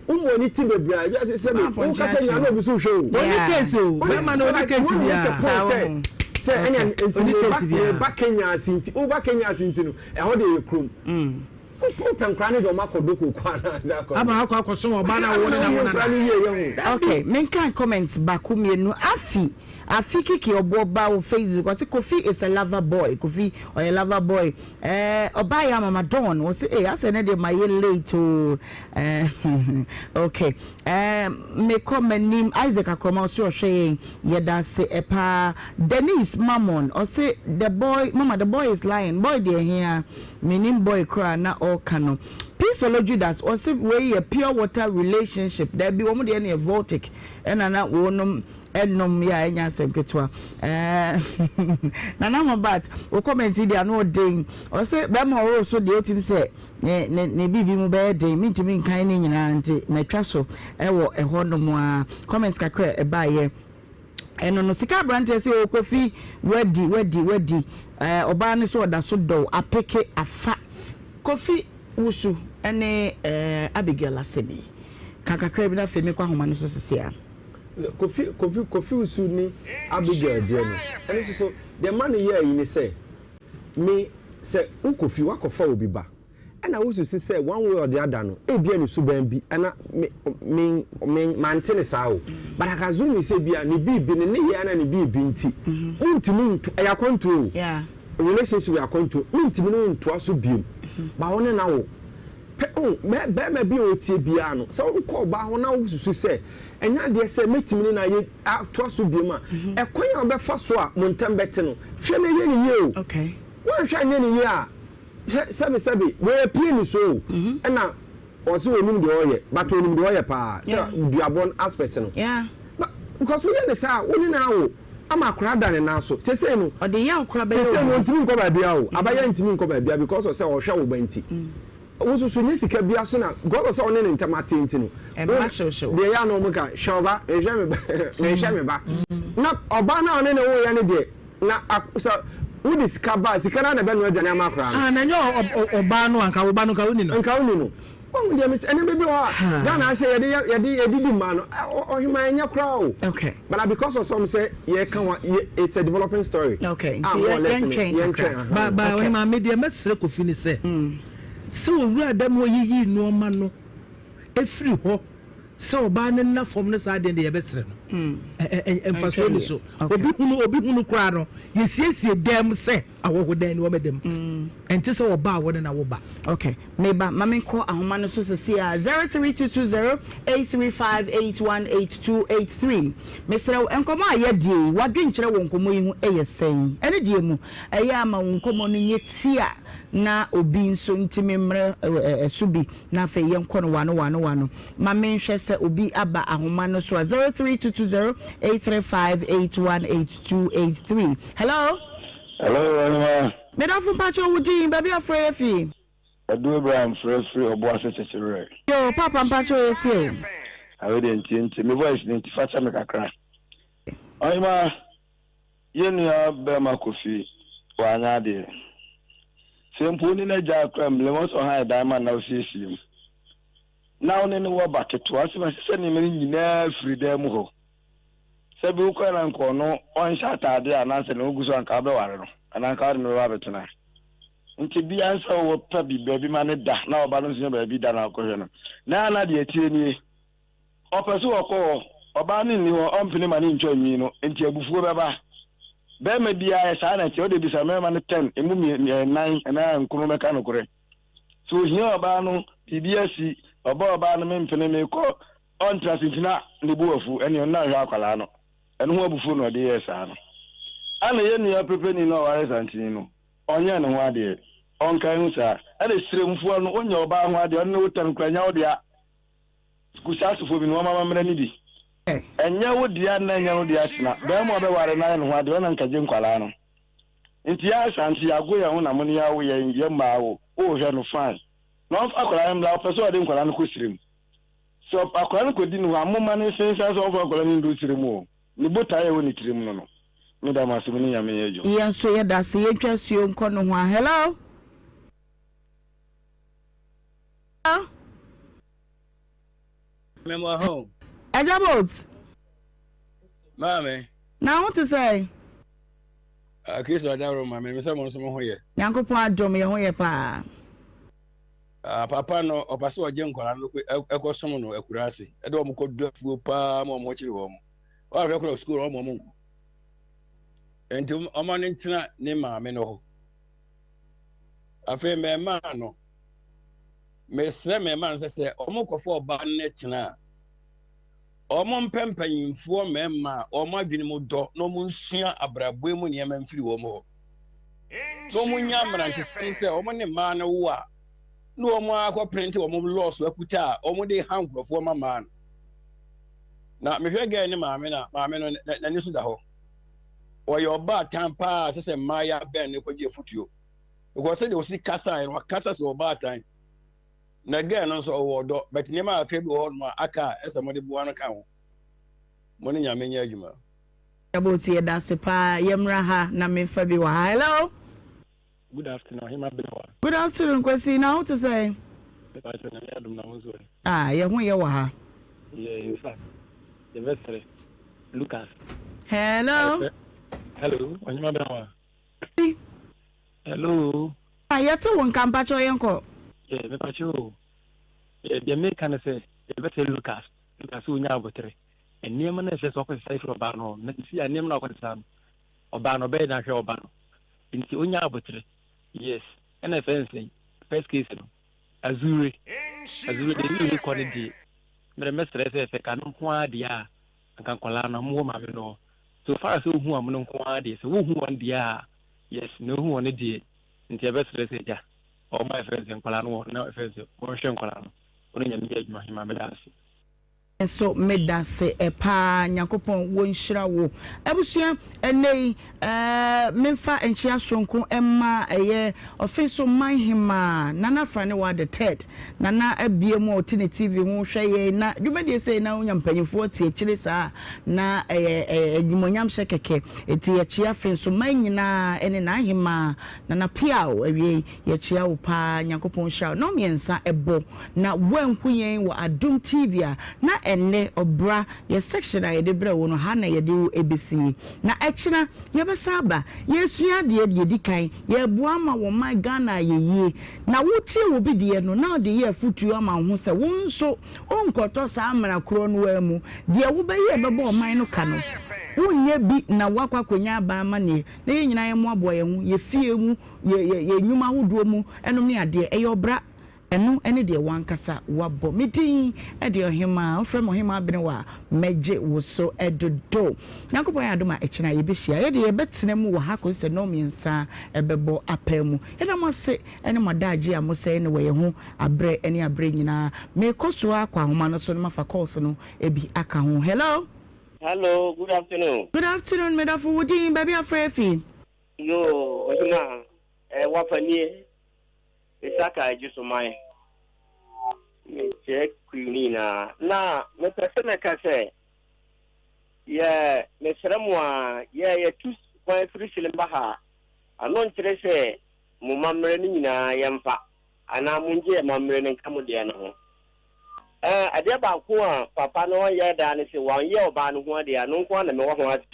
woma ani te bebree a ebi ase sɛ woka sɛ nea na obi so hwɛ o. Ɔni case o, bɛrima no ɔni case biara. Sɛ sɛ ɛnea nti meba Kenya ase nti woba Kenya ase nti no ɛhɔ deɛ yɛ kurom. Wopɛ nkora no de ɔmo akɔ do koko anaasɛ akɔ. Ama akɔ akɔsom ɔbaa no a ɔwɔ ne na wo nana. Okay, menkan comments baako mmienu. Afi, Afi Kiki ɔboɔ ba wɔ Facebook, ɔse Kofi is a lover boy, Kofi ɔyɛ lover boy. Eh, ɔbaa yɛ ama ma Dawn, ɔse eh, asɛ ne deɛ ma yɛ late o. Eh, okay. Eh, mekɔ m'anim, Isaac Akroma ɔse ɔhwɛ yɛn, yɛda ase paa. Denise Mammon ɔse the boy, mama the boy is lying, boy deɛ hea. Menim boy koro a na ɔreka no. Peace Olo Judas ɔse wei yɛ pure water relationship daabi wɔn deɛ no yɛ voltic ɛna na wɔnom ɛnom yɛ a ɛnyɛ asɛm ketewa ɛɛ Nana Mobat wo comment yi deɛ ano ɔden ɔse bɛrima ɔwɔ so deɛ otimi sɛ ne ne ne biribi mu bɛyɛ den mentumi nkan ne nyinaa nti matwa so ɛwɔ ɛhɔ nom a comment kakra ɛbaayɛ Ɛno no sika abranteɛ sɛ oo Kofi wadi wadi wadi ɛɛ ɔbaa no sɛ ɔda so dɔ wo apeke afa Kofi wusu ɛne ɛɛ Abigail asɛm yi ka kakra bi na afei mekɔ ahoma no so sisi a. Kofi Kofi Kofi wusu ne Abigail deɛ no ɛno nso so deɛ ɛma no yɛ ayi ne sɛ me sɛ wo Kofi wakɔfa obi ba Ɛna wosusu sɛ one way or the other no, ebia ne suban bi, ɛna me, me, me, mante ne saa o. But I can assume sɛ ebia ne biribi, ne nneyɛɛ anaa ne biribi nti, montumi nto, ɛyɛ akwantuo o. Relationship yɛ akwantuo, mentumi ne wo ntoa so biom. But wo ne no awo. Pɛ, oh, bɛ, bɛrima bi a ɔtie biara no, sɛ wokɔ ɔbaa hɔ na wosusu sɛ, ɛnyɛ adeɛ sɛ mɛtumi ne no ayɛ, atoa so biom a, ɛkwan a wobɛfa so a mo ntam bɛte no, hwɛ na yɛ no yie o. Woanhwɛ anyɛ no yie a, Hwɛ sɛbe sɛbe wei apue ne so o ɛna ɔse onim deɛ ɔyɛ but onim deɛ ɔyɛ paa sɛ duabɔ no aspect no but because woyɛ ne saa wo ne no awo ama akora da ne nan so sesei no ɔde yaw kora bɛyɛ sesei no ɔntumi nkɔ baabia o abayɛ ntumi nkɔ baabia because of sɛ ɔhwɛ wo ba nti wo nso so nyɛ sika bia so na because of sɛ ɔne ne ntam ateɛ nti no deɛ yɛ ana ɔmo ka hwɛ ɔba mehwɛ me ba mehwɛ me ba na ɔbaa no a ɔne ne woyɛ no deɛ Na sɛ wode sika ba a, sika no ara na ɛbɛnoa aduane ama akwadaa no. Ah, na ɛnyɛ ɔbaa no a, nka wo ba no, nka wonni no. Nka wonni no. Wahu deɛ mete, nneɛma bi wɔ hɔ a, Ghana ha sɛ yɛde yɛ, yɛde yɛde di mmaa no, ɔhemaa ɛnyɛ koraa o. Okay. But because of some sɛ yɛka ho, yɛ, it's a developing story. Okay, Ah, nti more or less no, yɛntwɛn yɛntwɛn, kakra. aha. Ba, ba, Okay. ɔhemaa, me deɛ mɛsrɛ Kofi ne sɛ, sɛ owura da mu ɔyiyi nneɛma no firi hɔ, Sɛ ɔbaa no nna fam no saa deɛ deɛ yɛbɛsrɛ no. Ɛ mfasoɔ ni so. Obi hunu obi hunu koraa no, yɛsiesie dan mu sɛ ahɔhodan ni wɔmɛda mu. Ɛnte sɛ ɔbaa a wɔne no awo ba. Ok, meba, ma menkɔ ahoma no so sisi a, 03220 835 818283. Mesrɛ wo, nkɔmmɔ a yɛadie yi, w'adwenkyerɛ wɔ nkɔmmɔ yi ho yɛ sɛn? Ɛne deɛ mu, ɛyɛ a ma wo nkɔmmɔ no nyɛ tia na obi nso ntumi mmrɛ ɛso bi. Na afei yɛnkɔ no wano wano wano. Ma menhwɛ sɛ obi aba ahoma no so a, 03220 835 818283. Hello? Hello, Ɔhema. Me dɔfo mpakyɛw wo din, baabi a frɛ yɛ fi? Adu Abraham frɛ firi Ɔboase Kyekyerɛ. Yoo, Paapa mpakyɛw yɛ tie o. Awe deɛ ntie nti, me voice no nti fa kyɛ me kakra. Ɔhema, Yɛn nua bɛɛma Kofi wanyɛ adeɛ. Sɛ mpo wo ne no agyaa koraa mblem ɔsɛ ɔhan dan ma no na ɔsiesie mu. Na wo ne no wɔ ba ketewa ɔsɛ masesa nneɛma no nyinaa firi dan mu hɔ. Sɛ bi wokɔɛ na nka ɔno ɔnhyɛ ataadeɛ anaasɛ ne ho gu so anka wobɛware no anaa nka wode no bɛba abɛtena. Nti bia nsɛ wowɔ pɛ bi baabi ma no da na ɔba no nso nya baabi da na akɔhwɛ no. Na na deɛ ɛteɛ nie. Ɔpɛ sɛ ɔkɔ hɔ, ɔbaa no nni hɔ, ɔmpene ma no ntwa nwi no, enti abufuo bɛba. Barima biara yɛ saa na ɛteɛ, wode bisa mmarima no tɛn, emu nnan anaa nkron bɛka nokorɛ. Sɛ ohia ɔbaa no, biribi asi, ɔba ɔbaa no mempene, mekɔ, ɔntra ase nti na ne bo afu, ɛnneɛ ɔno na nhwɛ akwadaa no. Ɛno ho abufuo na ɔde yɛɛ saa no. Ana yɛn nua pepeni no a ɔware Santini no, ɔnyɛɛ ne ho adeɛ? Ɔnkae ho saa. Ɛna Siremfoɔ no, wonyɛ ɔbaa ho adeɛ, ɔno ne wo tɛn koraa, ɛnyɛ wo dea. Kusaasefo bi no, wɔn amammerɛ no bi. Ɛnyɛ wo dea nnɛ, ɛnyɛ wo dea kyena. Barima a ɔbɛware no ayɛ ne ho adeɛ, ɔno na nka gye nkwadaa no. Nti yɛn Asante, yɛago yɛn ho na mo ne yɛawo yɛn, yɛn mmaa wo. Wohwɛ no, fine. Na ɔmfa akwadaa no mmra, ɔpɛ sɛ ɔde nkwadaa no kɔ serem. Sɛ akwadaa no kɔdi ne hɔ a, momma no nsensan sɛ ɔmfa akwadaa no ndu serɛ mu o. Ne botaeɛ a ɛwɔ ne tirim no no. Meda mo ase, me ne Nyame nyɛ adwuma. Yɛn nso yɛda ase. Yɛntwa asuo nkɔ nohoa. Hello? Hello? Mema ho. Agya Bolt. Maame. Na ho te sɛ? Ah, Kristo adaworo ma me, mesɛ mo nso mo ho yɛ. Nyankopɔn adom yɛ ho yɛ paa. Ah, papa no ɔpɛ sɛ ɔgye nkwadaa no ɛkɔ som no akura ase ɛde wɔn kɔ du afuo paa ma wɔn kyere wɔn wɔahwɛ kora sukuu wɔn wɔn nkɔ nti ɔma no ntena ne maame no hɔ afei mmarima no mesrɛ mmarima no sɛ sɛ wɔn kɔfɔ ɔbaa no ne tena a wɔn mpɛ mpanyinfoɔ mmarima a wɔn adwene mu dɔ na wɔn nsua abrabɔ mu nneɛma mfiri wɔn hɔ. na wɔn nya mmerantesɛm sɛ wɔn ne mmaa no wo a na wɔn akɔ prente wɔn lɔɔso akuta a wɔn de ha nkurɔfoɔ ma mmaa no na mehwɛ gɛɛ ne maame na maame no n'ani so da hɔ ɔyɛ ɔbaatan paa sɛ sɛ mmaa yɛ abɛn no kɔgye afutuo because sɛdeɛ ɔsi kasa yɛ no wakasa sɛ ɔbaatan na gɛɛ no nso ɔwɔ ɔdɔ but nneɛma kakra bi wɔ hɔ nom a aka a ɛsɛ mo de boa no ka ho mo ne nyame nyɛ adwuma. Boat yɛdase paa yɛmmra ha na menfa bi wɔ ha hello. Good afternoon Ɔhema Bewa. Good afternoon Kwasi na wo te sɛn? Mepakyɛw Nyame adom na wo nso ɛ? Ah yɛ ho yɛ wɔ ha. Yeah in fact yɛbɛsrɛ Lucas. Hello. Hello Ɔhema Bewa. Hello. Ah yɛte wo nka mpakyɛw yɛnkɔ. Yeah mepakyɛw o. Yeah deɛ meka ne sɛ yɛbɛsrɛ Lucas Lucas sɛ onya abotere. Nneɛma no a ɛsɛ sɛ ɔkɔsesa firi ɔbaa no hɔ no, na sisi a nneɛma no a ɔkɔsesa no, ɔbaa no ɔbɛyɛ dɛn ahwɛ ɔba no? Nti onya abotere. Yes. Ɛna ɛfɛ nsɛn, first case no, Azure. Azure deɛ ne kɔ no deɛ, mmerɛ mɛsrɛ sɛ sɛ ka no nko ara deɛ a, anka nkwadaa no, wɔwɔ maame no hɔ. So far as sɛ wohu wɔn no nko ara deɛ, sɛ wohu wɔn deɛ a, yes, na wohu wɔn deɛ, nti ɛbɛsrɛ sɛ agya, ɔma ɛfɛ nsɛ nkwadaa no wɔ, na ɛfɛ nsɛ wɔnhwɛ nkwadaa no. Wɔne Nyame yɛ adwuma, hema meda ase. Nso medase paa Nyankopɔn wonhyira wo abusua ɛnɛ yi menfa nkyea soronko mma ɛyɛ ɔfe so man hemaa Nana Afranewa the third Nana abie mu a ɔte ne TV ho hwɛ yɛn na dwumadie sei na wonya mpanyinfoɔ te akyire saa na ɛyɛ animuonyam hyɛ kɛkɛ eti yɛkyea fe so man nyinaa ɛne n'ahemaa Nana Piaw awiei Yɛkyea wo paa Nyankopɔn nhyira wo. Nɔmmiɛnsa ɛbɔ na woanhu yɛn wɔ Adom TV a na ɛnnɛ ɔbra yɛ section a yɛde brɛ wo no ha na yɛde wo ɛbɛsie. Na ɛkyena yɛbɛsan aba yɛresua adeɛ deɛ ɛdi kan yɛreboa ama wɔn man Ghana ayɛ yie. Na wotie obi deɛ no na wode yɛ afotuo ama wo ho sɛ wo nso wonkɔtɔ saa amena korɔ no ara mu. Deɛ wobɛyɛ ɛbɛbɔ ɔman no ka no wonyɛ bi na woakɔ akɔnya aban amaneɛ na yɛn nyinaa yɛmmoaboa yɛn ho yɛ fie mu yɛ yɛ yɛ nnwuma ahodoɔ mu nom ne adeɛ, ɛyɛ ɔbra. Ɛno ne deɛ w'ankasa w'abɔ. Me din de Ɔhemaa, wofrɛ me Ɔhemaa Abenewa a, mɛgye wo so dodo. Nyankopɔn yɛ adom a, ɛkyena yɛbɛhyia. Yɛ deɛ yɛbɛtena mu wɔ ha kɔsi sɛ nnɔnmiɛnsa bɛbɔ apaa mu. Yɛda mo ase ne mo adaagye a mosɛe no wɔ yɛn ho aberɛ ne aberɛ nyinaa. Merekɔ so ara akɔ ahoma no so na mafa calls no bi aka ho. Hello. Hello, good afternoon. Good afternoon, medafo. Wo din, baabi a frɛ afi? Yoo, Ɔhemaa, eh, wafa nie, Isaka Adwosoman, mekyerɛ kuw no nyinaa. Na mepɛ sɛ mɛka sɛ, yɛ, mesrɛ mo a, yɛ yɛtu kwan firi Silem ba ha a, ano nkyerɛ sɛ mo mammerɛ no nyinaa yɛmfa, anaa mongye yɛ mammerɛ no nka mo deɛ no ho. Ɛɛ, adeɛ baako a papa no ɔnyɛɛ daa ne se wanyɛ ɔbaa no ho adeɛ a, ɛno nko ara na mewɔ ho asɛm.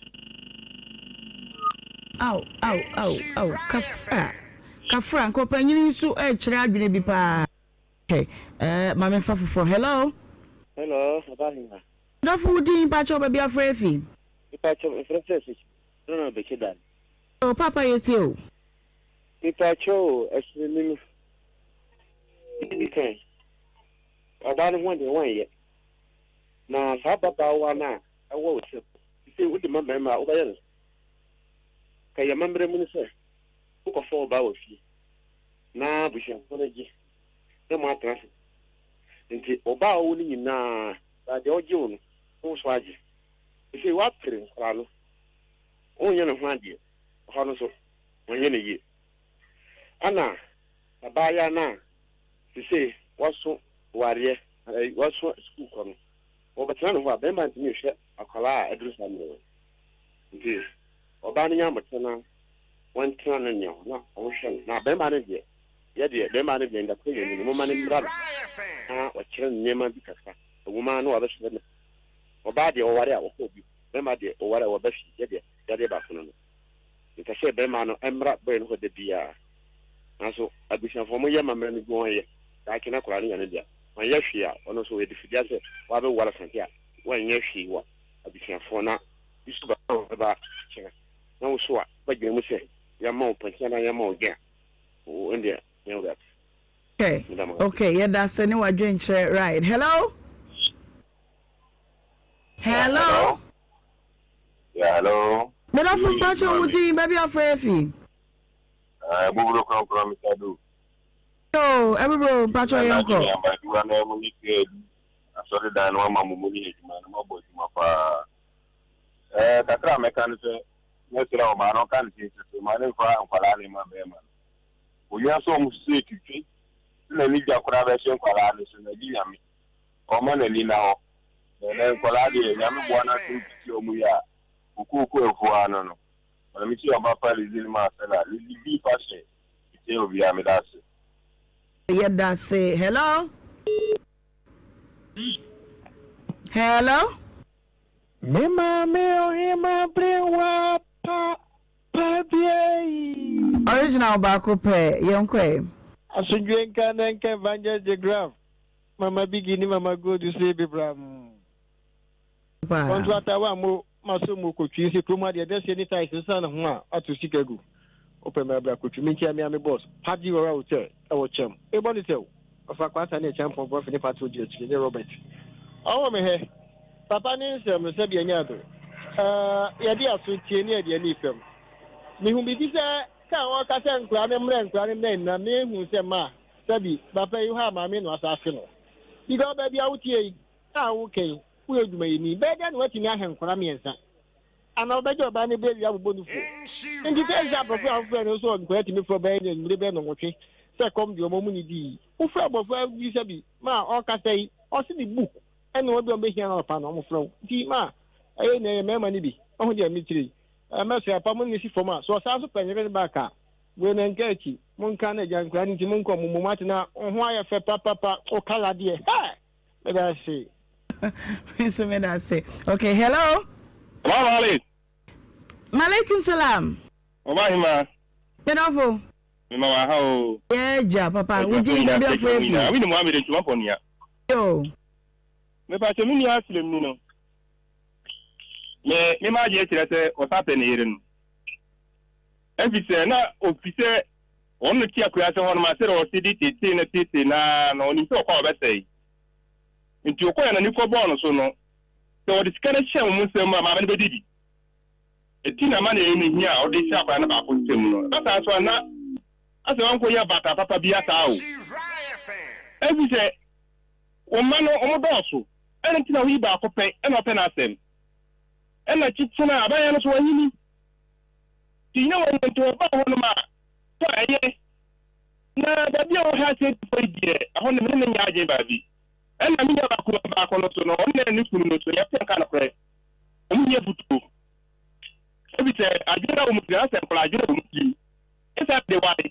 Ao ao ao ao kafra kafra nka ɔpanyin yi nso rekyerɛ adwene bi paa kɛ ɛɛ ma memfa foforɔ hello. Hello, Ɔbahema. Dɔfo wo din mpakyɛw baabi afrɛ afi. Mepakyɛw mefrɛ firi Asikyire na bɛkyɛ dan. Oh paapa yɛtie o. Mepakyɛw o ɛsono nim deɛ di kan ɔbaa no ho adeɛ wanyɛ na saa ababaawa no a ɛwɔ wo sɛ sɛ wode ma mmarima a wobɛyɛ no ka yɛ amammerɛ mu no sɛ wokɔfa ɔbaa wɔ fie na abusuafoɔ no gye na mo atena ase nti ɔbaa a ɔwo no nyinaa baa deɛ ɔgye wo no wo so agye sɛ woapere nkwadaa no wonyɛ ne ho adeɛ ɔhɔ no so wɔnyɛ no yie. Ɛna abaayewa no a sesei waso wareɛ. Waso sukuu kɔ no, wɔbɛtena ne hɔ a, bɛrima ntumi nhwɛ akwadaa a aduru saa mmerɛ no. Nti ɔbaa no nya abotire na wɔntena ne nea hɔ na wɔhwɛ no. Na bɛrima no deɛ, yɛ deɛ bɛrima no deɛ ndakora yɛ mu no, momma no mmra no na wɔkyerɛ no nneɛma bi kakra. Ɛwom ara na wabɛsrɛ no. Ɔbaa deɛ ɔware a ɔkɔ obi hɔ, bɛrima deɛ ɔware a wɔba fie, yɛ deɛ yadeɛ baako no no. Mepɛ sɛ bɛrima no mmra bɔe no hɔ da biara. Nanso abusuafo wɔyɛ amammerɛ no bi wɔnyɛ. Daakye no akwadaa no nya ne dea. Wanyɛ hwee a, ɔno nso ɔyɛ difidea sɛ wabɛware Asante a wanyɛ hwee wɔ abusuafoɔ na bi so ba a wɔbɛba kyena na wo so a wobɛdwene mu sɛ yɛama wo pɔnkye anaa yɛama wo dwen a, wo ɛndeɛ nyɛ wo dea. Okay, Meda mo ase. okay, yɛda ase ne w'adwenkyerɛ right. Hello? Hello? Yeah, hello. Medafo mpakyɛ wo din baabi afrɛ yɛ fi. Ebuburo kronkron Mr. Du. Yoo, Ebuburo mpakyɛ yɛn kɔ. Na Abaduwa na mu ne kra bi. Asɔre dan no ama mo mu ne adwuma no mabɔ adwuma paa. Eh, kakra a mɛka no sɛ mɛsrɛ ɔbaa no ɔka ne ti nso ma ne mfa nkwadaa ne ma bɛrima no. Onua sɛ ɔmo sɛ twitwi na ne gya koraa bɛhyɛ nkwadaa no so na gye nyame. Ɔmma n'ani nna hɔ. Na ɛnɛ nkwadaa deɛ, Nyame boa na sɛ wotete wɔn yie a, kokooko afuo ano no. Maame ti ɔba pa Lizzy no maa sɛla Lizzy B fashion mekyia obiara meda ase. Yɛda ase. Hello? Hello? Me maame ɔhema berewa pa pa biei. Original baako pɛ, yɛnkɔ ɛ. Asomdwoe nka na ɛnka Evangelist De Graff. Mama Biggie ne Mama Gold se bebram. Wɔnto atawa mo maso mu kotwi se kurom adeɛ dɛseɛ ne tiles nsa ne ho a ato sika gu. Wopɛ mɛ abra kotwi menkyia me ame boss Paddy Rora Hotel ɛwɔ kyɛm. Mebɔ ne tɛw. Ɔfa Kwasa ne Ɛkyɛmpɔn Brɔfe ne Pato di akyire ne Robert. Ɔwɔ me hɛ. Papa ne nsɛm no sɛbi ɛnyɛ ado. Ɛɛ yɛde aso tie ne yɛde ani fam. Mehu biribi sɛ ka a ɔka sɛ nkora no mmerɛ nkora no mmerɛ nna mehu sɛ ma Sɛbi, papa yi hɔ a maame no asaase no. Because baabi a woteɛ yi, a woka yi, woyɛ odwumayɛni. Bɛyɛ dɛn na woatumi ahwɛ nkwadaa mmiɛnsa? Anaa wobɛgye ɔbaa no bere awia abobɔ no fuo? Nti sɛ ɛsɛ abɔfra a wofrɛ no nso nkwadaa tumi frɛ bɛyɛ no anwummere bɛyɛ nnɔnwɔtwe sɛ kɔm deɛ wɔn mu dii. Wofrɛ abɔfra bi sɛbi ma ɔkasa yi, ɔse ne book ɛna wɔn bi wɔn bɛhia no anɔpa no wɔn frɛ wo. Nti ma ɛyɛ na ɛyɛ mmarima no bi. Ɔho deɛ mekyerɛ yi. Mɛsrɛ apa mo ne si fam a, so ɔsan so pɛ ne yere no back a, Wei na nka akyi. Monka no agya nkura no nti monkɔ mo mmom ate na wo ho ayɛ fɛ papapa wo kala deɛ hɛ meda ase. Me nso meda ase. Okay, hello. Salaam alaikum. Malaikum salam. Ọba ahima. Medɔfo. Mema wa ha o. Yɛ gya papa wo din baabi afo efi. Wini Muhammed ntoma pɔ nua. Yo. Mepa kyɛ me nua asrem ni no. Me me ma agye kyerɛ sɛ ɔsa pɛ ne yere no. Efisɛ na ofi sɛ wɔn no te akuraase hɔ nom a, sɛdeɛ ɔse de teetee no teetee no ara no, ɔnim sɛ ɔkɔ a ɔbɛsɛe. Nti ɔkɔeɛ na n'ani kɔbɔɔ no so no, sɛ ɔde sika no hyɛ wɔn nsam a, maame no bɛdi bi. Enti na ama no hia a ɔde hyɛ akwadaa no baako nsam no. Ɛba saa nso a, na asɛ wankɔnya baatan papa biara saa o. Efisɛ wo mma no, wɔdɔɔso. Ɛno nti na woyi baako pɛ na ɔpɛ n'asɛm. Ɛna kyekyena a, abaayewa no nso wanyini. Nti na wɔn nti wɔbaa hɔnom a, tɔ a ɛyɛ. Na baabi a wɔhwɛ ase adi fɔ yi deɛ, ɛhɔ no me ne no nyɛ adwene baabi. Ɛna me nuabaa kumaa baako no nso no, ɔno ne ne kunu no nso, yɛte nka nokorɛ. Wɔn hia afutuo. Efisɛ adwene a wɔn tirim, asɛ nkwadaa adwene wɔ wɔn tirim. Ɛsɛ de ware.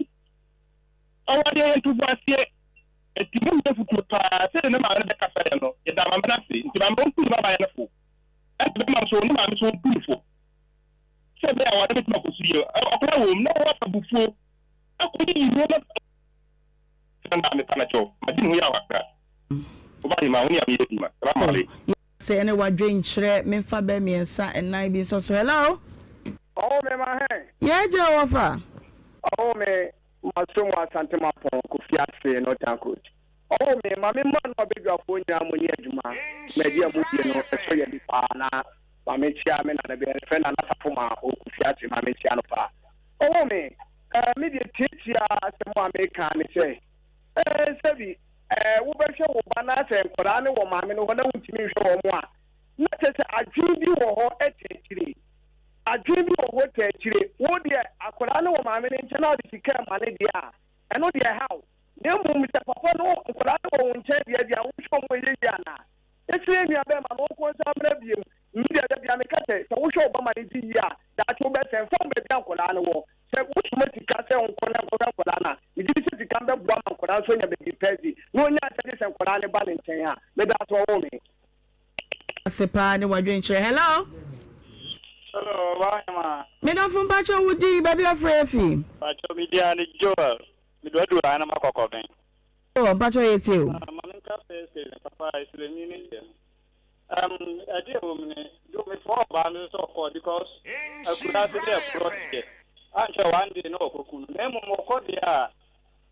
Ɔwadeɛ yɛ ntoboaseɛ. Nti mo hia afutuo paa. Sɛdeɛ ne maame no bɛkasaeɛ no, yɛda maame no ase. Nti maame ɔntu ne babaa no fo. Ɛna bɛrima nso, ne maame nso ɔntu no fo. Sɛ ɛbɛyɛ a aware bɛtumi akɔ so yie. Ɔkora wom na wɔafa abufuo akɔyiyi nneɛma Sɛ na mepa no kyɛw, magye ne ho yaw kakra. Wo ba hemaa, wo ne a meyɛ adwuma. Salaam alaikum. Sɛ ɛne wadwenkyerɛ memfa bɛ miensa nnan bi nsɔ so hello. Ɔwɔ me ma hɛn. Yɛ gya wɔ fa. Ɔwɔ me ma so mu Asante Mapɔn Kofi ase Northern Coast. Ɔwɔ me ma me mma no abadwafoɔ nyinaa mo nyɛ adwuma dwumadi a mo die no ɛsɔ yɛ ani paa na ma me nkyia me nana bi yɛfrɛ no Nana Safo ma ɔwɔ Kofi ase ma me nkyia no paa. Ɔwɔ me ɛɛ me deɛ tiatia asɛm a meka ne sɛ ɛɛ sɛbi ɛɛ wobɛhwɛ wo ba na sɛ nkwadaa no wɔ maame no hɔ na wontumi nhwɛ wɔn a na kyerɛ sɛ adwene bi wɔ hɔ ɛtɛ akyire adwene bi wɔ hɔ tɛ akyire wo deɛ akwadaa no wɔ maame no nkyɛn na ɔde sika ma ne deɛ a ɛno deɛ ɛhaw. Na mmom sɛ papa no nkwadaa no wɔ wo nkyɛn deɛ deɛ a wohwɛ wɔn ɛyɛ yie anaa? Yɛsrɛ yɛn nua bɛɛma no ɔnkɔ nsan mmra biom. Me deɛ da biara meka sɛ, sɛ wohwɛ wo ba ma no di yie a, daakye wobɛsɛe. Mfa wo baabi a nkwadaa no wɔ. Sɛ wosoma sika sɛ ɔnkɔ na nkɔhwɛ nkwadaa no a, megye di sɛ sika no bɛboa ma nkwadaa nso anya baabi pa adi na ɔnya ahyɛde sɛ nkwadaa no ba ne nkyɛn a. Meda ase wɔwoo me. Ase paa ne wadwenkyerɛ. Hello. Hello, ɔbaa hema. Me dɔfo mpakyɛ wo din, baabi a frɛ fi. Mpakyɛ me din ne Joel. Me do aduru ha na makɔ kɔbɛn. Oh mpakyɛ yɛ tie o. Ah ma me nka first case no papa esilemi ne deɛ no um ɛdeɛ ɛwɔ mu ne do me fɔ ɔbaa no sɛ ɔkɔ because akura ase ne ɛkorɔ deɛ ankyɛ one day na ɔkɔku no na mmom ɔkɔ deɛ a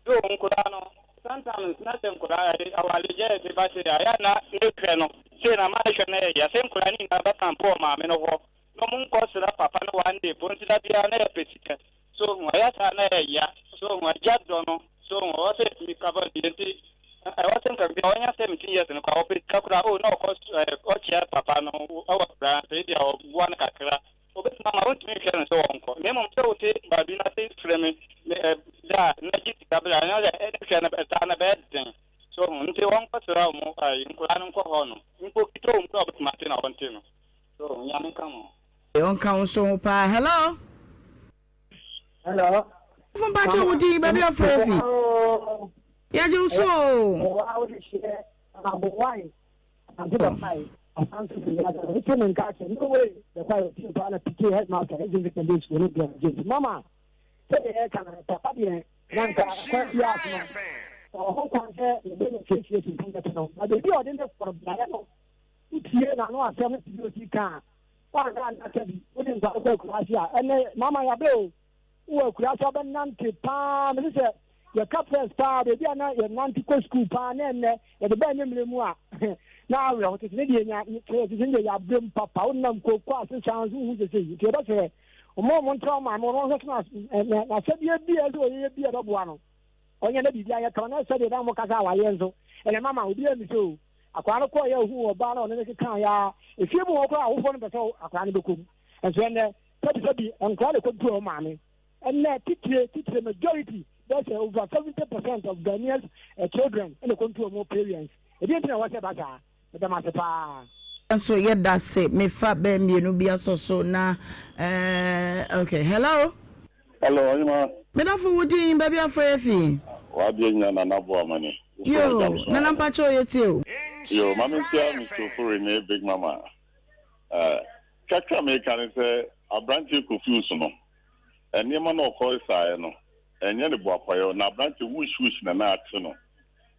do nkoraa no sometimes na sɛ nkoraa ɛde awale gya ɛde ba sɛ ayɛ na ne hwɛ no sei na ma ne hwɛ no yɛ ya sɛ nkoraa ne nyinaa bɛka mpo wɔ maame no hɔ na ɔmo nkɔ sra papa no one day po nti da biara na yɛpɛ sika so hu ɛyɛ saa na ɛyɛ ya so hu agya dɔ no so hu ɔwɔ sɛ ɛtumi cover bi nti ɛwɔ sɛ nka bi a ɔnya 17 years no koraa ɔpɛ sika koraa o na ɔkɔ ɔkyia papa no ɛwɔ koraa sɛ ebi a ɔboa no kakra obetumi ama ontumi nhwɛ no sɛ ɔnkɔ na mmom sɛ wote baabi na se frɛ me me ɛ da na gye sika bra na sɛ ɛne hwɛ no saa na bɛyɛ den so hu nti wɔnkɔ sra wɔn ɛɛ nkoraa no nkɔ hɔ no mpo kita wɔn koraa ɔbɛtumi ate na ɔnte no. So Nyame nka mo. Ɔnka wo nso ho paa. Hello. Hello. Fo mpakyɛ wo din baabi afrɛ fi. Yɛgye wo so o. Mama, sɛdeɛ yɛka no papa deɛ na nka kwan biara so no ɔwɔ ho kwan sɛ yɛbɛnya siesie sumpɔn bɛte no na baabi a ɔde ne kɔ no beaeɛ no Wotie n'ano asɛm no sɛdeɛ ɔsi ka a, woanhwɛ a na ka bi. Wode nkwadaa kɔ akuraase a, ɛnnɛ mama yɛabrɛ o. Wowɔ akuraase a wobɛnante paa. Mese sɛ yɛka press paa, baabi a na yɛnante kɔ sukuu paa na ɛnnɛ yɛde ba ɛnɛ mmerɛ mu a, na awerɛho. Tete ne deɛ nya, tete ne deɛ yɛabrɛ mu papa. Wonam kooko ase saa nso wohu sese yi. Nti yɛbɛsrɛ wɔn a wɔntra wɔn maame wɔn wɔnhwɛ so na n'asɛdeɛ bi a ɛsɛ wɔyɛ bi a ɛbɛboa no. Ɔnyɛ na biribi ayɛ kama na sɛdeɛ na wɔkasa awareɛ nso ɛnɛ mama obiara mmisa o. Akwadaa no kɔeɛ a ɔhuu ɔbaa no a ɔne no kekaeɛ ara. Efie mu hɔ koraa awofoɔ no mpɛ sɛ akwadaa no bɛkɔ mu. Nso ɛnnɛ, sɛbisɛbi, nkwadaa na ɛkɔduru wɔn maame. Ɛnnɛ, titire, titire, majority, bɛyɛ sɛ over 70 percent of Ghanaians eh, children na ɛkɔntu wɔn parents. Ɛdeɛn nti na ɛwɔ sɛ ɛba saa? Meda mo ase paa. Nso yɛda se mefa bɛɛ mmienu bi asɔ so na eh, okay, hello. Hello, ɔhema. Me dɔfo wo din, baabi a frɛ fi. W'adeɛ nyina Nana Boa ma ni. Yoo, Nana mpakyɛw yɛ tie o. Yoo, ma me nkyia Mister Ofori ne Big Mama. Eh, kakra meka ne sɛ abranteɛ Kofi Osu no, nneɛma na ɔkɔ saeɛ no, ɛnyɛ ne boapayɔ, na abranteɛ wish wish na na ate no.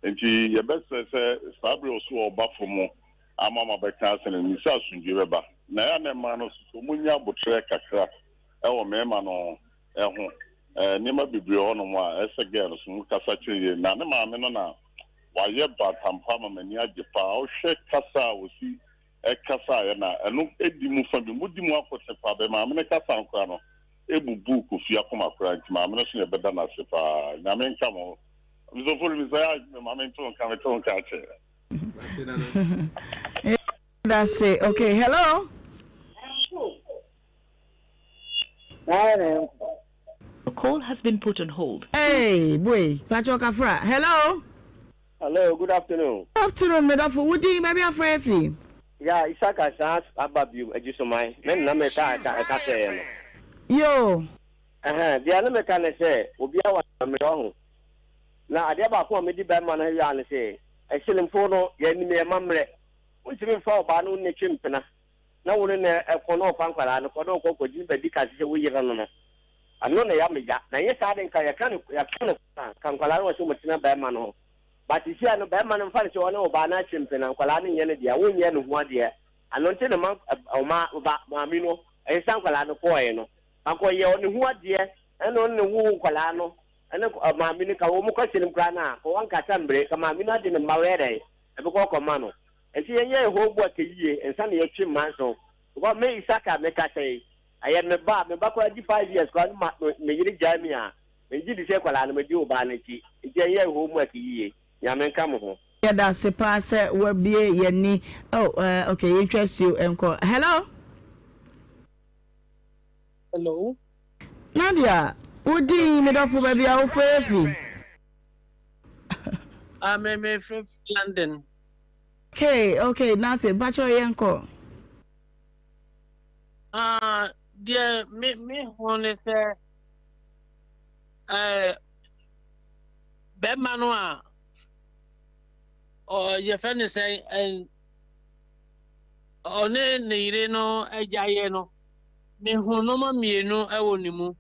Nti yɛbɛsrɛ sɛ saa bere ɔso ɔba fam ama ma bɛka asɛm no, nim sɛ asomdwie bɛba. Na ɛyɛ a na mmaa no nso so wɔn nya abotrɛ kakra. Ɛwɔ mmarima no ho. Nneɛma bebree wɔ hɔnom a ɛsɛ girl no so mu kasa kyerɛ yie. Na ne maame no na wayɛ batampa ama m'ani agye paa. Wohwɛ kasa a ɔsi kasaeɛ no a, ɛno di mu fa bi. Modi mu akote paa. Bɛ maame no kasa no koraa no ɛbubuu Kofi akoma koraa nti maame no so na yɛbɛda no ase paa. Nyame nka mo ho. Mr. Ofori mesɛ yɛ a ma mente wo nka mete wo nka akyɛ. Dase okay hello. Your call has been put on hold. Hey boy, pacho kafra. Hello. Hello, good afternoon. Good afternoon, me dɔfo. Wo din baabi afrɛ afi? Ya, Isaka san aba bio, Adwusoman. Me nna me ka ɛka ɛka sɛ yɛ no. Yo. Ɛhɛn, deɛ ne meka ne sɛ, obiara wɔ amammerɛ ɔho. Na adeɛ baako a medi bɛrima no hwɛ a ne sɛ, ɛselemfo no, yɛnim yɛn amammerɛ. Wontumi mfa ɔbaa no ne twe mpena. na wo ne no kɔ na ɔfa nkwadaa no kɔ na ɔkɔ kɔgye no baabi ka sɛ wo yere no no, ɛno na ɛyɛ me ya. Na ɛnyɛ saa de nka yɛka no yɛka no a, nka nkwadaa no wɔ sɛ wɔtena barima no ho. But seesei no barima no mfa no sɛ ɔne ɔbaa no atwe mpena, nkwadaa no nyɛ ne dea, wonyɛ ne ho adeɛ. Ɛno nti na ma ɔma ba maame no ɛsesa nkwadaa no kɔɔɛ no. Anka ɔyɛ ɔne ho adeɛ ɛna ɔne ne woo nkwadaa no ɛne maame no ka wɔn kɔ hyɛn mu koraa no a, ka wɔnkasa mmire, ka maame no ade ne mma wɔyɛ dɛn ɛbɛkɔ akɔma no. Nti yɛnyɛ yɛn homework yie nsa na yɛtwe mma nso because me Isaka me kasa yi ɛyɛ me ba me ba koraa di five years koraa no ma me yere gyae me a me ngye di sɛ kwadaa no me di obaa no akyi nti yɛnyɛ yɛn homework yie Nyame nka mo ho. Yɛda ase paa sɛ wabue yɛn ani oh eh ok yɛntwa asuo nkɔ hello. Hello. Nadia, wo din, me dɔfo, baabi a wofrɛ fi? Ah, me me frɛ fi London. Okay, okay, Nate, mpakyɛw yɛnkɔ. Ah, deɛ me me ho ne sɛ ɛɛ bɛrima no a ɔ yɛfrɛ ne sɛ ɛn ɔne ne yere no agyaeɛ no, mehu nneɛma mmienu wɔ ne mu.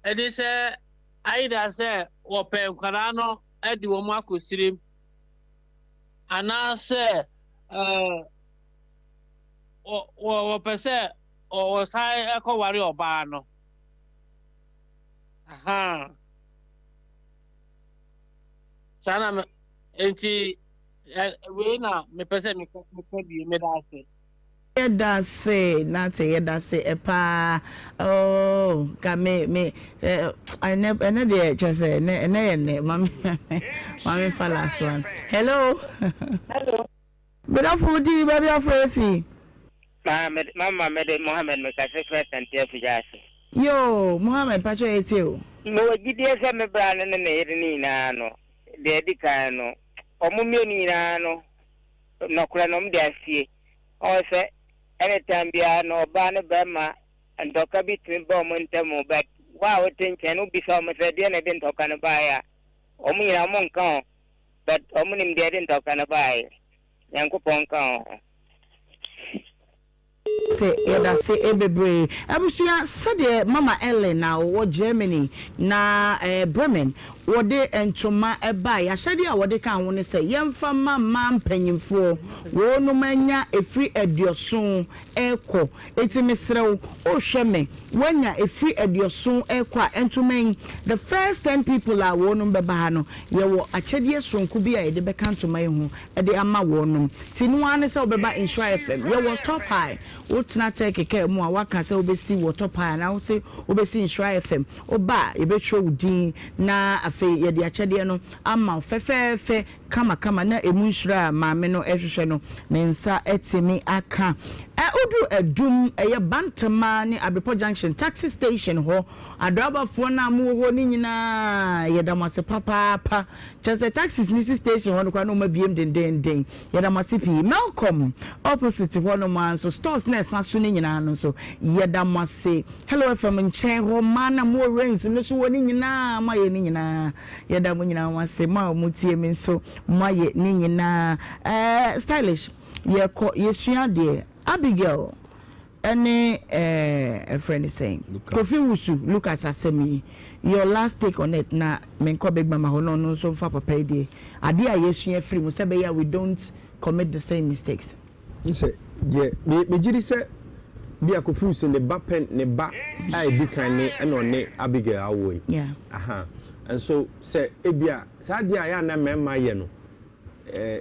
Ɛne sɛ either sɛ wɔpɛ nkwadaa no de wɔn akɔ sirim anaasɛ ɛɛ wɔ wɔpɛ sɛ wɔsan kɔware ɔbaa no. Ahaa. Saa na me nti wei na mepɛ sɛ meka meka bie meda ase. Yɛdase Nate yɛdase paa oh nka me me ɛnɛ ɛnɛ deɛ kyerɛ sɛ ɛnɛ ɛnɛ yɛ nnɛ ma me ma me fa last one hello. Hello. Medɔfo wo din baabi afrɛ efi. Maa me mama mede Mohammed mekase frɛ Asante Afigya ase. Yoo Mohammed pakyɛ yɛtie o. Mewɔ gyidie sɛ me bra no ne me yere no nyinaa no deɛ ɛdi kan no wɔn mmienu nyinaa no nɔkorɛ no wɔn de asie. Ɔhu sɛ anytime biara no ɔbaa ne barima ntɔkwa bi tumi ba wɔn ntam o but wo a wote nkyɛn no wobisa wɔn sɛ deɛ na ɛde ntɔkwa no baeɛ a wɔn nyinaa wɔn nka ho but wɔn nim deɛ ɛde ntɔkwa no baeɛ. Nyankopɔn nka wɔn ho. Se yɛdase bebree. Abusua sɛdeɛ mama Ellen a ɔwɔ Germany na Bremen wɔde ntoma baeɛ ahyɛdeɛ a wɔde kaa ho ne sɛ yɛmfa mma mmaa mpanyinfoɔ wɔnom anya ɛfiri aduɔson rekɔ enti mesrɛ wo wohwɛ me woanya ɛfiri aduɔson rekɔ a ntoma yi the first ten people a wɔnom bɛba ha no yɛwɔ akyɛdeɛ soronko bi a yɛde bɛka ntoma yi ho de ama wɔnom. Nti no ara ne sɛ wobɛba Nhyira FM. Yɛwɔ Top High. Wotena Turkey kaa mu a, woaka sɛ wobɛsi wɔ Top High anaa wose wobɛsi Nhyira FM. Woba a, yɛbɛtwerɛ wo din na afei yɛde akyɛdeɛ no ama wo fɛfɛɛfɛ kamakama na ɛmu nhyira a maame no rehwehwɛ no, ne nsa atumi aka. Ɛ, woduru Adum, ɛyɛ Bantama ne Abrepɔ Junction taxi station hɔ, adrabafoɔ no a mowɔ hɔ no nyinaa, yɛda mo ase papaapa. Kyerɛ sɛ taxis no si station hɔ no koraa na wɔn abiem dendeenden. Yɛda mo ase pii. Melcom opposite hɔ nom ara nso stores na ɛsa so no nyinaa no nso yɛda mo ase. Hello FM nkyɛn hɔ mmaa na mowɔ rains no so wɔ ne nyinaa moayɛ ne nyinaa. Yɛda mo nyinaa mo ase. Mo a motie me nso moayɛ ne nyinaa. Ɛɛ stylish yɛkɔ yɛsua adeɛ. Abigail. Ɛne ɛɛ ɛfrɛ no sɛn Kofi Wusu Lucas asɛm yi your last take on it na menkɔ Big Mama hɔ na ɔno nso mfa papa yi deɛ adeɛ a yɛasua afiri mu sɛ ɛbɛyɛ a we don't commit the same mistakes. N sɛ deɛ me megye di sɛ bi a Kofi Wusu ne ba pɛn ne ba a edi kan ne ɛna ɔne Abigail awo yi. Yeah. Aha nso sɛ ebi a saa adeɛ a yɛ a na mmarima yɛ no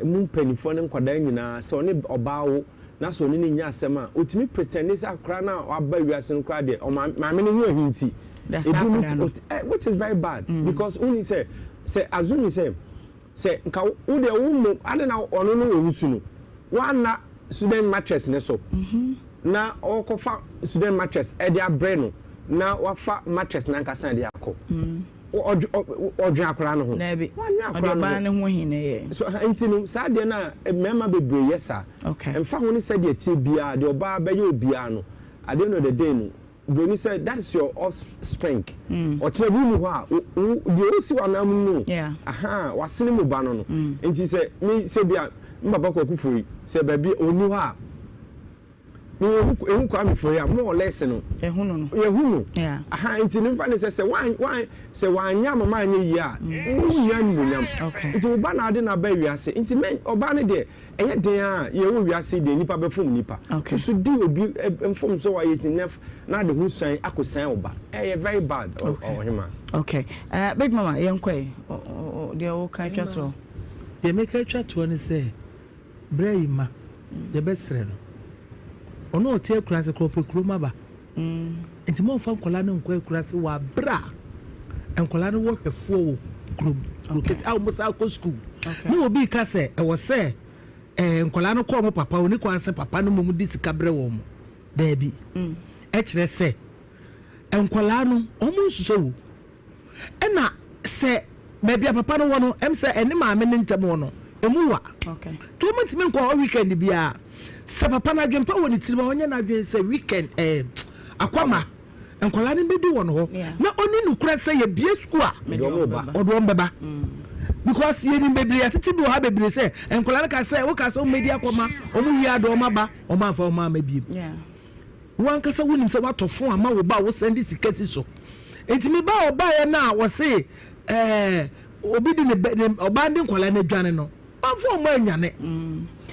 mu mpanimfoɔ ne nkwadaa nyinaa, sɛ ɔne ɔbaa wo na sɛ ɔne no nya asɛm a, ɔtumi pretende sɛ akwadaa no a waba wiase no koraa deɛ ɔma maame no ho ahi nti. Ebi mu which is very bad mm. because woni sɛ sɛ azumi sɛ sɛ nka wo deɛ wo mo ade na ɔno no wɔ wusu no wanna student mattress ne so mm-hmm. na ɔkɔfa student mattress ɛde abrɛ no na wafa mattress nankasa de akɔ. Mm. Ɔdwen akwadaa no ho. Daabi. Wannwen Ɔde akwadaa no ɔbaa ho. no ho hi na ɛyɛɛ. So nti no, saa adeɛ no a mmarima bebree yɛ saa. Okay. Ɛmfa ho ne sɛdeɛ ɛteɛ biara, deɛ ɔbaa bɛyɛ obiara no, at the end of the day no, buroni sɛ that is your offspring. Ɔkyena bi wonni hɔ a, wo, wo, deɛ ɔresi w'anan mu no, Yeah. ahaa, w'asene mu ba no no. Nti sɛ me, sɛ bi a, me papa Kwaku Foyi, sɛ baabi ɔnni hɔ a, Ehu ehu Kwame Foyi a more or less no. Yɛhu no no. Yɛhu no. Yeah. Aha nti ne nfa ne sɛ sɛ wan wan sɛ wanyɛ ama ma anyɛ yie a wo nnya animuonyam. Okay. Nti wo ba na ade no aba wiase nti mɛ ɔbaa no deɛ ɛyɛ den a yɛwɔ wiase deɛ nipa bɛfom nipa. Okay. Soso di obi mfom so wayɛ ti nɛ na ade ho suan akɔsan wo ba. Ɛyɛ very bad ɔhema. Okay. Uh, Big Mama yɛnkɔ yi deɛ woka atwa toɔ. Deɛ meka atwa toɔ ne sɛ Berɛ yi mma yɛbɛsrɛ no. Ɔno a ɔte akuraase koraa ɔpɛ kurom aba. Nti momfa nkwadaa no nkɔ akuraase wɔ aberɛ a nkwadaa no wɔ hwɛfoɔ wɔ kurom kuro kete a wɔn san kɔ sukuu. Ne obi reka sɛ ɛwɔ sɛ ɛɛ nkwadaa no kɔ wɔn papa ɔni kwan sɛ papa no mmom de sika brɛ wɔn. Daabi. Ɛkyerɛ sɛ nkwadaa no wɔn nsusɔ wo. Ɛna sɛ. Baabi a papa no wɔ no, ɛm sɛ ɛne maame no ntam hɔ no, emu wa. Nti wɔntumi nkɔ hɔ weekend biara. Sɛ papa no adwempa wɔ ne tirim a, ɔnyɛ n'adwene sɛ weekend ɛɛ akwama nkwadaa no bɛdi wɔn hɔ. Na ɔni nokorɛ sɛ yɛbie sukuu a, ɔde wɔn bɛba. Because yɛnim bebree, yɛatete bi wɔ ha bebree sɛ nkwadaa no ka sɛ, woka sɛ wɔmmɛdi akɔma, wɔn wie a de wɔn aba, wɔn amfa wɔn amma biem. Wo ankasa wonim sɛ woatɔ fon ama wo ba a wosan de sika si so. Nti me ba a ɔbaeɛ no a wɔse ɛɛ obi de ne bɛ ne ɔbaa de nkwadaa no adwane no, wamfa wɔn annwane.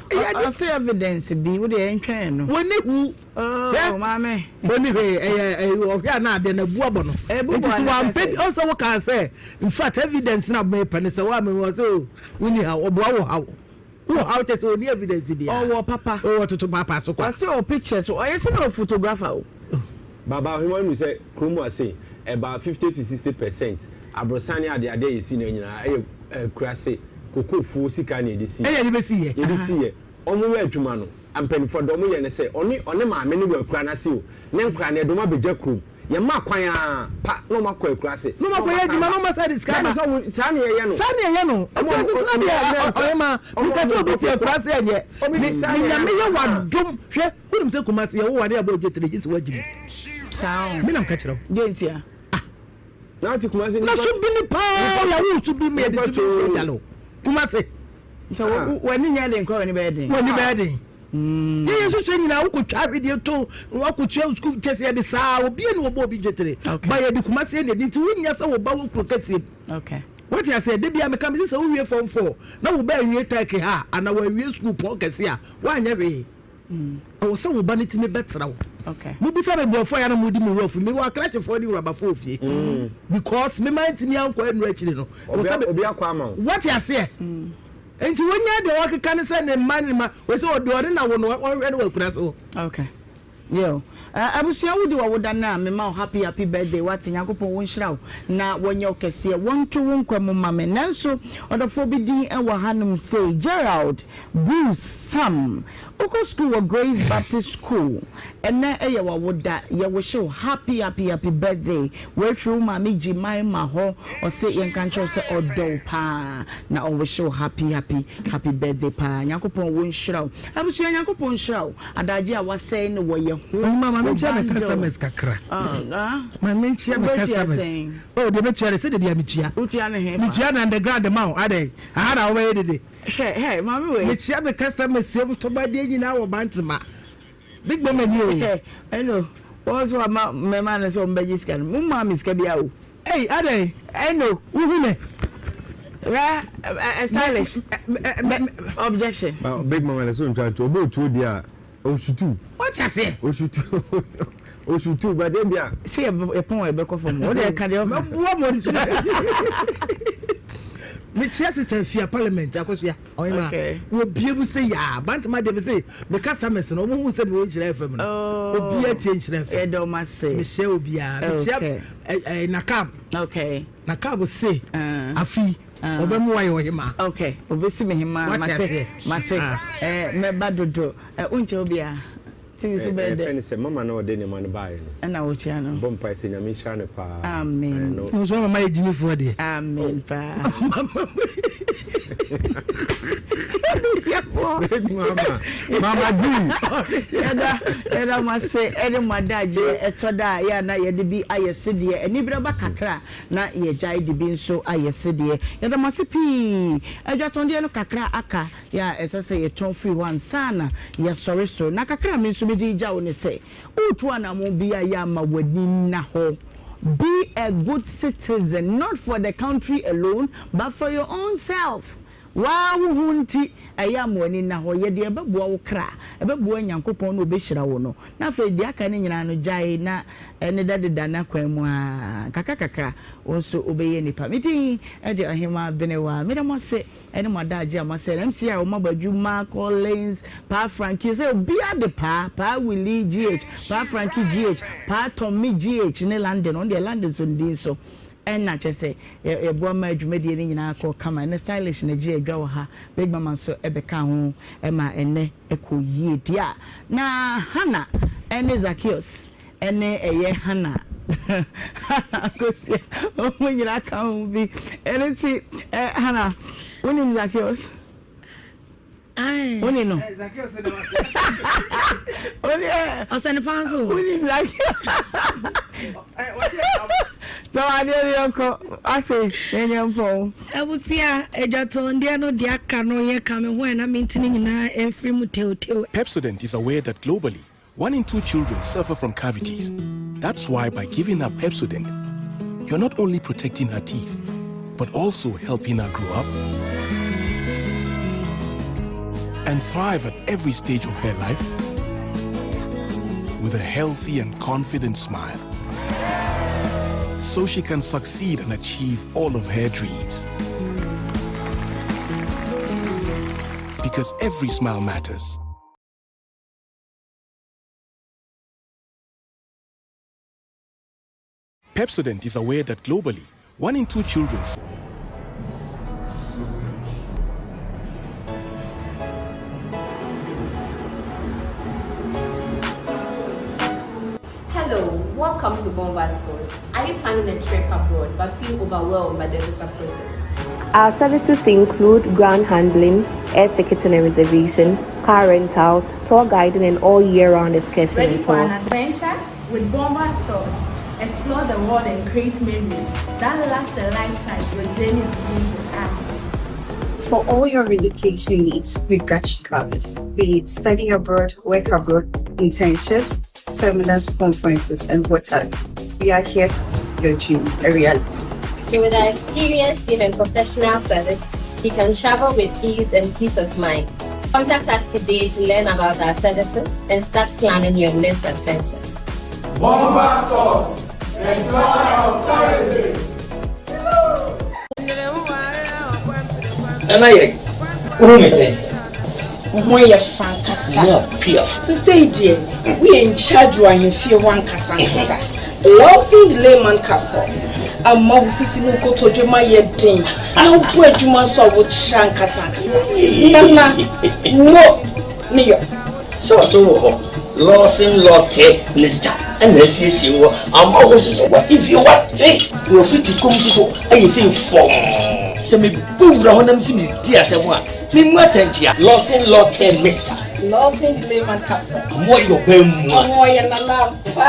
Ɛyɛ ade. Ɔse evidence bi, wo deɛ yɛntwɛn no. Wɔnni hu. Oh, Hwɛ. maame. Wɔnni hwee, ɛyɛ ɛyɛ ɔhwɛ a na adeɛ no abu abɔ no. Ebu Nti bɔ sɛ no wampɛ sɛ bi, ɔn sɛ wokaa sɛ, in fact evidence no a mepɛ no sɛ woammɛ mu, ɔse oh, wonni haw, ɔboa wo haw. Wo haw kyɛ sɛ ɔnni evidence biara. Ɔwɔ papa. Ɔwɔ toto paapa so kwa. Ɔse ɔwɔ pictures ɔyɛ sɛ ɔyɛ photographer o. Baba Ahema nu sɛ kurom ha sei ɛbaa 50 to 60 percent aborosan ne adeade a yɛsi no nyinaa ɛyɛ akurase kokofuo sika na yɛde si Ɛna yɛde bɛsi yɛ. Yɛde si yɛ. Wɔn yɛ adwuma no mpaninfoɔ deɛ wɔn yɛ ne sɛ ɔne ɔne maame no wɔ akura no ase o ne nkora no yɛde wɔn abɛgya kurom. Yɛma kwan ara pa na wɔn akɔ akuraase. Na wɔn akɔyɛ adwuma na wɔn asan de sika aba. Saa na yɛyɛ no. Saa na yɛyɛ no. Akuraase tena deɛ ɔhema meka sɛ obi te akuraase ɛnyɛ. Me nyame yɛ wadom hwɛ wonim sɛ Kumasi yɛwo wa ne abɔ odwe tiri gye sɛ wagye mi. Saa o. Me na meka kyerɛ wo. Deɛ ntia. Ah. Na ate Kumasi Na so bi ni paa yɛwo so bi mu yɛde so bi nso aduane o. Kumasi. Sɛ w'ani nyɛ den kora w'ani bɛyɛ den. W'ani bɛyɛ den. Yɛyɛ nhyehyɛ nyinaa wokɔtwa ahwedeɛ to wakɔtua sukuu kyɛ sɛ yɛde saa obia ne wɔbɔ obi dwetire ba yɛde Kumasi ɛne ɛdi nti wonya sɛ wo ba wɔ kuro kɛseɛ mu wote aseɛ da bia meka mese sɛ wowie fɔm fɔɔ na wo ba awie tɛk ha ana wawie sukuu pɔn kɛse a woanyɛ hwee ɛwɔ sɛ wo ba no tumi bɛtra wo mobisa me borɔfoɔ yɛ na modi me wura fi mewɔ akrakyefoɔ ne wurabafoɔ fie because mema ntumi ankɔ anuru akyiri no wote aseɛ Nti wonyaa deɛ ɔkeka ne sɛ ne mma ne mma wei sɛ ɔde ɔne na wo no ɔnhwɛ no wɔ akura so. Okay. Yo. Abusua wodi wɔ woda no a mema wo happy happy birthday wate Nyankopɔn wo nhyira wo na wɔnyɛ wo kɛseɛ wɔnto wo nkwa mu ma me nanso ɔdɔfoɔ bi din wɔ hanom sei Gerald Bruce Sam wokɔ school wɔ Grace Baptist School ɛnɛ ɛyɛ wawoda yɛ wohye wo happy happy happy birthday wei firi wo maame Jemima hɔ ɔse yɛnka nkyerɛ wo sɛ ɔdɔ wo paa Na ɔwihye wo happy happy happy birthday paa Nyankopɔn wo nhyira wo abusua Nyankopɔn nhyira wo adagye a wasɛe no wɔ yɛ ho Ɔhema ma wɔ menkyia me bundle customers kakra ah ma menkyia me wobɛtua customers sɛn oh deɛ mɛtua de sɛdeɛ bia metua wotua ne he fa metua na underground ma wo adɛn aha na wobɛyɛ dede hwɛ hɛ maame wei mekyia me customers sɛm tɔbadeɛ nyinaa wɔ Bantama Big Mama ni o. Ɛno wɔn nso ama mmarima no sɛ wɔn bɛgye sika no mo maa mi sika bi awo. Ɛyi adɛn. Ɛno. Wohu me. Ra ɛ stylish. Objection. Big Mama na so ntwa nto obi otuo di a osutu. Wọ́n ti aseɛ. Osutu osutu but ebi a. Sɛ yɛ pɔn yɛ bɛ kɔ fam o de ɛka deɛ ɔka. Mɛ buwa mo. Mekyia sister fia parliament akosua. Ɔhema, wɔbie mu sɛ yaa. Bantama deɛ mese me customers no wɔn hu sɛ mewɔ Nhyira FM no. Oh. Obiara tie Nhyira FM. Yɛda wɔn ase. Mehyɛ obiara. Mekyia Okay. ɛ ɛ Nakab. Okay. Nakab se Uh. afi Uh. ɔbɛmu wayɛ ɔhema. Okay. Obesi me hema. Wate Mate. aseɛ? Mate. Ah. Eh, mɛba dodo. Eh, wonkyɛ obiara. TV so bɛyɛ dɛ. Ɛfɛ ne sɛ mama na ɔde nneɛma no baeɛ no. Ɛna wokyia no. Bɔ mpae sɛ Nyame nhyira no paa. Amen. No. Nso mama yɛ gyimifoɔ deɛ. Amen paa. Abusuafoɔ. Mama Mama G. Yɛda yɛda mo ase ɛne mo adagyeɛ ɛtɔ da a yɛ a na yɛde bi ayɛ sedeɛ anibere ba kakra na yɛgyae de bi nso ayɛ sedeɛ yɛda mo ase pii adwatɔndeɛ no kakra aka Yɛ a ɛsɛ sɛ yɛtɔn firi hɔ ansa na yɛasɔre so. Na kakra a me nso mede regya wo ne sɛ, woretu anammɔn bi a, yɛ a ma w'ani nna hɔ. Be a good citizen, not for the country alone, but for your own self. Wo ara wo ho nti, ɛyɛ a ma w'ani nna hɔ. Yɛ deɛ ɛbɛboa wo kra, ɛbɛboa Nyankopɔn na ɔbɛhyira wo no. Na afei deɛ aka no nyinaa no, gyae na ɛnnedadeda n'akwan mu ara. Nkakrakakra, wo nso wobɛyɛ nipa. Me din de Ɔhemmaa Benewaa. Meda mo ase. Ɛne mo adagye a moasɛe no. MC a wɔn abɔ adwuma, Collins, Paa Frankie, sɛ obiara de Paa, Paa Willie GH, Paa Frankie GH, Paa Tommy GH ne London, ɔno deɛ London so ne din so. Ɛna kyerɛ sɛ yɛboa maa dwumadie no nyinaa kɔɔ kama. Ɛnɛ Stylish na ɛgyee adwa wɔ ha, Big Mama nso bɛkaa ho ma ɛnɛ ɛkɔɔ yie deɛ a. Na Hannah ne Zacchaeus ne ɛyɛ Hannah. Hannah Akosua, wɔn nyinaa ka ho bi. Ɛno nti, eh, Hannah, wonim Zacchaeus? Woni no? Ɔsɛ ne paa nso. Wonim Zacchaeus? Tɔn adeɛ no yɛnkɔ, ate yɛnyɛ mpɔn. Abusua, adwatɔndeɛ no deɛ aka no yɛ ka me ho a na mente ne nyinaa mfiri mu teoteo. Pepsodent is aware that globally, one in two children suffer from cavities. That's why by giving her Pepsodent, you're not only protecting her teeth, but also helping her grow up and thrive at every stage of her life with a healthy and confident smile. So she can succeed and achieve all of her dreams. Because every smile matters. Pepsodent is aware that globally, one in two children Hello, welcome to Bomba Stores. Are you planning a trip abroad but feel overwhelmed by the visa process? Our services include ground handling, air ticketing and reservation, car rentals, tour guiding, and all year round excursion. Ready for an adventure? With Bomba Stores, explore the world and create memories that last a lifetime. Your journey begins with us. For all your relocation needs, we've got you covered. Be it study abroad, work abroad, internships, seminars, conferences, and what have you. We are here to make your dream a reality. So with our experienced team and professional service, you can travel with ease and peace of mind. Contact us today to learn about our services and start planning your next adventure. Bomba Stores, the joy of tourism. Nana yɛ wohu me sɛ. Wo ho yɛ fa ankasa. Sesei deɛ woyɛ in charge wɔ ahemfie hɔ ankasa ankasa. Lawson Layman capsules ama wo sisi ne wo kotodwe ma yɛ den na wobɔ adwuma nso a wokyerɛ ankasa ankasa. Nana, mo ne yɔ. Sɛ ɔso wɔ hɔ, Lawson Lɔkɛ Mr. Ɛna asiesie wɔ ama wo soso wahemfie wate na wɔfiri kom soso ayɛ sei fɔmm. Sɛ mebɔ wura hɔ na mese medi asɛm a, Memu atɛnkyea. Lawson Lɔkɛ Mixture. Lawson Layman Capsule. Ɔmo yɛ ɔbaa mua. Ɔmo yɛ nana ampa.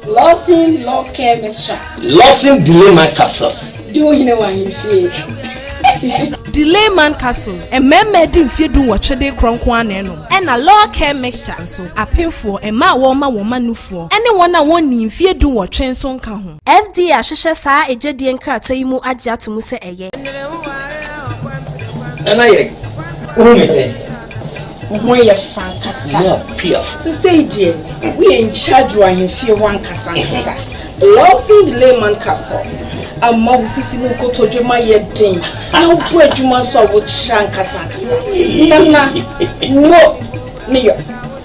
Lawson Lɔkɛ Mixture. Lawson Delayman Capsules. Di wo hene wɔ ahemfie. Delayman Capsules, Mmarima adi mfeɛ dunwɔtwe de rekorɔ nko ara na ɛnom. Ɛna Law Care Mixture nso, apemfoɔ, mmaa a wɔrema wɔn mma nufoɔ, ne wɔn a wɔnnii mfeɛ dunwɔtwe nso nka ho. FDA ahwehwɛ saa agyadie nkratoɔ yi mu agye ato mu sɛ ɛyɛ. Nana yɛ wohu me sɛ. Wo ho yɛ fa ankasa. Sesei deɛ woyɛ in charge wɔ ahemfie hɔ ankasa ankasa. Lawson Layman capsules ama wo sisi ne wo kotodwe ma yɛ den na wobɔ adwuma nso a wokyerɛ ankasa ankasa. Nana, mo ne yɔ.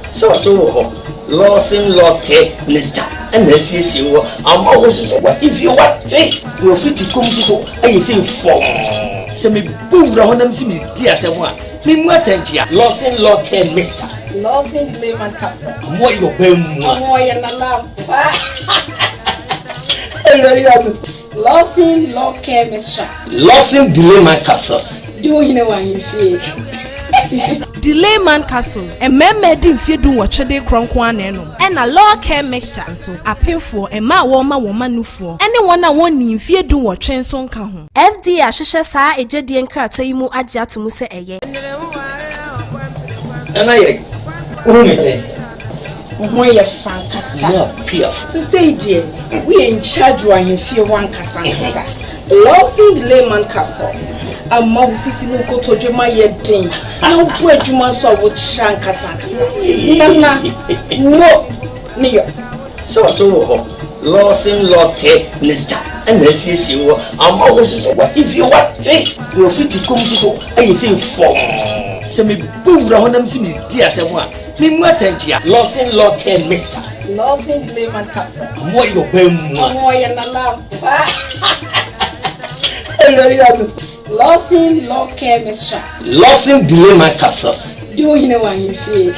Sɛ ɔso wɔ hɔ, Lawson Lɔkɛ Mixture na asiesie wɔ ama wo soso w'ahemfie wate na wafiri ti kom soso ayɛ sei fɔmm. Sɛ mebɔ wura hɔ na mese meredi asɛm a, memmu atɛnkyea. Lawson Lɔkɛ Mixture. Lawson Layman Capsule. Ɔmo yɛ ɔbaa mua. Ɔmo yɛ nana ampa. Lawson Lɔkɛ Mixture. Lawson Delayman Capsules. Di wo hene wɔ ahemfie. Delayman Capsules, Mmarima adi mfeɛ dunwɔtwe de rekorɔ nko ara na ɛnom. Ɛna Law Care Mixture nso, apemfoɔ, mmaa a wɔrema wɔn mma nufoɔ, ne wɔn a wɔnnii mfeɛ dunwɔtwe nso nka ho. FDA ahwehwɛ saa agyadie nkratoɔ yi mu agye ato mu sɛ ɛyɛ. Nana yɛ wohu me sɛ. Wo ho yɛ fa ankasa. Sesei deɛ woyɛ in charge wɔ ahemfie hɔ ankasa ankasa. Lawson Layman capsules ama wo sisi ne wo kotodwe ma yɛ den na wobɔ adwuma nso a wokyerɛ ankasa ankasa. Nana, mo ne yɔ. Sɛ ɔso wɔ hɔ, Lawson Lɔkɛ Mixture na asiesie wɔ ama wo soso w'ahemfie wate na wafiri ti kom soso ayɛ sei fɔmm. Sɛ mebɔ wura hɔ na mese meredi asɛm a, Memmu atɛnkyea. Lawson Lɔkɛ Mixture. Lawson Layman Capsule. Ɔmo yɛ ɔbaa mua. Ɔmo yɛ nana ampa. Lawson Lɔkɛ Mixture. Lawson Delayman Capsules. Di wo hene wɔ ahemfie.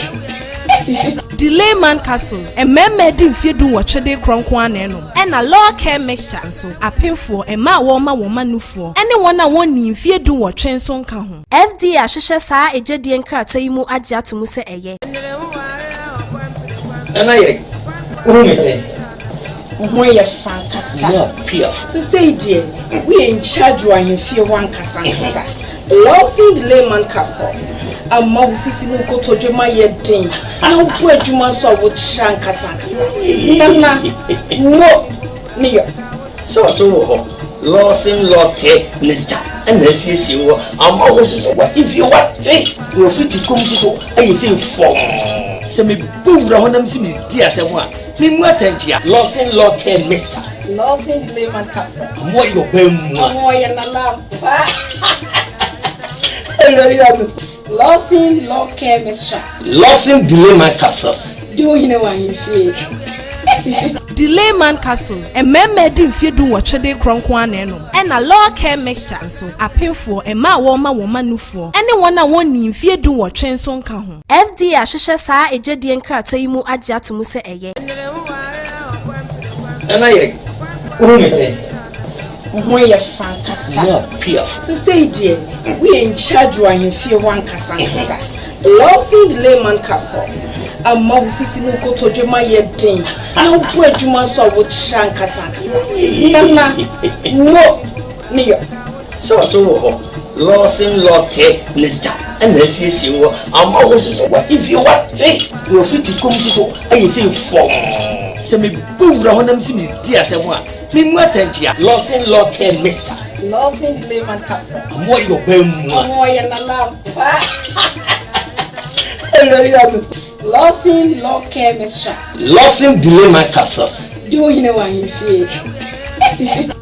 Delayman capsules, mmarima adi mfeɛ dunwɔtwe de rekorɔ nko ara na ɛnom. Ɛna Law Care Mixture nso, apemfoɔ, mmaa a wɔrema wɔn mma nufoɔ, ne wɔn a wɔnnii mfeɛ dunwɔtwe nso nka ho. FDA ahwehwɛ saa egyedie nkratoɔ yi mu agye ato mu sɛ ɛyɛ. Nana yɛ wohu me sɛn? Wo ho yɛ fɛ ankasa. Mo piaf. Sesei deɛ woyɛ in charge wɔ ahemfie hɔ ankasa ankasa. Lawson Delayman Capsules ama wo sisi ne wo kotodwe ma yɛ den na wobɔ adwuma nso a wokyerɛ ankasa ankasa. Nana, mo ne yɔ. Sɛ ɔso wɔ hɔ, Lawson Lɔkɛ Mixture na asiesie wɔ ama wo nso so w'ahemfie wate na wafiti kɔm nso so ayɛ sei fɔmm. Sɛ mebɔ wura hɔ na mese meredi asɛm a, Memu atɛnkyea. Lawson Law Care Mixture. Lawson Layman Capsule. Ɔmo ayɛ ɔbaa mua. Ɔmo ɔyɛ nana ampa. Lawson Law Care Mixture. Lawson Delayman Capsules. Di wo hene wɔ ahemfie. Delayman Capsules, mmarima adi mfeɛ dunwɔtwe de rekorɔ nko ara na ɛnom. Ɛna Law Care Mixture nso, apemfoɔ, mmaa a wɔrema wɔn mma nufoɔ, ne wɔn a wɔnnii mfeɛ dunwɔtwe nso nka ho. FDA ahwehwɛ saa egyedie nkratoɔ yi mu agye ato mu sɛ ɛyɛ. Nana yɛ wohu me sɛn? Wo ho yɛ fɛ ankasa. Mo piaf. Sesei deɛ woyɛ in charge wɔ ahemfie hɔ ankasa ankasa. Lawson Delayman Capsules ama wo sisi ne wo kotodwe ma yɛ den na wobɔ adwuma nso a wokyerɛ ankasa ankasa. Nana, mo ne yɔ. Sɛ ɔso wɔ hɔ, Lawson Lɔkɛ Mixture na asiesie wɔ ama wo nso so w'ahemfie wate na wafiti kɔm nso so ayɛ sei fɔmm. Sɛ mebɔ wura hɔ na mese meredi asɛm a, memmu atɛnkyea. Lawson Lɔkɛ Mixture. Lawson Delayman Capsule. Ɔmo ayɛ ɔbaa mua. Ɔmo ɔyɛ nana ampa. Lawson Lɔkɛ Mixture. Lawson Delayman Capsules. Di wo hene wɔ ahemfie.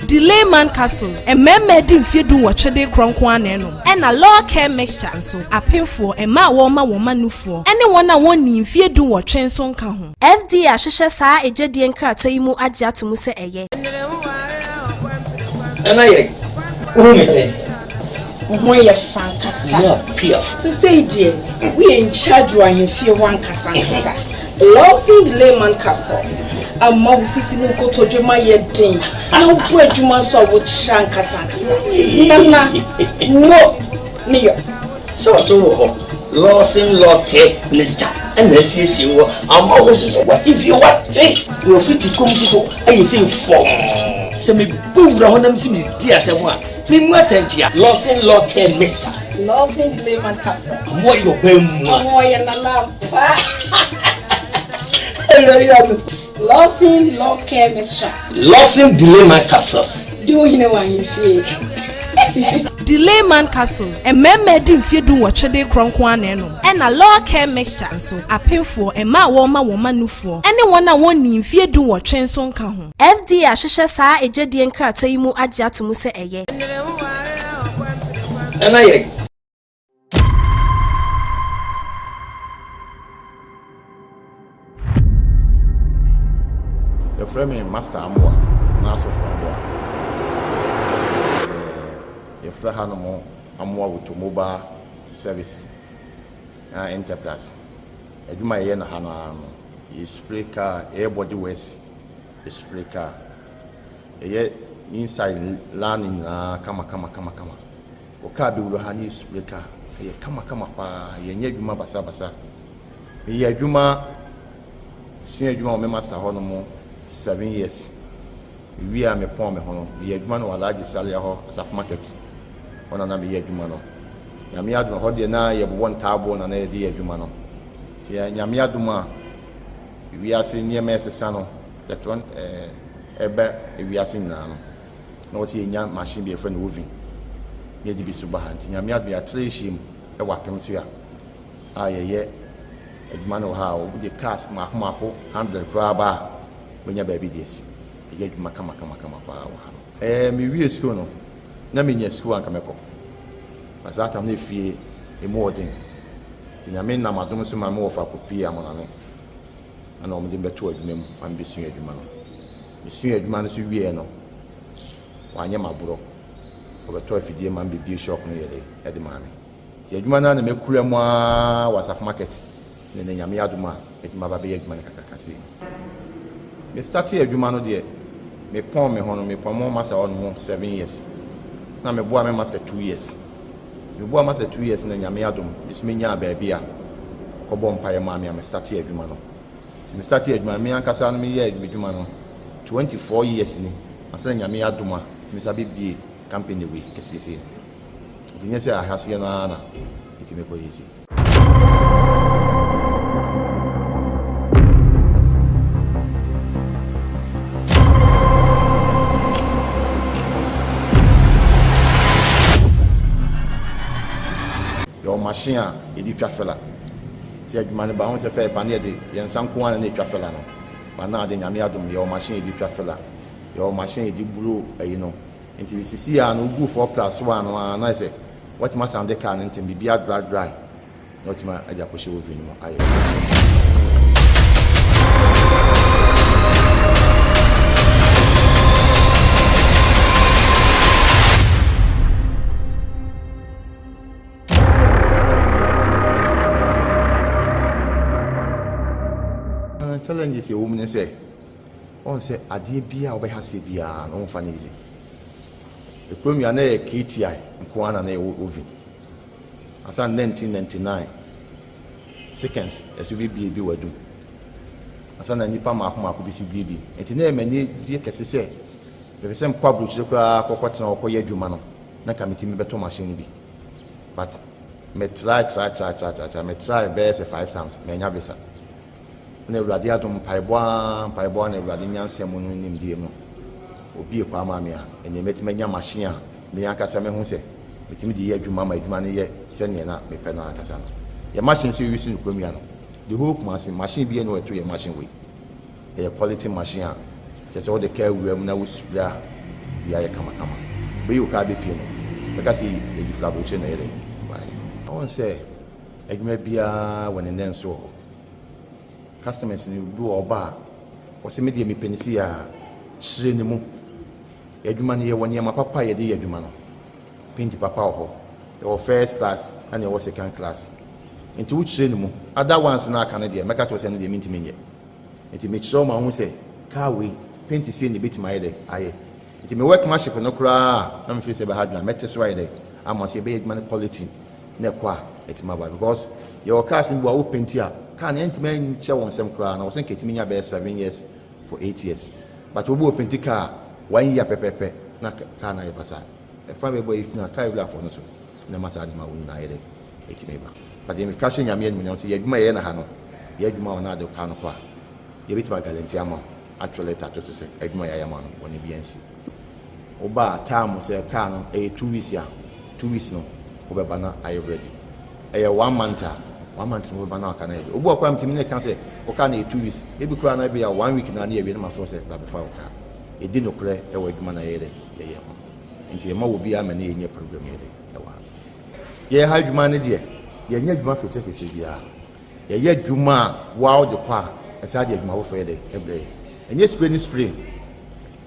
Delayman Capsules, mmarima adi mfeɛ dunwɔtwe de rekorɔ nko ara na ɛnom. Ɛna Law Care Mixture nso, apemfoɔ, mmaa a wɔrema wɔn mma nufoɔ, ne wɔn a wɔnnii mfeɛ dunwɔtwe nso nka ho. FDA ahwehwɛ saa egyedie nkratoɔ yi mu agye ato mu sɛ ɛyɛ. Nana yɛ wohu me sɛn? Wo ho yɛ fɛ ankasa. Mo piaf. Sesei deɛ woyɛ in charge wɔ ahemfie hɔ ankasa ankasa. Lawson Delayman Capsules ama wo sisi ne wo kotodwe ma yɛ den na wobɔ adwuma nso a wokyerɛ ankasa ankasa. Nana, mo ne yɔ. Sɛ ɔso wɔ hɔ, Lawson Lɔkɛ Mixture na asiesie wɔ ama wo nso so w'ahemfie wate na wafiti kɔm nso so ayɛ sei fɔmm. Sɛ mebɔ wura hɔ na mese meredi asɛm a, memmu atɛnkyea. Lawson Lɔkɛ Mixture. Lawson Delayman Capsule. Ɔmo ayɛ ɔbaa mua. Ɔmo ɔyɛ nana ampa. Lawson Lɔkɛ Mixture. Lawson Delayman Capsules. Di wo hene wɔ ahemfie. Delayman Capsules, mmarima adi mfeɛ dunwɔtwe de rekorɔ nko ara na ɛnom. Ɛna Law Care Mixture nso, apemfoɔ, mmaa a wɔrema wɔn mma nufoɔ, ne wɔn a wɔnnii mfeɛ dunwɔtwe nso nka ho. FDA ahwehwɛ saa egyedie nkratoɔ yi mu agye ato mu sɛ ɛyɛ. Nana yɛ. Yɛfrɛ me Master Amoah anaa Sɔfo Amoah. Yɛfrɛ hanom Amoah Automobile Service anaa Enterprise. Adwuma a yɛyɛ no ha no ara no, yɛ spray car, yɛyɛ body works, yɛ spray car. Yɛyɛ inside line nyinaa kama kama kama kama. Wo car bɛwura ha ne yɛ spray car, ɛyɛ kama kama paa, yɛnyɛ adwuma basabasa. Meyɛ adwuma, sua adwuma wɔ me master hɔ nom 7 years. Mewie a mepɔn me ho no, meyɛ adwuma no wɔ Alhaji Salia hɔ, Asafo Market hɔ na na meyɛ adwuma no. Nyame adom, ɛhɔ deɛ na yɛbobɔ ntaaboɔ na na yɛde yɛ adwuma no. Nti Nyame adom a wiase nneɛma ɛsesa no, yɛtɔ ɛba wiase nyinaa no, na wɔsɛ yɛnya machine bi yɛfrɛ no oven na yɛde bi so ba ha. Nti Nyame adom yɛatra yɛhyia mu wɔ apem so a a yɛyɛ adwuma no wɔ ha a, wɔde cars mmaako mmaako 100 koraa ba a, wobɛnya baabi de asi. Yɛyɛ adwuma kama kama kama paa wɔ ha no. Ɛɛ, mewie sukuu no, na menya sukuu a anka mɛkɔ. Na saa tam no efie emu wɔ den. Nti Nyame nam adom so ma me wɔfa kɔpuee Amonane ɛna wɔde me bɛtoo adwuma mu ma mebɛsuaa adwuma no. Mesuaa adwuma no nso wieɛ no, wɔanyɛ me aborɔ. Wɔbɛtɔɔ afidie ma me bɛbue shop no yɛ de maa me. Nti adwuma no ara na makura mu ara wɔ Asafo Market. Na ɛnɛ Nyame adom a matumi aba abɛyɛ adwuma no kakraka sei. Me startee adwuma no deɛ me pɔn me ho no me pɔn mo master hɔ nom 7 years na me boa me master 2 years. Nti me boa master 2 years na Nyame adom me so me nyaa baabi a ɔkɔ bɔ mpaeɛ maa me a me startee adwuma no. Nti me startee adwuma no me ankasa no me yɛɛ adwuma no 24 years ni ansa na Nyame adom a metumi sa bɛ bie company wei kɛseɛ sei no. Nti nyɛ sɛ ahaseɛ no ara na metumi kɔ yɛ sei. Yɛwɔ machine a yɛde twa fela. Sɛ adwuma no ba ho sɛ fɛ ba ne yɛde yɛn nsa nko ara na ɛtwa fela no. Ba na ade Nyame adom yɛwɔ machine yɛde twa fela. Yɛwɔ machine yɛde buro ayi no. Nti sisi a no wogu 4 plus 1 no ara na sɛ Watumi asan de car no ntɛm, biribi adry dry na watumi de akɔhyɛ oven no mu ayɛ. Challenges ɛwɔ mu ne sɛ, ɔn sɛ adeɛ biara a wobɛha aseɛ biara no womfa no easy. Ekurom yi a na ɛyɛ KTI nko ara na na yɛwɔ oven. Ansa na 1999 seconds ɛso bebie bi wɔ adum. Ansa na nnipa mmaako mmaako bi so bie bi. Nti na ɛyɛ m'anigye kɛse sɛ mepɛ sɛ mekɔ aburokyire koraa kɔkɔtena hɔ kɔyɛ adwuma no na nka metumi bɛtɔ machine no bi. But me try try try try try try me try bɛyɛ sɛ five times manya visa. Na Awurade adom, mpaebɔ ara, mpaebɔ ara na Awurade nyansa mu no nimdeɛ mu, obue kwan maa me a, ɛnneɛ mɛtumi anya machine a me ankasa mɛhu sɛ metumi de yɛ adwuma ma adwuma no yɛ sɛdeɛ na mepɛ no ankasa no. Yɛn machine nso yɛuse no kurom yi ano. The whole Kumasi, machine biara nni hɔ a ɛto yɛn machine wei. Ɛyɛ quality machine a kyerɛ sɛ wode kaa wura mu na wo spray a, biribiara yɛ kamakama. Wobɛyi wo kaa bɛpue no, bɛka sɛ yɛde firi aburokyire na ɛyɛ dɛn? Ɛbaeɛ. Wohu sɛ adwuma biara wɔ ne nnɛnso wɔ hɔ. Customers no bi wɔ hɔ ɔba a, ɔse me deɛ mepɛ no sei a, kyerɛ ne mu. Yɛn adwuma no yɛwɔ nneɛma papa a yɛde yɛ adwuma no. Paint papa wɔ hɔ. Yɛwɔ first class ɛna yɛwɔ second class. Nti wo kyerɛ ne mu. Other ones no a aka no deɛ mɛka kyerɛ wo sɛ ɛno deɛ mentumi nyɛ. Nti mekyerɛ wo ma wohu sɛ car wei paint sei na ɛbɛtumi ayɛ dɛ ayɛ. Nti me workmanship no koraa a na me feel sɛ ɛbɛha adwene a mɛte so ayɛ dɛ ama sɛ yɛbɛyɛ adwuma no quality. na ɛkɔ a ɛtumi aba because yɛwɔ cars no bi wɔ a wo painti a car no ɛntumi nkyɛ wɔn nsam koraa na wɔsɛ nka ɛtumi nya bɛyɛ 7 years for 8 years, but obi wɔ painti car one year pɛpɛpɛ na car no ayɛ basaa. Ɛfa bɛbɔ yi na car wurafoɔ no so na ɛma saa nneɛma wo nyinaa yɛ dɛ ɛtumi ba. But deɛ meka hyɛ Nyame animuonyam sɛ yɛ adwuma yɛyɛ no ha no, yɛ adwuma wɔ no ade car no kɔ a, yɛbɛtumi aguarantee ama wo, atwerɛ letter ato so sɛ adwuma yɛayɛ ama no bɔne biara nsi. Woba a time sɛ car no ɛyɛ 2 weeks a, 2 weeks no wobɛba na ayɛ ready. Ɛyɛ one month a, one month no wobɛba na aka no ayɛ ready. Obi wɔ koraa metumi ne ka sɛ wo car no yɛ 2 weeks, ebi koraa na ebi a one week na ne yɛwie na mafrɛ wo sɛ bra bɛfa wo car. Yɛdi nokorɛ ɛwɔ adwuma na yɛyɛ dɛ yɛyɛ ho nti yɛma wɔ biara ma ne yɛnyɛ problem yɛ dɛ ɛwɔ ha. Yɛyɛ ha adwuma no deɛ, yɛnyɛ adwuma fitirifitir biara. Yɛyɛ adwuma a woa wode kɔ a ɛsan de adwuma foforɔ yɛ dɛ ɛbrɛ yɛ. Ɛnyɛ spray ne spray.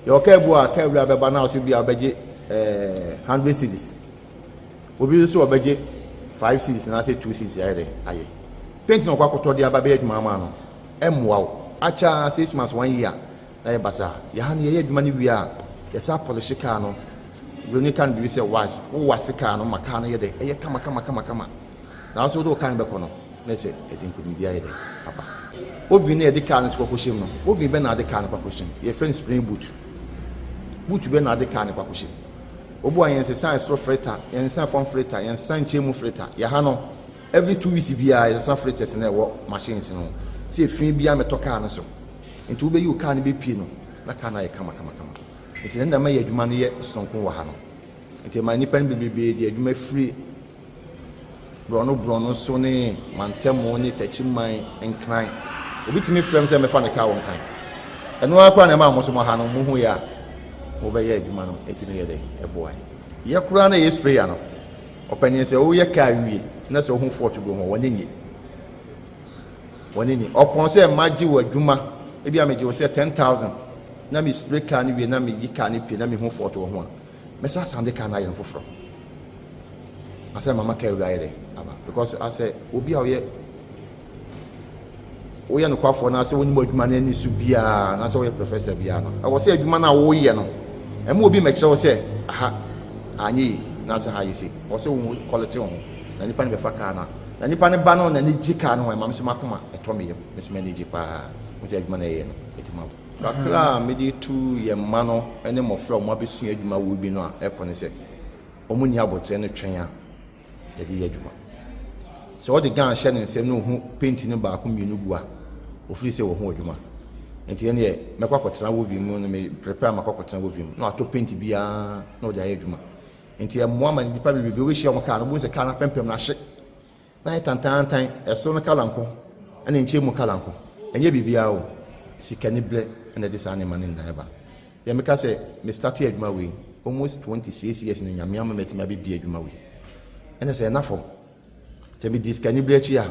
Yɛwɔ kaa bi wɔ a kaa wura bɛba na ɔsɛ bi a ɔbɛgye 100 cedis. Obi nso ɔbɛgye 5 cedis anaasɛ 2 cedis ayɛ dɛ ayɛ. Paint na ɔkɔ akɔtɔ de aba bɛyɛ adwuma ama no ɛmmoa wo. Akyɛ 6 months, one year na yɛ basaa. Yɛha no yɛyɛ adwuma no wie a yɛsan polish kaa no. Buroni ka no biribi sɛ wax. Wo wax kaa no ma kaa no yɛ dɛ ɛyɛ kama kama kama kama. Na wo nso wode wo kaa no bɛkɔ no na sɛ ɛde nkonimdi ayɛ dɛ aba. Oven no a yɛde kaa no nso kɔkɔhyɛ mu no, oven bɛn na ade kaa no kɔakɔhyɛ mu? Yɛfrɛ no spring boot. Boot bɛn na ade kaa no kɔakɔhyɛ mu? Obu a yɛnsesa ɛsoro filter, yɛnsesa fam filter, yɛnsesa nkyɛn mu filter. Yɛha no, every 2 weeks biara yɛsesa filters no a ɛwɔ machines no ho. Sɛ efi biara mmɛtɔ kaa no so. Nti wobɛyi wo kaa no bɛpue no, na kaa no ayɛ kama kama kama. Nti na ɛna ɛma yɛ adwuma no yɛ sononko wɔ ha no. Nti ɛma nnipa no bebrebe de adwuma firi borɔno borɔno so ne mantamu ne Takyiman, Nkran. Obi tumi frɛ me sɛ mɛfa ne kaa wɔ Nkran. Ɛno ara koraa na ɛma mo nso mo ha no mohu yɛ a mobɛyɛ adwuma no ɛtumi yɛ dɛ ɛboa yɛ koraa na ɛyɛ sprayer no. Ɔpanin sɛ woyɛ kaa wie na sɛ wohu fault bi wɔ ho wɔne nye wɔne nye ɔpɔn sɛ magye wɔ adwuma ebi a megye wɔ sɛ 10,000 na me spray kaa no wie na meyi kaa no pie na mehu fault wɔ ho a, mɛsa asan de kaa no ayɛ no foforɔ asɛ mama kaa wura ayɛ dɛ aba because asɛ obi a ɔyɛ. woyɛ nokwafoɔ na sɛ wonim adwuma no ani so biara na sɛ woyɛ professor biara no, ɛwɔ sɛ adwuma no a woyɛ no, ɛma obi mmɛkyerɛ wo sɛ aha anyɛ yie na sɛ ha yɛ sei. Ɛwɔ sɛ wo quality wo ho na nipa no bɛfa kaa no a, na nipa no ba no n'ani gye kaa no ho a, ɛma me nso m'akoma ɛtɔ me yam, me nso m'ani gye paa. Hu sɛ adwuma no a yɛyɛ no, ɛtumi aboa. Kakra a mede tu yɛn mma no ne mmɔfra a wɔabɛsua adwuma wɔ bi no a ɛkɔ ne sɛ, wɔnni aboterɛ no twɛn a yɛde yɛ adwuma. Sɛ ɔde gun hyɛ ne nsam na ohu paint no baako mmienu gu a, ofiri sɛ wahu adwuma. Nti ɛneɛ mɛkɔ akɔtena wovi mu no me prepare makɔ akɔtena wovi mu na watɔ paint biara na ɔde ayɛ adwuma. Nti ɛmmoa ma nnipa bebrebe wobɛhyia wɔn kaa no wobɛhu sɛ kaa no apempem no ahye na ayɛ tantaantan, ɛsoro no kala nko ɛna nkyɛn mu kala nko. Ɛnyɛ biribiara o, sikaniberɛ na ɛde saa nneɛma no nyinaa ba. Deɛ meka sɛ me starte adwuma wei almost 26 years no Nyame ama matumi abɛbie adwuma wei ɛna sɛ ɛna fam sɛ medi sikani berɛ akyi a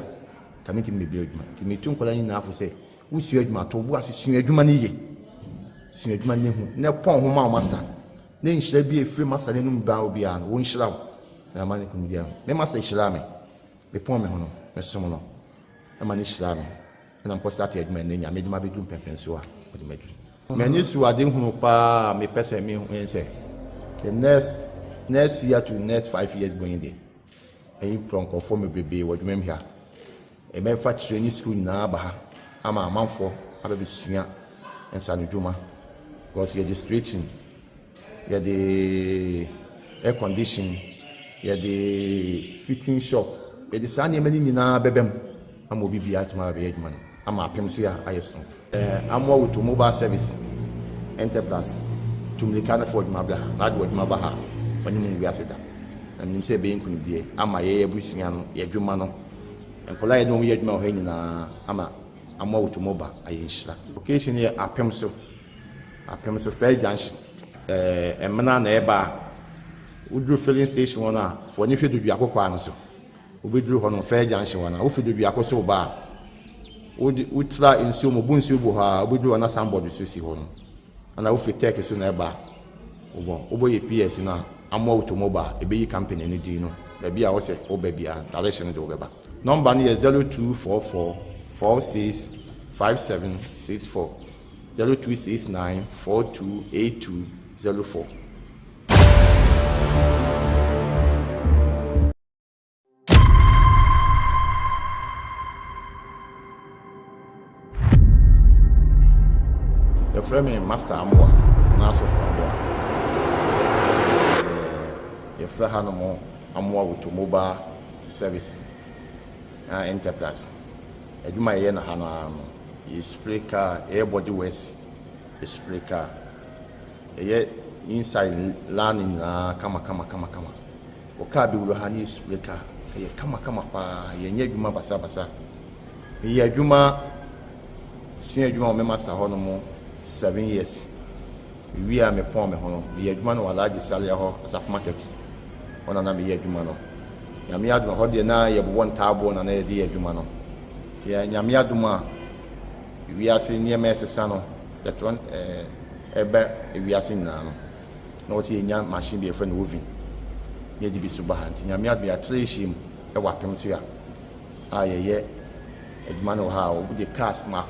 ka mentumi mebie adwuma nti metu nkwadaa nyinaa fo sɛ wosua adwuma to bo ase sua adwuma no yie sua adwuma no hu na pɔn ho ma wo master ne nhyira bi a ɛfiri master no anum ba wo biara no wɔnhyira wo na ama ne kɔmdi ano me master hyiraa me mepɔn me ho no mesom no ɛma ne hyiraa me ɛna mekɔ starte adwuma ɛnɛ Nyame de mabɛduru mpɛmpɛnsoɔ a ɔde maduru. M'ani so ade hunu paa a mepɛ sɛ mehu ne sɛ the next next year to next 5 years going deɛ ɛyi kura nkurɔfoɔ bebrebe wɔ adwuma mu ha. Ɛbɛfa training school nyinaa aba ha ama amanfoɔ abɛbɛsua nsanodwuma because yɛde straighten, yɛde air condition, yɛde fitting shop, yɛde saa nneɛma no nyinaa bɛbɛ mu ama obi biara atumi abɛyɛ adwuma no ama apem so yɛ ayɛ so. Amoa Automobile Service Enterprise tummirika no fa adwuma bra ha na ade w'adwuma ba ha ɔne mu wiase da na menim sɛ ɛbɛyɛ nkonimdie ama yɛyɛ abusua no yɛ adwuma no nkwadaa yɛde wɔn yɛ adwuma wɔ ha nyinaa ama Amoa Automobile ayɛ nhyira. Location yɛ apem so, apem so Fair Junction. Ɛmena na ɛba a woduru filling station hɔ no a fa w'ani hwɛ Doduako kwan no so. Wobɛduru hɔ no Fair Junction hɔ no a wofi Doduako so ba a wode wotra nsuo mu bu nsuo gu hɔ a wobɛduru hɔ na signboard so si hɔ no ɛna wofi Tech so na ɛba wobɔ wobɔ yɛ PS no a Amoa Automobile ɛbɛyi company no din no baabi a wɔsɛ woba biara direction no de wobɛba. Number no yɛ 0244 46 5764 0269 42 8204. Yɛfrɛ me Master Amoa anaa Asɔfo Amoa. Yɛfrɛ hanom Amoa Automobile Service Enterprise. Adwuma a yɛyɛ no ha no ara no, yɛ spray car, yɛyɛ body works, yɛ spray car. Yɛyɛ inside line nyinaa kama kama kama kama. Wo car bi wura ha ne yɛ spray car, ɛyɛ kama kama paa. Yɛnyɛ adwuma basabasa. Meyɛ adwuma sua adwuma wɔ me master hɔ nom 7 years. Mewie a mepɔn me ho no, meyɛ adwuma no wɔ Alhaji Salia hɔ, Asafo Market. Hɔ na na meyɛ adwuma no. Nyame adom hɔ deɛ na yɛbobɔ ntaaboɔ na na yɛde yɛ adwuma no. Nti Nyame adom a wiase nneɛma ɛsesa no, yɛtɔ ɛbɛ wiase nyinaa no, na wɔsɛ yɛnya machine bi yɛfrɛ no oven na yɛde bi so ba ha. Nti Nyame adom yɛatrɛ ahyia mu ɛwɔ apem so a yɛyɛ adwuma no wɔ ha a wɔde cars mako.